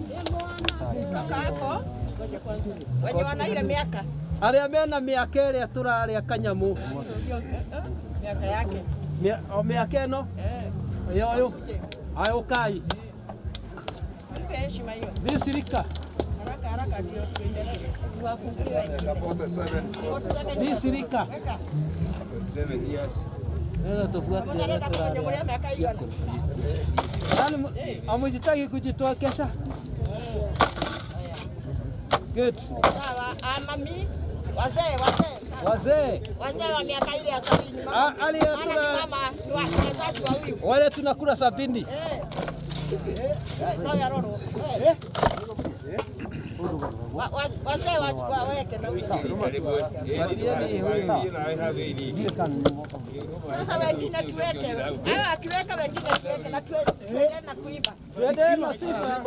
Kutoka hapo, ngoja kwanza. Wenye wana ile miaka. Arĩa mena mĩaka ĩrĩa tũrarĩa kanyamũ. Miaka yake. O mĩaka ĩno? Yoyo. Aya ũkai. Mpe heshima hiyo. Thicirika. Haraka haraka ndio tuendelee. Tuwafungulie wengine. Thicirika. Weka. Ndio tufuate. Kama unaenda kwenye miaka hiyo. Yaani amujitaki kujitoa kesha. Good. Sawa, mami, wazee, wazee. Wazee. Wazee wa miaka ile ya 70. Mama. Ali Maana tuna ni mama ni wazazi wa huyu. Wale tunakula 70. Sawa ya roro. Wazee waweke na huyu. Sasa wengine tuweke. Hawa akiweka wengine tuweke na tuendelee na kuimba. Tuendelee na sifa.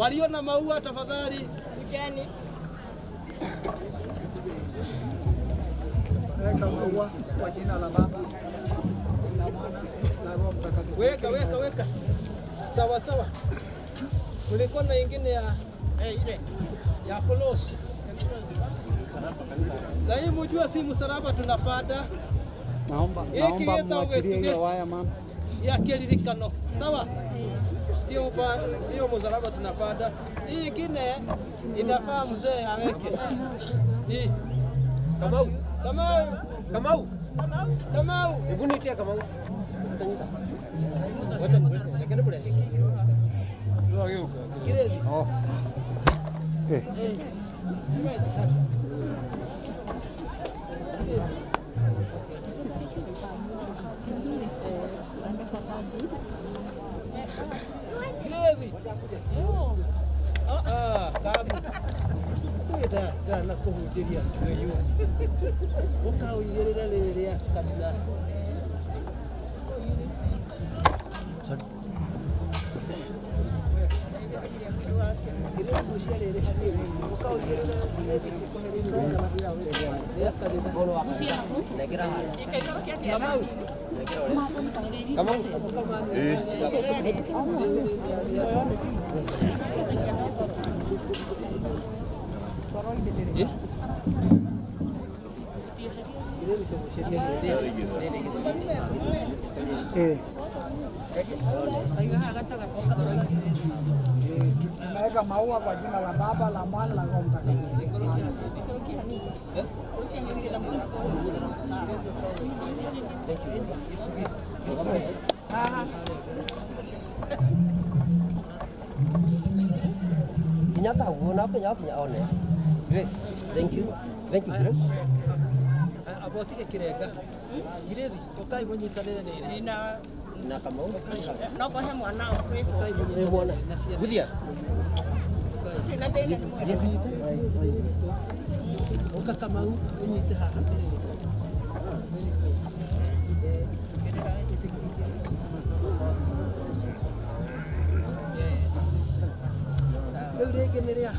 Walio na maua tafadhali kujeni. Weka maua kwa jina la Baba la Mwana la Roho Mtakatifu. Weka weka weka. Sawa sawa. Kulikuwa na ingine ya ile ya Kolosi. Na hii mjua si msalaba tunapata. Naomba mwachilie hiyo waya mama. Ya kiririkano. Sawa? Sio msalaba tunapata. Hii ingine inafaa mzee aweke. Hii. Kamau. Kamau. Kamau. Kamau. Hebu nitie Kamau. Utanyita. Wacha niweke. Lakini bure. Kirevi. Oh. Eh. Kirevi. Ah, kabu. Da da na kuhunjĩria njuĩyũ ũkaũigĩrĩra rĩrĩ rĩa kanitha. Naweka maua kwa jina la Baba, la Mwana, la Roho Mtakatifu. Kinyaka uona kinyaka one. Grace, thank you. Thank you, Grace. Abotike kirenga. Girethi, ukai munyitanire ni na Kamau. No kohe mwana wiko. Ni mwana. Guthia. Uka Kamau unyite haha. Rĩu rĩngĩ nĩ rĩa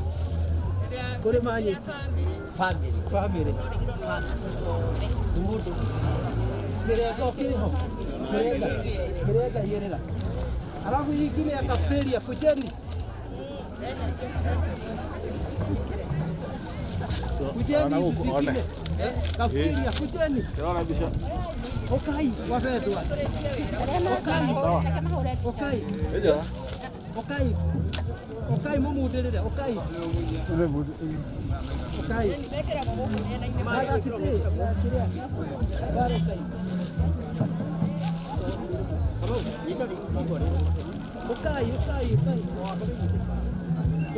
kũrĩ manyi family family nĩ mũndũ kĩrenga ũkĩrĩ ho kĩrenga kĩrenga igĩrĩra alafu hii ingine ya kaperia kujeni kujeni hizi zingine kaperia kujeni okai wapendwa okai okai okai okai mumundĩrĩre okai okai okai okai okai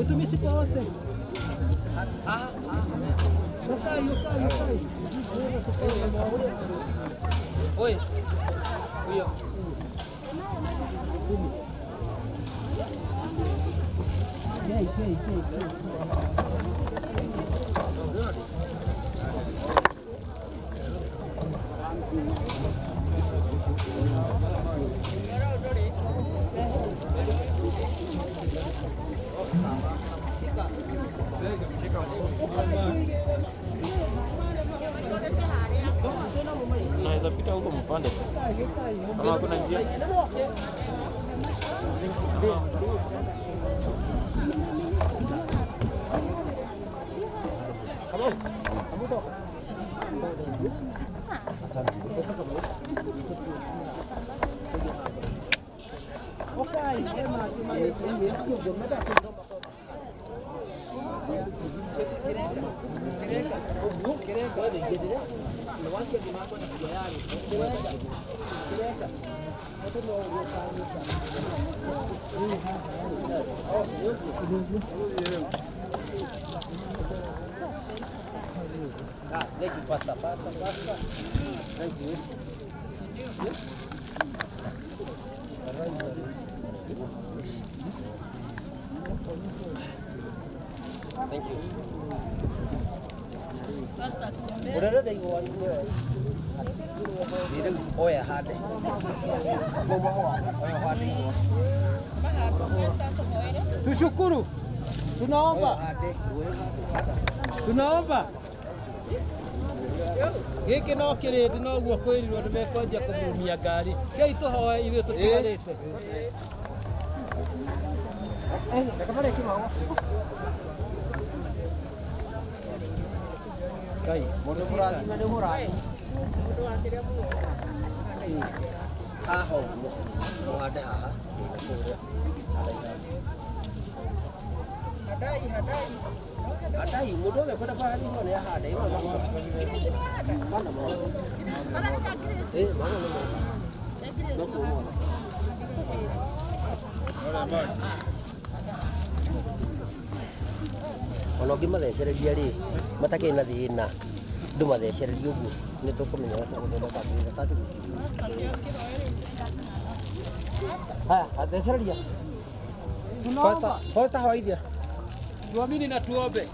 utumisi kwa wote okai okai okai oi huyo Naweza pita huko mpande kama kuna njia. Thank you, Pastor. Pastor, Pastor. Thank you. Thank you. Pastor, Urarada iwo. Oya hande. Tushukuru. Tunaomba. Tunaomba. Gĩkĩ no kĩrĩndĩ noguo kwĩrirwo nĩ mekwanjia kũmumia ngari. Kei tũhoe ithuĩ tũtigarĩte. Ngai, mũndũ mũrathime nĩ mũrathime. Haha ũguo, mũhande haha, kũrĩa. Handai, handai. Handai, mũndũ wothe ũkwenda kũhanda nĩ ahande. Mana mothe. Mana nĩ mothe. No kuo mothe. Ona ũngĩmathecereria rĩ, matakĩrĩ na thĩna, ndũmathecererie ũguo, nĩ tũkũmenya ũrĩa tũgũthondeka atĩ. Haya, thecereria. Tunaomba. Hosta hoithia. Tuamini na tuombe.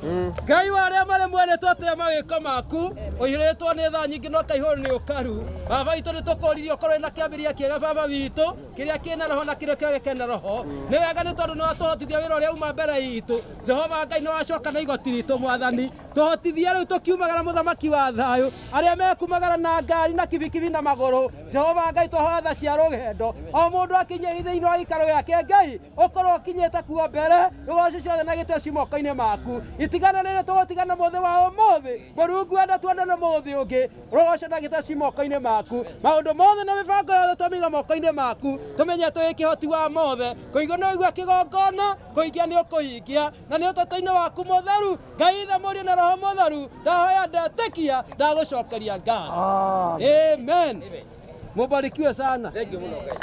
Ngai wa arĩa marĩ mwene twatĩa mawĩko maku ũihũrĩtwo nĩ tha nyingĩ no kaihũrwo nĩ ũkaru. Baba witũ nĩ tũkũririe ũkorwo na kĩambĩrĩria kĩega baba witũ kĩrĩa kĩna roho na kĩrĩa kĩega kĩna roho. Nĩ wega nĩ tondũ nĩ watũhotithia wĩra ũrĩa uma mbere itũ. Jehova Ngai nĩ wacoka na igoti ritũ mwathani. Tũhotithie rĩu tũkiumagara mũthamaki wa thayũ arĩa mekumagara na ngari na kibikibi na magũrũ. Jehova Ngai twahoya tha cia rũgendo o mũndũ akinye thĩinĩ wa gĩikaro gĩake Ngai ũkorwo ũkinyĩte kuo mbere rũgoco ciothe na gĩtĩo ci moko-inĩ maku. Itigana rĩrĩ tũgũtigana mũthĩ wa ũmũthĩ Mũrungu enda tuonane mũthĩ ũngĩ rũgoco na gĩtĩo ci moko-inĩ maku. Maũndũ mothe na mĩbango yothe twamĩiga moko-inĩ maku tũmenye twĩ kĩhoti wa mothe kũigua nĩ ũigua kĩgongona kũhingia nĩ ũkũhingia na nĩ ũtata-inĩ waku mũtheru Ngai Ithe Mũriũ na Roho Mũtheru ndahoya ndetĩkia ndagũcokeria ngatho. Amen. Mubarikiwe sana. Thank you mũno Ngai.